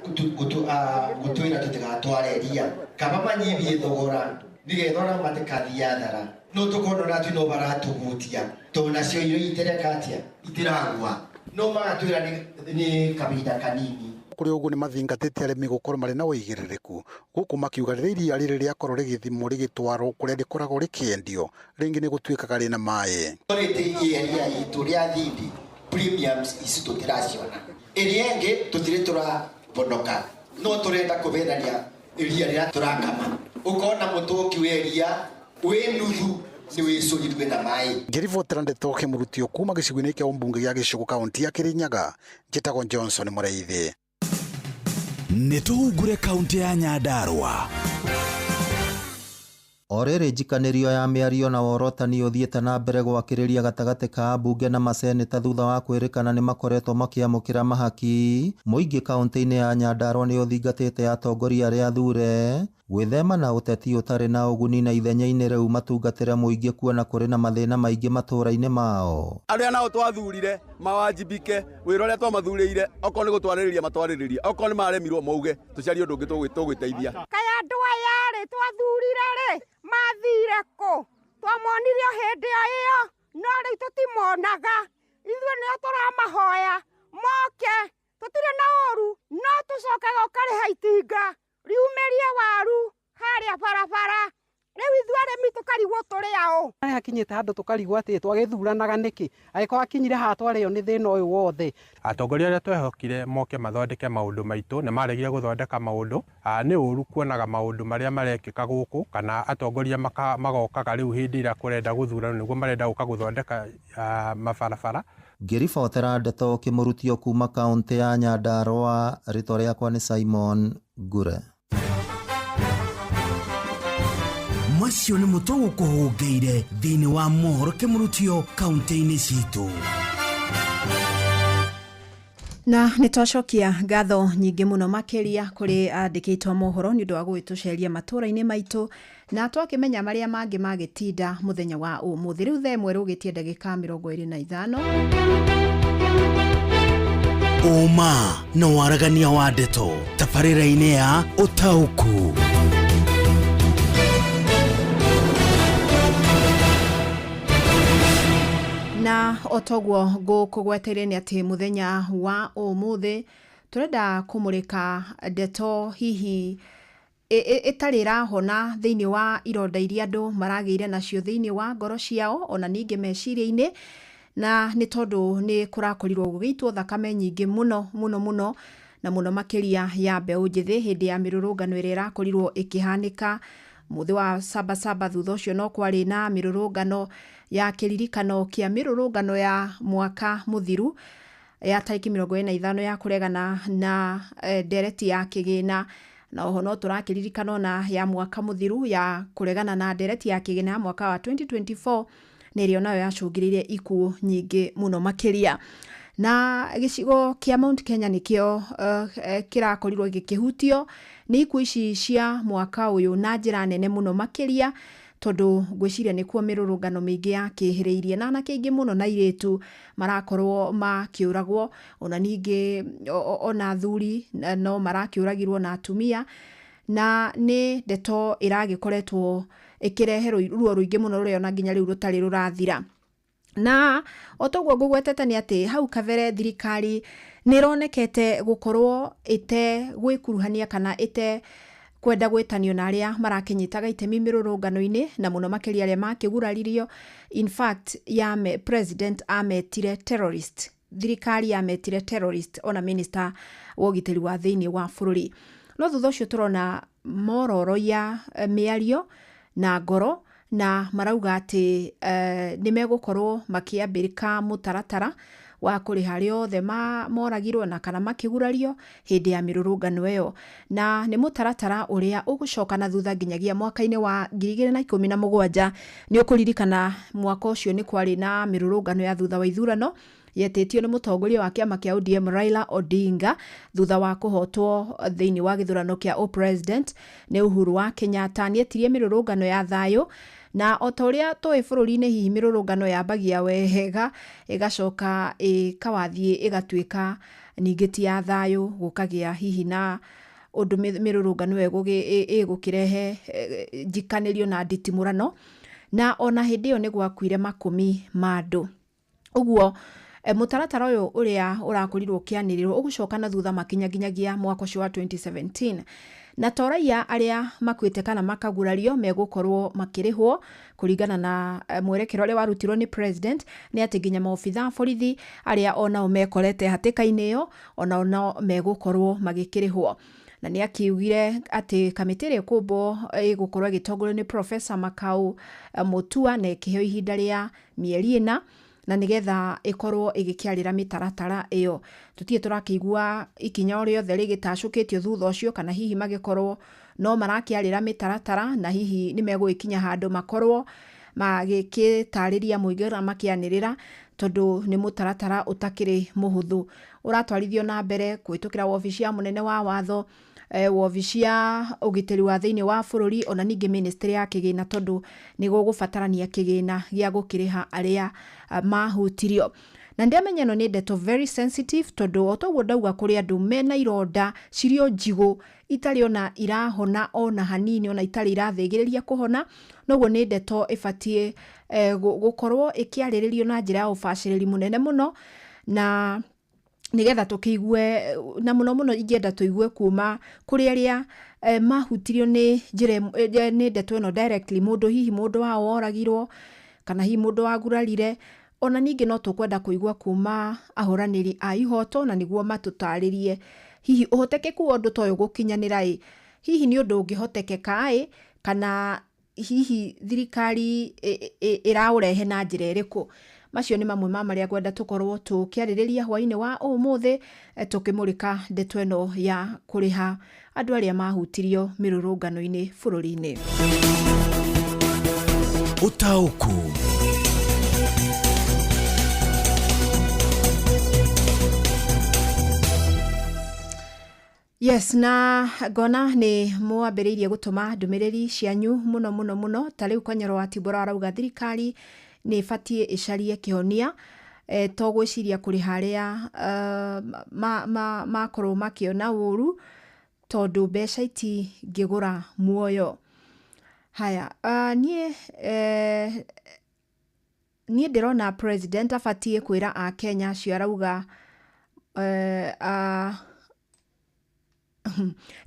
gũtwĩra tũtigatware iria kaba manyibie thogora nĩgetha ona matikathiĩ athara no tũkona ona atĩ no baratũgutia tondũ nacio irio itereka atĩa itiragua no magatwĩra nĩ kahinda kanini. Kũrĩ ũguo nĩ mathingatĩte arĩmi gũkorwo marĩ na ũigĩrĩrĩku gũkũ makiuga rĩrĩa iria rĩrĩ rĩakorwo rĩgĩthimwo rĩgĩtwarwo kũrĩa rĩkoragwo rĩkĩendio rĩngĩ nĩ gũtuĩkaga rĩna maĩ. Quality ya iria itũ rĩa thindi premiums ici tũtiraciona, ĩrĩa ĩngĩ tũtirĩ tũrabonoka no tũrenda kũbenania iria rĩrĩa tũrakama ũkona mũtũngi wa iria wĩ nuthu nĩ wĩcũrirwe na maĩ. Ngĩribotera ndeto kĩmũrutio kuma gĩcigo-inĩ kĩa ũmbunge gĩa Gĩcũgũ kaunti ya Kirinyaga, njĩtagwo Johnson Mũrĩithi. Nĩ tũhungure kaunti ya Nyandarua. O rĩrĩ njikanĩrio ya mĩario na worotani ũthiĩte na mbere gwakĩrĩria gatagatĩ ka ambunge na maseneta thutha wa kwĩrĩkana nĩ makoretwo makĩamũkĩra mahaki, mũingĩ kaunti-inĩ ya Nyandarua nĩ ũthingatĩte atongoria arĩa athure gwĩthema na ũteti ũtarĩ na ũguni na ithenya-inĩ rĩu matungatĩre mũingĩ kuona kũrĩ na mathĩna maingĩ matũũra-inĩ mao. Arĩa nao twathurire mawajibike wĩra ũrĩa twamathurĩire, okorwo nĩ gũtwarĩrĩria matwarĩrĩrie, okorwo nĩ maremirwo mauge tũcarie ũndũ ũngĩ tũgwĩteithia. Kaya andũ aya rĩ twathurire rĩ mathire kũ? Twamonire o hĩndĩ o ĩyo no rĩu tũtimonaga. Ithuĩ nĩo tũramahoya moke, tũtirĩ na ũru no tũcokaga ũkarĩha itinga riumĩrie waru harĩa barabara. Rĩu ithuĩ arĩmi tũkarigwo Tũgũkorwo tũrĩ aũ? Nĩ hakinyĩte handũ tũkarigwo atĩ twagĩthuranaga nĩkĩ, angĩkorwo hakinyire haha twarĩo nĩ thĩna ũyũ wothe. Atongoria arĩa twehokire moke mathondeke maũndũ maitũ nĩ maregire gũthondeka maũndũ. Nĩ ũru kuonaga maũndũ marĩa marekĩka gũkũ, kana atongoria magokaga rĩu hĩndĩ ĩrĩa kũrenda gũthurano nĩguo marenda gũka gũthondeka mabarabara. Ngĩribotera ndeto kĩmũrutio kuma kaũntĩ ya Nyandarũa, rĩtwa rĩakwa nĩ Simon Ngure. Macio nĩ mũtũ gũkũhũngĩire thĩinĩ wa mohoro kĩmũrutio kaũntĩ-inĩ citũ. Na nĩ twacokia ngatho nyingĩ mũno makĩria kũrĩ andĩkĩtwo mohoro nĩ ũndũ wa gũgĩtũceria matũũra-inĩ maitũ, na twakĩmenya marĩa mangĩ magĩtinda mũthenya wa ũmũthĩ. Rĩu thaa 1 rũgĩtie ndagĩka 25. Ũma na waragania wa ndeto tabarĩra-inĩ ya ũtaũku. Na otoguo ngũkũgweteire nĩ atĩ mũthenya wa ũmũthĩ tũrenda kũmũrĩka ndeto hihi ĩtarĩ ĩrahona thĩinĩ wa ironda iria andũ maragĩire nacio thĩinĩ wa ngoro ciao ona ningĩ meciria-inĩ, na nĩ tondũ nĩ kũrakorirwo gũgĩitwo thakame nyingĩ mũno mũno mũno na mũno makĩria ya mbeũ njĩthĩ hĩndĩ ya mĩrũrũngano ĩrĩa ĩrakorirwo ĩkĩhanĩka mũthĩ wa Sabasaba. Thutha ũcio no kwarĩ na mĩrũrũngano ya kĩririkano kĩa mĩrũrũngano ya mwaka mũthiru ya tarĩki 25 ya kũregana na ndereti ya kĩgĩna, na oho no tũrakĩririkana ona ya mwaka mũthiru ya kũregana na ndereti ya kĩgĩna ya mwaka wa 2024, na ĩrĩa onayo yacũngĩrĩirie ikuũ nyingĩ mũno makĩria. Na gĩcigo kĩa Mount Kenya nĩkĩo kĩrakorirwo gĩkĩhutio nĩ ikuũ ici cia mwaka ũyũ na njĩra nene mũno makĩria, tondũ ngwĩciria nĩkuo mĩrũrũngano mĩingĩ yakĩhĩrĩirie, na anake aingĩ mũno na airĩtu marakorwo makĩũragwo, ona ningĩ ona athuri no marakĩũragirwo na atumia, na nĩ ndeto ĩragĩkoretwo ĩkĩrehe ruo rũingĩ mũno rũrĩa ona nginya rĩu rũtarĩ rũrathira. Na otoguo ngũgwetete nĩ atĩ hau kabere thirikari nĩ ĩronekete gũkorwo ĩte gwĩkuruhania kana ĩte kwenda gwĩtanio na arĩa marakĩnyitaga itemi mĩrũrũngano-inĩ, na mũno makĩria arĩa makĩguraririo. In fact, president ametire terrorist, thirikari yametire terrorist, ona minister wa ũgitĩri wa thĩinĩ wa bũrũri. No thutha ũcio tũrona mororoia mĩario na ngoro, na marauga atĩ nĩ megũkorwo makĩambĩrĩka mũtaratara wa kũrĩha arĩa othe moragirwo na kana makĩgurario hĩndĩ ya mĩrũrũngano ĩyo, na nĩ mũtaratara ũrĩa ũgũcoka na thutha nginyagia mwaka-inĩ wa 2017. Nĩ ũkũririkana mwaka ũcio nĩ kwarĩ na mĩrũrũngano ya thutha wa ithurano yetĩtio nĩ mũtongoria wa kĩama kĩa ODM Raila Odinga thutha wa kũhotwo thĩinĩ wa gĩthurano kĩa o-president nĩ Uhuru wa Kenyatta. Nĩetirie mĩrũrũngano ya thayũ, na o ta ũrĩa tũĩ bũrũri-inĩ hihi mĩrũrũngano yambagia wega ĩgacoka ĩkawathiĩ ĩgatuĩka ningĩ ti ya thayũ, gũkagĩa hihi na ũndũ mĩrũrũngano ĩyo ĩgũkĩrehe njikanĩrio na nditimũrano, na ona hĩndĩ ĩyo nĩ gwakuire makũmi ma andũ. Ũguo mũtaratara ũyũ ũrĩa ũrakorirwo ũkĩanĩrĩrwo ũgũcoka na thutha makinya nginyagia mwaka ũcio wa 2017, na to raiya arĩa makuĩte kana makagurario megũkorwo makĩrĩhwo kũringana na mwerekera ũrĩa warutirwo nĩ president, nĩ atĩ nginya maobitha a borithi arĩa onao mekorete hatĩka-inĩ ĩyo onao no megũkorwo magĩkĩrĩhwo. Na nĩ akiugire atĩ kamĩtĩ ĩrĩa ĩkũmbwo ĩgũkorwo ĩgĩtongorio nĩ Professor Makau Mutua na ĩkĩheo ihinda rĩa mĩeri 4, na nĩgetha ĩkorwo ĩgĩkĩarĩra mĩtaratara ĩyo. Tũtirĩ tũrakĩigua ikinya o rĩothe rĩgĩtacũkĩtio thutha ũcio, kana hihi magĩkorwo no marakĩarĩra mĩtaratara na hihi nĩ megũgĩkinya handũ makorwo magĩkĩtarĩria mũingĩ na makĩanĩrĩra, tondũ nĩ mũtaratara ũtakĩrĩ mũhũthũ ũratwarithio na mbere kũhĩtũkĩra wabici ya mũnene wa watho, wabici ya ũgitĩri wa thĩinĩ wa bũrũri, ona ningĩ ministry ya kĩgĩna, tondũ nĩ gũgũbatarania kĩgĩna gĩa gũkĩrĩha arĩa mahutirio. Na ndĩamenya ĩno nĩ ndeto very sensitive, tondũ o toguo ndauga kũrĩ andũ mena ironda cirĩ o njigũ itarĩ ona irahona ona hanini, ona itarĩ irathĩgĩrĩria kũhona, noguo nĩ ndeto ĩbatiĩ gũkorwo ĩkĩarĩrĩrio na njĩra ya ũbacĩrĩri mũnene mũno, na Nĩgetha tũkĩigue, na mũno mũno ingĩenda tũigue kuma kũrĩ arĩa mahutirio nĩ njĩra nĩ ndeto ĩno directly, mũndũ hihi mũndũ wao woragirwo kana hihi mũndũ wagurarire. Ona ningĩ no tũkwenda kũigua kuma ahũranĩri a ihoto, na nĩguo matũtarĩrie hihi ũhotekeku wa ũndũ ta ũyũ gũkinyanĩra ĩ, hihi nĩ ũndũ ũngĩhotekeka ĩ, kana hihi thirikari ĩraũrehe na njĩra ĩrĩkũ. Macio nĩ mamwe ma marĩa ngwenda tũkorwo tũkĩarĩrĩria hwainĩ wa ũmũthĩ, tũkĩmũrĩka ndeto ĩno ya kũrĩha andũ arĩa mahutirio mĩrũrũngano-inĩ bũrũri-inĩ. Ũtaũku. Yes, na ngona nĩ mwambĩrĩirie gũtũma ndũmĩrĩri cianyu mũno mũno mũno. Ta rĩu Konyoro wa Tibora arauga thirikari nĩ ĩbatiĩ ĩcarie kĩhonia, to gwĩciria kũrĩha arĩa makorwo makĩona ũru, tondũ mbeca itingĩgũra muoyo. Haya, niĩ niĩ ndĩrona president abatiĩ kwĩra akenya acio arauga,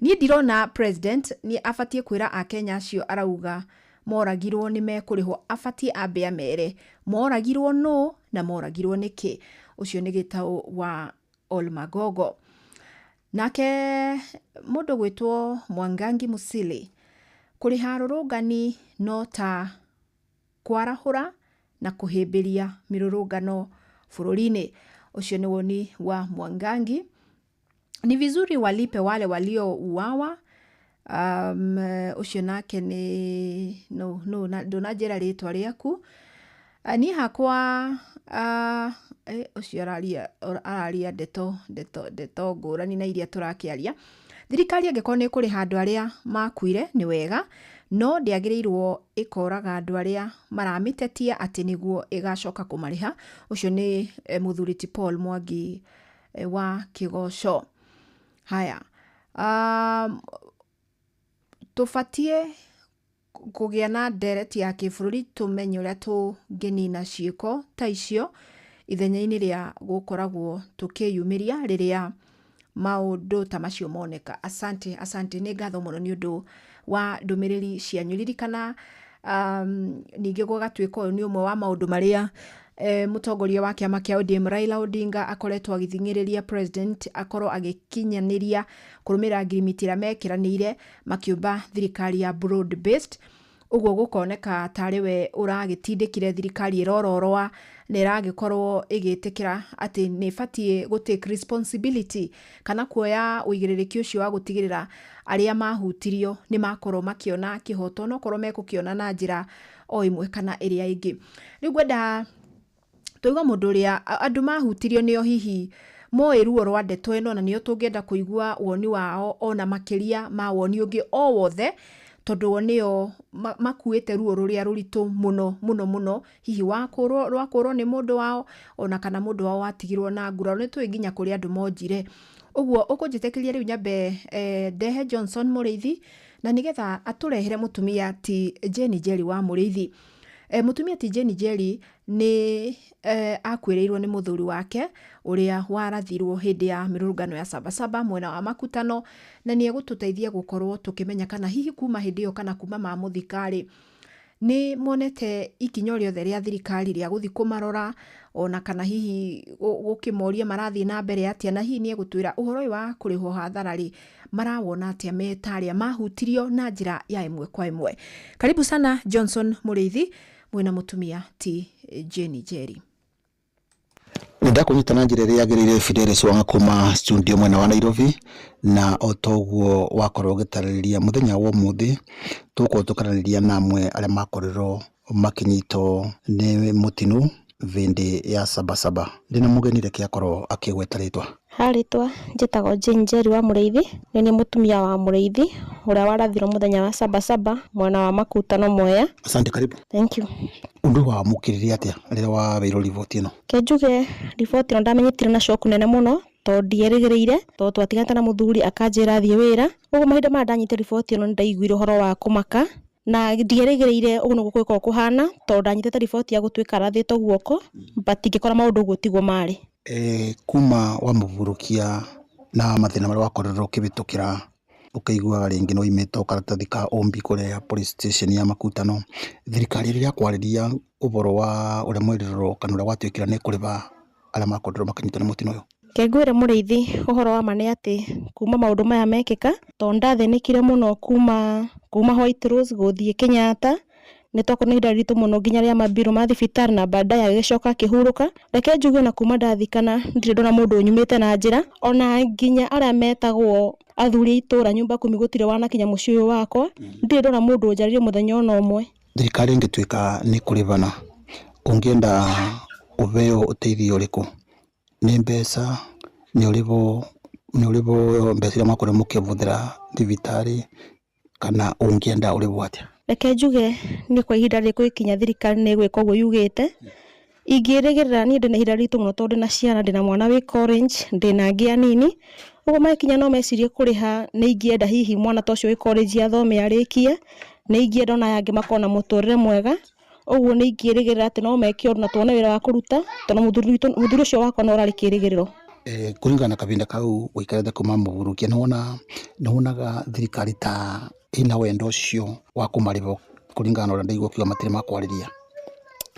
niĩ ndirona president nĩ abatiĩ kwĩra akenya acio arauga moragirwo nĩ mekũrĩhwo. Abatiĩ ambe amere moragirwo nũ na moragirwo nĩkĩ. Ũcio nĩ Gĩtaũ wa Olmagogo. Nake mũndũ gwĩtwo Mwangangi Musili, kũrĩha arũrũngani no ta kwarahũra na kũhĩmbĩria mĩrũrũngano bũrũri-inĩ. Ũcio nĩ woni wa Mwangangi. Ni vizuri walipe wale waliouawa. Ũcio nake nĩ no no na ndũnanjĩra rĩtwa rĩaku. Niĩ hakwa, ũcio araria ndeto ngũrani na iria tũrakĩaria. Thirikari angĩkorwo nĩ ĩkũrĩha andũ arĩa makuire nĩ wega, no ndĩagĩrĩirwo ĩkoraga andũ arĩa maramĩtetia atĩ nĩguo ĩgacoka kũmarĩha. Ũcio nĩ mũthuri ti Paul Mwangi wa Kĩgoco. Haya, tũbatiĩ kũgĩa na ndereti ya kĩbũrũri, tũmenye ũrĩa tũngĩnina ciĩko ta icio ithenya-inĩ rĩa gũkoragwo tũkĩyumĩria rĩrĩa maũndũ ta macio moneka. Asante, asante, nĩ ngatho mũno nĩ ũndũ wa ndũmĩrĩri cianyu. Ririkana, ningĩ gũgatuĩka ũyũ nĩ ũmwe wa maũndũ marĩa mũtongoria wa kĩama kĩa ODM Raila Odinga akoretwo agĩthing'ĩrĩria president akorwo agĩkinyanĩria kũrũmĩrĩra ngirimiti ĩrĩa mekĩranĩire makĩũmba thirikari ya broad based. Ũguo gũkoneka tarĩ we ũragĩtindĩkire thirikari ĩrororoa na ĩragĩkorwo ĩgĩtĩkĩra atĩ nĩ ĩbatiĩ gũ take responsibility kana kuoya ũigĩrĩrĩki ũcio wa gũtigĩrĩra arĩa mahutirio nĩ makorwo makĩona kĩhoto, onokorwo mekũkĩona na njĩra o ĩmwe kana ĩrĩa ĩngĩ. Rĩu ngwenda tũigua mũndũ ũrĩa andũ mahutirio nĩo hihi moĩ ruo rwa ndeto ĩno, na nĩo tũngĩenda kũigua woni wao ona makĩria ma woni ũngĩ o wothe, tondũ o nĩo makuĩte ruo rũrĩa rũritũ mũno mũno mũno, hihi rwa kũrwo nĩ mũndũ wao ona kana mũndũ wao watigirwo na nguraro. Nĩ tũĩ nginya kũrĩ andũ monjire. Ũguo ũkũnjĩtĩkĩria rĩu nyambe ndehe Johnson Mũrĩithi, na nĩgetha atũrehere mũtumia ti Jane Njeri wa Mũrĩithi. Mũtumia ti Jane Njeri nĩ akuĩrĩirwo nĩ mũthuri wake ũrĩa warathirwo hĩndĩ ya mĩrũrũngano ya Sabasaba mwena wa Makutano, na nĩ egũtũteithia gũkorwo tũkĩmenya kana hihi kuma hĩndĩ ĩyo kana kuma mamũthika-rĩ, nĩ monete ikinya o rĩothe rĩa thirikari rĩa gũthiĩ kũmarora, ona kana hihi gũkĩmoria marathiĩ na mbere atĩa, na hihi nĩ egũtwĩra ũhoro ũyũ wa kũrĩhwo hathara rĩ marawona atĩa me ta arĩa mahutirio na njĩra ya ĩmwe kwa ĩmwe. Karibu sana Johnson Mũrĩithi mwĩna mũtumia ti Jane Njeri. Nĩndakũnyita na njĩra ĩrĩa yagĩrĩire Fidelis Wanga kuma studio mwena wa Nairobi, na o toguo wakorwo ũgĩtarĩria mũthenya wa ũmũthĩ tũgũkorwo tũkaranĩria na amwe arĩa makorirwo makĩnyitwo nĩ mũtino hĩndĩ ya Sabasaba. Ndĩna mũgeni reke akorwo akĩgweta rĩtwa. Ha rĩtwa njĩtagwo Jane Njeri wa Mũrĩithi, nĩ niĩ mũtumia wa Mũrĩithi ũrĩa warathirwo mũthenya wa Sabasaba mwena wa Makutano Mwea. Asante, karibu. Thank you. Ũndũ wamũkĩrire atĩa rĩrĩa waheirwo riboti ĩno? Ke njuge riboti ĩno ndamenyitire na shock nene mũno, tondũ ndierĩgĩrĩire, tondũ twatiganĩte na mũthuri akanjĩra thiĩ wĩra. Ũguo mahinda marĩa ndanyitire riboti ĩno nĩndaiguire ũhoro wa kũmaka, na ndierĩgĩrĩire ũguo nĩguo gũgĩkorwo kũhana, tondũ ndanyitĩte riboti ya gũtuĩka arathĩtwo guoko, but ngĩkora maũndũ ũguo tiguo marĩ. Kuma wamũburũkia na mathĩna marĩa wakorirwo ũkĩhĩtũkĩra, ũkĩiguaga rĩngĩ nĩ waimĩtwo karatathi ka ũmbi kũrĩa police station ya Makutano, thirikari rĩrĩa yakwarĩria ũhoro wa ũrĩa mwerirwo kana ũrĩa gwatuĩkire nĩ kũrĩha arĩa makorirwo makĩnyitwo nĩ mũtino ũyũ? Reke ngwĩre mũrĩithi ũhoro wa ma nĩ atĩ kuma maũndũ maya mekĩka, tondũ ndathĩnĩkire mũno kuma White Rose gũthiĩ Kenyatta, nĩ twakorwo na ihinda iritũ mũno nginya rĩa mambirũ ma thibitarĩ na baadaye agĩcoka akĩhurũka. Reke njuge ona kuma ndathikana ndirĩ ndona mũndũ ũnyumĩte na njĩra, ona nginya arĩa metagwo athuri a itũra nyumba kumi gũtirĩ wanakinya mũciĩ ũyũ wakwa, ndirĩ ndona mũndũ ũnjarĩirie mũthenya ona ũmwe. Thirikari ĩngĩtuĩka nĩ kũrĩhana, ũngĩenda ũheo ũteithio ũrĩkũ? Nĩ mbeca, nĩ ũrĩhwo mbeca iria mwakorwo mũkĩhũthĩra thibitarĩ, kana ũngĩenda ũrĩhwo atĩa? Reke njuge nĩ kwa ihinda rĩrĩ gũgĩkinya thirikari nĩ ĩgwĩka ũguo yugĩte. Ingĩrĩgĩrĩra niĩ ndĩna ihinda ritũ mũno tondũ ndĩna ciana, ndĩna mwana wĩ college, ndĩna angĩ anini, ũguo magĩkinya no mecirie kũrĩha. Nĩ ingĩenda hihi mwana ta ũcio wĩ college athome arĩkie, nĩ ingĩenda ona aya angĩ makorwo na mũtũrĩre mwega, ũguo nĩ ingĩrĩgĩrĩra atĩ no meke ũndũ na tuone wĩra wa kũruta, tondũ mũthuri ũcio wakwa no ũrarĩ kĩrĩgĩrĩro. Kũringana na kahinda kau ũikarĩte kuma mũburukia, nĩ wonaga thirikari ta ĩna wendo ũcio wa kũmarĩha kũringana na ũrĩa ndaigua ũkiuga matirĩ makwarĩria?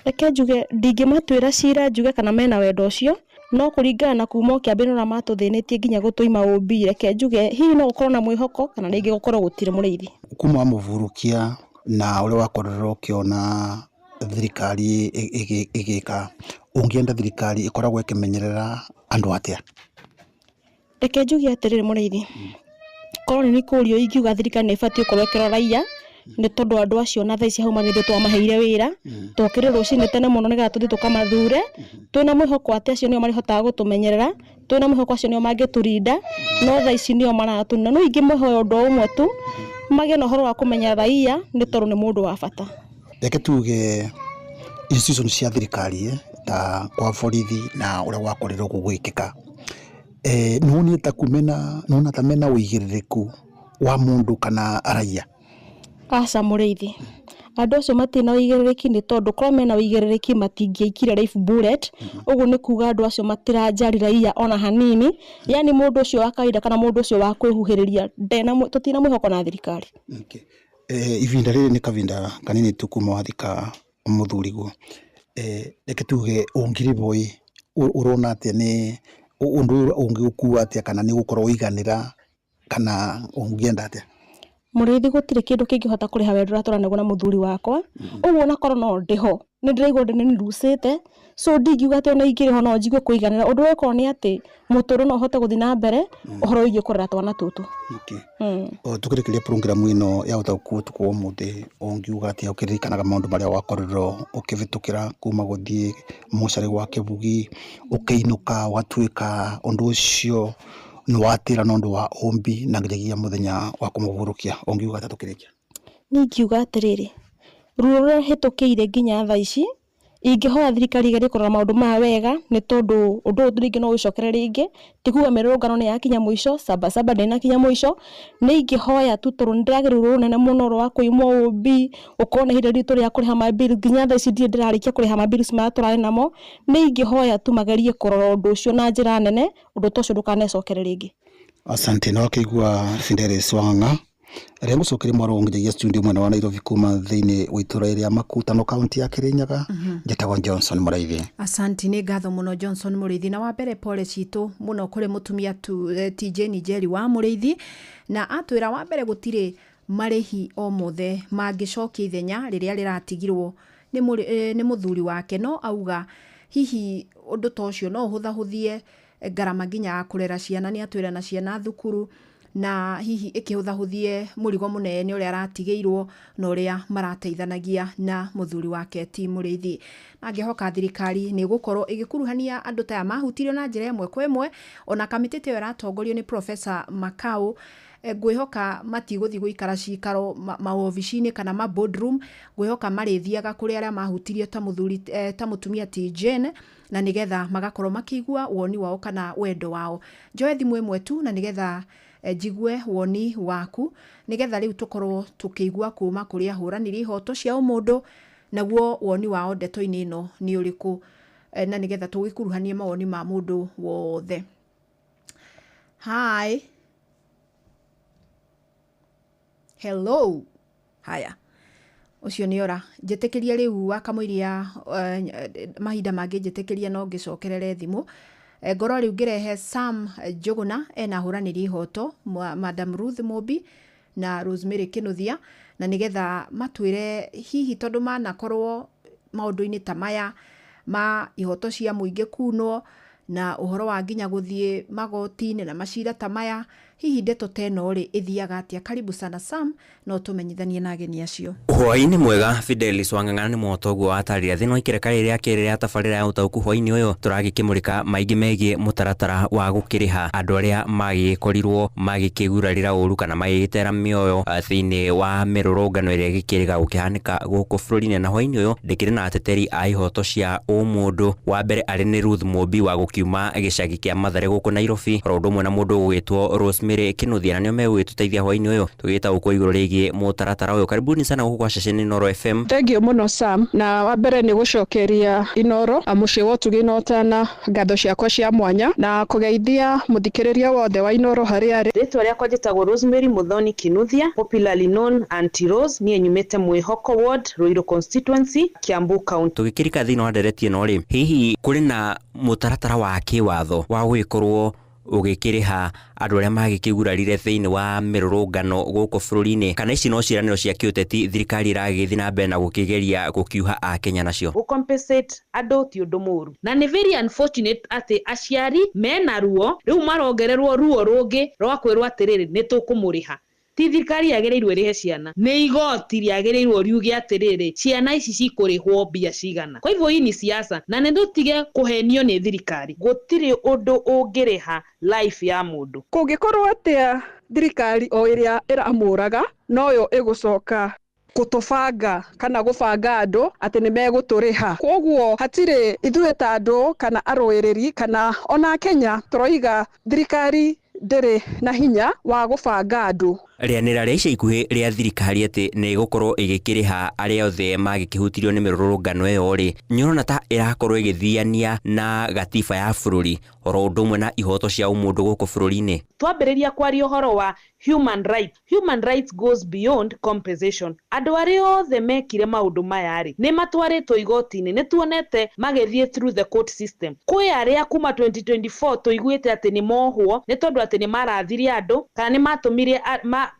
Reke njuge ndingĩmatuĩra cira njuge kana mena wendo ũcio, no kũringana na kuma o kĩambĩrĩria ũrĩa matũthĩnĩtie nginya gũtũima ũmbi, reke njuge hihi no gũkorwo na mwĩhoko kana rĩngĩ gũkorwo gũtirĩ mũrĩithi. Kuma wamũburukia na ũrĩa wakorirwo ũkĩona thirikari ĩgĩka, ũngĩenda thirikari ĩkoragwo ĩkĩmenyerera andũ atĩa? Reke njuge atĩrĩrĩ mũrĩithi, korwo nĩ kũrio ingiuga thirikari nĩ ĩbatiĩ gũkorwo ĩkĩrora raia, nĩ tondũ andũ acio na thaa ici hau marĩ ithuĩ twamaheire wĩra, twokĩrire rũcinĩ tene mũno nĩgetha tũthiĩ tũkamathure, twĩna mwĩhoko atĩ acio nĩo marĩhotaga gũtũmenyerera, twĩna mwĩhoko acio nĩo mangĩtũrinda, no thaa ici nĩo maratũnina. No ingĩmahoya ũndũ ũmwe tu, magĩe na ũhoro wa kũmenya raia nĩ tondũ nĩ mũndũ wa bata. Reke tuge institution cia thirikari ta kwa borithi na ũrĩa wakorirwo gũgĩkĩka, nĩwonire ta kumena, nĩwona ta mena ũigĩrĩrĩku wa mũndũ kana raia? Aca mũrĩithi, andũ acio matirĩ na ũigĩrĩrĩki nĩ tondũ korwo mena ũigĩrĩrĩki matingĩaikire live bullet, ũguo nĩ kuga andũ acio matiranjari raia ona hanini, yani mũndũ ũcio wa kawaida kana mũndũ ũcio wa kwĩhuhĩrĩria tũtirĩ na mwĩhoko na thirikari. Ihinda rĩrĩ nĩ kahinda kanini tu kuma wathika mũthuriguo, reke tuge ũngĩrĩhwo ĩ, ũrona atĩa nĩ ũndũ ũyũ ũngĩgũkua atĩa, kana nĩ ũgũkorwo ũiganĩra, kana ũngĩenda atĩa? Mũrĩithi, gũtirĩ kĩndũ kĩngĩhota kũrĩha wendo ũrĩa tũrĩ naguo na mũthuri wakwa, ũguo onakorwo no ndĩho nĩ ndĩraigua nĩ nĩrucĩte, so ndingiuga atĩ ona ingĩrĩhwo no njigue kũiganĩra. Ũndũ ũrĩa ũkorwo nĩ atĩ mũtũrĩre no ũhote gũthiĩ na mbere ũhoro wĩgiĩ kũrera twana tũtũ. Tũkĩrĩkĩria programu ĩno ya ũtaũku ũtukũ wa ũmũthĩ, ũngiuga atĩa ũkĩririkanaga maũndũ marĩa wakorirwo ũkĩhĩtũkĩra kuma gũthiĩ mocarĩ gwa Kĩbugi, ũkĩinũka ũgatuĩka ũndũ ũcio nĩ watĩra na ũndũ wa ũmbi na nginyagia mũthenya wa kũmũhurũkia, ũngiuga atĩa tũkĩrĩkia? Niĩ ingiuga atĩrĩrĩ, ruo rũrĩa hĩtũkĩire nginya thaa ici, ingĩhoya thirikari ĩgerie kũrora maũndũ maya wega, nĩ tondũ ũndũ ũyũ rĩngĩ no ũcokere rĩngĩ, ti kuga mĩrũrũngano nĩ yakinya mũico, Sabasaba ndĩnakinya mũico, nĩ ingĩhoya tu tondũ nĩ ndĩragerera ruo rũnene mũno rwa kũimwo ũmbi, gũkorwo na ihinda iritũ rĩa kũrĩha mabill, nginya thaa ici ndirĩ ndĩrarĩkia kũrĩha mabills marĩa tũrarĩ namo, nĩ ingĩhoya tu magerie kũrora ũndũ ũcio na njĩra nene, ũndũ ta ũcio ndũkanecokere rĩngĩ. Asante. Na wakĩigua Fidelis Wang'ang'a rĩa gũcokeria mwaro nginyagia studio mwena wa Nairobi kuma thĩinĩ wa itũra rĩa Makutano kaunti ya Kirinyaga, njĩtagwo Johnson Mũraithi. Asanti, nĩ ngatho mũno Johnson Mũrĩithi. Na wa mbere pole citũ mũno kũrĩ mũtumia TJ Njeri wa Mũrĩithi, na atwĩra wa mbere gũtirĩ marĩhi o mothe mangĩcokia ithenya rĩrĩa rĩratigirwo nĩ mũthuri wake, no auga hihi ũndũ ta ũcio no ũhũthahũthie ngarama nginya ya kũrera ciana, nĩ atwĩra na ciana thukuru, na hihi ĩkĩhũthahũthie mũrigo mũnene ũrĩa aratigĩirwo na ũrĩa marateithanagia na mũthuri wake ti Mũrĩithi. Na ngĩhoka thirikari nĩ ĩgũkorwo ĩgĩkuruhania andũ ta aya mahutirio na njĩra ĩmwe kwa ĩmwe, ona kamĩtĩ ta ĩyo ĩratongorio nĩ Professor Makau, ngwĩhoka matigũthiĩ gũikara cikaro mawobici-inĩ kana ma boardroom, ngwĩhoka marĩthiaga kũrĩ arĩa mahutirio ta mũthuri ta mũtumia T Jane, na nĩgetha magakorwo makĩigua woni wao kana wendo wao. Njoe thimũ ĩmwe tu na nĩgetha njigue woni waku, nĩgetha rĩu tũkorwo tũkĩigua kuma kũrĩ ahũranĩri ihoto cia ũmũndũ, naguo woni wao ndeto-inĩ ĩno nĩ ũrĩkũ. na nĩgetha tũgĩkuruhanie mawoni ma mũndũ wothe. Hi. Hello. Haya. Ũcio nĩ ora. Njĩtĩkĩria rĩu wakamũiria mahinda mangĩ njĩtĩkĩria no ngĩcokerere thimũ. Ngorwo rĩu ngĩrehe Sam Njũgũna ena ahũranĩri ihoto Madam Ruth Mũmbi na Rosemary Kinuthia, na nĩgetha matwĩre hihi tondũ manakorwo maũndũ-inĩ ta maya ma ihoto cia mũingĩ kunwo na ũhoro wa nginya gũthiĩ magoti-inĩ na macira ta maya, hihi ndeto ta ĩno rĩ ĩthiaga atĩa? Karibu sana Sam, no tũmenyithanie na ageni acio. Hwaĩ-inĩ mwega Fidelis Wang'ang'a nĩ mũhotoguo watarĩria thĩna wa ikereka rĩrĩa kerĩ rĩa tabarĩra ya ũtaũku. Hwaĩ-inĩ ũyũ tũragĩkĩmũrĩka maingĩ megiĩ mũtaratara wa gũkĩrĩha andũ arĩa magĩkorirwo magĩkĩgurarĩra ũru kana magĩgĩtera mĩoyo thĩinĩ wa mĩrũrũngano ĩrĩa ĩgĩkĩrĩga gũkĩhanĩka gũkũ bũrũri-inĩ. Na hwaĩ-inĩ ũyũ ndĩkĩrĩ na ateteri a ihoto cia ũmũndũ. Wa mbere arĩ nĩ Ruth Mũmbi wa gũkiuma gĩcagi kĩa Mathare gũkũ Nairobi, oro ũndũ ũmwe na mũndũ ũgwĩtwo Rosemary Kinuthia, na nĩo megũgĩtũteithia hwaĩ-inĩ ũyũ tũgĩtaũkwo igũrũ rĩgiĩ mũtaratara ũyũ. Karibuni sana gũkũ kwa ceceni Inooro FM. Thengiũ mũno Sam, na wa mbere nĩ gũcokeria Inooro mũciĩ wa ũtugi na ũtana ngatho ciakwa cia mwanya na kũgeithia mũthikĩrĩria wothe wa Inooro harĩa arĩ. Rĩtwa rĩakwa njĩtagwo Rosemary Muthoni Kinuthia, popularly known Auntie Rose. Niĩ nyumĩte Mwĩhoko Ward, Ruiru constituency, Kiambu County. Tũgĩkĩrika thĩinĩ wa ndereti ĩno rĩ, hihi kũrĩ na mũtaratara wa kĩwatho wa gũgĩkorwo ũgĩkĩrĩha andũ arĩa magĩkĩgurarire thĩinĩ wa mĩrũrũngano gũkũ bũrũri-inĩ, kana ici no ciĩranĩro cia kĩũteti thirikari ĩragĩthiĩ na mbere na gũkĩgeria gũkiuha akenya nacio? Gũcompensate andũ ti ũndũ mũru, na nĩ very unfortunate atĩ aciari mena ruo rĩu marongererwo ruo rũngĩ rwa kwĩrwo atĩrĩrĩ nĩ tũkũmũrĩha. Ti thirikari yagĩrĩirwo ĩrĩhe ciana, nĩ igoti rĩagĩrĩirwo riuge atĩrĩrĩ ciana ici cikũrĩhwo mbia cigana. Kwa hivyo hii ni siasa, na nĩ tũtige kũhenio nĩ thirikari. Gũtirĩ ũndũ ũngĩrĩha life ya mũndũ. Kũngĩkorwo atĩa thirikari o ĩrĩa ĩramũraga noyo ĩgũcoka gũtũbanga kana gũbanga andũ atĩ nĩ megũtũrĩha. Koguo hatirĩ ithuĩ ta andũ kana arũĩrĩri kana ona Kenya tũroiga thirikari ndĩrĩ na hinya wa gũbanga andũ. Rĩanĩrĩra rĩa ica ikuhĩ rĩa thirikari atĩ nĩ ĩgũkorwo ĩgĩkĩrĩha arĩa othe magĩkĩhutirio nĩ mĩrũrũngano ĩyo rĩ, nĩũrona ta ĩrakorwo ĩgĩthiania na gatiba ya bũrũri oro ũndũ ũmwe na ihoto cia ũmũndũ gũkũ bũrũri-inĩ? Twambĩrĩria kwaria ũhoro wa human rights, human rights goes beyond compensation. Andũ arĩa othe mekire maũndũ maya rĩ, nĩ matwarĩtwo igoti-inĩ, nĩ tuonete magĩthiĩ through the court system. Kwĩ arĩa kuma 2024 tũiguĩte atĩ nĩ mohwo nĩ tondũ atĩ nĩ marathirie andũ kana nĩ matũmire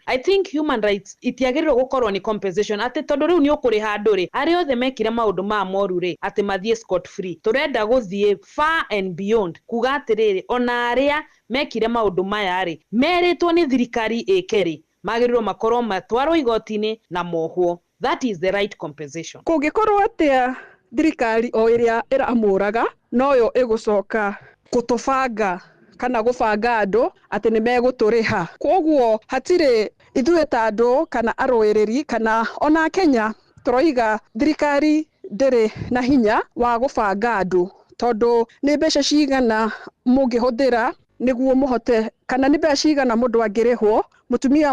I think human rights itiagĩrĩirwo gũkorwo nĩ compensation atĩ tondũ rĩu nĩ ũkũrĩha andũ rĩ, arĩa othe mekire maũndũ maya moru rĩ, atĩ mathiĩ scot free. Tũrenda gũthiĩ far and beyond kuga atĩrĩrĩ ona arĩa mekire maũndũ maya rĩ, merĩtwo nĩ thirikari ĩke rĩ, magĩrĩirwo makorwo matwarwo igoti-inĩ na mohwo. That is the right compensation. Kũngĩkorwo atĩa thirikari o ĩrĩa ĩramũraga noyo ĩgũcoka gũtũbanga kana gũbanga andũ atĩ nĩ megũtũrĩha. Koguo hatirĩ ithuĩ ta andũ kana arũĩrĩri kana ona Kenya tũroiga thirikari ndĩrĩ na hinya wa gũbanga andũ, tondũ nĩ mbeca cigana mũngĩhũthĩra nĩguo mũhote, kana nĩ mbeca cigana mũndũ angĩrĩhwo mũtumia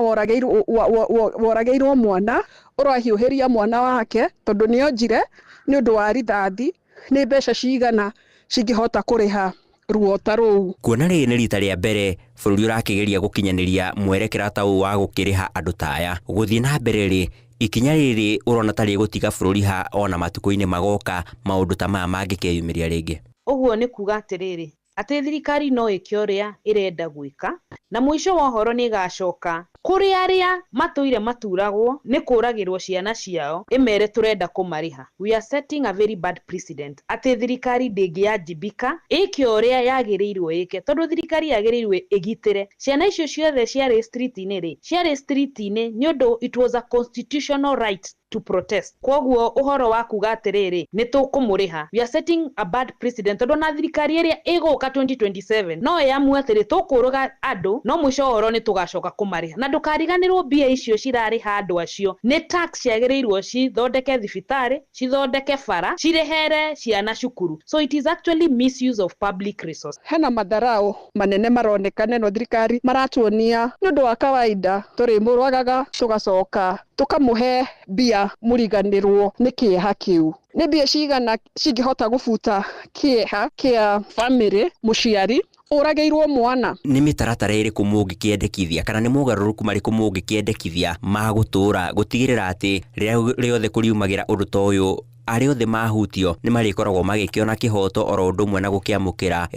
woragĩirwo mwana ũrahiũhĩria mwana wake tondũ nĩonjire nĩ ũndũ wa rithathi, nĩ mbeca cigana cingĩhota kũrĩha ruo ta rũu? Kuona rĩrĩ nĩ rita rĩa mbere bũrũri ũrakĩgeria gũkinyanĩria mwerekera ta ũyũ wa gũkĩrĩha andũ ta aya, gũthiĩ na mbere rĩ, ikinya rĩrĩ ũrona ta rĩgũtiga bũrũri ha ona matukũ-inĩ magoka maũndũ ta maya mangĩkeyumĩria rĩngĩ? Ũguo nĩ kuga atĩrĩrĩ atĩ thirikari no ĩke ũrĩa ĩrenda gwĩka, na mũico wa ũhoro nĩ ĩgacoka kũrĩ arĩa matũire maturagwo nĩ kũragĩrwo ciana ciao ĩmere tũrenda kũmarĩha. We are setting a very bad precedent atĩ thirikari ndĩngĩanjibika ĩke ũrĩa yagĩrĩirwo ĩke, tondũ thirikari yagĩrĩirwo ĩgitĩre ciana icio ciothe ciarĩ street-inĩ rĩ, ciarĩ street-inĩ nĩ ũndũ it was a constitutional right to protest. Koguo ũhoro wa kuga atĩrĩrĩ nĩ tũkũmũrĩha, we are setting a bad precedent, tondũ na thirikari ĩrĩa ĩgũka 2027 no ĩamue atĩrĩ tũkũrũga andũ no mũico wa ũhoro nĩ tũgacoka kũmarĩha. Na ndũkariganĩrwo mbia icio cirarĩha andũ acio nĩ tax ciagĩrĩirwo cithondeke thibitarĩ, cithondeke bara, cirĩhere ciana cukuru. So it is actually misuse of public resource. Hena madharau manene maronekana no thirikari maratuonia nĩ ũndũ wa kawaida, tũrĩmũrwagaga tũgacoka tũkamũhe mbia mũriganĩrwo nĩ kĩeha kĩu. Nĩ Nĩ mbia cigana cingĩhota gũbuta kĩeha kĩa bamĩrĩ mũciari ũragĩirwo mwana? Nĩ mĩtaratara ĩrĩkũ mũngĩkĩendekithia kana nĩ mogarũrũku marĩkũ mũngĩkĩendekithia ma gũtũũra gũtigĩrĩra atĩ rĩrĩa rĩothe kũriumagĩra ũndũ ta ũyũ arĩa othe mahutio nĩ marĩkoragwo magĩkĩona kĩhoto oro ũndũ ũmwe na gũkĩamũkĩra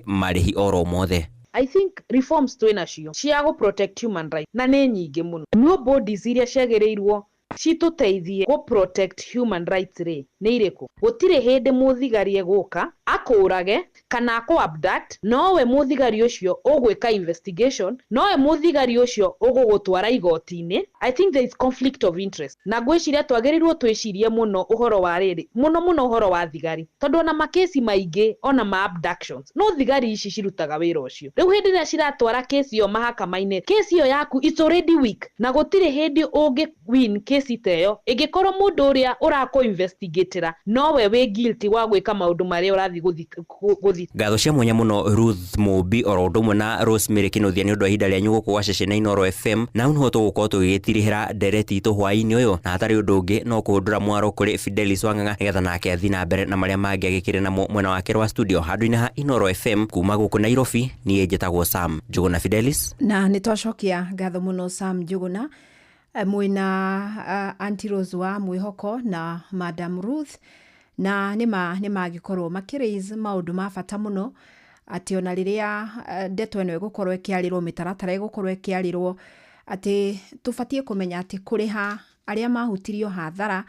marĩhi oro mothe? I think reforms twĩ nacio cia gũ protect human rights na nĩ nyingĩ mũno. No bodies iria ciagĩrĩirwo citũteithie gũ protect human rights rĩ nĩ irĩkũ? Gũtirĩ hĩndĩ mũthigari egũka akũrage kana akũ abduct, nowe mũthigari ũcio ũgwĩka investigation, nowe mũthigari ũcio ũgũgũtwara igoti-inĩ. I think there is conflict of interest, na ngwĩciria twagĩrĩirwo twĩcirie mũno ũhoro wa rĩrĩ, mũno mũno ũhoro wa thigari, tondũ ona makesi maingĩ ona ma abductions no thigari ici cirutaga wĩra ũcio. Rĩu hĩndĩ ĩrĩa ciratwara kesi ĩyo mahakama-inĩ, kesi ĩyo yaku it's already weak, na gũtirĩ hĩndĩ ũngĩ win kesi ta ĩyo ĩngĩkorwo mũndũ ũrĩa ũrakũ investigatĩra nowe wĩ guilty wa gwĩka maũndũ marĩa ũrathiĩ gũthi. Ngatho cia mwanya mũno Ruth Mũmbi oro ũndũ ũmwe na Rosemary Kinuthia nĩ ũndũ wa ihinda rĩanyu gũkũ gwa ceceni Inooro FM. Na hau nĩho tũgũkorwo tũgĩgĩtirihĩra ndereti itũ hwaĩ-inĩ ũyũ, na hatarĩ ũndũ ũngĩ no kũhũndũra mwaro kũrĩ Fidelis Wang'ang'a nĩgetha nake athiĩ na mbere na marĩa mangĩ agĩkĩrĩ namo mwena wake wa studio handũ-inĩ ha Inooro FM. Kuma gũkũ Nairobi, niĩ njĩtagwo Sam Njũgũna Fidelis. Na nĩ twacokia ngatho mũno Sam Njũgũna mwĩna Auntie Rose wa mwĩhoko na Madam Ruth, na nĩma nĩ magĩkorwo makĩraise maũndũ ma bata mũno, atĩ ona rĩrĩa ndeto ĩno ĩgũkorwo ĩkĩarĩrwo, mĩtaratara ĩgũkorwo ĩkĩarĩrwo, atĩ tũbatiĩ kũmenya atĩ kũrĩha arĩa mahutirio hathara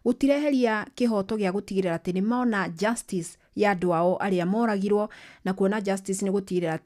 gũtireheria kĩhoto gĩa gũtigĩrĩra atĩ nĩ mona justice ya andũ ao arĩa moragirwo, na kuona justice nĩ gũtigĩrĩra